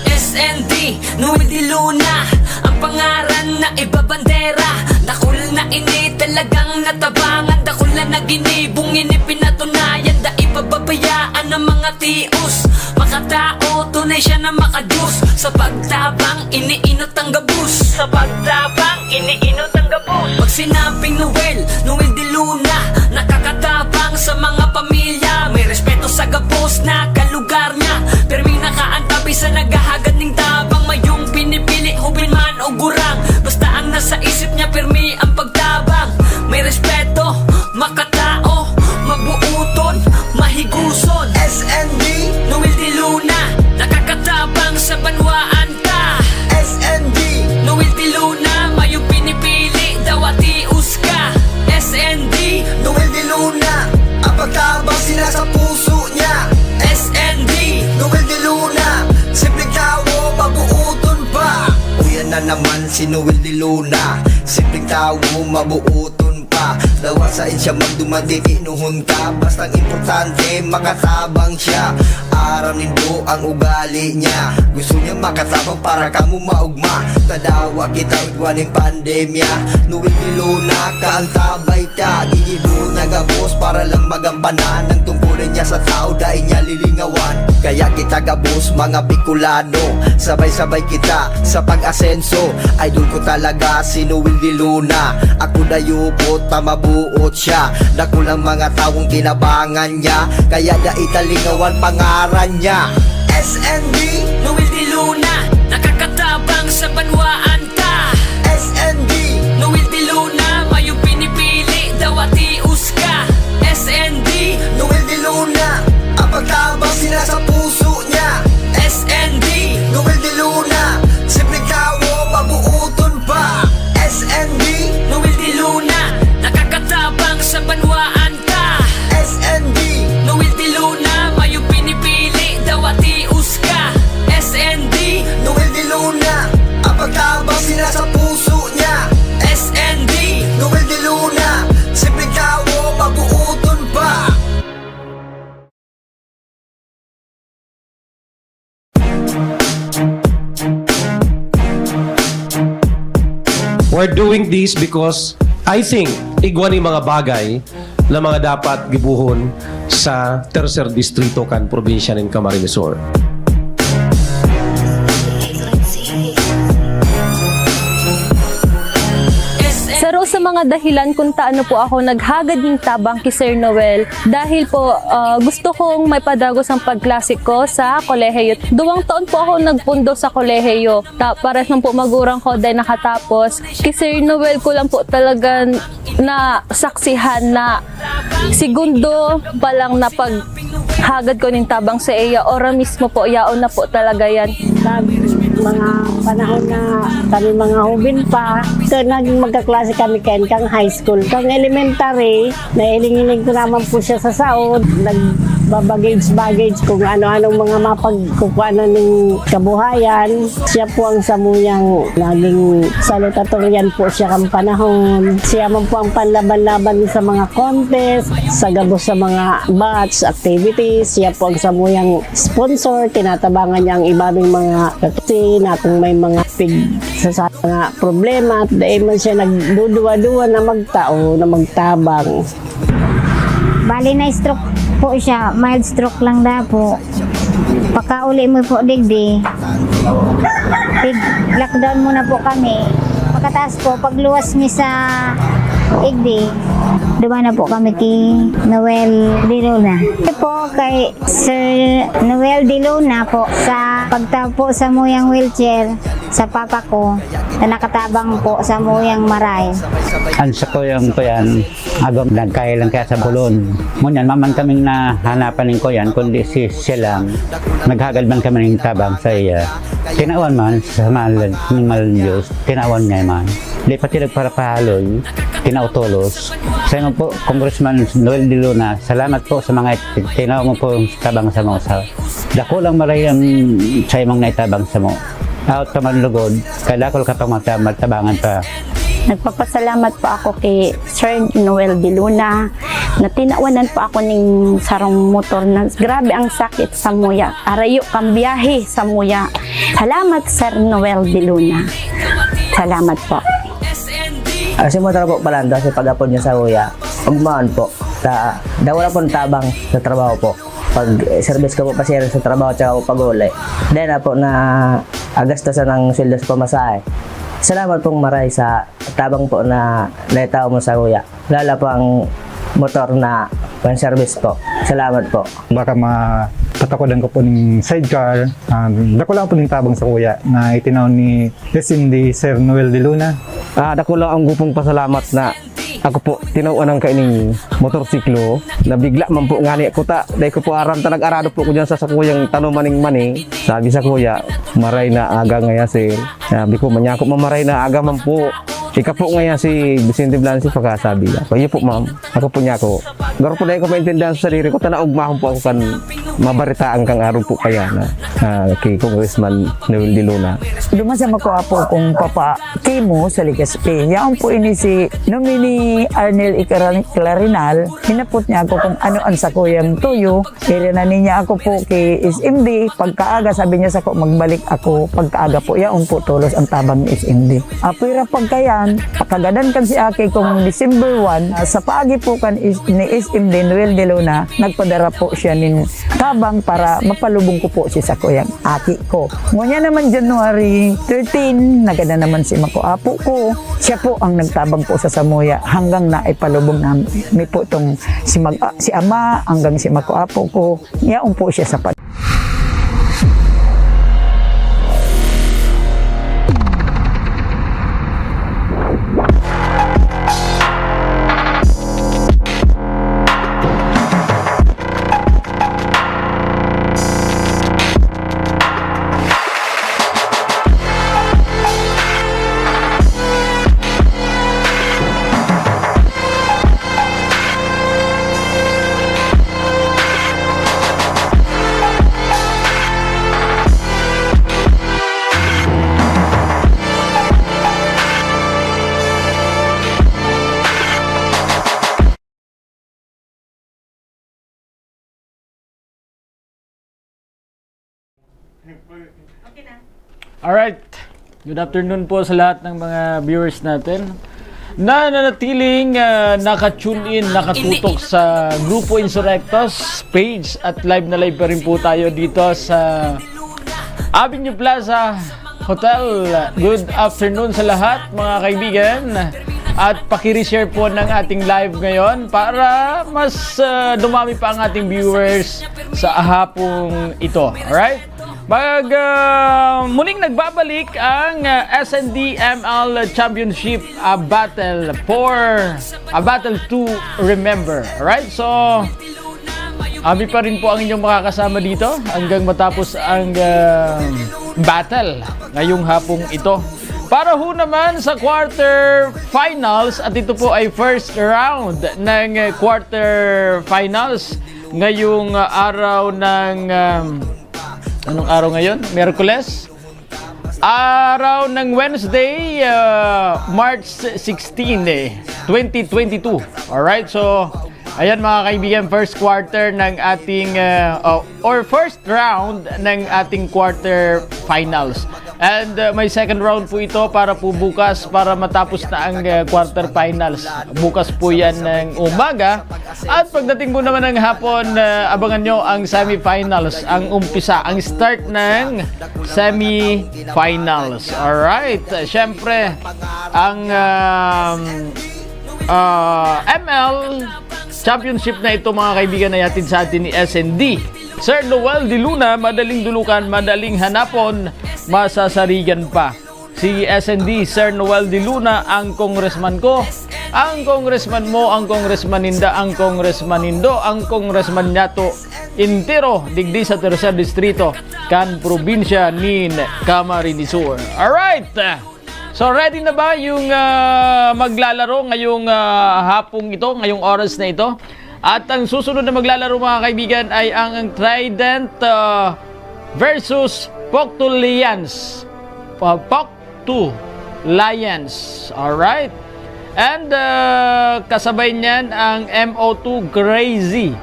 S N D, Noel de Luna, ang pangaran na ibabandera. Dakul na ini talagang natabangan, dakul na naginibong ini pinatunayan. Dai pababayaan ang mga tios, makatao, tunay siya na makadiyos. Sa pagtabang, iniinot ang gabos. Sa pagtabang, iniinot ang gabos. Pag sinabing Noel, Noel de Luna, nakakatabang sa mga pamilya. May respeto sa gabos na kalugar niya. Pirmi nakaantabi sa naghahagad ning tabang. Mayong pinipili, hubin man o gurang. Basta ang nasa isip niya, pirmi ang pagtabang. May respeto, makatao, mabuuton, mahiguson. S N D, Noel de Luna, nakakatabang sa banwaan ta. S N D, Noel de Luna, mayong pinipili, dawa tios ka. S N D, Noel de Luna, ang pagtabang sila sa puso niya. S N D, Noel de Luna, simpleng tawo, mabuuton pa. Uyan na naman si Noel de Luna, simpleng tawo, mabuuton pa. Dawa sain siya magduman, titinuhon ka. Bastang importante, makatabang siya. Aram nindo ang ugali niya. Gusto niya makatabang para kamo maugma. Tadawa kita igwa ning pandemya. Noel de Luna, kaantabay ta. Gigibo niya gabos para lang magampanan ang tungkulin niya sa tao, dai niya lilingawan. Kaya kita gabos, mga Bicolano, sabay-sabay kita sa pag-asenso. Idol ko talaga si Noel de Luna. Ako dayupot ta mabuot siya. Dakul ang mga tawong tinabangan niya, kaya dai ta lingawan pangaran niya. S N D, Noel de Luna, nakakatabang sa banwaan ta. S N D, Noel de Luna, mayong pinipili, dawa tios ka. S N D, Noel de Luna, ang pagtabang sila sa puso niya. S N D, Noel de Luna, simpleng tawo, mabuuton pa. S N D, Noel de Luna, nakakatabang sa banwaan ta. S N D, Noel de Luna, mayong pinipili, dawa tios ka. S N D, Noel de Luna, ang pagtabang sila sa puso niya. S N D, Noel de Luna, simpleng tawo, mabuuton pa. We're doing this because I think igwa ni mga bagay na mga dapat gibohon sa tercer distrito kan probinsya nin Camarines Sur. Saro sa mga dahilan kung taano po ako naghagad nin tabang ki Sir Noel, dahil po, ah, gusto kong maipadagos ang pagklase ko sa kolehiyo. Duwang taon po ako nagpundo sa kolehiyo. Ta-, pares man po magurang ko, dai nakatapos. Ki Sir Noel ko lang po talaga nasaksihan na segundo pa lang na paghagad ko nin tabang sa iya, ora mismo po, yaon na po talaga yan. Pag mga panahon na kami mga hubin pa, ka-, naging magkaklase kami kayan kang high school. Kang elementary, nahiling-hiling ko naman po siya sa saod. Nagbabagage-bagage kung ano-anong mga mapagkukuanan ning kabuhayan. Siya po ang samuyang naging salutatorian po siya kan panahon. Siya man po ang panlaban-laban sa mga contest, sa gabos sa mga batch activities. Siya po ang samuyang sponsor, tinatabangan niya ang iba ning mga kaklase na kung may mga pig-, sa, sa mga problema, dai man siya nagduduwa-duwa na magtao, na magtabang. Bali, na-stroke po siya. Mild stroke lang daw po. Pakauli mo po digdi, pig-lockdown muna po kami. Pagkatapos po, pagluwas niya sa Igdi. Duman na po kami ki Noel De Luna. Ito po kay Sir Noel De Luna po sa pagtaw po sa muyang wheelchair sa papa ko na nakatabang po sa muyang maray. Ang sakuyang kuyan, agom nagkahilang kaya sa bulon. Ngunyan, maman kaming nahanapan ning kuyan, kundi si siya lang. Naghagad man kami ning tabang sa iya. Tinawan man sa mahal, ning mahal Diyos, tinawan niya man. Di pati nagparapahaloy, tinao tolos. Sa imo po, Congressman Noel De Luna, salamat po sa mga it-, tinaw mo po tabang sa mga sa dakulang maray ang sa imong naitabang sa mo. Out ka man lugod, kadakol ka pang magta-, magtabangan pa. Nagpapasalamat po ako kay Sir Noel De Luna na tinawanan po ako ning sarong motor na grabe ang sakit sa muya. Arayo kang biyahe sa muya. Salamat, Sir Noel De Luna. Salamat po. Kasi motor po pala, kasi pag-apod niya sa huya, ugmaon po. Ta, da wala pong tabang sa trabaho po. Pag, eh, service ko po, pasero sa trabaho, tsaka po pag-uli. Then, na po na agastosan ang sweldo sa pamasahe. Salamat pong maray sa tabang po na naitao mo sa huya. Lalo po ang motor na pang-service po. Salamat po. Baka mapatakodan ko po ning sidecar. Ah, dako lang po ning tabang sa kuya na itinaw ni S M D Sir Noel De Luna. Ah, dako lang ang gupong pasalamat na ako po, tinawan ang kaining motorsiklo na bigla man po ngani ako ta. Dahil ko po aram ta nag-arado po ko dyan sa sakuyang tanom maning mani. Sabi sa kuya, maray na aga ngaya, sir. Sabi ko, "Manyako, mamaray na aga man po." Ika po ngaya si Vicente Blancy, pagkasabi niya. "Kayo po, ma'am." Ako po niya ako. Garo po dahil ko maintindihan sa sarili ko, ta naugmahon po ako kan mabaritaan kang araw po kaya na, ah, kay Congressman Noel De Luna. Duman sa makuha po kong papa, Kimo sa Legazpi. Yaon po ini si Nominee Arnel Iclarinal. Hinapot niya ako kung ano ang sakuyang tuyo. Irinanin niya ako po kay S M D. Pagkaaga, sabi niya sako, magbalik ako pagkaaga po. Yaon po tolos ang tabang ni S M D. Apwera pagkayan, kagadan kan si Aki kung December one, ah, sa paagi po kan is-, ni S M D Noel De Luna, nagpadara po siya nin tabang para mapalubong ko po si sakuyang aki ko. Ngunyan naman, January thirteen, nagadan naman si mako apo ko. Siya po ang nagtabang po sa samuya hanggang naipalubong nami po tong si mag-, ah, si ama hanggang si mako apo ko. Yaon po siya sa pad- Alright. Good afternoon po sa lahat ng mga viewers natin na nanatiling, ah, naka-tune in, nakatutok sa Grupo Insurrectos page at live na live pa rin po tayo dito sa Avenue Plaza Hotel. Good afternoon sa lahat, mga kaibigan. At paki-reshare po ng ating live ngayon para mas, ah, dumami pa ang ating viewers sa hapong ito. Alright? Mag, ah, muling nagbabalik ang, ah, S N D M L Championship, ah, Battle for, ah, Battle to Remember. Alright? So, kami pa rin po ang inyong makakasama dito hanggang matapos ang, ah, battle ngayong hapong ito. Para ho naman sa quarter finals, at ito po ay first round ng, ah, quarter finals ngayong, ah, araw ng, um, anong araw ngayon? Miyerkules? Araw ng Wednesday, ah, March sixteen, eh, twenty twenty-two. Alright, so, ayan mga kaibigan, first quarter ng ating, ah, oh, or first round ng ating quarter finals. And, ah, may second round po ito para po bukas, para matapos na ang, ah, quarter finals. Bukas po yan ng umaga. At pagdating po naman ng hapon, ah, abangan nyo ang semifinals, ang umpisa, ang start ng semifinals. Alright, siyempre, ang, um, ah, M L Championship na ito, mga kaibigan, na yatid sa atin ni S N D. Sir Noel de Luna, madaling dulukan, madaling hanapon, masasarigan pa. Si S N D, Sir Noel de Luna, ang congressman ko. Ang congressman mo, ang congressman ninda, ang congressman nindo, ang congressman niyato, entero, digdi sa tercer distrito, kan probinsya nin Camarines Sur. Alright! So, ready na ba yung, ah, maglalaro ngayong, ah, hapong ito, ngayong oras na ito? At ang susunod na maglalaro, mga kaibigan, ay ang, ang Trident, ah, versus Pokto Lions. Pa-, Pokto Lions. Alright. And, ah, kasabay niyan ang M O two Crazy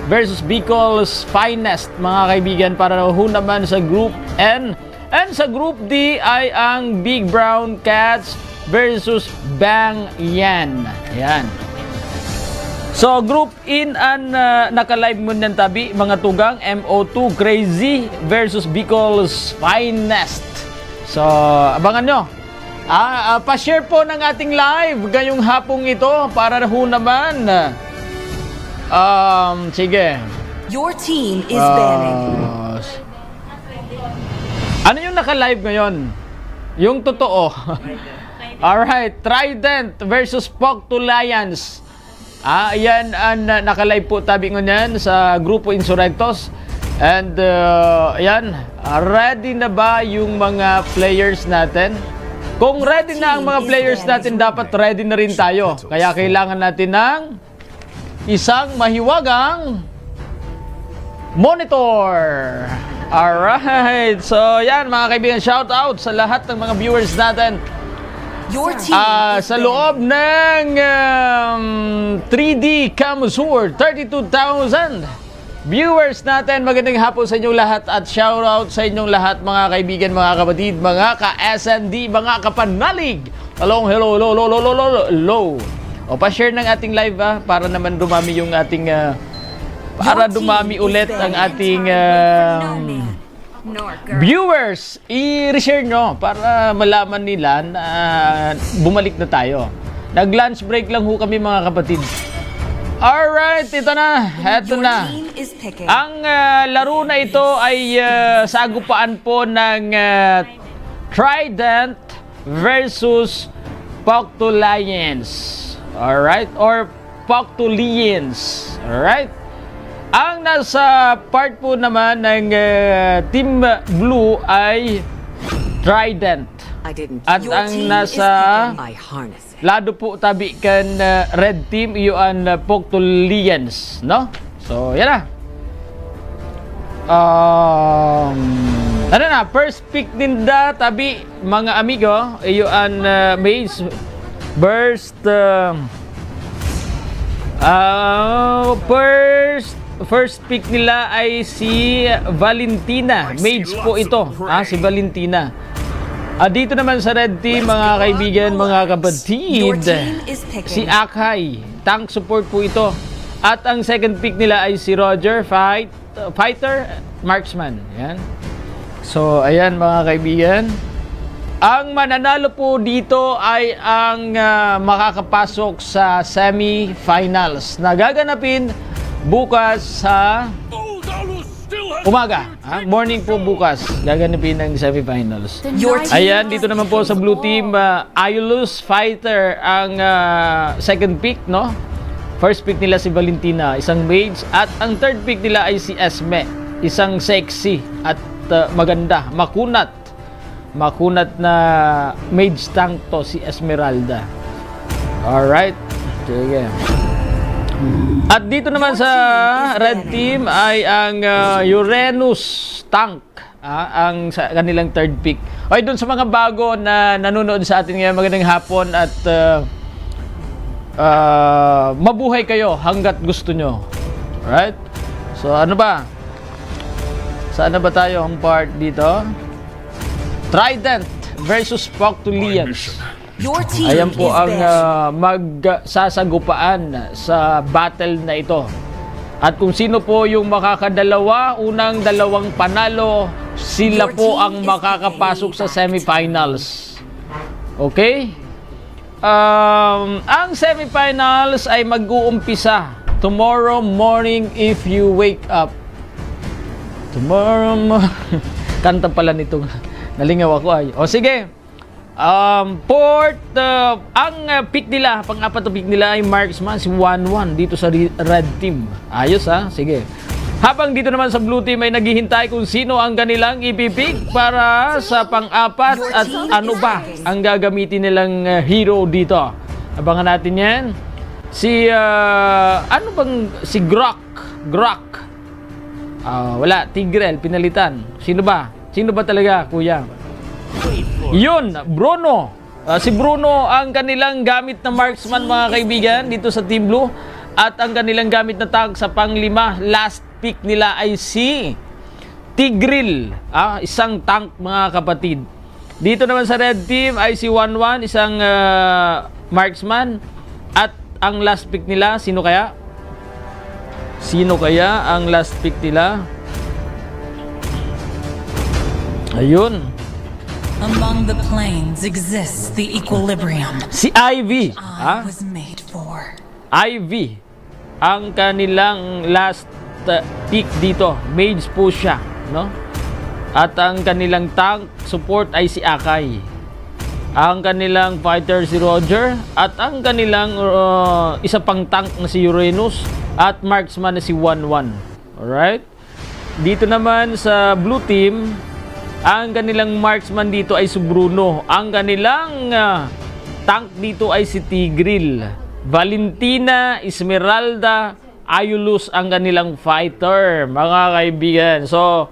versus Bicol's Finest, mga kaibigan, para ho naman sa Group N. And sa Group D ay ang Big Brown Cats versus Bang Yan. Ayan. So, Group N an, ah, naka-live ngunyan tabi, mga tugang, M O two Crazy versus Bicol's Finest. So, abangan nyo. Ah, ah, pa-share po ng ating live ngayong hapong ito para ho naman. Um, sige. Your team is banning. Ah, s- ano yung naka-live ngayon? Yung totoo. Alright, Trident versus Pokto Lions. Ah, ayan ang na- naka-live po tabi ngunyan sa Grupo Insurrectos. And uh, ayan, ah, ready na ba yung mga players natin? Kung ready na ang mga players natin, dapat ready na rin tayo. Kaya kailangan natin ng isang mahiwagang monitor. Alright. So, yan, mga kaibigan, shout out sa lahat ng mga viewers natin. Your team Ah, is sa banning. Loob ng um, three D Camusur, thirty-two thousand viewers natin. Magandang hapon sa inyong lahat at shout out sa inyong lahat, mga kaibigan, mga kapatid, mga ka-S N D, mga kapanalig. Hello, hello, hello, hello, hello, hello, hello. O, pa-share ng ating live, ah, para naman dumami yung ating, ah, para Your team dumami is ulit banning. Ang ating Time for um, no man. Nor girl. Viewers, i-reshare nyo para malaman nila na bumalik na tayo. Nag-lunch break lang ho kami, mga kapatid. Alright, ito na. Eto Your na. Team is picking. Ang ah, laro na ito ay ah, sagupaan po ng ah, Trident versus Pokto Lions. Alright? Or Pokto Lions. Alright? Ang nasa part po naman ng ah, Team Blue ay Trident. I didn't. At Your ang team nasa is picking. I harness it. Lado po tabi kan ah, Red Team, iyo an ah, Pokto Lions, no? So, yan na. Um, ano na, first pick ninda, tabi, mga amigo, iyo an ah, Mage versus ah, ah, first first pick nila ay si Valentina. Mage po ito, ah, si Valentina. Ah, dito naman sa red team, mga kaibigan, mga Your kapatid, team is si picking. Akay. Tank support po ito. At ang second pick nila ay si Roger, fight, fighter, marksman. Yan. So, ayan, mga kaibigan. Ang mananalo po dito ay ang ah, makakapasok sa semifinals na gaganapin bukas sa umaga. Ha? Morning po bukas, gaganapin ang semifinals. Your team Ayan, dito naman po sa blue team, ah, Aeolus Fighter ang ah, second pick, no? First pick nila si Valentina, isang mage, at ang third pick nila ay si Esme, isang sexy at ah, maganda, makunat. Makunat na mage tank to si Esmeralda. Alright. Sige. At dito naman sa red team ay ang ah, Uranus tank, ah, ang sa kanilang third pick. Okay, doon sa mga bago na nanonood sa atin ngayon, magandang hapon at ah, ah, mabuhay kayo hanggat gusto nyo. Right? So, ano ba? Saan na ba tayo ang part dito? Trident versus Pokto Lions. Your team Ayan po is ang best. ah, magsasagupaan sa battle na ito. At kung sino po yung makakadalawa, unang dalawang panalo, sila Your po team ang is makakapasok sa picking. Semifinals. Okay? Um, ang semifinals ay mag-uumpisa tomorrow morning if you wake up. Tomorrow mo-, kanta pala nitong nalingaw ako ay. O sige. Um, fourth, uh, ang uh, pick nila, pang-apat na pick nila ay marksman, si Wanwan dito sa re- red team. Ayos ha, sige. Habang dito naman sa blue team ay naghihintay kung sino ang kanilang ipipick para sa pang-apat at ano ba ang gagamitin nilang uh, hero dito. Abangan natin yan. Si, uh, ano bang, si Grok? Grok. Ah, wala, Tigreal, pinalitan. Sino ba? Sino ba talaga, kuya? Yun, Bruno. Ah, si Bruno ang kanilang gamit na marksman, mga kaibigan, dito sa Team Blue. At ang kanilang gamit na tank sa panglima, last pick nila ay si Tigreal. Ah, isang tank, mga kapatid. Dito naman sa red team ay si Wanwan, isang ah, marksman. At ang last pick nila, sino kaya? Sino kaya ang last pick nila? Ayun. Among the planes exists the equilibrium Si Ivy. I Ha? was made for. Ivy. Ang kanilang last uh, pick dito, mage po siya, no? At ang kanilang tank support ay si Akai. Ang kanilang fighter si Roger at ang kanilang uh, isa pang tank na si Uranus at marksman na si Wanwan. Alright? Dito naman sa blue team, ang kanilang marksman dito ay si Bruno. Ang kanilang ah, tank dito ay si Tigreal. Valentina, Esmeralda, Ayulus ang kanilang fighter, mga kaibigan. So,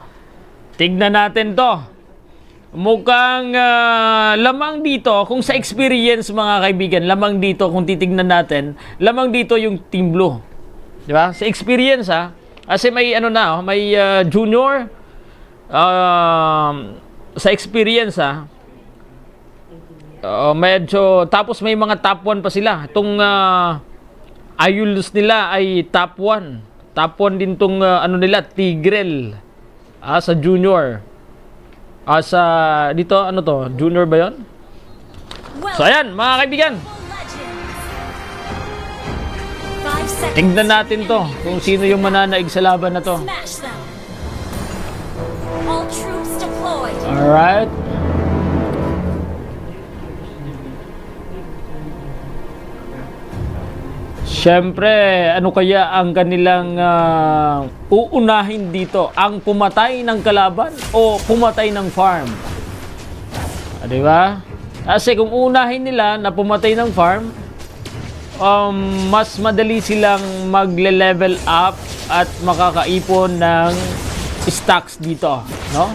tignan natin 'to. Mukhang ah, lamang dito, kung sa experience, mga kaibigan, lamang dito, kung titignan natin, lamang dito yung Team Blue. Di ba? Sa experience, ha? Kasi may ano na, oh, may ah, junior, um, sa experience, ha? Oo, medyo, tapos may mga top one pa sila. Itong ah, Ayulus nila ay top one. Top one din 'tong ah, ano nila, Tigreal. Ah, sa junior. Ah, sa, dito, ano 'to? Junior ba 'yon? So, ayan, mga kaibigan. Tignan natin 'to, kung sino yung mananaig sa laban na 'to. Smash them. All troops deployed. Alright. Siyempre, ano kaya ang kanilang ah, uunahin dito? Ang pumatay ng kalaban o pumatay ng farm? Ah, di ba? Kasi kung uunahin nila na pumatay ng farm, um, mas madali silang magle-level up at makakaipon ng stocks dito, no?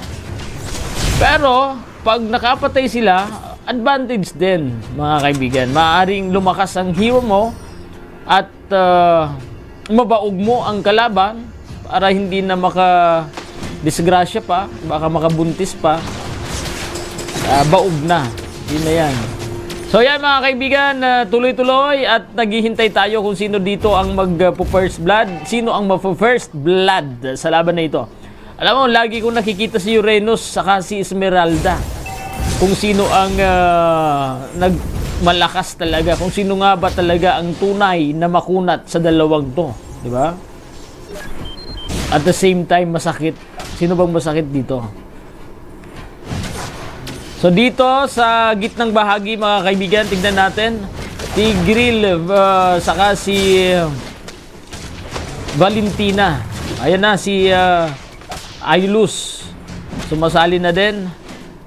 Pero pag nakapatay sila, advantage din, mga kaibigan. Maaaring lumakas ang hero mo at ah, mabaog mo ang kalaban para hindi na maka disgrasya pa, baka makabuntis pa. Ah, baog na. Yun na yan. So yan, mga kaibigan, ah, tuloy-tuloy at naghihintay tayo kung sino dito ang mag ah, first blood, sino ang mag first blood sa laban na ito. Alam mo, lagi kong nakikita si Uranus saka si Esmeralda. Kung sino ang ah, nagmalakas talaga, kung sino nga ba talaga ang tunay na makunat sa dalawang 'to, di ba? At the same time, masakit. Sino bang masakit dito? So dito sa gitnang bahagi, mga kaibigan, tignan natin. Tigreal ah, saka si Valentina. Ayan na si ah, Ayulus. Sumasali na din.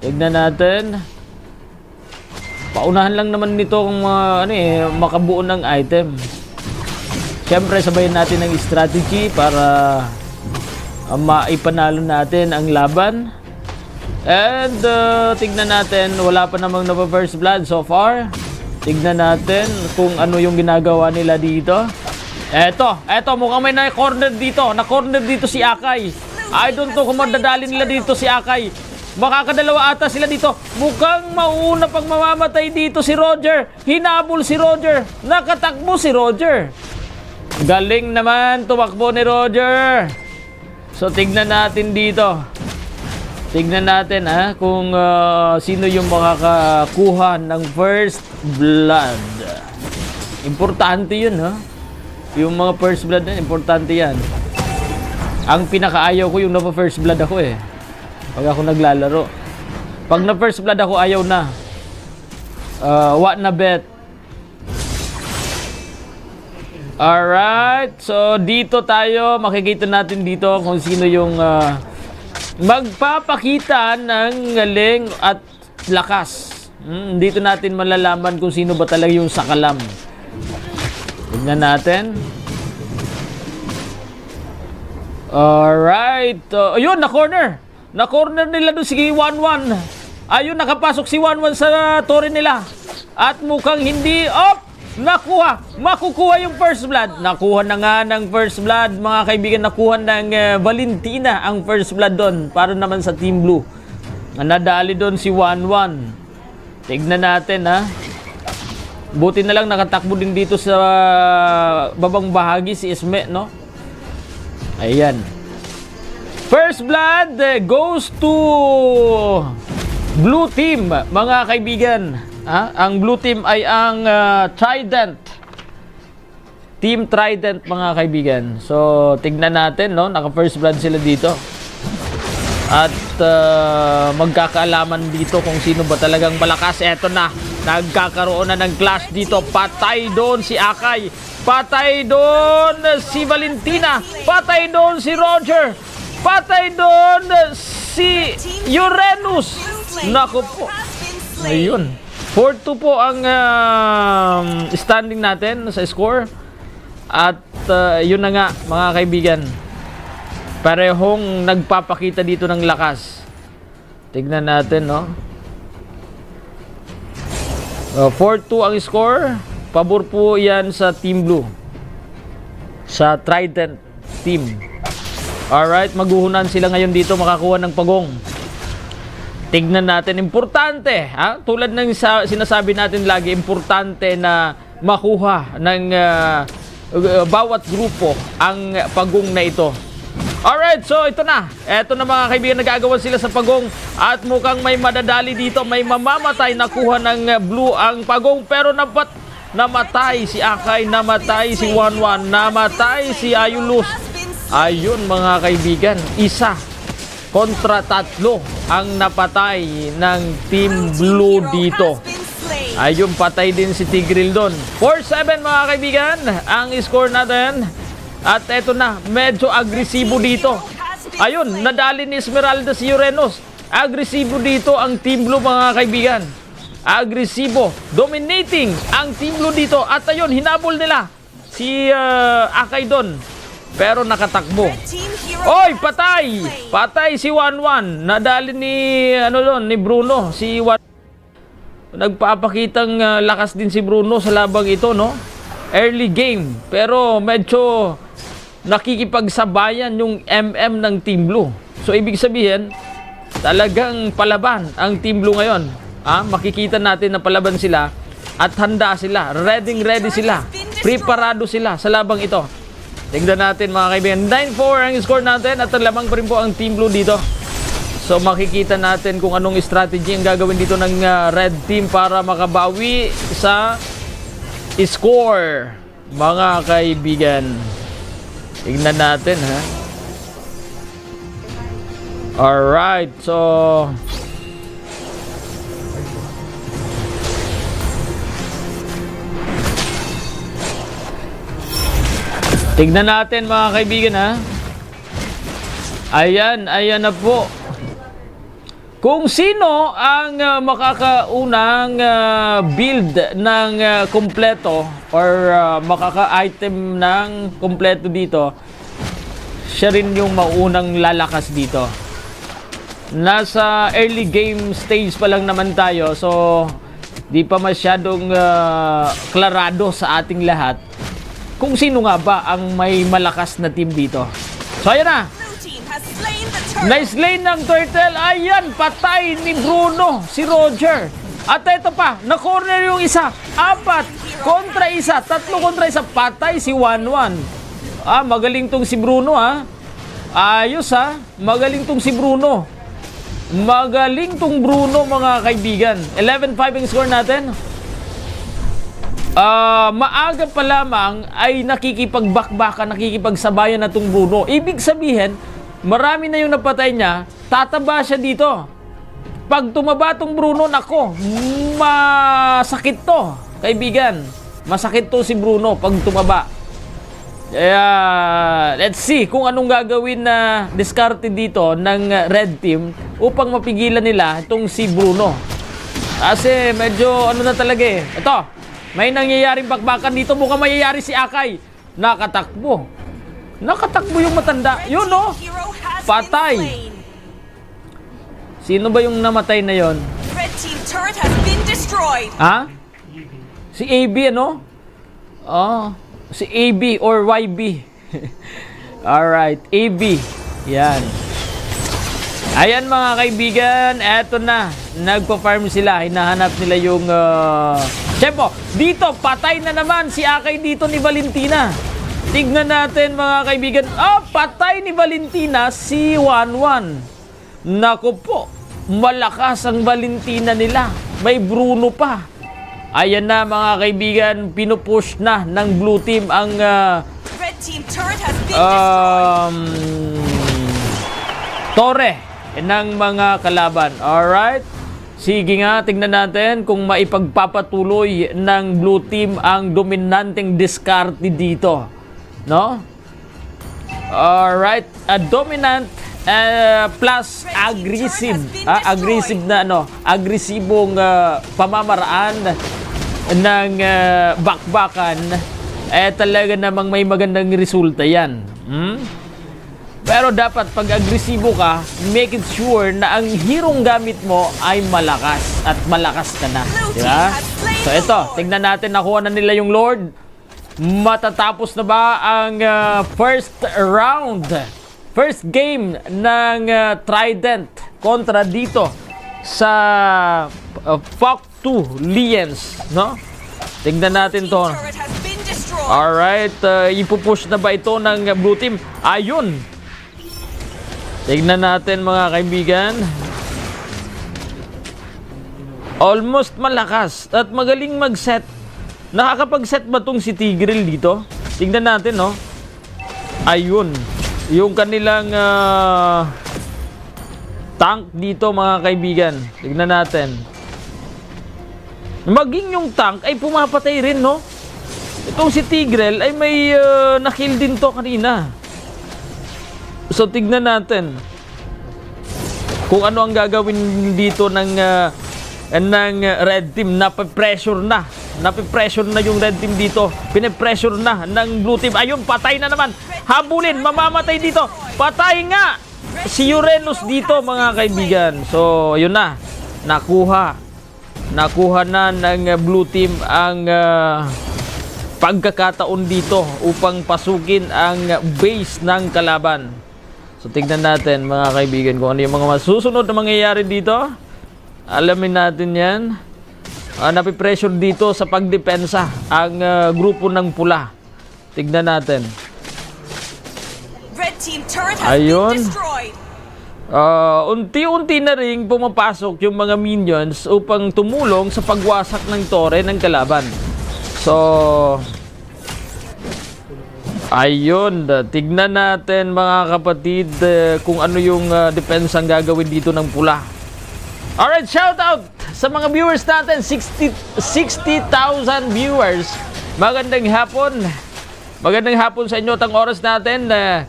Tignan natin. Paunahan lang naman nito kung ah, ano eh, makabuo ng item. Siyempre, sabayan natin ng strategy para ah, maipanalo natin ang laban. And ah, tignan natin, wala pa namang napa first blood so far. Tignan natin kung ano yung ginagawa nila dito. Eto, eto, mukhang may na-corner dito. Na-corner dito si Akay. I don't know kung madadali nila dito si Akay. Makakadalawa ata sila dito. Mukhang mauuna pang mamamatay dito si Roger. Hinabol si Roger. Nakatakbo si Roger. Galing naman tumakbo ni Roger. So, tignan natin dito. Tignan natin, ha, kung, ah, sino yung makakakuha ng first blood. Importante yun, ha? Yung mga first blood na, importante yan. Ang pinakaayaw ko yung napa-first blood ako, eh. Pag ako naglalaro. Pag na-first blood ako, ayaw na. Ah, wa na bet. Alright. So, dito tayo. Makikita natin dito kung sino yung, ah, magpapakita ng galing at lakas. Hmm, dito natin malalaman kung sino ba talaga yung sakalam. Tignan natin. Alright. Uh, ayun, na-corner. Na-corner nila doon si Wanwan. Ayun, nakapasok si Wanwan sa torre nila. At mukhang hindi, op! Nakuha! Makukuha yung first blood. Nakuha na nga ng first blood, mga kaibigan. Nakuha ng, eh, Valentina ang first blood doon. Para naman sa Team Blue. Nadali doon si Wanwan. Tignan natin, ha. Buti na lang nakatakbo din dito sa babang bahagi si Isme, no? Ayan. First blood, eh, goes to blue team, mga kaibigan. Ha? Ang blue team ay ang, ah, Trident. Team Trident, mga kaibigan. So, tignan natin, no? Naka first blood sila dito. At, ah, magkakaalaman dito kung sino ba talagang malakas. Eto na, nagkakaroon na ng clash dito. Patay doon si Akay. Patay doon si Valentina. Patay doon si Roger. Patay doon si Uranus. Nako po. Ayun. Four two po ang, um, standing natin sa score. At, uh, yun na nga, mga kaibigan. Parehong nagpapakita dito ng lakas. Tignan natin, no? Uh, four two ang score. Pabor po yan sa Team Blue. Sa Trident team. Alright, maghuhunan sila ngayon dito makakuha ng pagong. Tignan natin, importante, ha? Tulad ng sa, sinasabi natin lagi, importante na makuha ng, ah, uh, bawat grupo ang pagong na ito. Alright, so ito na. Eto na, mga kaibigan, nag-aagawan sila sa pagong at mukhang may madadali dito, may mamamatay. Nakuha ng, ah, blue ang pagong, pero napat-, namatay si Akay, namatay si Wanwan, namatay si Ayulus. Ayun, mga kaibigan, isa kontra tatlo ang napatay ng Team Blue dito. Ayun, patay din si Tigril doon. Four seven, mga kaibigan, ang score natin. At eto na, medyo agresibo dito. Ayun, nadali ni Esmeralda si Urenos. Agresibo dito ang Team Blue, mga kaibigan. Agresibo, dominating ang Team Blue dito. At ayun, hinabol nila si, ah, Akay doon. Pero nakatakbo. Oy, patay! Patay si Wanwan. Nadali ni, ano doon, ni Bruno. Si Wan-, nagpapakitang, ah, lakas din si Bruno sa labang ito, no? Early game. Pero medyo nakikipagsabayan yung M M ng Team Blue. So, ibig sabihin, talagang palaban ang Team Blue ngayon. Ah, makikita natin na palaban sila at handa sila. Ready, ready sila. Preparado sila sa labang ito. Tignan natin, mga kaibigan. Nine four ang score natin at lamang pa rin po ang Team Blue dito. So, makikita natin kung anong strategy ang gagawin dito ng, ah, Red Team para makabawi sa score, mga kaibigan. Tignan natin, ha. Alright, so, tignan natin, mga kaibigan, ha. Ayan, ayan na po. Kung sino ang, ah, makakaunang, ah, build ng, ah, kompleto or, ah, makaka-item ng kompleto dito, siya rin yung maunang lalakas dito. Nasa early game stage pa lang naman tayo, so di pa masyadong, ah, klarado sa ating lahat kung sino nga ba ang may malakas na team dito. So, ayan na. Na-slay ng turtle. Ayan, patay ni Bruno si Roger. At ito pa, na-corner yung isa. Apat kontra isa, tatlo kontra isa. Patay si Wanwan. Ah, magaling tong si Bruno, ha. Ayos, ha. Magaling tong si Bruno. Magaling tong Bruno, mga kaibigan. Eleven five ang score natin. Ah, maaga pa lamang ay nakikipagbakbakan, nakikipagsabayan na tong Bruno. Ibig sabihin, marami na yung napatay niya, tataba siya dito. Pag tumaba tong Bruno, nako, masakit to, kaibigan. Masakit to si Bruno pag tumaba. Kaya, let's see kung anong gagawin na diskarte dito ng, uh, red team upang mapigilan nila itong si Bruno. Kasi medyo ano na talaga eh. Ito, may nangyayaring bakbakan dito. Mukhang mayayari si Akay. Nakatakbo. Nakatakbo yung matanda. Yun, no? Patay. Sino ba yung namatay na yon? Red team turret has been destroyed. Ha? Si A B, ano? Oh, si A B or Y B. Alright, A B. Yan. Ayan, mga kaibigan, eto na. Nagpa-farm sila. Hinahanap nila yung, ah, tiyempo. Dito, patay na naman si Akay dito ni Valentina. Tignan natin, mga kaibigan. Oh, patay ni Valentina si Wanwan. Naku po, malakas ang Valentina nila. May Bruno pa. Ayan na, mga kaibigan, pinupush na ng blue team ang, ah, Red team turret has been destroyed. um, tore ng mga kalaban. Alright? Sige nga, tingnan natin kung maipagpapatuloy ng blue team ang dominanteng diskarte dito. No? Alright. A dominant, ah, plus aggressive. Ah, aggressive na ano, agresibong, ah, pamamaraan ng, ah, bakbakan, eh, talaga namang may magandang resulta yan. Hmm? Pero dapat pag agresibo ka, make it sure na ang hirong gamit mo ay malakas at malakas ka na. Di ba? So ito, tignan natin, nakuha na nila yung Lord. Matatapos na ba ang, ah, first round? First game ng, ah, Trident kontra dito sa, ah, Fok two Lions, no? Tignan natin to. Turret has been destroyed. Alright, ah, ipupush na ba ito ng blue team? Ayun. Tignan natin, mga kaibigan. Almost malakas at magaling mag-set. Nakakapag-set ba tong si Tigreal dito? Tignan natin, no? Ayun. Yung kanilang, ah, tank dito, mga kaibigan. Tignan natin. Maging yung tank ay pumapatay rin, no? Itong si Tigreal ay may, ah, na-kill din to kanina. So, tignan natin kung ano ang gagawin dito ng, ah, ng red team. Nape-pressure na. Nape-pressure na yung red team dito. Pine-pressure na ng blue team. Ayun, patay na naman. Habulin, mamamatay dito. Patay nga si Uranus dito, mga kaibigan. So, yun na. Nakuha. Nakuha na ng blue team ang, ah, pagkakataon dito upang pasukin ang base ng kalaban. So, tignan natin, mga kaibigan, kung ano yung mga masusunod na mangyayari dito. Alamin natin yan. Ah, napipressure dito sa pagdepensa ang, ah, grupo ng pula. Tignan natin. Red team turret has Ayun. been destroyed. Ah, unti-unti na ring pumapasok yung mga minions upang tumulong sa pagwasak ng tore ng kalaban. So, ayun, tignan natin, mga kapatid, eh, kung ano yung, ah, depensang gagawin dito ng pula. Alright, shout out sa mga viewers natin, sixty, sixty thousand viewers. Magandang hapon. Magandang hapon sa inyo. At ang oras natin, eh,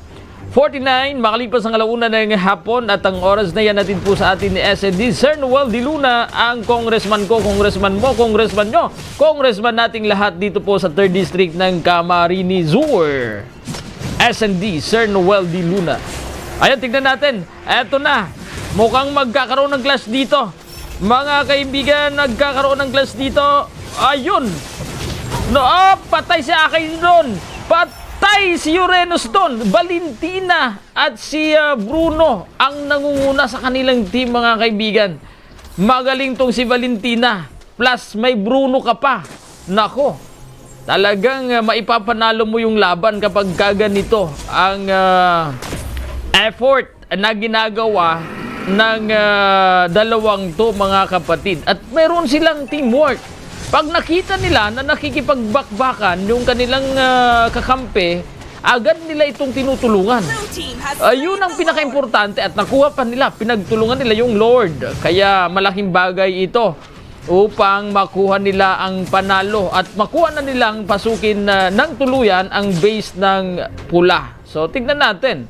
forty-nine, makalipas ang alauna ng hapon, at ang oras na yan natin po sa atin ni S N D, Sir Noel de Luna, ang congressman ko, congressman mo, congressman nyo, congressman nating lahat dito po sa third District ng Camarines Sur. S N D, Sir Noel de Luna. Ayan, tignan natin. Eto na. Mukhang magkakaroon ng clash dito. Mga kaibigan, nagkakaroon ng clash dito. Ayun. No, ah, patay si Akay doon. Patay si Uranus doon. Valentina at si, ah, Bruno ang nangunguna sa kanilang team, mga kaibigan. Magaling tong si Valentina. Plus, may Bruno ka pa. Nako. Talagang, ah, maipapanalo mo yung laban kapag kaganito ang, ah, effort na ginagawa ng ah, dalawang to, mga kapatid. At meron silang teamwork. Pag nakita nila na nakikipagbakbakan yung kanilang ah, kakampi, agad nila itong tinutulungan. Ayun ang pinakaimportante at nakuha pa nila, pinagtulungan nila yung Lord. Kaya malaking bagay ito upang makuha nila ang panalo at makuha na nilang pasukin na ng tuluyan ang base ng pula. So, tignan natin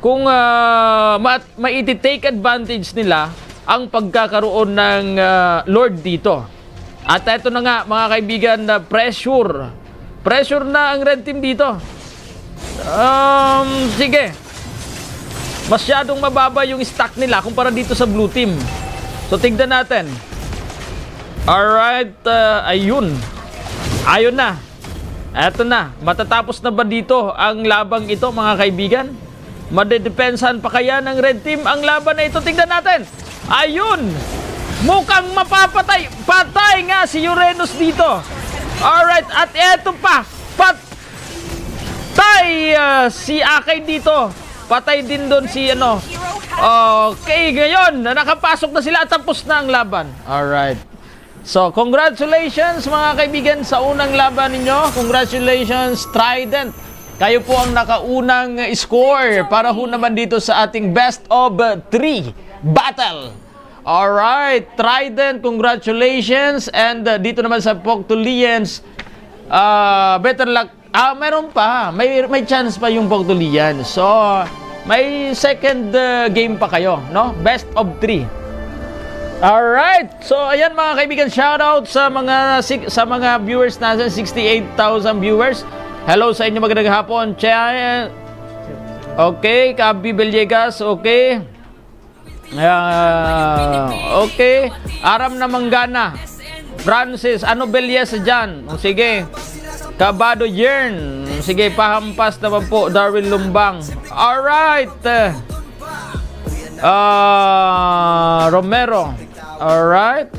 kung ah, ma- maiti-take advantage nila ang pagkakaroon ng ah, Lord dito. At eto na nga, mga kaibigan, na pressure. Pressure na ang Red Team dito. Um, sige. Masyadong mababa yung stock nila kumpara dito sa Blue Team. So, tignan natin. Alright, ah, ayun. Ayun na. Eto na. Matatapos na ba dito ang labang ito, mga kaibigan? Madedepensahan pa kaya ng Red Team ang laban na ito? Tignan natin. Ayun! Mukhang mapapatay. Patay nga si Uranus dito. Alright, at eto pa. Patay ah, si Akay dito. Patay din doon si ano. Okay, ngayon, nakapasok na sila at tapos na ang laban. Alright. So, congratulations, mga kaibigan, sa unang laban ninyo. Congratulations, Trident. Kayo po ang nakaunang score para ho naman dito sa ating best of three battle. Alright, Trident, congratulations. And uh, dito naman sa Poctolians, uh, better luck. Ah, meron pa. May, may chance pa yung Poctolians. So, may second uh, game pa kayo, no? Best of three. Alright. So, ayan, mga kaibigan, shoutout sa mga sig- sa mga viewers natin, sixty-eight thousand viewers. Hello sa inyo, magandang hapon. Che- Okay, Kabi Villegas, okay. Ah, okay. Aram na Manggana. Francis, ano Belyes dyan? O, sige. Kabado Yern. Sige, pahampas naman po, Darwin Lumbang. Alright. Ah, Romero. Alright.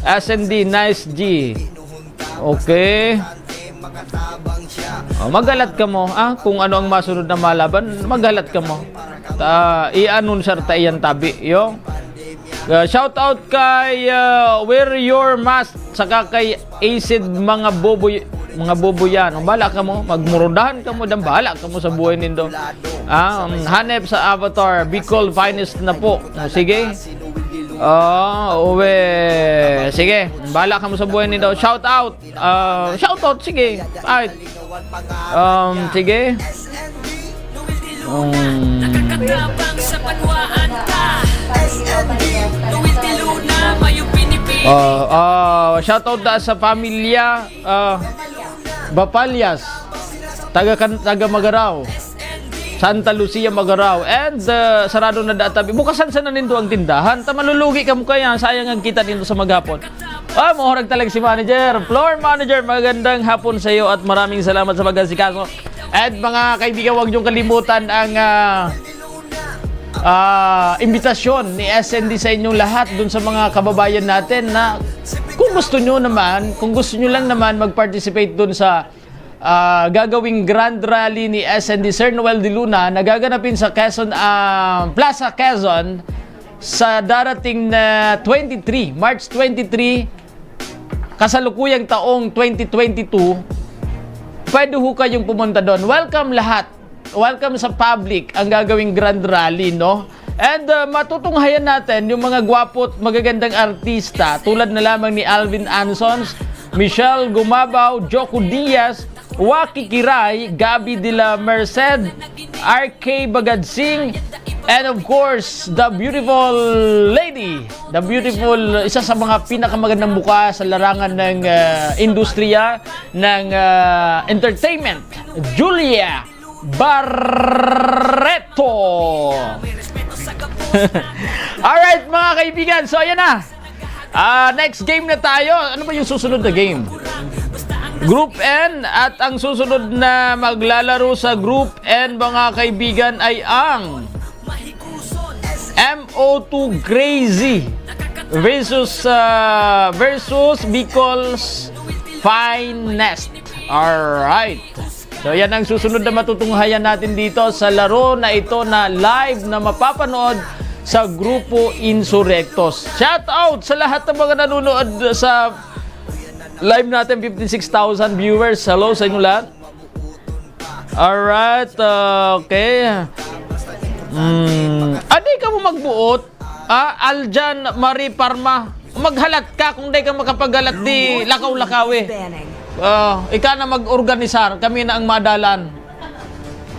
S N D, nice G. Okay. Oh, maghalat kamo, ah, kung ano ang masunod na malaban, maghalat kamo. Ta, i-anunsar ta iyan tabi, yo. Uh, shout out kay uh, Wear Your Mask saka kay Acid mga boboy mga bobo yan. Bala kamo, magmurudahan kamo dan bala kamo sa buhay nindo. Ah, um, hanep sa Avatar, Bicol finest na po. Sige. Oh, uwe. Sige, bala kamo sa buhay nindo. Shout out. Ah, shout out, sige. Ay. Um, sige. Um, Nakatabang sa banwaan ka. Noel de Luna, mayong pinipili. Uh, uh, shout out da sa pamilya uh, Bapalyas, taga, kan- taga Magarao, Santa Lucia, Magarao, and uh, sarado na databi. Bukasan sana nindo ang tindahan. Ta malulugi kamo kaya, sayang ang kita nindo sa maghapon. Ah, mahorag talaga si manager. Floor manager, magandang hapon sa iyo at maraming salamat sa pag-asikaso. And mga kaibigan, huwag niyong kalimutan ang ah, ah, imbitasyon ni S N D sa inyong lahat dun sa mga kababayan natin na kung gusto nyo naman, kung gusto nyo lang naman mag-participate dun sa ah, gagawing grand rally ni S N D Sir Noel de Luna na gaganapin sa Quezon, ah, Plaza Quezon sa darating na twenty-three, March twenty-three, kasalukuyang taong twenty twenty-two, pwede ho kayong pumunta doon. Welcome lahat. Welcome sa public ang gagawing grand rally, no? And uh, matutunghayan natin yung mga gwapo at magagandang artista tulad na lamang ni Alvin Ansons, Michelle Gumabao, Joko Diaz, Waki Kiray, Gabby de la Merced, R K Bagadsing, and of course, the beautiful lady, the beautiful, isa sa mga pinakamagandang mukha sa larangan ng uh, industriya ng uh, entertainment, Julia Barreto. Alright, mga kaibigan. So, ayan na. Ah, next game na tayo. Ano ba yung susunod na game? Group N at ang susunod na maglalaro sa Group N, mga kaibigan, ay ang M O two Crazy versus ah, versus Bicol's Finest. Alright. So yan ang susunod na matutunghayan natin dito sa laro na ito na live na mapapanood sa Grupo Insurrectos. Shout out sa lahat ng mga nanonood sa live natin, fifty-six thousand viewers. Hello sa inyo lahat. Alright, uh, okay. Mm, adi ka mo magbuot, ah, Aljan Marie Parma. Maghalat ka kung dai ka makapaghalat di lakaw-lakaw eh. Ah, ika na mag-organisar, kami na ang madalan.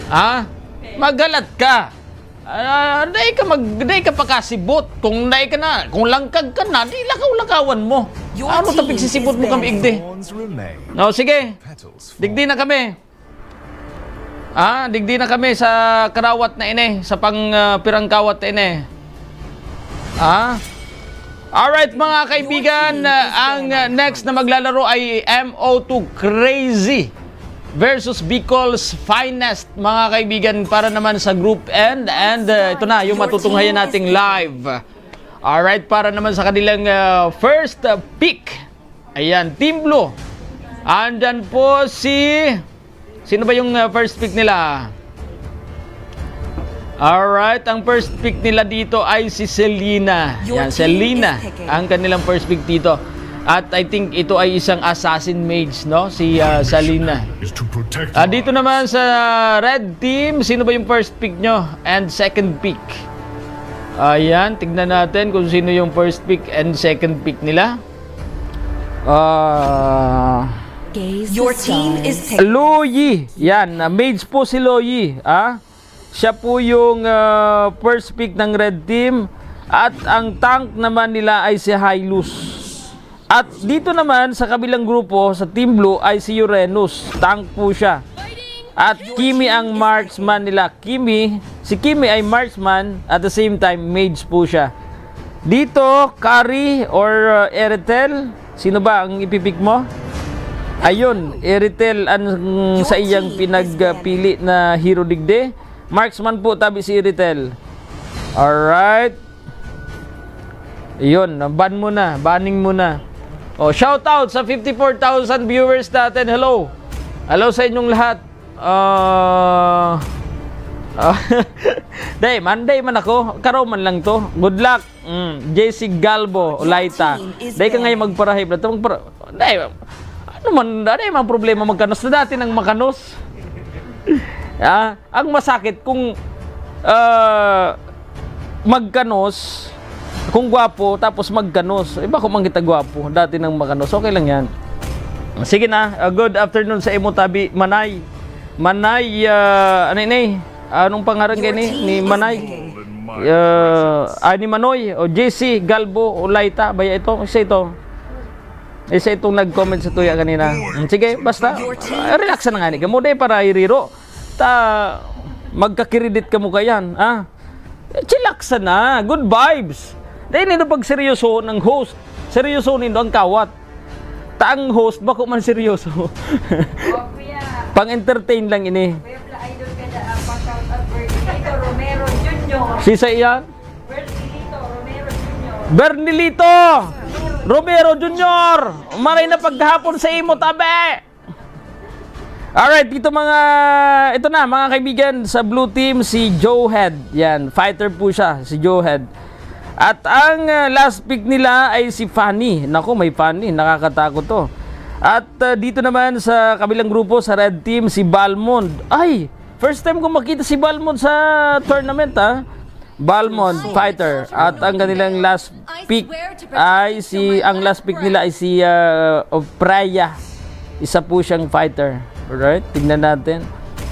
Ha? Maghalat ka. Ah, dai ka mag, dai ka pakasibot. Kung dai ka na, kung langkag ka na, di lakaw-lakawan mo. Ano ta pigsisibot mo kami igdi? No, sige. Digdi na kami. Ah, digdi na kami sa karawat na ini, sa pang, ah, pirang kawat na ini. Ah? Alright, mga kaibigan, ah, ang, ah, next na maglalaro ay M O two Crazy versus Bicol's Finest, mga kaibigan, para naman sa Group N. And, ah, ito na, yung matutunghayan nating live. Alright, para naman sa kanilang, ah, first, ah, pick. Ayan, Team Blue. Andyan po si, sino ba yung, ah, first pick nila? Alright, ang first pick nila dito ay si Selena. Yan, Selena ang kanilang first pick dito. At I think ito ay isang assassin mage, no? Si, ah, Selena. Ah, dito naman sa red team, sino ba yung first pick nyo and second pick? Ayan, tignan natin kung sino yung first pick and second pick nila. Ah, Your team is pick. Luyi. Yan, ah, mage po si Luyi, ah. Siya po yung, ah, first pick ng red team. At ang tank naman nila ay si Hylos. At dito naman sa kabilang grupo, sa Team Blue, ay si Uranus. Tank po siya. At Kimi ang marksman nila. Kimi, si Kimi ay marksman, at the same time, mage po siya. Dito, Kari or, uh, Eritel, sino ba ang ipipick mo? Ayun, Eritel ang sa iyang pinagpili na hero digdi. Marksman po tabi si Eritel. Alright. Iyon, ban mo na, banning mo na. Oh, shout out sa fifty-four thousand viewers natin. Hello. Hello sa inyong lahat. Ah, ah, day, Monday man ako. Karaw man lang to. Good luck. Mm, J C Galbo, Olaita. Day ka ngayon magparahib na to. Magpara-, day, ano man, day, mga problema magkanos na dati nang makanos. Ah, ang masakit kung, ah, magkanos, kung gwapo, tapos magkanos. Iba kung man kita gwapo, dati nang makanos. Okay lang yan. Sige na, ah, good afternoon sa imo, tabi, Manay. Manay, ah, ano ini? Anong pangaran kayo ni, ni Manay? Ah, ah, ni Manoy, o J C Galbo, o Laita, baya ito, isa ito. Isa itong nag-comment sa tuya kanina. Mm, sige, basta, ah, relax na nga ni kamo, day, para iriro. Ta, magkakiridit kamo kayan, ah. Chillax na, good vibes. Dahil nito pag seryoso ng host, seryoso nindo ang kawat. Ta ang host, bako man seryoso. Oh, kuya. Pang-entertain lang ini. Kuya Bla, idol ka na, ah, pa-shout out Bernie Lito Romero Junior. Si sa iyan? Bernie Lito Romero Junior. Bernie Lito Romero Junior! Maray na paghapon sa imo, tabi! Alright, dito mga, ito na, mga kaibigan, sa blue team, si Joe Head. Yan, fighter po siya, si Joe Head. At ang, uh, last pick nila ay si Fanny. Naku, may Fanny, nakakatakot to. At, uh, dito naman sa kabilang grupo, sa red team, si Balmond. Ay, first time ko makita si Balmond sa tournament, ha. Balmond, fighter. At ang kanilang last pick ay si, ang last pick nila ay si, ah, Freya. Isa po siyang fighter. Alright, tignan natin.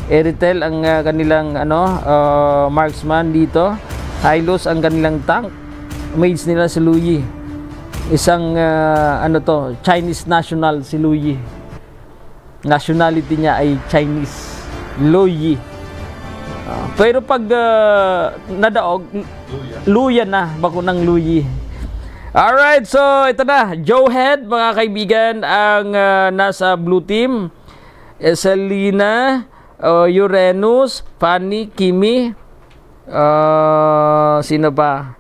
Eritel ang, ah, kanilang, ano, ah, marksman dito. Hylos ang kanilang tank. Mage nila si Luyi. Isang, ah, ano to, Chinese national si Luyi. Nationality niya ay Chinese. Luyi. Ah, pero pag, ah, nadaog, luya na, bako ng luyi. Alright, so ito na. Joe Head, mga kaibigan, ang, ah, nasa blue team. Eselina, oh, Uranus, Fanny, Kimi, ah, sino pa?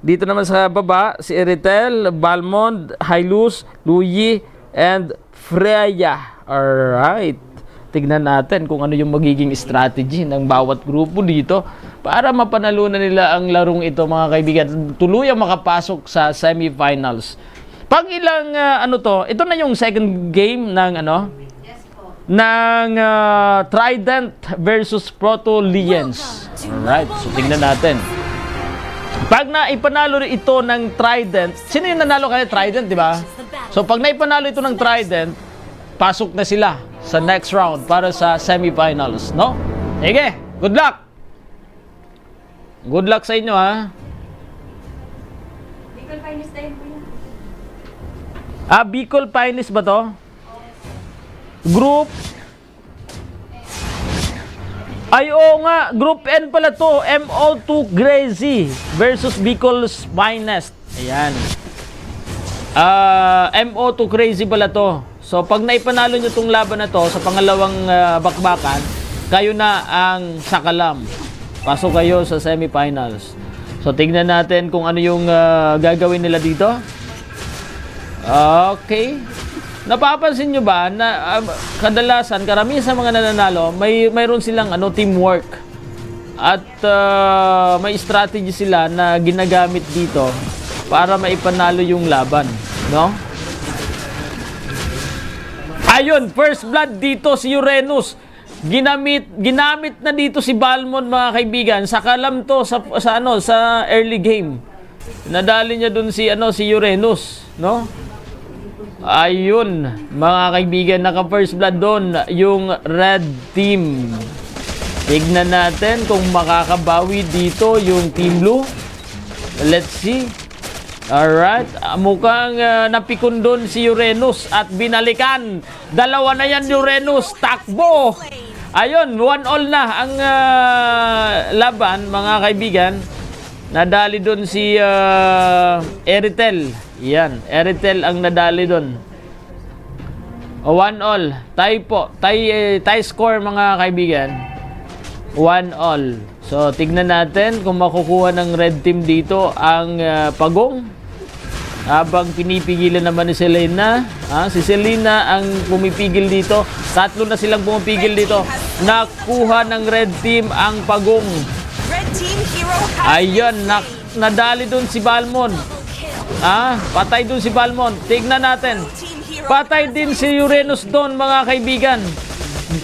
Dito naman sa baba, si Eritel, Balmond, Hailus, Luyi, and Freya. Alright. Tignan natin kung ano yung magiging strategy ng bawat grupo dito para mapanalunan nila ang larong ito, mga kaibigan. Tuluyang makapasok sa semifinals. Pag ilang, ah, ano to, ito na yung second game ng ano, ng, ah, Trident versus Proto Lions. Alright, so tignan natin. Pag na ipanalo ito ng Trident, sino yung nanalo kaya Trident, di ba? So pag naipanalo ito ng Trident, pasok na sila sa next round para sa semifinals, no? Sige, good luck! Good luck sa inyo, ha? Bicol Finest na yun, kuya. Ah, Bicol Finest ba to? Group... Ay, oo nga. Group N pala to. M O two Crazy versus Bicol's Finest. Ayan. Ah, M O two Crazy pala to. So, pag naipanalo nyo tong laban na to sa pangalawang ah, bakbakan, kayo na ang sakalam. Pasok kayo sa semifinals. So, tignan natin kung ano yung ah, gagawin nila dito. Okay. Napapansin nyo ba na ah, kadalasan, karamihan sa mga nananalo, may mayroon silang ano, teamwork. At ah, may strategy sila na ginagamit dito para maipanalo yung laban, no? Ayun, first blood dito si Uranus. Ginamit, ginamit na dito si Balmond, mga kaibigan. Sakalam to sa, sa ano, sa early game. Nadali niya dun si ano, si Uranus, no? Ayun, mga kaibigan, naka first blood doon yung red team. Tignan natin kung makakabawi dito yung Team Blue. Let's see. Alright, ah, mukhang ah, napikon doon si Uranus at binalikan. Dalawa na yan, Uranus. Takbo! Ayun, one all na ang ah, laban, mga kaibigan. Nadali doon si ah, Eritel. Yan, Eritel ang nadali doon. O, one all. Tie po. Tie, eh, tie score, mga kaibigan. One all. So, tignan natin kung makukuha ng red team dito ang ah, Pagong. Habang pinipigilan naman ni Selena. Ah, si Selena ang pumipigil dito. Tatlo na silang pumipigil dito. Nakuha ng red team ang Pagong. Red team hero has Ayun, nak nadali doon si Balmond. Ah, patay doon si Balmond. Tignan natin. Team hero Patay din si Uranus doon, mga kaibigan.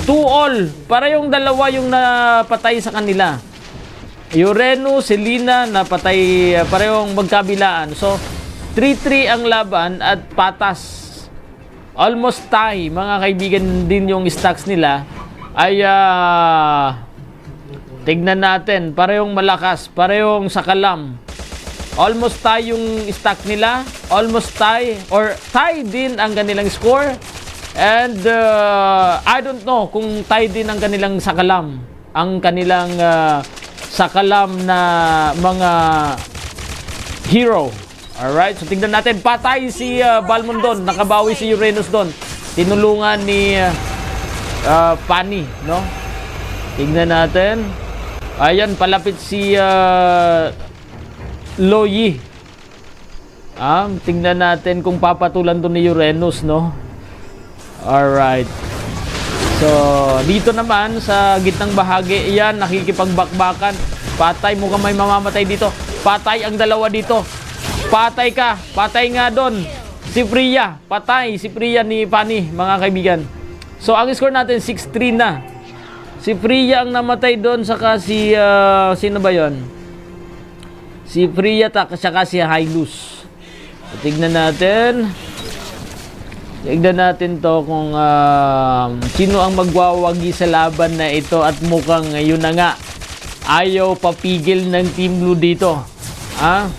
Two all. Parehong dalawa yung napatay sa kanila. Uranus, Selena, napatay, ah, parehong magkabilaan. So, three three ang laban at patas. Almost tie, mga kaibigan, din yung stocks nila. Ay, ah, tignan natin. Parehong malakas, parehong sakalam. Almost tie yung stock nila. Almost tie or tie din ang kanilang score. And uh, I don't know kung tie din ang kanilang sakalam. Ang kanilang uh, sakalam na mga hero. Alright, so tignan natin. Patay si uh, Balmond doon. Nakabawi si Uranus doon. Tinulungan ni uh, uh, Pani, no? Tignan natin. Ayan, palapit si uh, Loyi. Ah, tignan natin kung papatulan to ni Uranus, no? Alright. So, dito naman sa gitnang bahagi, iyan, nakikipagbakbakan. Patay mo ka may mamamatay dito. Patay ang dalawa dito. Patay ka. Patay nga doon. Si Priya. Patay si Priya ni Pani, mga kaibigan. So, ang score natin, six three na. Si Priya ang namatay doon, saka si, ah, sino ba yon? Si Priya, ta, saka si Hylos. Tignan natin. Tignan natin to kung ah, sino ang magwawagi sa laban na ito at mukhang yun na nga. Ayaw papigil ng Team Blue dito. Ah,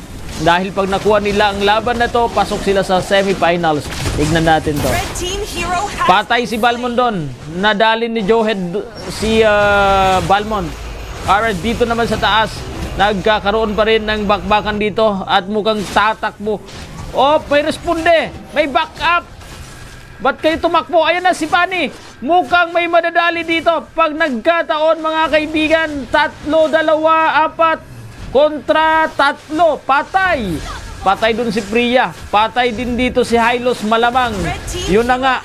dahil pag nakuha nila ang laban na to, pasok sila sa semifinals. Tignan natin to. Red team hero has Patay si Balmond doon. Nadali ni Johed si ah, Balmond. Alright, dito naman sa taas, nagkakaroon pa rin ng bakbakan dito at mukhang tatakbo. Oh, may responde! May backup! Ba't kayo tumakbo? Ayan na si Pani. Mukhang may madadali dito. Pag nagkataon, mga kaibigan, tatlo, dalawa, apat, kontra tatlo. Patay! Patay dun si Priya. Patay din dito si Hylos, malamang. Yun na nga.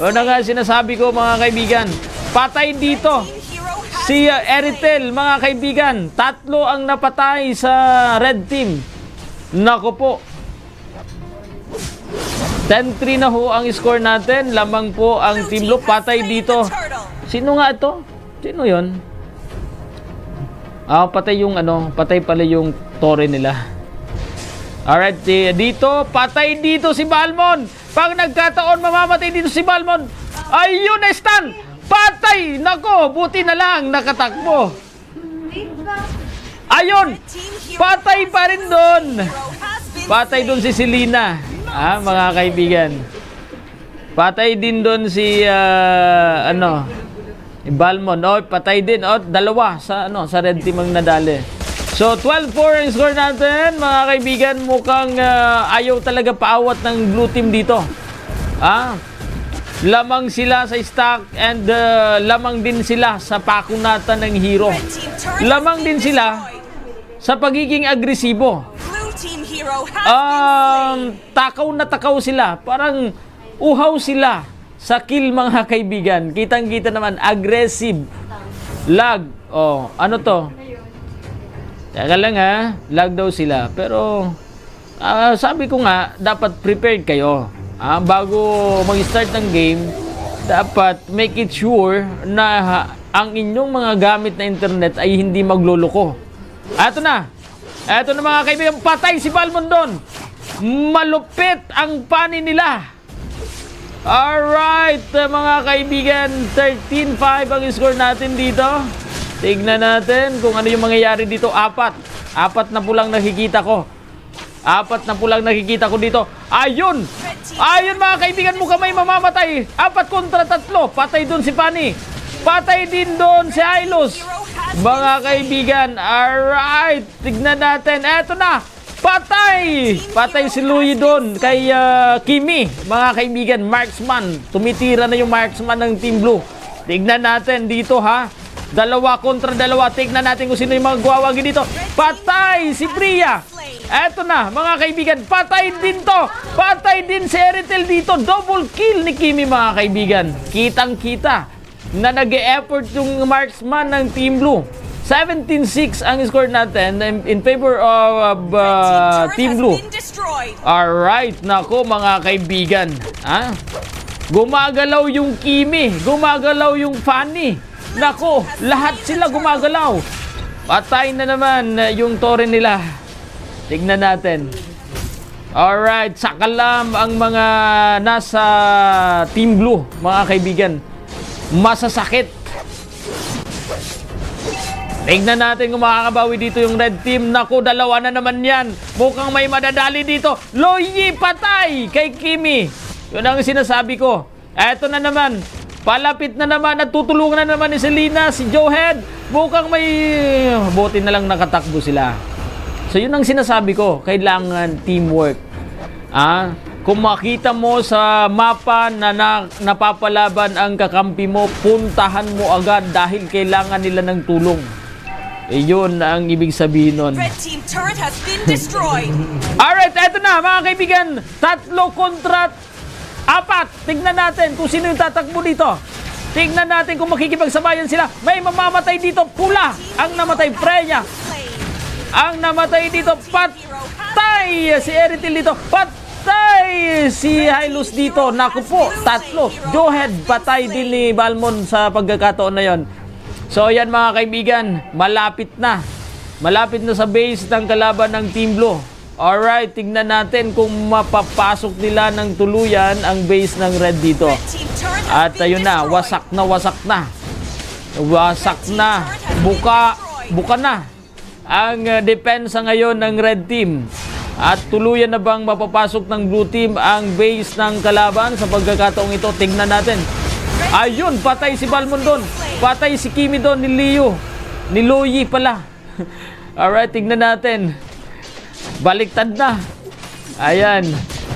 Yun na nga sinasabi ko, mga kaibigan. Patay dito si, uh, Eritel, mga kaibigan. Tatlo ang napatay sa red team. Nako po. Ten three na ho ang score natin. Lamang po ang Team Blue. Patay dito. Sino nga ito? Sino yon? Ah, patay yung ano, patay pala yung tore nila. Alright, di-, dito, patay dito si Balmon. Pag nagkataon, mamamatay dito si Balmon. Ayun, na-stun. Patay! Nako, buti na lang, nakatakbo. Ayun! Patay pa rin doon. Patay doon si Selena. Ah, mga kaibigan. Patay din doon si, ah, ano, Balmon. Oh, patay din. Oh, dalawa sa, ano, sa red team ang nadali. So, twelve four ang score natin, mga kaibigan. Mukhang, ah, ayaw talaga paawat ng blue team dito. Ah, lamang sila sa stock and, ah, lamang din sila sa pakunatan ng hero. Lamang din sila sa pagiging agresibo. Um, takaw na takaw sila. Parang uhaw sila sa kill, mga kaibigan. Kitang-kita naman, aggressive. Lag. Oh, ano to? Teka lang ha, lag daw sila. Pero, ah, sabi ko nga, dapat prepared kayo. Ah, bago mag-start ng game, dapat make it sure na ha, ang inyong mga gamit na internet ay hindi magloloko. Eto na. Eto na, mga kaibigan, patay si Balmon doon. Malupit ang funny nila. Alright, mga kaibigan, thirteen five ang score natin dito. Tignan natin kung ano yung mangyayari dito. Apat. Apat na pulang nakikita ko. Apat na pulang nakikita ko dito. Ayun! Ayun, mga kaibigan, mukhang may mamamatay. Apat kontra tatlo. Patay dun si Fanny. Patay din dun si Hylos. Mga kaibigan, alright. Tignan natin. Eto na. Patay! Patay si Louie doon kay, ah, Kimi. Mga kaibigan, marksman. Tumitira na yung marksman ng Team Blue. Tignan natin dito, ha. Dalawa kontra dalawa. Tignan natin kung sino yung magwawagi dito. Patay si Priya. Eto na, mga kaibigan. Patay din to. Patay din si Eritel dito. Double kill ni Kimi, mga kaibigan. Kitang-kita na nag-e-effort yung marksman ng Team Blue. Seventeen six ang score natin in, in favor of, uh, Team Blue. Alright, nako, mga kaibigan. Ha? Gumagalaw yung Kimi, gumagalaw yung Fanny. Nako, lahat sila gumagalaw. Patay na naman, uh, yung tore nila. Tignan natin. Alright, sakalam ang mga nasa Team Blue, mga kaibigan. Masasakit. Tignan natin kung makakabawi dito yung red team. Naku, dalawa na naman yan. Mukhang may madadali dito. Loyi, patay kay Kimi. Yun ang sinasabi ko. Eto na naman. Palapit na naman. Nagtutulungan na naman ni Selena, si Joehead. Mukhang may, buti na lang nakatakbo sila. So, yun ang sinasabi ko. Kailangan teamwork. Ah, kung makita mo sa mapa na, na napapalaban ang kakampi mo, puntahan mo agad dahil kailangan nila ng tulong. Iyon ang ibig sabihin nun. Red team turret has been destroyed. Alright, eto na, mga kaibigan. Tatlo kontra apat. Tignan natin kung sino yung tatakbo dito. Tignan natin kung makikipagsabayan sila. May mamamatay dito. Pula ang namatay. Freya. Ang namatay dito. Patay si Eritel dito. Patay si Hylos dito. Naku po, tatlo. Joehead, patay din ni Balmon sa pagkakataon na yon. So, yan, mga kaibigan. Malapit na. Malapit na sa base ng kalaban ng Team Blue. Alright, tignan natin kung mapapasok nila ng tuluyan ang base ng red dito. At ayun na, wasak na, wasak na. Wasak na. Buka, buka na ang, uh, depensa ngayon ng red team. At tuluyan na bang mapapasok ng blue team ang base ng kalaban sa pagkakataong ito? Tignan natin. Ayun, patay si Balmon doon. Patay si Kimi doon, ni Leo. Ni Loyi pala. Alright, tignan natin. Baliktad na. Ayan.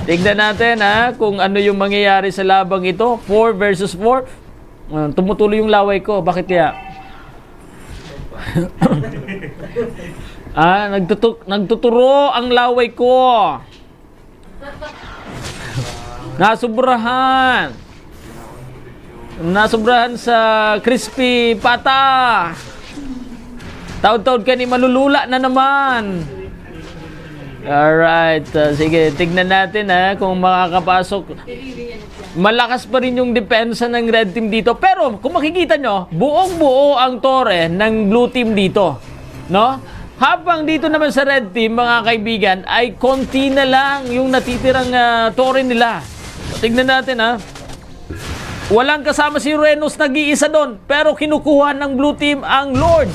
Tignan natin, ha, kung ano yung mangyayari sa labang ito. Four versus four. Ah, tumutulo yung laway ko. Bakit kaya? Ah, nagtutu-, nagtuturo ang laway ko. Nasubrahan. Nasobrahan sa crispy pata. Taod-taod ka ni malulula na naman. Alright, ah, sige, tignan natin, ha, kung makakapasok. Malakas pa rin yung depensa ng red team dito. Pero kung makikita nyo, buong-buo ang tore ng blue team dito. No? Habang dito naman sa red team, mga kaibigan, ay konti na lang yung natitirang, ah, tore nila. Tignan natin, ha. Walang kasama si Renos, nag-iisa doon, pero kinukuha ng blue team ang Lord.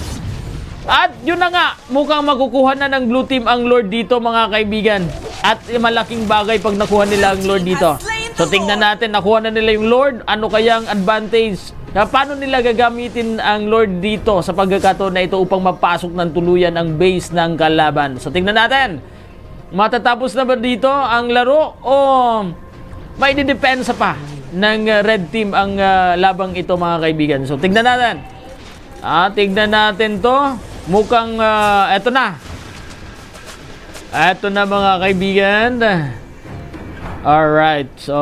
At yun na nga, mukhang makukuha na ng blue team ang Lord dito, mga kaibigan. At malaking bagay pag nakuha nila ang Lord dito. So tignan natin, nakuha na nila yung Lord. Ano kayang advantage? Na paano nila gagamitin ang Lord dito sa pagkakataon na ito upang mapasok ng tuluyan ang base ng kalaban? So tignan natin. Matatapos na ba dito ang laro o may didepensa pa ng, uh, red team ang, uh, labang ito, mga kaibigan? So tignan natin. Ah, tignan natin 'to. Mukhang, uh, eto na. Eto na, mga kaibigan. Alright. So,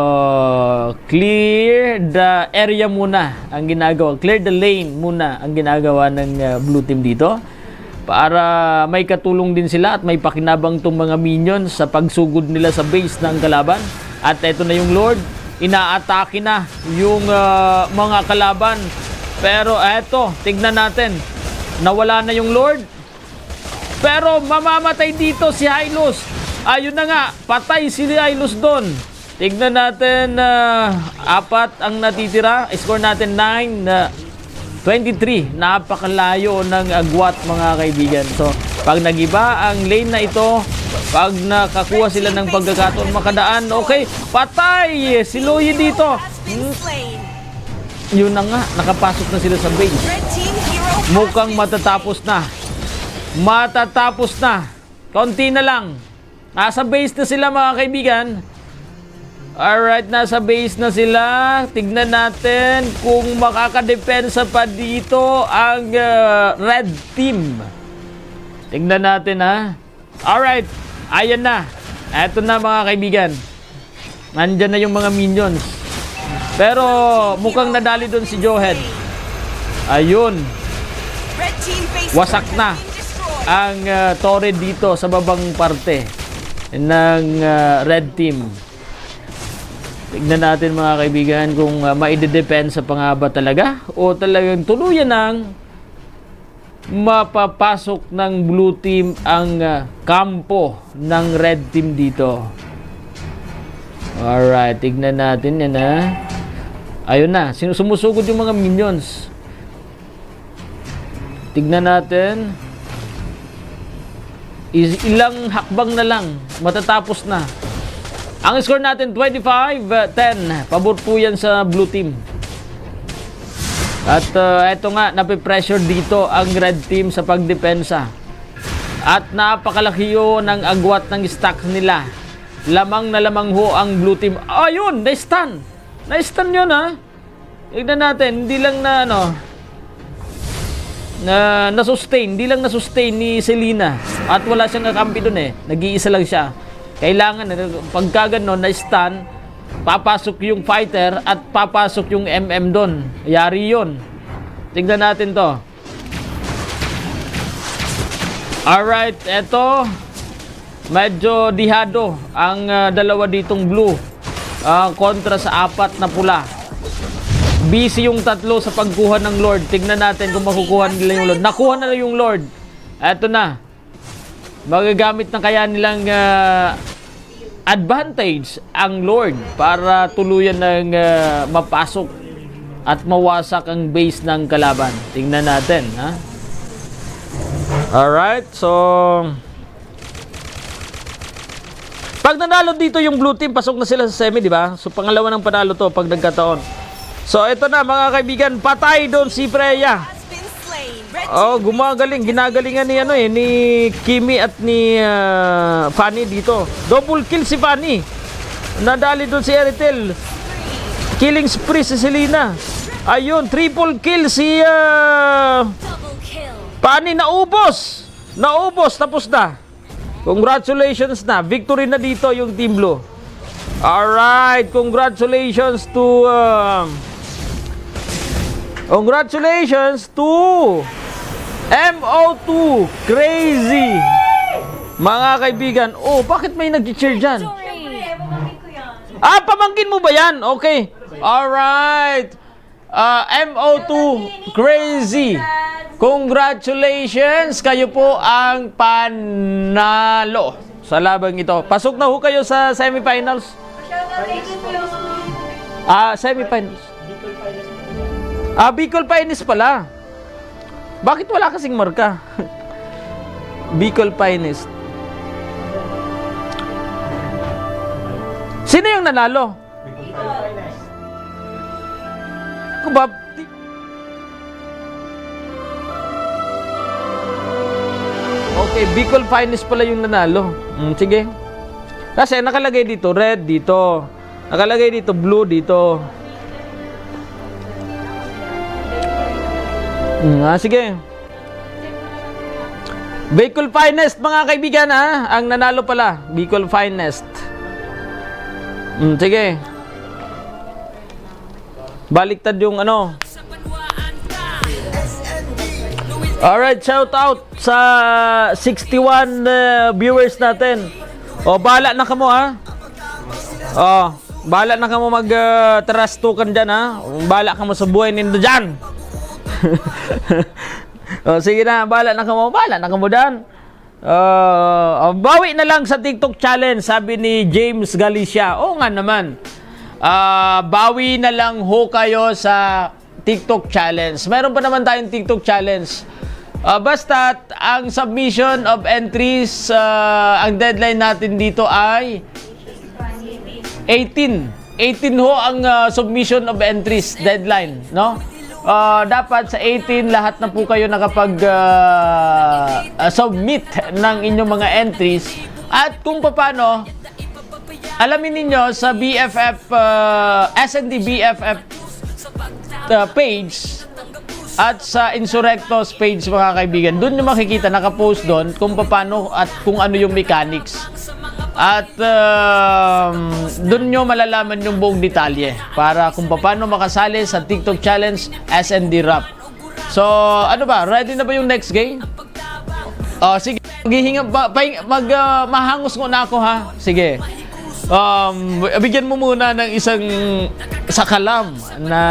clear the area muna ang ginagawa. Clear the lane muna ang ginagawa ng, uh, blue team dito. Para may katulong din sila at may pakinabang 'tong mga minions sa pagsugod nila sa base ng kalaban. At eto na yung Lord. Inaatake na yung, uh, mga kalaban. Pero eto, tignan natin. Nawala na yung Lord. Pero mamamatay dito si Hylos. Ayun na nga, patay si Hylos doon. Tignan natin, ah, apat ang natitira. Score natin nine, ah, twenty-three. Napakalayo ng agwat, mga kaibigan. So, pag nagiba ang lane na ito, pag nakakuha sila ng pagkakataon makadaan, okay, patay si Louie dito. Hmm. Yun na nga, nakapasok na sila sa base. Mukhang matatapos na. Matatapos na. Konti na lang. Nasa base na sila, mga kaibigan. Alright, nasa base na sila. Tignan natin kung makakadepensa pa dito ang, ah, red team. Tignan natin, ha. Alright, ayan na. Eto na, mga kaibigan. Nandyan na yung mga minions. Pero mukhang nadali doon si Johan. Ayun. Wasak na ang, ah, tore dito sa babang parte ng, ah, red team. Tignan natin, mga kaibigan, kung, ah, maidedepensa pa nga ba talaga o talagang tuluyan ng mapapasok ng blue team ang, ah, kampo ng red team dito. Alright, tignan natin yan, ha. Ayun na, sinu-, sumusugod yung mga minions. Tignan natin. Is, ilang hakbang na lang, matatapos na. Ang score natin, twenty-five ten. Pabor po yan sa blue team. At, uh, eto nga, nape-pressure dito ang red team sa pagdepensa. At napakalaki yun ang agwat ng stacks nila. Lamang na lamang ho ang blue team. Ayun, na-stun. Na-stun yun, ha. Tignan natin, hindi lang na, ano, na, na-sustain, hindi lang na-sustain ni Selena. At wala siyang kakampi dun eh. Nag-iisa lang siya. Kailangan, eh, pagka ganon, na-stun, papasok yung fighter at papasok yung M M dun. Yari yun. Tignan natin 'to. Alright, eto. Medyo dihado ang, ah, dalawa ditong blue, ah, kontra sa apat na pula. Busy yung tatlo sa pagkuha ng Lord. Tignan natin kung makukuha nila yung Lord. Nakuha na yung Lord. Eto na. Magagamit na kaya nilang, ah, advantage ang Lord para tuluyan ng, ah, mapasok at mawasak ang base ng kalaban. Tingnan natin, ha? Alright, so, pag nanalo dito yung blue team, pasok na sila sa semi, di ba? So, pangalawa ng panalo 'to pag nagkataon. So, ito na, mga kaibigan, patay doon si Freya. Oh, gumagaling, ginagalingan ni, ano, eh, ni Kimi at ni, ah, Fanny dito. Double kill si Fanny. Nadali doon si Eritel. Killing spree si Selena. Ayun, triple kill si, ah, Fanny. Naubos. Naubos, tapos na. Congratulations na. Victory na dito yung Team Blue. Alright, congratulations to, um, Congratulations to M O two Crazy! Mga kaibigan, oh, bakit may nag-cheer dyan? Ah, pamangkin mo ba yan? Okay. Alright. Ah, M O two Crazy. Congratulations! Kayo po ang panalo sa labang ito. Pasok na ho kayo sa semifinals. Ah, semifinals. Ah, Bicol Finest pala. Bakit wala kasing marka? Bicol Finest. Sino yung nanalo? Ako ba? Okay, Bicol Finest pala yung nanalo. Mm, sige. Kasi nakalagay dito, red dito. Nakalagay dito, blue dito. Mm, ah, sige. Bicol Finest, mga kaibigan, ha? Ang nanalo pala, Bicol Finest. Mm, sige. Baliktad yung ano. Alright, shout out sa sixty-one, uh, viewers natin. O, bahala na kamo, ha? O, bahala na kamo mag, uh, tarastukan dyan, ha? Bahala kamo sa buhay nindo dyan. O, sige na, bahala na kamo, bahala na kamo dyan. Ah, bawi na lang sa TikTok challenge, sabi ni James Galicia. Oo nga naman. Ah, bawi na lang ho kayo sa TikTok challenge. Meron pa naman tayong TikTok challenge. Ah, basta, ang submission of entries, ah, ang deadline natin dito ay eighteen. Eighteen ho ang, ah, submission of entries deadline, no? Ah, dapat sa eighteen, lahat na po kayo nakapag, ah, ah, submit ng inyong mga entries. At kung paano, alamin ninyo sa B F F, ah, S N D B F F, ah, page, at sa Insurrectos page, mga kaibigan, doon nyo makikita, nakapost doon kung paano at kung ano yung mechanics. At, um, doon nyo malalaman yung buong detalye para kung paano makasali sa TikTok Challenge S N D Rap. So, ano ba? Ready na ba yung next game? Oh, sige. Maghihinga, pa, pa, mag, ah, mahangos muna ako, ha? Sige. Um, bigyan mo muna ng isang sakalam na,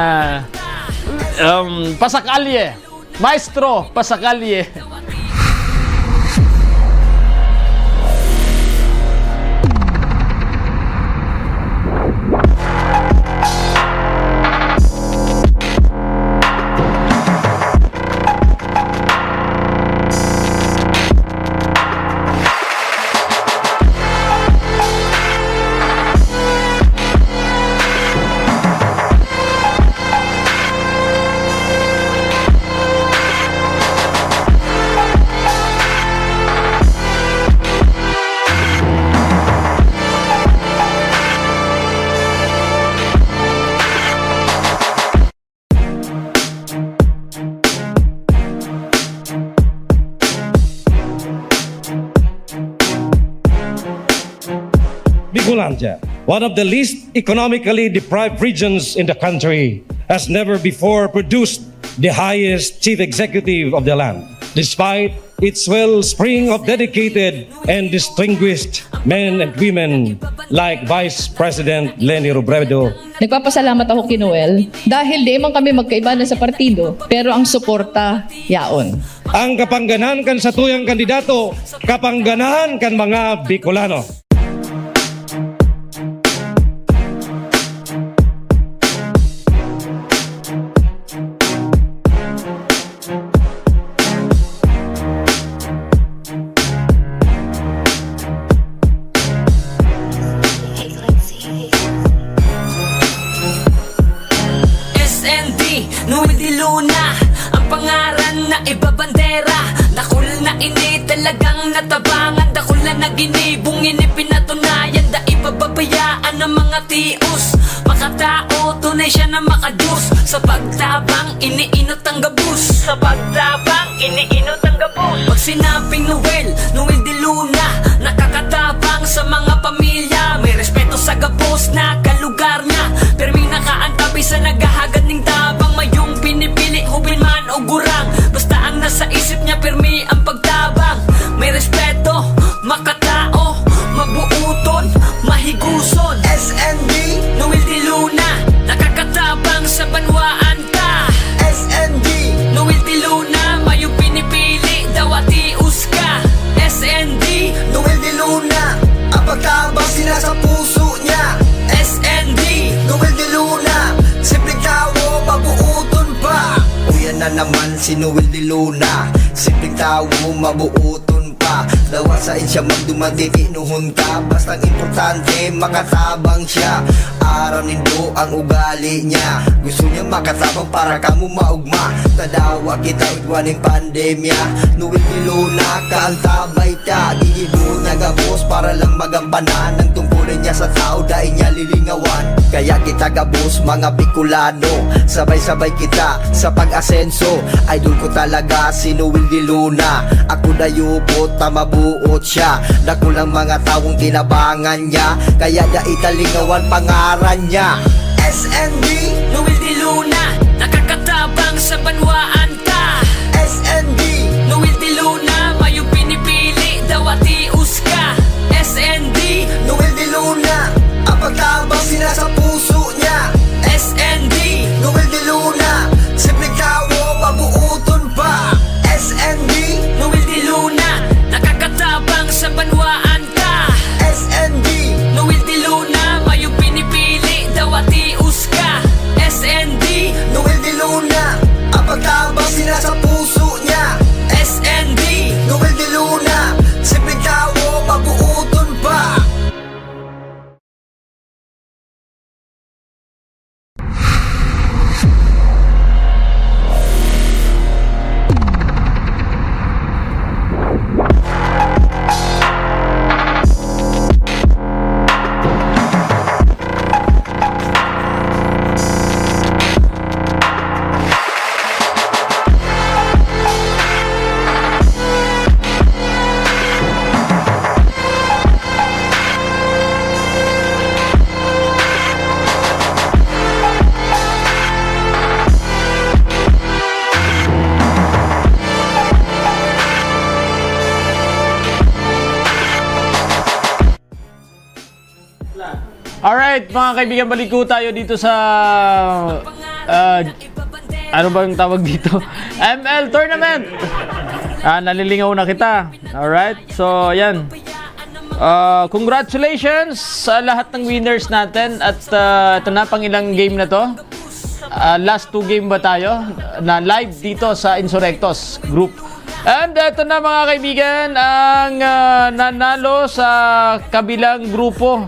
um, pasakalye. Maestro, pasakalye. Bicolandia, one of the least economically deprived regions in the country, has never before produced the highest chief executive of the land, despite its wellspring of dedicated and distinguished men and women like Vice President Leni Robredo. Nagpapasalamat ako kay Noel dahil di man kami magkaiba na sa partido, pero ang suporta yaon. Ang kapangganahan kan satuyang kandidato, kapangganahan kan mga Bicolano. S N D, Noel de Luna, ang pangaran na ibabandera. Dakul na ini talagang natabangan, dakul na naginibong ini pinatunayan. Dai pababayaan ang mga tios, makatao, tunay siya na makadiyos. Sa pagtabang, iniinot ang gabos. Sa pagtabang, iniinot ang gabos. Pag sinabing Noel, Noel de Luna, nakakatabang sa mga pamilya. May respeto sa gabos na kalugar niya. Pirmi nakaantabi sa naghahagad ning tabang. Mayong pinipili Si Noel de Luna, simpleng tawo, mabuoton pa. Dawa sa siya magduman, titinuhon ka. Bastang importante, makatabang siya. Aram nindo ang ugali niya. Gusto niya makatabang para kamo maugma. Tadawa kita igwa ning pandemya. Noel de Luna, kaantabay ta. Gigibo niya gabos para lang magampanan. Ang tungkulin niya sa tao, dai niya lilingawan. Kaya kita gabos, mga Bicolano, sabay-sabay kita sa pag-asenso. Idol ko talaga si Noel de Luna. Ako dayupot ta mabuot siya. Dakulang mga tawong tinabangan niya, kaya dai ta lingawan pangaran niya. S N D, Noel de Luna, nakakatabang sa banwaan ta. S N D, Noel de Luna, mayong pinipili, dawa tios ka. S N D, Noel de Luna, ang pagtabang sinasa puso niya. S N D, Noel de Luna, simpleng tawo, mabuoton pa. S N D, Noel de Luna, nakakatabang sa banwaan ta. S N D, Noel de Luna, mayong pinipili, dawa tios ka. S N D, Noel de Luna, ang pagtabang sinasa puso niya. S N D, Noel de Luna, simpleng tawo, mabuoton pa. Alright, mga kaibigan, balik po tayo dito sa, ah, ano bang tawag dito? M L Tournament! Ah, nalilingaw na kita. Alright, so yan. Ah, congratulations sa lahat ng winners natin. At ah, ito na, pang ilang game na to? Ah, last two game ba tayo na live dito sa Insurrectos Group? And eto na, mga kaibigan, ang ah, nanalo sa kabilang grupo.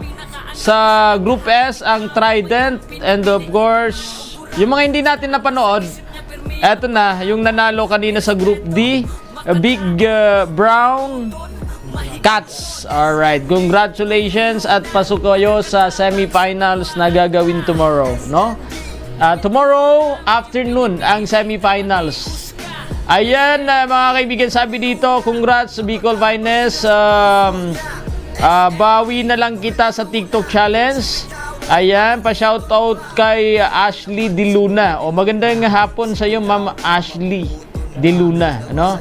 Sa Group S, ang Trident, and of course, yung mga hindi natin napanood, eto na, yung nanalo kanina sa Group D, a Big ah, Brown Cats. Alright, congratulations at pasok kayo sa semifinals na gagawin tomorrow, no? Ah, tomorrow afternoon ang semifinals. Ayan, ah, mga kaibigan, sabi dito, congrats, Bicol Finest. Um, ah, bawi na lang kita sa TikTok challenge. Ayan, pa-shoutout kay Ashley De Luna. O, magandang hapon sa iyo, Ma'am Ashley De Luna, ano?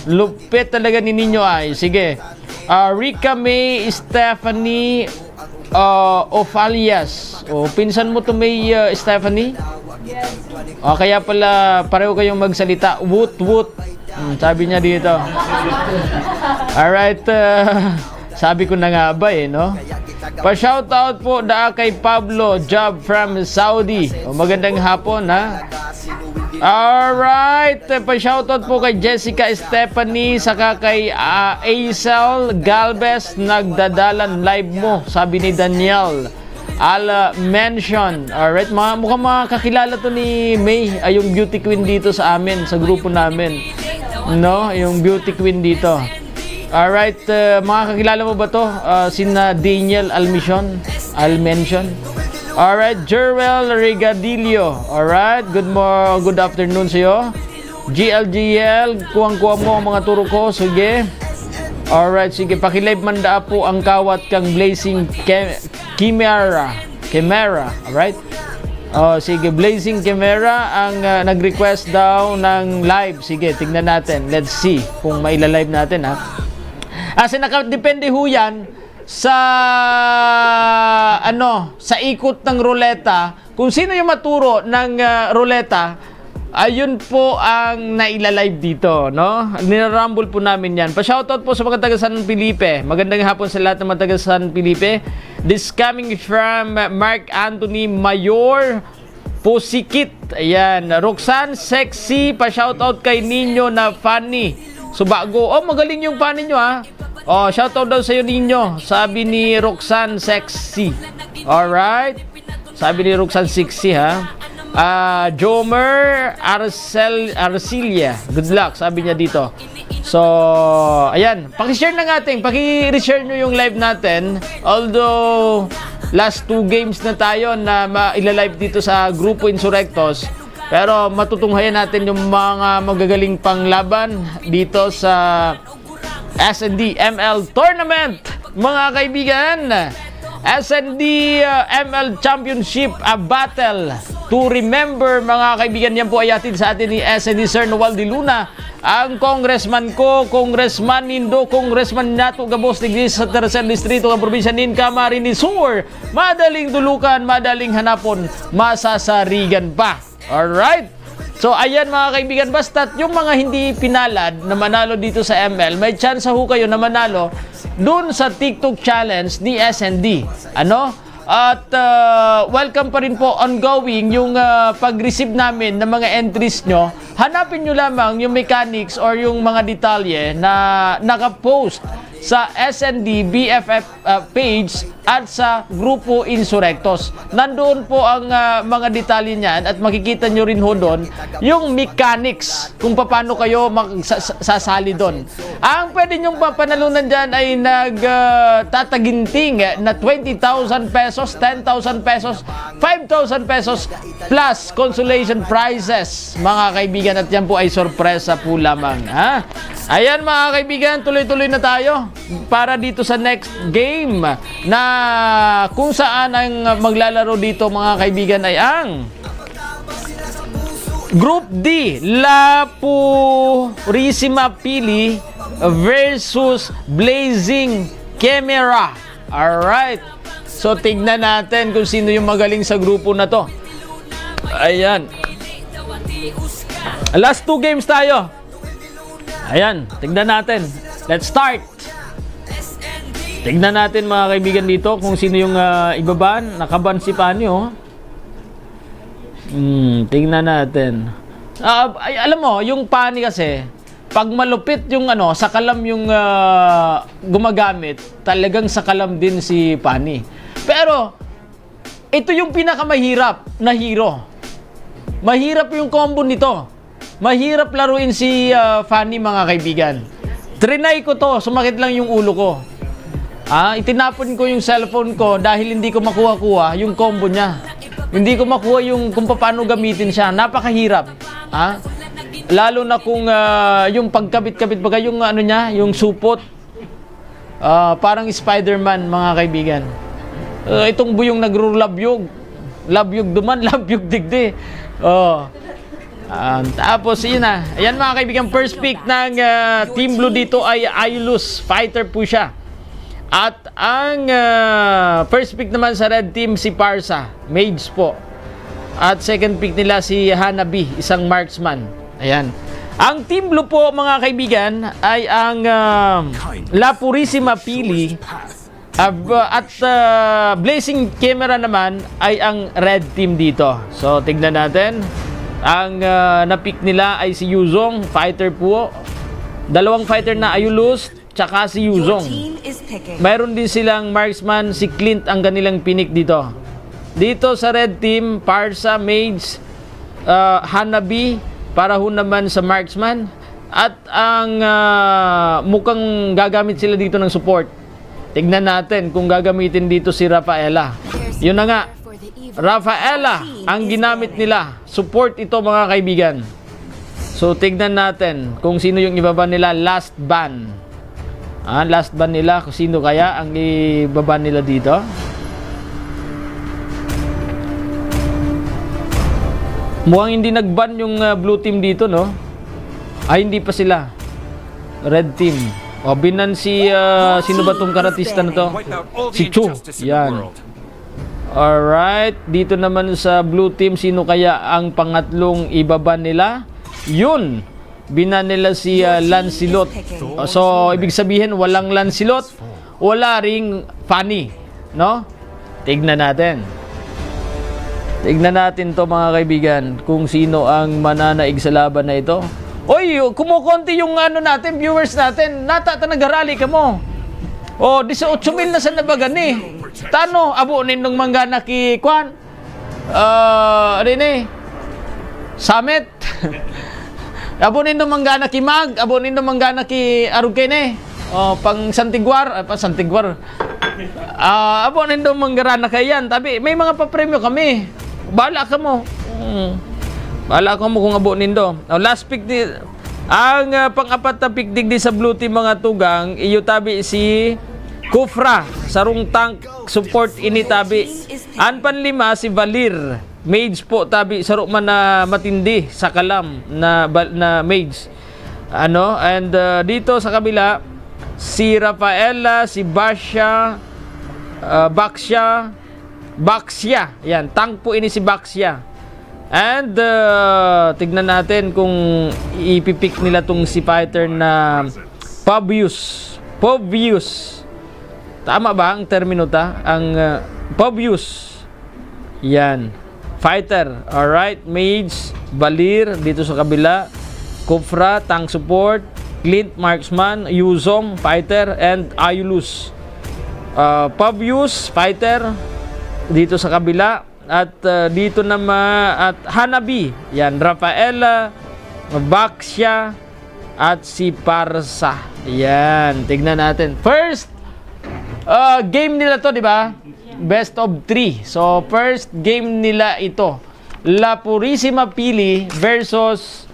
Lupit talaga ni Ninyo ay. Sige. Ah, Rica May Stephanie ah, Ofalias. O, pinsan mo to, May ah, Stephanie? O, kaya pala pareho kayong magsalita. Woot, woot. Hmm, sabi niya dito. Alright, ah, sabi ko na nga ba eh, no? Pa-shoutout po daa kay Pablo Job from Saudi. O, magandang hapon, ha? Alright, pa-shoutout po kay Jessica Stephanie, saka kay ah, Aisel Galvez, nagdadalan live mo, sabi ni Daniel Al Mention. Alright, mga, mukhang mga kakilala to ni May, ay yung beauty queen dito sa amin, sa grupo namin. No, yung beauty queen dito. Alright, uh, mga kakilala mo ba to? Uh, sina Daniel Almision, Almension. Alright, Jerwel Regadillo. Alright, good mo good afternoon sa iyo. G L G L, kuwang-kuwa mo ang mga turo ko. Sige. Alright, sige. Pakilive man daa po ang kawat kang Blazing Ke- Chimera. Chimera, alright? Oh, sige, Blazing Chimera ang ah, nag-request daw ng live. Sige, tignan natin. Let's see kung maila-live natin, ha. Kasi nakadepende ho yan sa ano, sa ikot ng ruleta. Kung sino yung maturo ng ah, ruleta, ayun po ang naila-live dito, no? Nirarambol po namin yan. Pa-shoutout po sa mga taga San Felipe. Magandang hapon sa lahat ng mga taga San Felipe. This coming from Mark Anthony Mayor Pusikit. Ayan, Roxanne Sexy, pa-shoutout kay Nino na Fanny Subago. Oh, magaling yung Fanny nyo, ha. Oh, shoutout daw sa'yo, Nino, sabi ni Roxanne Sexy. Alright. Sabi ni Roxanne Sexy, ha. Ah, Jomer Arcel Arcilia. Good luck, sabi niya dito. So, ayan. Pakishare na natin. Paki-reshare nyo yung live natin. Although, last two games na tayo na ma-, ila-live dito sa Grupo Insurrectos. Pero matutunghayan natin yung mga magagaling pang laban dito sa S N D M L Tournament, mga kaibigan. S N D, uh, M L Championship, uh, Battle to Remember, mga kaibigan. Yan po ay hatid sa atin ni S N D Sir Noel de Luna, ang congressman ko, congressman nindo, congressman nato gabos digdi sa Tercer Distrito ng Probinsya nin Camarines Sur. Madaling dulukan, madaling hanapon, masasarigan pa. Alright? So, ayan, mga kaibigan, basta't yung mga hindi pinalad na manalo dito sa M L, may tsansa ho kayo na manalo dun sa TikTok Challenge ni S N D. Ano? At, ah, welcome pa rin po, ongoing, yung, ah, pag-receive namin ng mga entries nyo. Hanapin nyo lamang yung mechanics or yung mga detalye na nakapost sa S N D B F F, ah, page at sa Grupo Insurrectos. Nandoon po ang, ah, mga detalye niyan at makikita nyo rin ho doon yung mechanics kung paano kayo mag-, sa-, sa-, sasali doon. Ang pwede nyong papanalunan dyan ay nag, ah, tataginting na twenty thousand pesos, ten thousand pesos, five thousand pesos plus consolation prizes, mga kaibigan. At yan po ay sorpresa po lamang, ha? Ayan, mga kaibigan, tuloy-tuloy na tayo para dito sa next game na kung saan ang maglalaro dito, mga kaibigan, ay ang Group D, La Purisima Pili versus Blazing Chimera. Alright. So, tignan natin kung sino yung magaling sa grupo na to. Ayan. Last two games tayo. Ayan, tignan natin. Let's start. Tignan natin, mga kaibigan, dito kung sino yung, ah, ibaban. Nakaban si Pani, oh. Hmm, tignan natin. Ah, ay, alam mo, yung Pani kasi, pag malupit yung ano, sakalam yung, ah, gumagamit, talagang sakalam din si Pani. Pero, ito yung pinakamahirap na hero. Mahirap yung combo nito. Mahirap laruin si, ah, Fanny, mga kaibigan. Trinay ko to, sumakit lang yung ulo ko. Ah, itinapon ko yung cellphone ko dahil hindi ko makuha-kuha yung combo niya. Hindi ko makuha yung kung paano gamitin siya. Napakahirap. Ah, lalo na kung, ah, yung pagkabit-kabit, baga yung ano niya, yung supot. Ah, parang Spider-Man, mga kaibigan. Ah, itong buyong nagro-labyog. Labyog duman, labyog digdi. Oh. Ah, tapos, yun na. Ayan, mga kaibigan, first pick ng, ah, Team Blue dito ay Ayulus. Fighter po siya. At ang, ah, first pick naman sa red team, si Parsa. Mage po. At second pick nila si Hanabi, isang marksman. Ayan. Ang Team Blue po, mga kaibigan, ay ang, ah, La Purisima Pili, ah, at, ah, Blazing Chimera naman ay ang red team dito. So, tignan natin. Ang, ah, na-pick nila ay si Yuzong, fighter po. Dalawang fighter na Ayulus, tsaka si Yuzong. Mayroon din silang marksman, si Clint ang kanilang pinik dito. Dito sa red team, Parsa, Mage, ah, Hanabi, para ho naman sa marksman. At ang, ah, mukhang gagamit sila dito ng support. Tignan natin kung gagamitin dito si Rafaela. Yun na nga, Rafaela ang ginamit nila. Support ito, mga kaibigan. So, tignan natin kung sino yung ibaban nila. Last ban. Ah, last ban nila. Kung sino kaya ang ibaban nila dito? Mukhang hindi nag-ban yung, ah, blue team dito, no? Ay, hindi pa sila. Red team. O, binan si, ah, sino ba tong karatista na to? Si Chu. Yan. Alright. Dito naman sa blue team, sino kaya ang pangatlong ibaban nila? Yun. Binan nila si, ah, Lancelot. So, ibig sabihin, walang Lancelot, wala ring Fanny, no? Tignan natin. Tignan natin 'to, mga kaibigan, kung sino ang mananaig sa laban na ito. Oy, kumukonti yung ano natin, viewers natin. Nata ta nagrarally kamo. Oh, dieciocho mil na sa nabagan ni. Tano, abo nindong manggana ki, kwan? Ah, ano ini? Summit? Abo nindong manggana ki Mag, abo nindong manggana ki arog kaini. Oh, pang Santiguar, ah, pa Santiguar. Ah, abo nindong manggana kaiyan. Tabi, may mga papremyo kami. Bahala kamo. Hmm. Bahala kamo kung abo nindo. Oh, last pick di, ang, ah, pang-apat na pick digdi sa blue team, mga tugang, iyo tabi si Kufra, sarong tank support ini tabi. An panlima si Valir, mage po tabi, saro man na matindi sa kalam na bal-, na mage. Ano, and, ah, dito sa kabila, si Rafaela, si Basha, ah, Baxia, Baxia. Yan, tank po ini si Baxia. And, ah, tignan natin kung ipipick nila 'tong si fighter na Pobius. Pobius. Tama ba ang termino ta? Ang, ah, Pobius. Yan. Fighter. Alright. Mage, Valir, dito sa kabila. Kufra, tank support. Clint, marksman. Yuzong, fighter. And Ayulus. Ah, Pobius, fighter, dito sa kabila. At, ah, dito naman, at Hanabi. Yan, Rafaela, Baxia, at si Parsa. Yan, tignan natin. First, ah, game nila 'to, di ba? Best of three. So, first game nila ito. La Purisima Pili versus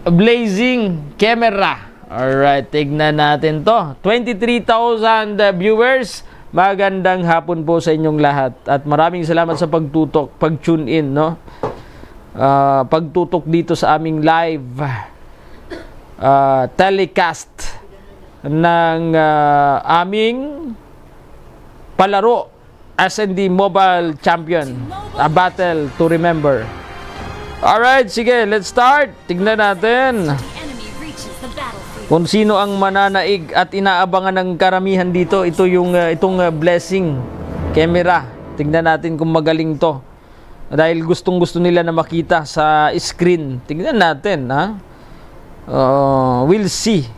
Blazing Camera. Alright, tignan natin 'to. Twenty-three thousand, uh, viewers. Magandang hapon po sa inyong lahat. At maraming salamat sa pagtutok, pag-tune in, no? Ah, pagtutok dito sa aming live, ah, telecast ng, ah, aming palaro, S N D Mobile Champion, a battle to remember. Alright, sige, let's start. Tignan natin kung sino ang mananaig at inaabangan ng karamihan dito. Ito yung, ah, itong, ah, Blessing Camera. Tignan natin kung magaling 'to. Dahil gustong-gusto nila na makita sa screen. Tignan natin, ha? Ah, we'll see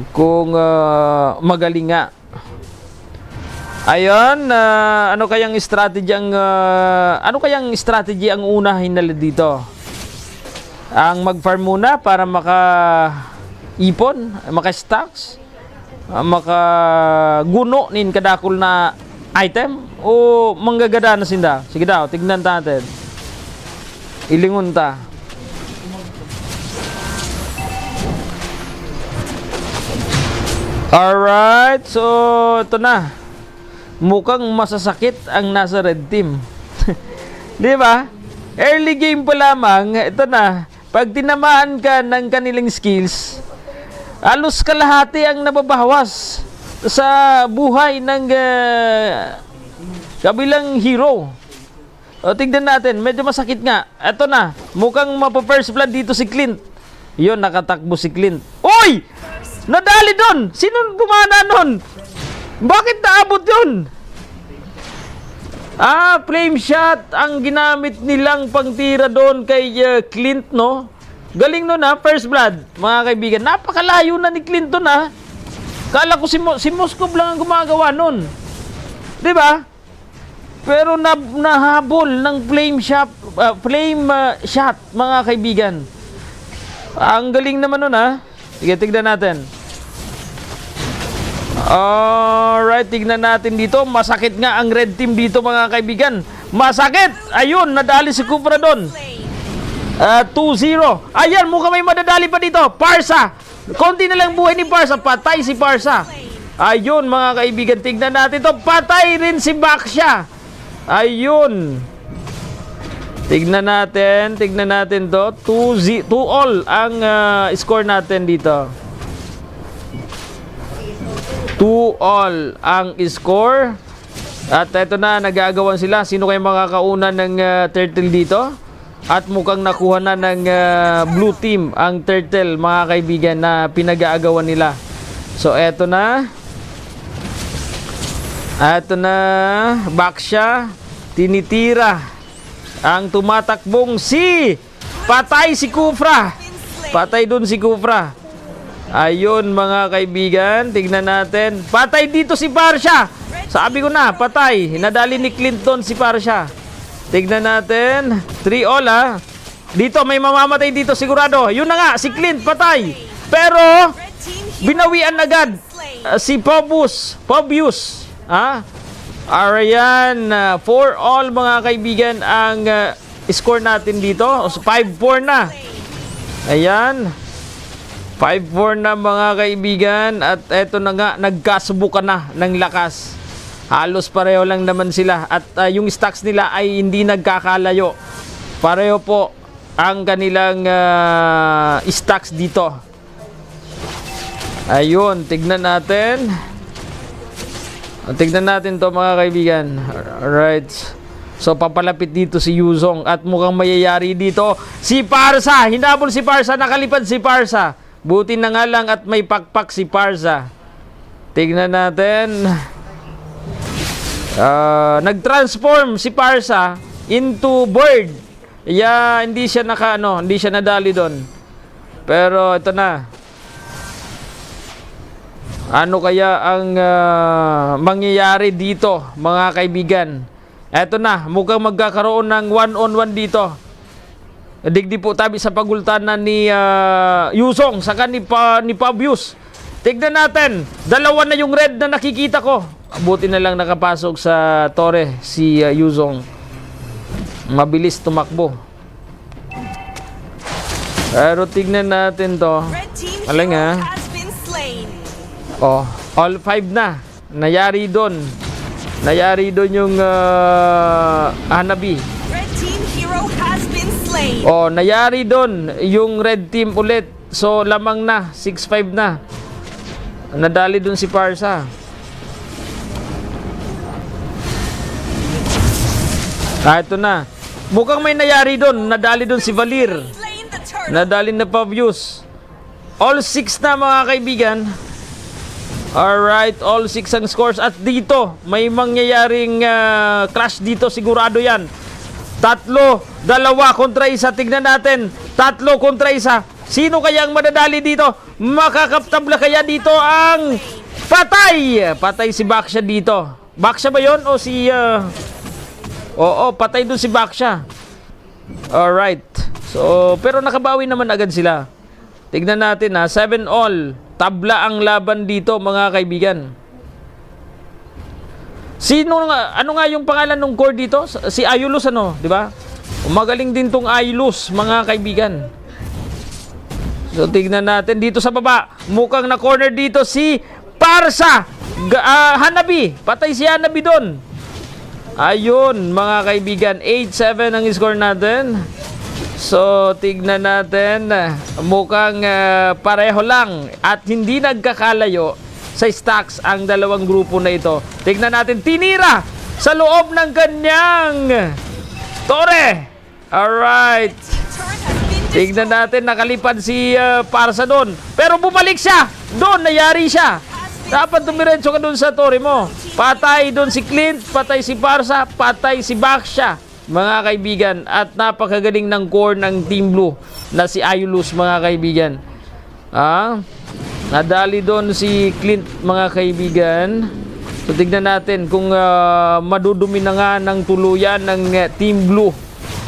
kung, ah, magaling nga. Ayun, ah, ano kayang strategy ang, ah, ano kayang strategy ang unahin nila dito? Ang mag-farm muna para maka-ipon, maka-stocks, ah, makaguno nin kadakul na item, o manggagada na sinda? Sige daw, tignan natin. Ilingon ta. Alright, so ito na. Mukhang masasakit ang nasa red team. Di ba? Early game pa lamang, ito na. Pag tinamaan ka ng kanilang skills, halos kalahati ang nababawas sa buhay ng, ah, kabilang hero. O, tignan natin. Medyo masakit nga. Eto na. Mukhang mapo-first blood dito si Clint. Yun, nakatakbo si Clint. Uy! Nadali doon! Sino bumana nun? Bakit naabot yun? Ah, flame shot ang ginamit nilang pangtira doon kay, uh, Clint, no? Galing nun, ha? First blood, mga kaibigan. Napakalayo na ni Clint doon, ha? Kala ko si, Mo- si Moskov lang ang gumagawa nun. Di ba? Pero na, nahabol ng flame shot, ah, flame, ah, shot, mga kaibigan. Ang galing naman nun, ha? Sige, tignan natin. Alright, tignan natin dito. Masakit nga ang red team dito, mga kaibigan. Masakit! Ayun, nadali si Kufra doon. Ah, two zero. Ayan, mukhang may madadali pa dito. Parsa. Konti na lang buhay ni Parsa. Patay si Parsa. Ayun, mga kaibigan, tignan natin to. Patay rin si Baxia. Ayun. Tignan natin, tignan natin to. Two zi-, two all ang, ah, score natin dito. Two all ang score. At eto na, nag-aagawan sila. Sino kaya makakauna ng, ah, turtle dito? At mukhang nakuha na ng, ah, blue team ang turtle, mga kaibigan, na pinag-aagawan nila. So, eto na. Eto na, Baxia. Tinitira ang tumatakbong si, patay si Kufra. Patay dun si Kufra. Ayun, mga kaibigan, tignan natin. Patay dito si Parsha. Sabi ko na, patay. Nadali ni Clinton si Parsha. Tignan natin. Three all, ah. Dito, may mamamatay dito, sigurado. Yun na nga, si Clint, patay. Pero, binawian agad, ah, si Pobus. Pobius. Ha? Arian, ah, four all, mga kaibigan, ang, ah, score natin dito. Five four na. Ayan. Five four na, mga kaibigan. At eto na nga, nagkasubukan na ng lakas. Halos pareho lang naman sila. At, ah, yung stocks nila ay hindi nagkakalayo. Pareho po ang kanilang, ah, stocks dito. Ayun, tignan natin. Tignan natin to, mga kaibigan. Alright. So, papalapit dito si Yuzong at mukhang mayayari dito si Parsa. Hinabol si Parsa, nakalipad si Parsa. Buti na nga lang at may pakpak si Parsa. Tignan natin. Ah, nag-transform si Parsa into bird. Yeah, hindi siya naka, ano, hindi siya nadali doon. Pero ito na. Ano kaya ang, ah, mangyayari dito, mga kaibigan? Eto na, mukhang magkakaroon ng one on one dito. Digdi po tabi sa pagultanan ni, ah, Yuzong saka ni Pa-, ni Fabius. Tignan natin. Dalawa na yung red na nakikita ko. Buti na lang nakapasok sa tore si, ah, Yuzong. Mabilis tumakbo. Pero tignan natin to. Red team Aling, hero ha? Has been slain. Oh, all five na. Nayari doon. Nayari doon yung, ah, Hanabi. Red team hero has been slain. Oh, nayari doon yung red team ulit. So, lamang na, six five na. Nadali doon si Parsa. Ah, ito na. Mukhang may nayari doon. Nadali doon si Valir. Nadali na Pavius. All six na, mga kaibigan. Alright, all six ang scores. At dito, may mangyayaring, ah, clash dito. Sigurado yan. Tatlo, dalawa kontra isa. Tignan natin. Tatlo kontra isa. Sino kaya ang madadali dito? Makakaptabla kaya dito ang patay? Patay si Baksha dito. Baksha ba yon o si, ah, oo, patay doon si Baksha. Alright. So, pero nakabawi naman agad sila. Tignan natin, ha, seven all. Tabla ang laban dito, mga kaibigan. Sino nga, ano nga yung pangalan ng core dito? Si Ayulus, ano, di ba? Magaling din tong Ayulus, mga kaibigan. So, tignan natin dito sa baba. Mukhang na-corner dito si Parsa. Ga-, ah, Hanabi. Patay si Hanabi doon. Ayun, mga kaibigan, eight seven ang score natin. So, tignan natin. Mukhang, ah, pareho lang at hindi nagkakalayo sa stocks ang dalawang grupo na ito. Tignan natin, tinira sa loob ng kanyang tore. Alright. Tignan natin, nakalipad si, ah, Parsa doon. Pero bumalik siya. Doon, nayari siya. Dapat dumiretso ka doon sa tore mo. Patay doon si Clint, patay si Parsa, patay si Baksha, mga kaibigan. At napakagaling ng core ng Team Blue na si Ayulus, mga kaibigan. Ah, nadali doon si Clint, mga kaibigan. So, tignan natin kung, ah, madudumi na nga ng tuluyan ng, eh, Team Blue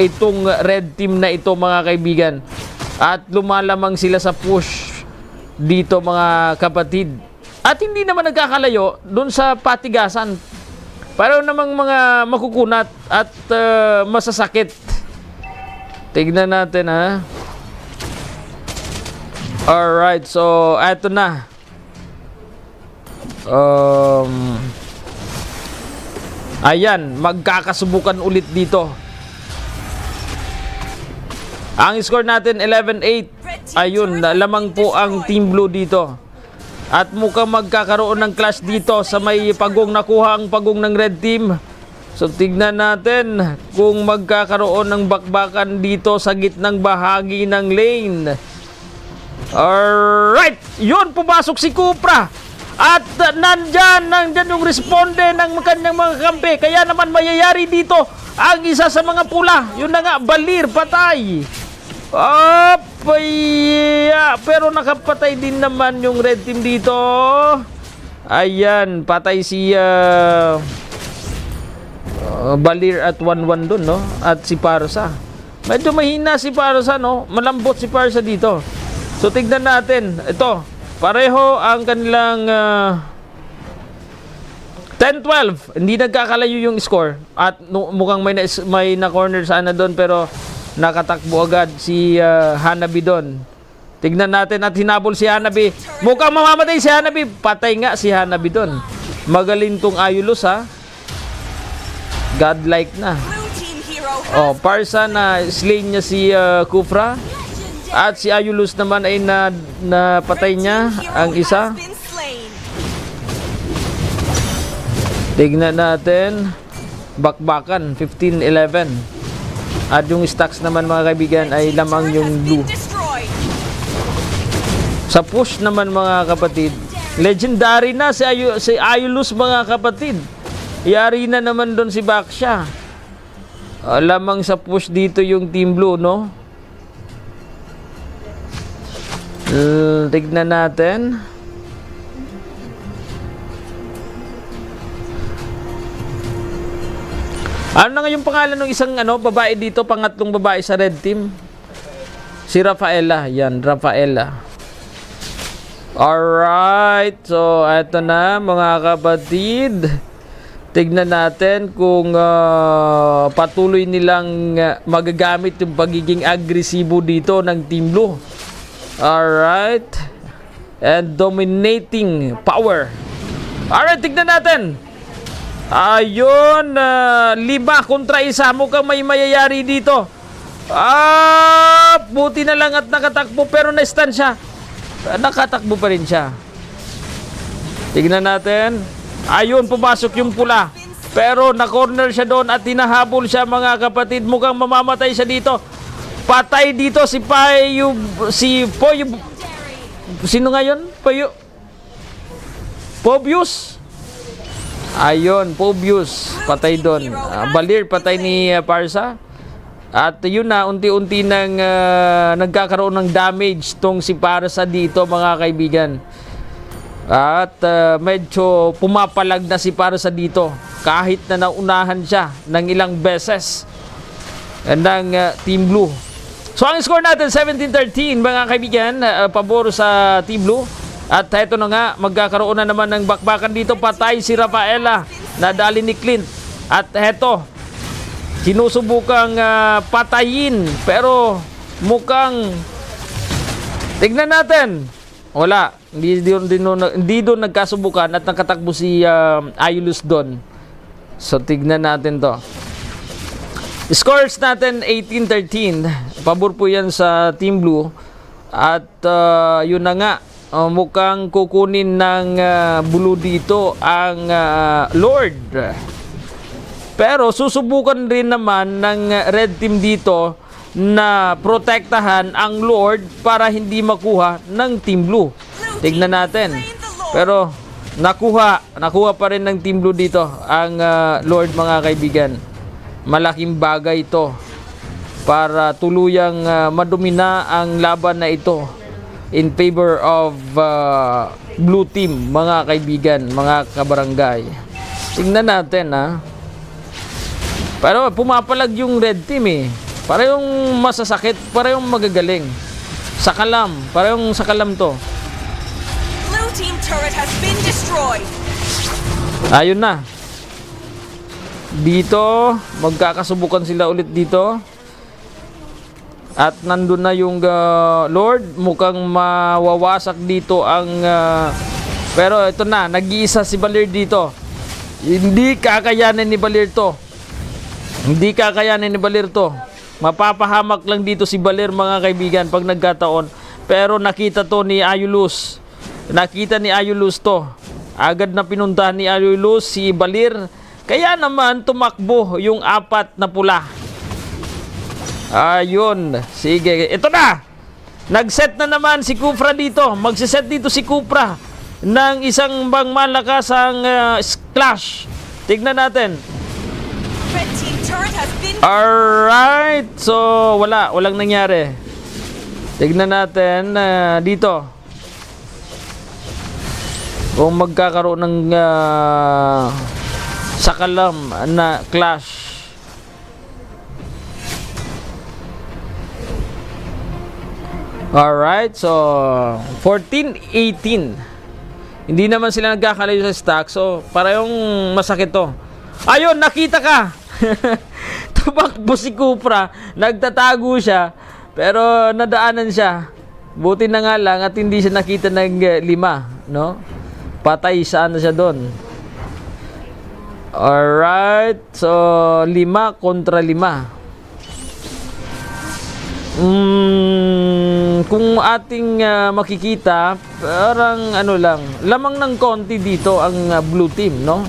itong red team na ito, mga kaibigan. At lumalamang sila sa push dito, mga kapatid. At hindi naman nagkakalayo doon sa patigasan. Pareho namang mga makukunat at, ah, masasakit. Tignan natin, ha. Alright, so eto na. Um, ayan, magkakasubukan ulit dito. Ang score natin, eleven eight. Ayun, na-, lamang po ang Team Blue dito. At mukhang magkakaroon ng clash dito sa may pagong, nakuha ang pagong ng red team. So, tignan natin kung magkakaroon ng bakbakan dito sa gitnang bahagi ng lane. Alright! Yun, pumasok si Cupra. At uh, nandyan, nandyan yung responde ng kanyang mga kampi. Kaya naman mayayari dito ang isa sa mga pula. Yun na nga, Balir, patay. Apaya, pero nakapatay din naman yung red team dito. Ayan, patay si uh, uh, Balir at one one dun, no? At si Parsa. Medyo mahina si Parsa, no? Malambot si Parsa dito. So, tignan natin. Ito, pareho ang kanilang uh, ten twelve. Hindi nagkakalayo yung score. At no, mukhang may, na, may na-corner sana doon, pero nakatakbo agad si uh, Hanabi doon. Tignan natin at hinabol si Hanabi. Mukhang mamamatay si Hanabi. Patay nga si Hanabi doon. Magaling tong Ayulos, ha. Godlike na. Oh, Parsa na slain niya si uh, Kufra. At si Ayulos naman ay na, napatay niya ang isa. Tignan natin. Bakbakan, fifteen eleven. At yung stocks naman, mga kaibigan, ay lamang yung blue. Sa push naman, mga kapatid, legendary na si, Ayu si Ayulos, mga kapatid. Yari na naman doon si Baksha. Ah, lamang sa push dito yung Team Blue, no? Uh, tignan natin. Ano na nga yung pangalan ng isang ano, babae dito, pangatlong babae sa red team? Si Rafaela. Yan, Rafaela. Alright. So, eto na, mga kapatid. Tignan natin kung uh, patuloy nilang uh, magagamit yung pagiging agresibo dito ng Team Blue. Alright. And dominating power. Alright, tignan natin. Ayun, uh, lima kontra isa. Mukhang may mayayari dito. Ah, buti na lang at nakatakbo pero na-stun siya. Ah, nakatakbo pa rin siya. Tignan natin. Ayun, pumasok yung pula. Pero na-corner siya doon at hinahabol siya, mga kapatid. Mukhang mamamatay siya dito. Patay dito si Payo, si Poyo. Sino ngayon? Payo. Pobius. Ayun, Pobius. Patay doon. Uh, Balir, patay ni uh, Parsa. At yun na, unti-unti nang uh, nagkakaroon ng damage tong si Parsa dito, mga kaibigan. At uh, medyo pumapalag na si Parsa dito kahit na naunahan siya ng ilang beses ng uh, Team Blue. So ang score natin, seventeen thirteen, mga kaibigan, uh, pabor sa Team Blue. At heto na nga, magkakaroon na naman ng bakbakan dito. Patay si Rafaela, nadali ni Clint. At heto, sinusubukang uh, patayin, pero mukhang, tignan natin. Wala. Hindi doon, hindi doon, hindi doon nagkasubukan at nakatakbo si uh, Ayulus doon. So, tignan natin to. Scores natin, eighteen thirteen. Pabor po yan sa Team Blue. At uh, yun na nga, uh, mukhang kukunin ng uh, Blue dito ang uh, Lord. Pero susubukan rin naman ng Red Team dito na protektahan ang Lord para hindi makuha ng Team Blue. Tignan natin. Pero nakuha, nakuha pa rin ng Team Blue dito ang uh, Lord, mga kaibigan. Malaking bagay ito para tuluyang uh, madomina ang laban na ito in favor of uh, Blue Team, mga kaibigan, mga kabarangay. Tingnan natin, ha. Pero pumapalag yung Red Team eh. Parehong masasakit, parehong magagaling. Sakalam, parehong sakalam to. Blue team turret has been destroyed. Ayun na. Dito, magkakasubukan sila ulit dito. At nandun na yung uh, Lord, mukhang mawawasak dito ang uh, pero ito na, nag-iisa si Balir dito. Hindi kakayanin ni Balir to. Hindi kakayanin ni Balir to. Mapapahamak lang dito si Balir, mga kaibigan, pag nagkataon. Pero nakita to ni Ayulus. Nakita ni Ayulus to. Agad na pinuntahan ni Ayulus si Balir. Kaya naman tumakbo yung apat na pula. Ayun. Sige. Ito na. Nag-set na naman si Kufra dito. Magsiset dito si Kufra. ng isang bang malakas ang, ah, clash. Tignan natin. Red team turret has been Alright. So, wala. Walang nangyari. Tignan natin ah, dito. Kung magkakaroon ng ah, sakalam na clash. Alright, so fourteen eighteen. Hindi naman sila nagkakalayo sa stock, so parehong masakit to. Ayun, nakita ka! Tumakbo si Cupra, nagtatago siya, pero nadaanan siya. Buti na nga lang at hindi siya nakita ng eh, lima, no? Patay sana siya doon. Alright, so lima kontra lima. Mm, kung ating ah, makikita, parang ano lang, lamang ng konti dito ang ah, blue team, no?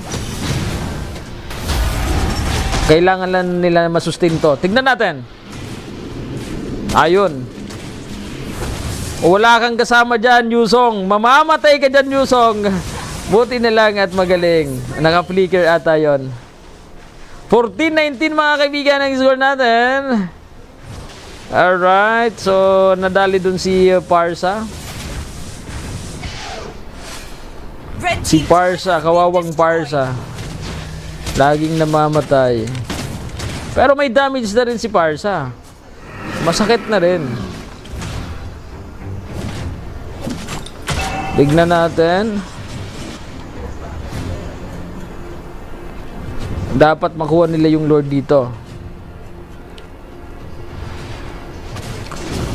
Kailangan lang nila masustain to. Tignan natin. Ayun. Wala kang kasama dyan, Yusong. Mamamatay ka dyan, Yusong. Buti na lang at magaling. Naka-flicker ata yon. Fourteen nineteen, mga kaibigan, ang score natin. Alright, so nadali dun si uh, Parsa. Red Si team Parsa, kawawang Parsa. Laging namamatay. Pero may damage na rin si Parsa. Masakit na rin. Tignan natin. Dapat makuha nila yung Lord dito.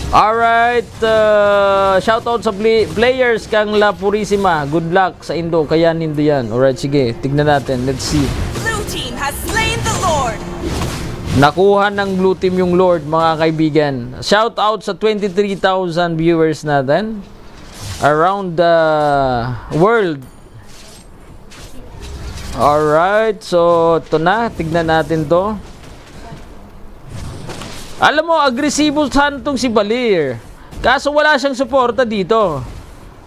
Alright, uh, shoutout sa play- players kang La Purisima. Good luck sa indo, kaya nindo yan. Alright, sige, tignan natin. Let's see. Blue team has slain the Lord. Nakuha ng blue team yung Lord, mga kaibigan. Shout out sa twenty-three thousand viewers natin around the world. Alright, so ito na, tignan natin to. Alam mo, agresibo sana tong si Balir. Kaso wala siyang suporta dito.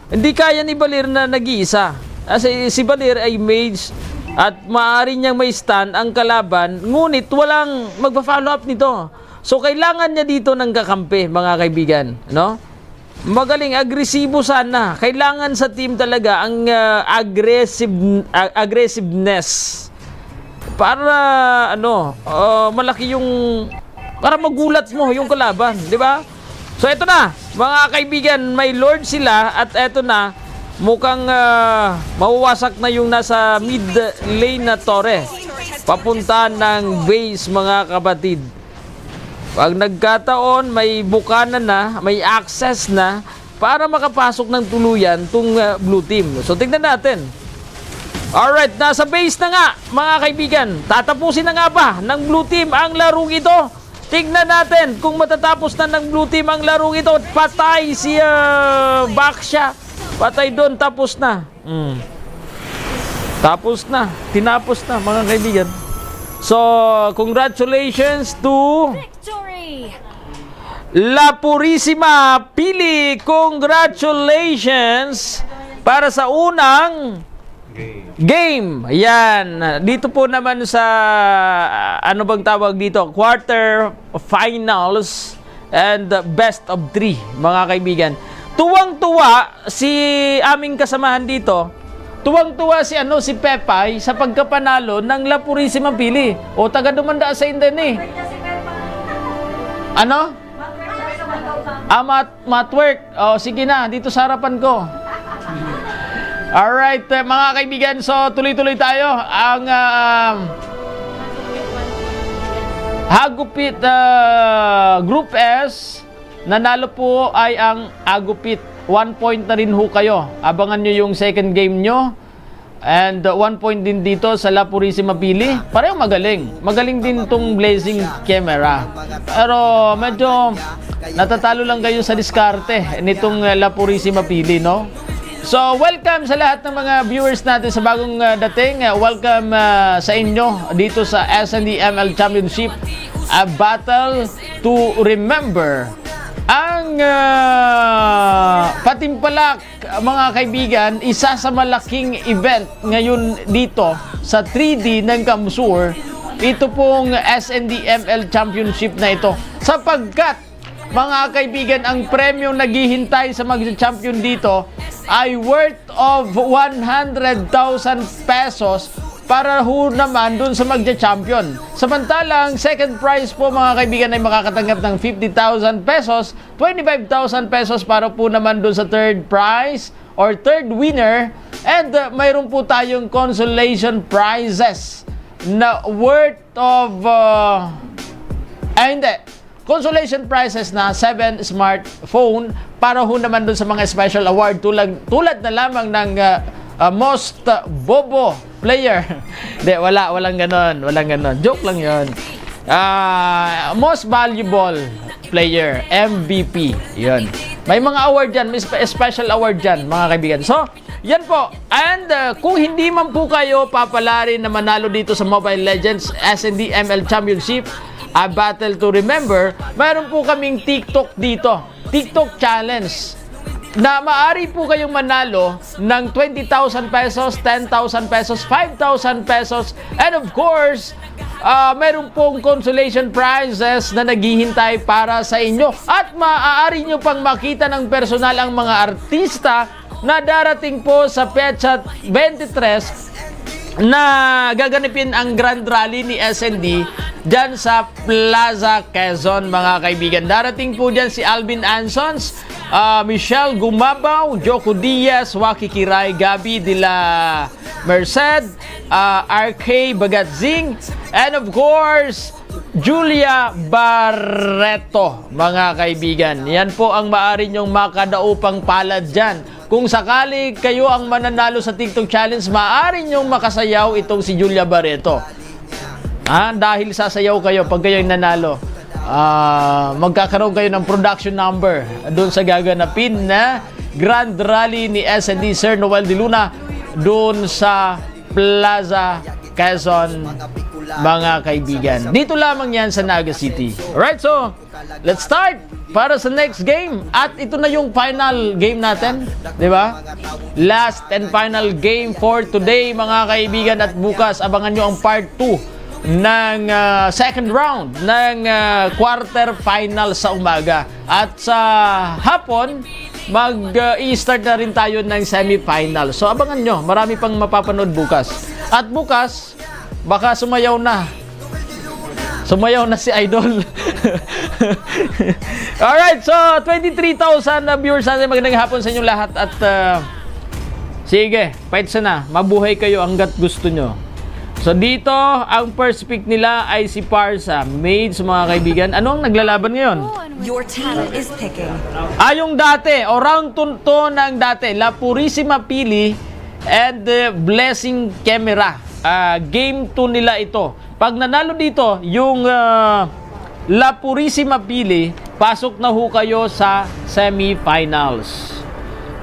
Hindi kaya ni Balir na nag-iisa. Kasi si Balir ay mage at maaari niyang may stun ang kalaban, ngunit walang magpa-follow up nito. So, kailangan niya dito ng kakampi, mga kaibigan, no? Magaling, agresibo sana. Kailangan sa team talaga ang ah, aggressive, ah, aggressiveness. Para ano, ah, malaki yung para magulat mo yung kalaban, di ba? So eto na, mga kaibigan, may Lord sila at eto na, mukhang ah, mawawasak na yung nasa mid lane na torre. Papunta ng base, mga kapatid. Pag nagkataon, may bukana na, may access na para makapasok ng tuluyan tong ah, blue team. So tignan natin. Alright, nasa base na nga, mga kaibigan. Tatapusin na nga ba ng blue team ang larong ito? Tignan natin kung matatapos na ng blue team ang larong ito. Patay si ah, Baksha. Patay doon, tapos na. Mm. Tapos na. Tinapos na, mga kaibigan. So, congratulations to Victory! La Purisima Pili. Congratulations para sa unang game. Yan. Dito po naman sa ano bang tawag dito? Quarter finals and best of three, mga kaibigan. Tuwang-tuwa si aming kasamahan dito. Tuwang-tuwa si ano, si Pepay sa pagkapanalo ng La Purisima Pili. O taga Dumanda sa Inday ni. Ano? Ah, mat matwork. O, sige na, dito sa harapan ko. Alright, eh, mga kaibigan, so tuloy-tuloy tayo. Ang ah, Hagupit ah, Group S, nanalo po ay ang Agupit. One point na rin ho kayo. Abangan nyo yung second game nyo. And uh, one point din dito sa La Purisima Pili. Pareho magaling. Magaling din tong Blazing Camera. Pero medyo natatalo lang kayo sa diskarte nitong uh, La Purisima Pili, no? So, welcome sa lahat ng mga viewers natin sa bagong uh, dating. Uh, welcome uh, sa inyo dito sa S N D M L Championship, a battle to remember. Ang ah, Patimpalak, mga kaibigan, isa sa malaking event ngayon dito sa three D ng Kamsur, ito pong S N D M L Championship na ito. Sapagkat, mga kaibigan, ang premyong naghihintay sa magcha-champion dito ay worth of one hundred thousand pesos para ho naman dun sa magcha-champion. Samantalang second prize po, mga kaibigan, ay makakatanggap ng fifty thousand pesos, twenty-five thousand pesos para po naman dun sa third prize or third winner. And uh, mayroon po tayong consolation prizes na worth of uh, ay, hindi, consolation prizes na seven smartphone para ho naman dun sa mga special award, tulad, tulad na lamang ng ah, ah, most ah, bobo player. Hindi, wala, walang ganon, walang ganon. Joke lang yon. Ah, most valuable player, M V P. Yun. May mga award yan, may spe- special award yan, mga kaibigan. So, yan po. And uh, kung hindi man po kayo papalarin na manalo dito sa Mobile Legends S N D M L Championship, a battle to remember, mayroon po kaming TikTok dito. TikTok Challenge na maaari po kayong manalo ng twenty thousand pesos, ten thousand pesos, five thousand pesos, and of course, ah, meron pong consolation prizes na naghihintay para sa inyo. At maaari nyo pang makita ng personal ang mga artista na darating po sa petsa twenty-three na gaganapin ang Grand Rally ni S N D dyan sa Plaza Quezon, mga kaibigan. Darating po dyan si Alvin Ansons, ah, Michelle Gumabaw, Joko Diaz, Waki Kiray, Gabby de la Merced, ah, R K Bagatzing, and of course, Julia Barreto, mga kaibigan. Yan po ang maaari nyong makadaupang palad dyan. Kung sakali kayo ang mananalo sa TikTok Challenge, maaari nyong makasayaw itong si Julia Barreto. Ah, dahil sasayaw kayo pag kayo ang nanalo. Ah, magkakaroon kayo ng production number doon sa gaganapin na Grand Rally ni S N D Sir Noel de Luna doon sa Plaza Quezon, mga kaibigan. Dito lamang yan sa Naga City. Alright, so, let's start para sa next game. At ito na yung final game natin, di ba? Last and final game for today, mga kaibigan. At bukas, abangan nyo ang part two ng ah, second round ng ah, quarter final sa umaga. At sa hapon, mag-i-start na rin tayo ng semifinal. So, abangan nyo, marami pang mapapanood bukas. At bukas, baka sumayaw na. Sumayaw na si Idol. Alright, so twenty-three thousand na viewers natin. Magandang hapon sa inyong lahat. At ah, sige, petsa na. Mabuhay kayo hanggat gusto nyo. So dito, ang first pick nila ay si Parsa. Mage, mga kaibigan. Ano ang naglalaban ngayon? Your team is picking. Ah, yung dati, o round two ng dati, La Purisima Pili and uh, Blessing Camera. Ah, game two nila ito. Pag nanalo dito, yung ah, La Purisima Pili, pasok na ho kayo sa semifinals.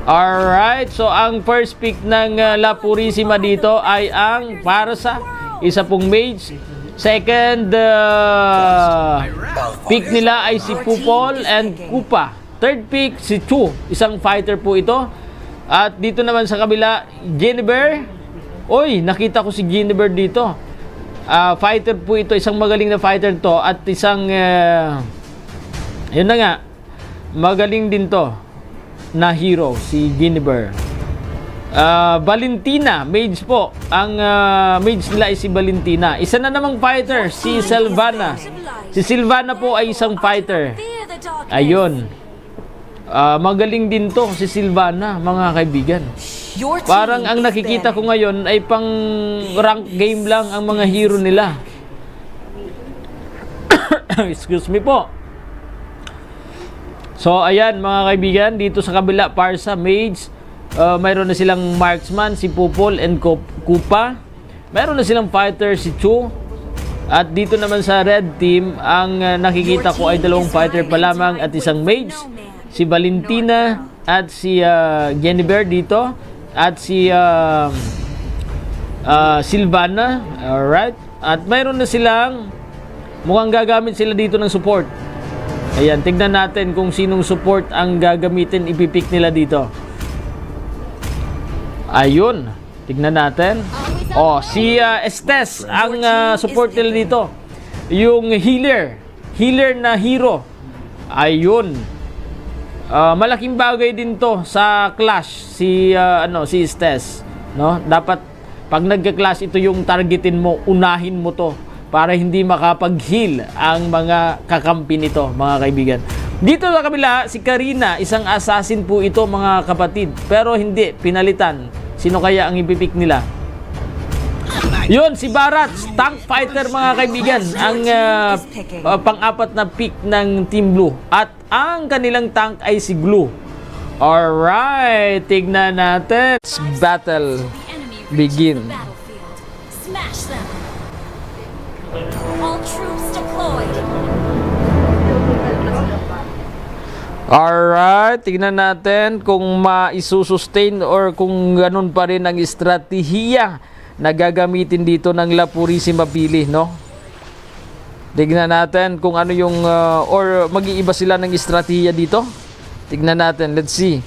Alright, so ang first pick ng ah, La Purisima dito ay ang Parsa, isa pong mage. Second ah, pick nila ay si Pupol and Kupa. Third pick, si Chu, isang fighter po ito. At dito naman sa kabila, Guinevere. Oy, nakita ko si Guinevere dito. Ah, fighter po ito, isang magaling na fighter to at isang ah, yun na nga, magaling din to na hero, si Guinevere. Ah, Valentina, mage po. Ang ah, mage nila ay si Valentina. Isa na namang fighter, si Sylvana. Si Sylvana po ay isang fighter. Ayun. Ah, magaling din to, si Sylvana, mga kaibigan. Your team Parang ang is nakikita ko standing. Ngayon ay pang rank game lang ang mga hero nila. Excuse me po. So, ayan, mga kaibigan, dito sa kabila, Parsa, Mage, ah, mayroon na silang marksman, si Pupol and Kup- Kupa. Mayroon na silang fighter, si Chu. At dito naman sa red team, ang ah, nakikita ko ay dalawang fighter pa lamang at isang mage. Si Valentina at si ah, Guinevere dito. At si ah, ah, Sylvana. Alright. At mayroon na silang, mukhang gagamit sila dito ng support. Ayan, tignan natin kung sinong support ang gagamitin, ipipick nila dito. Ayun, tignan natin. Oh, si ah, Estes ang ah, support nila dito. Yung healer, healer na hero. Ayun. Ah, malaking bagay din to sa clash si ah, ano, si Estes, no? Dapat pag nagka-clash, ito yung targetin mo, unahin mo to para hindi makapag-heal ang mga kakampi nito, mga kaibigan. Dito sa kabila, si Karina, isang assassin po ito, mga kapatid. Pero hindi, pinalitan. Sino kaya ang ipipick nila? Yun, si Barat, tank fighter, mga kaibigan, ang ah, ah, pang-apat na pick ng Team Blue. At ang kanilang tank ay si Glue. Alright, tignan natin. Let's battle. Begin. Smash them. All troops deployed. Alright, tignan natin kung maisusustain or kung ganun pa rin ang estratehiya na gagamitin dito ng La Purisima Pili, no? Tignan natin kung ano yung, ah, or mag-iiba sila ng estratehiya dito. Tignan natin, let's see.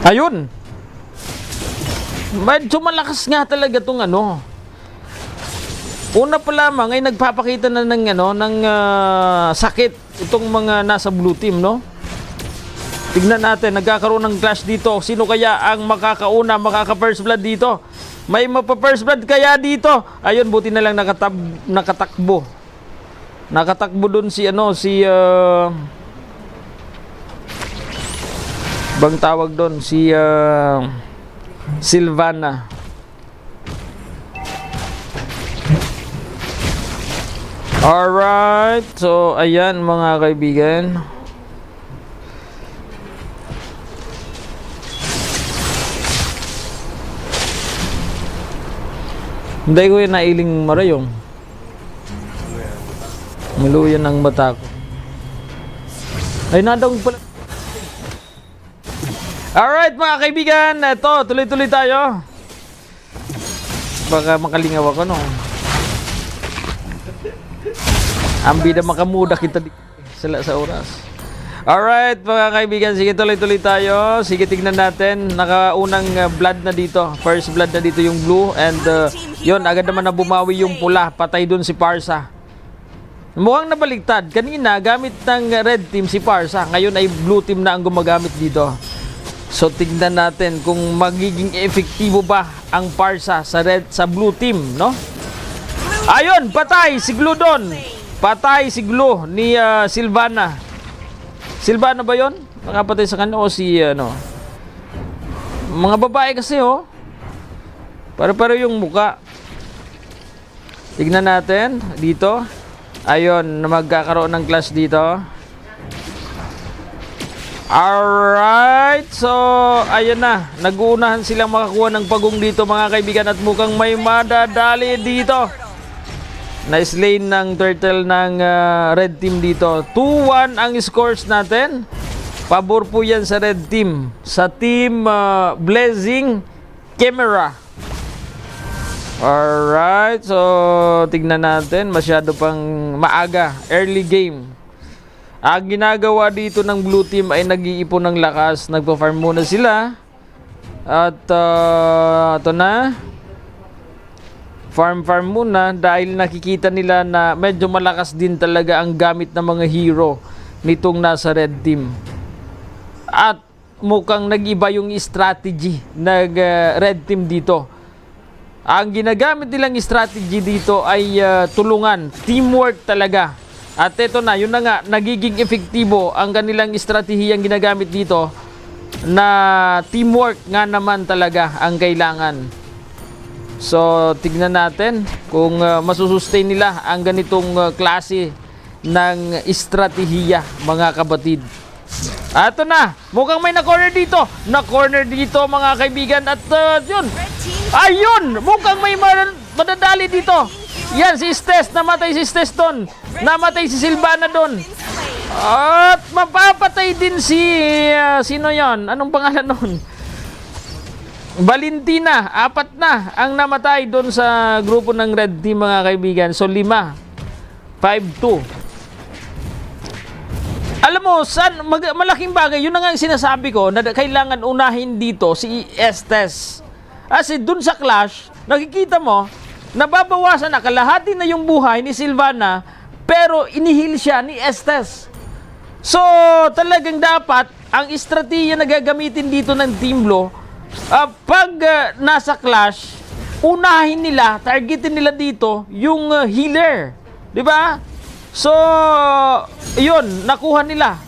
Ayun. Medyo malakas nga talaga tong ano. Una pa lamang ay nagpapakita na ng ano, ng ah, sakit itong mga nasa blue team, no? Tignan natin, nagkakaroon ng clash dito. Sino kaya ang makakauna, makaka-first blood dito? May mapa-first blood kaya dito? Ayun, buti na lang nakatab- nakatakbo. Nakatakbo dun si ano, si ah, bang tawag dun, si ah, Silvana. Alright, so ayan, mga kaibigan. Hindi ko yun nailing marayong. Maluyan ang mata ko. Ay, nadong pala. Alright, mga kaibigan, eto, tuloy-tuloy tayo. Baka makalingaw ako, no? Ang bida makamuda kita di sala sa oras. Alright, mga kaibigan, sige, tuloy-tuloy tayo. Sige, tignan natin. Nakaunang ah, blood na dito. First blood na dito yung blue. And uh, yun, agad naman na bumawi yung pula. Patay dun si Parsa. Mukhang nabaliktad. Kanina, gamit ng red team si Parsa. Ngayon ay blue team na ang gumagamit dito. So, tignan natin kung magiging epektibo ba ang Parsa sa red, sa blue team, no? Ayun, patay si Gludon. Patay si Glu ni ah, Silvana. Silvana ba yon? Nakapatay sa kanya o si ano? Mga babae kasi, oh. Pare-pareho yung muka. Tignan natin dito. Ayun, na magkakaroon ng clash dito. Alright, so ayan na. Nag-uunahan silang makakuha ng pagong dito, mga kaibigan, at mukhang may madadali dito. Na-slay ng turtle ng ah, red team dito. Two one ang scores natin. Pabor po yan sa red team. Sa team ah, Blessing Camera. Alright, so tignan natin. Masyado pang maaga. Early game. Ang ginagawa dito ng blue team ay nag-iipon ng lakas. Nagpa-farm muna sila. At ah, ito na. Farm-farm muna dahil nakikita nila na medyo malakas din talaga ang gamit ng mga hero nitong nasa red team. At mukhang nag-iba yung strategy ng ah, red team dito. Ang ginagamit nilang strategy dito ay ah, tulungan, teamwork talaga. At eto na, yun na nga, nagiging epektibo ang kanilang estratehiyang ginagamit dito na teamwork nga naman talaga ang kailangan. So, tignan natin kung ah, masusustain nila ang ganitong ah, klase ng estratehiya, mga kabatid. Ato na, mukhang may na-corner dito. Na-corner dito, mga kaibigan. At ah, yun, ayun, mukhang may mar- madadali dito. Yan, si Estes. Namatay si Estes doon. Namatay si Silvana doon. At mapapatay din si ah, sino yon? Anong pangalan noon? Valentina, apat na ang namatay doon sa grupo ng Red Team, mga kaibigan. So, lima. Five two. Alam mo, san, mag-, malaking bagay, yun na nga ang sinasabi ko, na kailangan unahin dito si Estes. Kasi dun sa clash, nakikita mo, nababawasan na, kalahati na yung buhay ni Silvana, pero inihil siya ni Estes. So, talagang dapat, ang estratehiya na gagamitin dito ng Team Blue, ah, pag, ah, nasa clash, unahin nila, targetin nila dito yung, ah, healer. Di ba? So, yun, nakuha nila.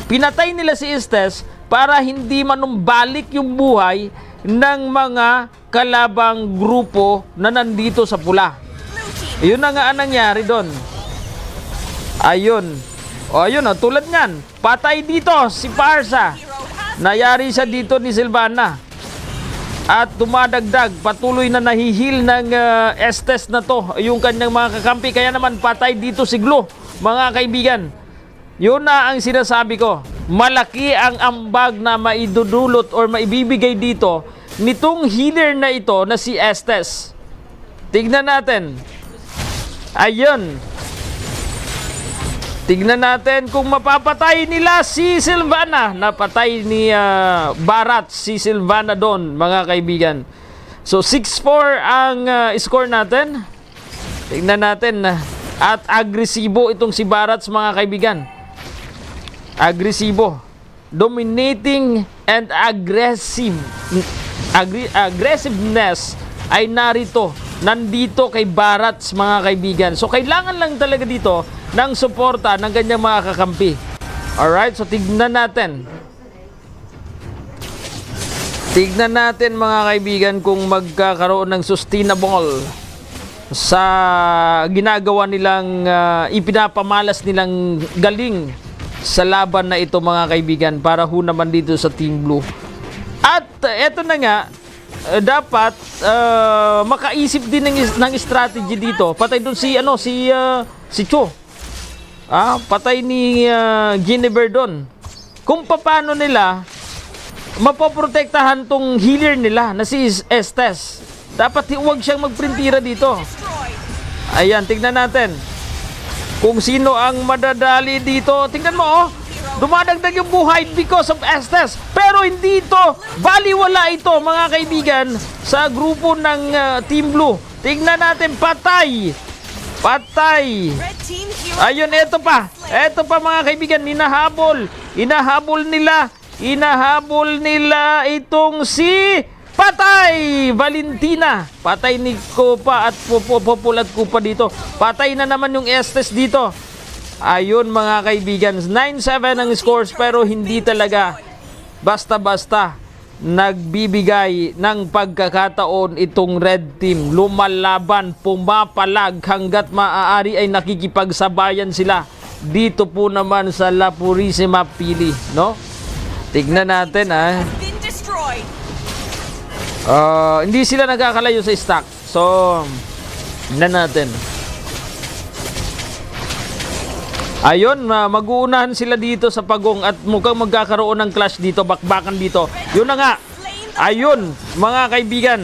Pinatay nila si Estes para hindi manumbalik yung buhay ng mga kalabang grupo na nandito sa pula. Yun na nga ang nangyari doon. Ayun. O, ayun, o, tulad niyan. Patay dito si Parsa. Nayari siya dito ni Silvana. At dumadagdag, patuloy na nahihil ng, ah, Estes na to, yung kanyang mga kakampi. Kaya naman, patay dito si Glo, mga kaibigan. Yun na ang sinasabi ko. Malaki ang ambag na maidudulot or maibibigay dito nitong healer na ito na si Estes. Tignan natin. Ayun. Tignan natin kung mapapatay nila si Silvana. Napatay ni, ah, Barat si Silvana doon, mga kaibigan. So, six four ang, ah, score natin. Tignan natin, ah. At agresibo itong si Barats, mga kaibigan. Agresibo. Dominating and aggressive. Agri-, aggressiveness ay narito, nandito kay Barats, mga kaibigan. So, kailangan lang talaga dito ng suporta ng kanyang mga kakampi. Alright, so tignan natin. Tignan natin, mga kaibigan, kung magkakaroon ng sustainable sa ginagawa nilang, ah, ipinapamalas nilang galing sa laban na ito, mga kaibigan, para ho naman dito sa Team Blue. At, ah, eto na nga, ah, dapat, ah, makaisip din ng is-, ng strategy dito. Patay dun si, ano, si, ah, si Cho. Ah, patay ni, ah, Guinevere dun. Kung papaano nila mapoprotektahan tong healer nila na si Es-, Estes. Dapat hi-, huwag siyang magprintira dito. Ayan, tignan natin kung sino ang madadali dito. Tingnan mo, oh. Dumadagdag yung buhay because of Estes. Pero hindi ito baliwala ito, mga kaibigan, sa grupo ng, ah, Team Blue. Tignan natin, patay. Patay. Red team hero. Ayun, eto pa. Eto pa, mga kaibigan, hinahabol. Hinahabol nila. Hinahabol nila itong si patay, Valentina. Patay ni Copa at Popo, Popol at Copa dito. Patay na naman yung Estes dito. Ayun, mga kaibigan, nine seven ang scores, pero hindi talaga basta-basta nagbibigay ng pagkakataon itong Red Team. Lumalaban, pumapalag, hangga't maaari ay nakikipagsabayan sila dito po naman sa La Purisima Pili, no? Tignan natin, ah. Been destroyed. Ah, hindi sila nagkakalayo sa stock. So, tignan natin. Ayun, ma-, mag-uunahan sila dito sa pagong at mukhang magkakaroon ng clash dito, bakbakan dito. Yun na nga. Ayun, mga kaibigan.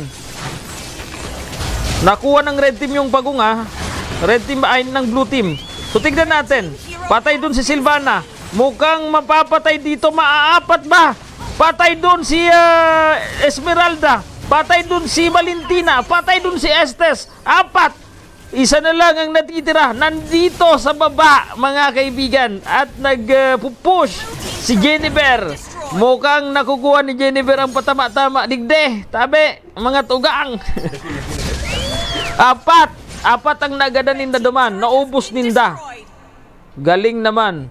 Nakuha ng red team yung pagong, ah. Red team ay ng blue team. So, tignan natin. Patay dun si Silvana. Mukhang mapapatay dito. Maaapat ba? Patay dun si, ah, Esmeralda. Patay dun si Valentina. Patay dun si Estes. Apat. Isa na lang ang natitira. Nandito sa baba, mga kaibigan. At nag, ah, pu-push si Jennifer. Mukhang nakukuha ni Jennifer ang patama-tama. Digde, tabi, mga tugang. Apat. Apat ang nagadan ninda duman. Naubos ninda. Galing naman.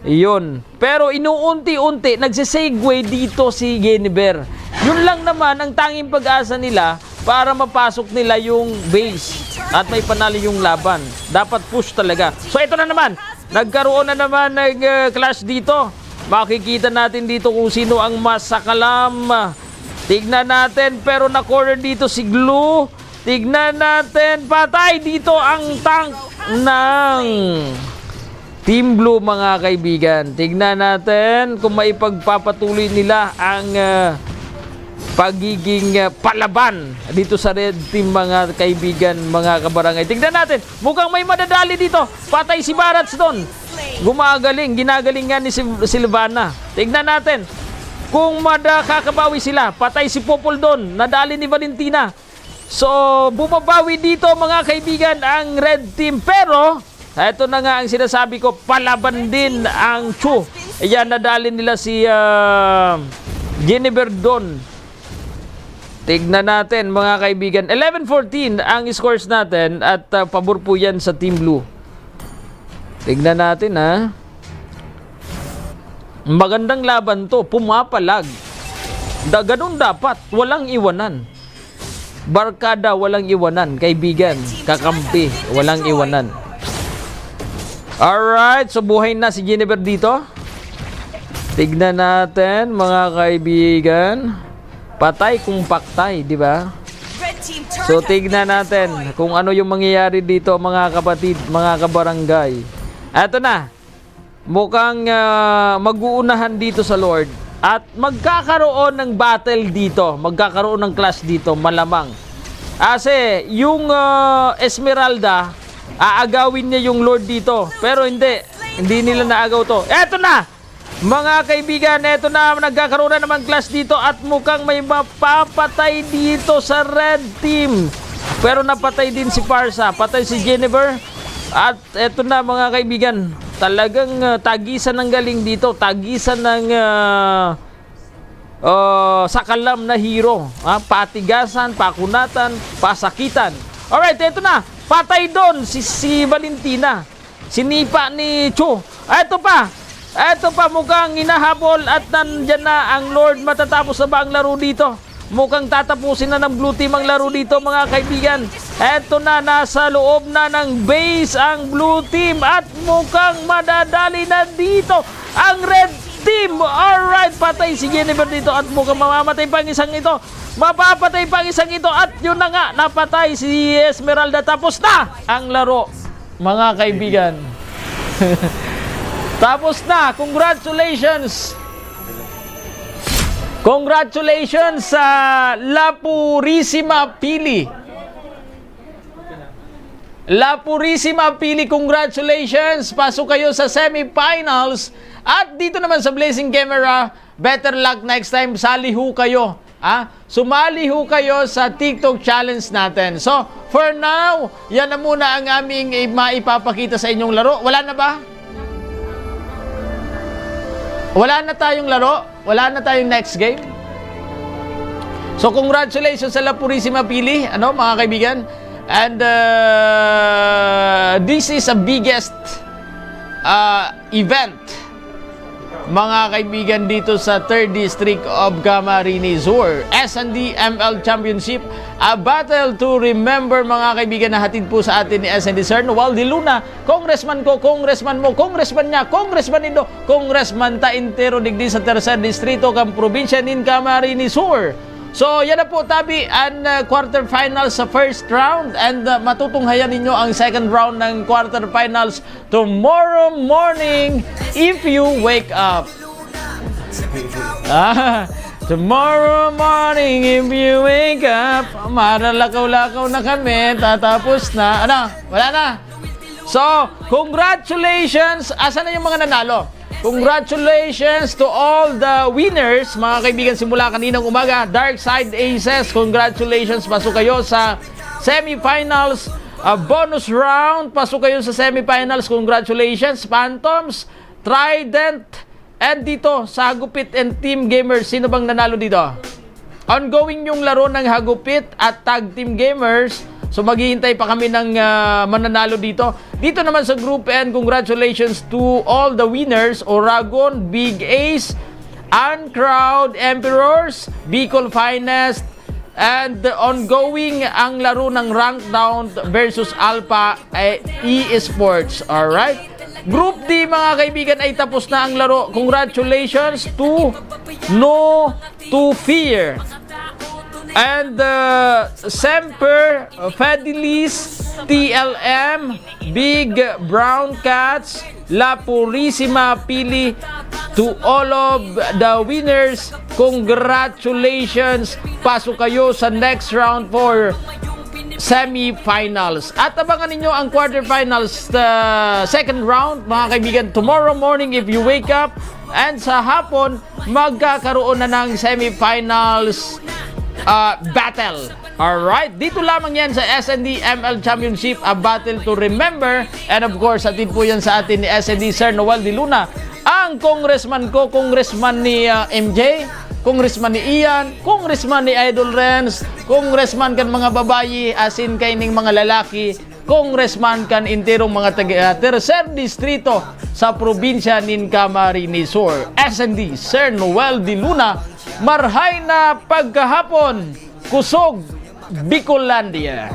Iyon. Pero inuunti-unti, nagsisegue dito si Jennifer. Yun lang naman ang tanging pag-asa nila para mapasok nila yung base at may panalo yung laban. Dapat push talaga. So, ito na naman. Nagkaroon na naman ng, uh, clash dito. Makikita natin dito kung sino ang masakalam. Tignan natin, pero na-corner dito si Glue. Tignan natin, patay dito ang tank ng Team Blue, mga kaibigan. Tignan natin kung maipagpapatuloy nila ang, ah, pagiging, ah, palaban dito sa red team, mga kaibigan, mga kabarangay. Tignan natin, mukhang may madadali dito. Patay si Barats doon. Gumagaling, ginagaling nga ni Sil-, Silvana. Tignan natin kung makakabawi sila. Patay si Popol doon. Nadali ni Valentina. So, bumabawi dito, mga kaibigan, ang red team. Pero, eto na nga ang sinasabi ko, palaban din ang Chu. Ayan, nadali nila si, ah, Jennifer doon. Tignan natin, mga kaibigan. Eleven fourteen ang scores natin at, ah, pabor po yan sa Team Blue. Tignan natin, ha. Magandang laban to, pumapalag. Da, ganun dapat, walang iwanan. Barkada, walang iwanan. Kaibigan, kakampi, walang iwanan. Alright, so buhay na si Jennifer dito. Tignan natin, mga kaibigan. Patay kung paktay, di ba? So, tignan natin kung ano yung mangyayari dito, mga kapatid, mga kabarangay. Eto na. Mukhang, ah, mag-uunahan dito sa Lord. At magkakaroon ng battle dito. Magkakaroon ng clash dito, malamang. Kasi, yung, ah, Esmeralda, aagawin niya yung Lord dito. Pero hindi. Hindi nila naagaw to. Eto na! Mga kaibigan, eto na, nagkakaroon na naman clash dito at mukhang may mapapatay dito sa red team. Pero napatay din si Parsa, patay si Jennifer. At eto na, mga kaibigan, talagang, ah, tagisan ng galing dito, tagisan ng, ah, ah, sakalam na hero. Ah, patigasan, pakunatan, pasakitan. Alright, eto na, patay doon si, si Valentina. Sinipa ni Chu. Eto pa. Eto pa, mukhang hinahabol at nandyan na ang Lord. Matatapos na ba ang laro dito? Mukhang tatapusin na ng blue team ang laro dito, mga kaibigan. Eto na, nasa loob na ng base ang blue team at mukhang madadali na dito ang red team. Alright, patay si Jennifer dito at mukhang mamamatay pa ang isang ito. Mapapatay pa ang isang ito at yun na nga, napatay si Esmeralda. Tapos na ang laro, mga kaibigan. Tapos na. Congratulations. Congratulations sa La Purisima Pili. La Purisima Pili, congratulations. Pasok kayo sa semifinals. At dito naman sa Blazing Camera, better luck next time. Sali ho kayo. Ah, sumali ho kayo sa TikTok challenge natin. So, for now, yan na muna ang aming i-, maipapakita sa inyong laro. Wala na ba? Wala na tayong laro? Wala na tayong next game? So, congratulations sa La Purisima Pili, ano, mga kaibigan. And, uh, this is a biggest, uh, event, mga kaibigan, dito sa Third District of Camarines Sur. S and D M L Championship, a battle to remember, mga kaibigan, na hatid po sa atin ni S and D Sir Noel de Luna, congressman ko, congressman mo, congressman niya, congressman nindo, congressman ta entero digdi sa Tercer Distrito kan probinsya nin Camarines Sur. So, yan na po, tabi, ang, uh, quarterfinals sa first round, and, uh, matutunghayan ninyo ang second round ng quarterfinals tomorrow morning if you wake up. Ah, tomorrow morning if you wake up, maralakaw-lakaw na kami, tatapos na. Ano? Wala na. So, congratulations. Asan na yung mga nanalo? Congratulations to all the winners, mga kaibigan, simula kaninang umaga. Dark Side Aces, congratulations. Pasok kayo sa semifinals, ah, bonus round. Pasok kayo sa semifinals. Congratulations. Phantoms, Trident, and dito sa Hagupit and Team Gamers, sino bang nanalo dito? Ongoing yung laro ng Hagupit at Tag Team Gamers. So, maghihintay pa kami ng, ah, mananalo dito. Dito naman sa Group N, congratulations to all the winners, Oragon, Big Ace, Uncrowd, Emperors, Bicol Finest, and ongoing ang laro ng Rank Down versus Alpha, eh, Esports. Alright? Group D, mga kaibigan, ay tapos na ang laro. Congratulations to No to Fear. And, uh, Semper Fidelis, T L M, Big Brown Cats, La Purisima Pili, To all of the winners, congratulations! Pasok kayo sa next round for semifinals. At abangan ninyo ang quarterfinals, uh, second round, mga kaibigan, tomorrow morning if you wake up. And sa hapon, magkakaroon na ng semifinals, uh, battle. Alright, dito lamang yan sa S N D M L Championship, a battle to remember. And of course, hatid po yan sa atin ni S N D Sir Noel de Luna, ang congressman ko, congressman ni, ah, M J, congressman ni Ian, congressman ni Idol Renz, congressman kan mga babayi, asin kaining mga lalaki, congressman kan enterong mga taga, ah, tercer distrito sa probinsya nin Camarines Sur. S N D Sir Noel de Luna, marhay na pagkahapon, kusog Bicolandia.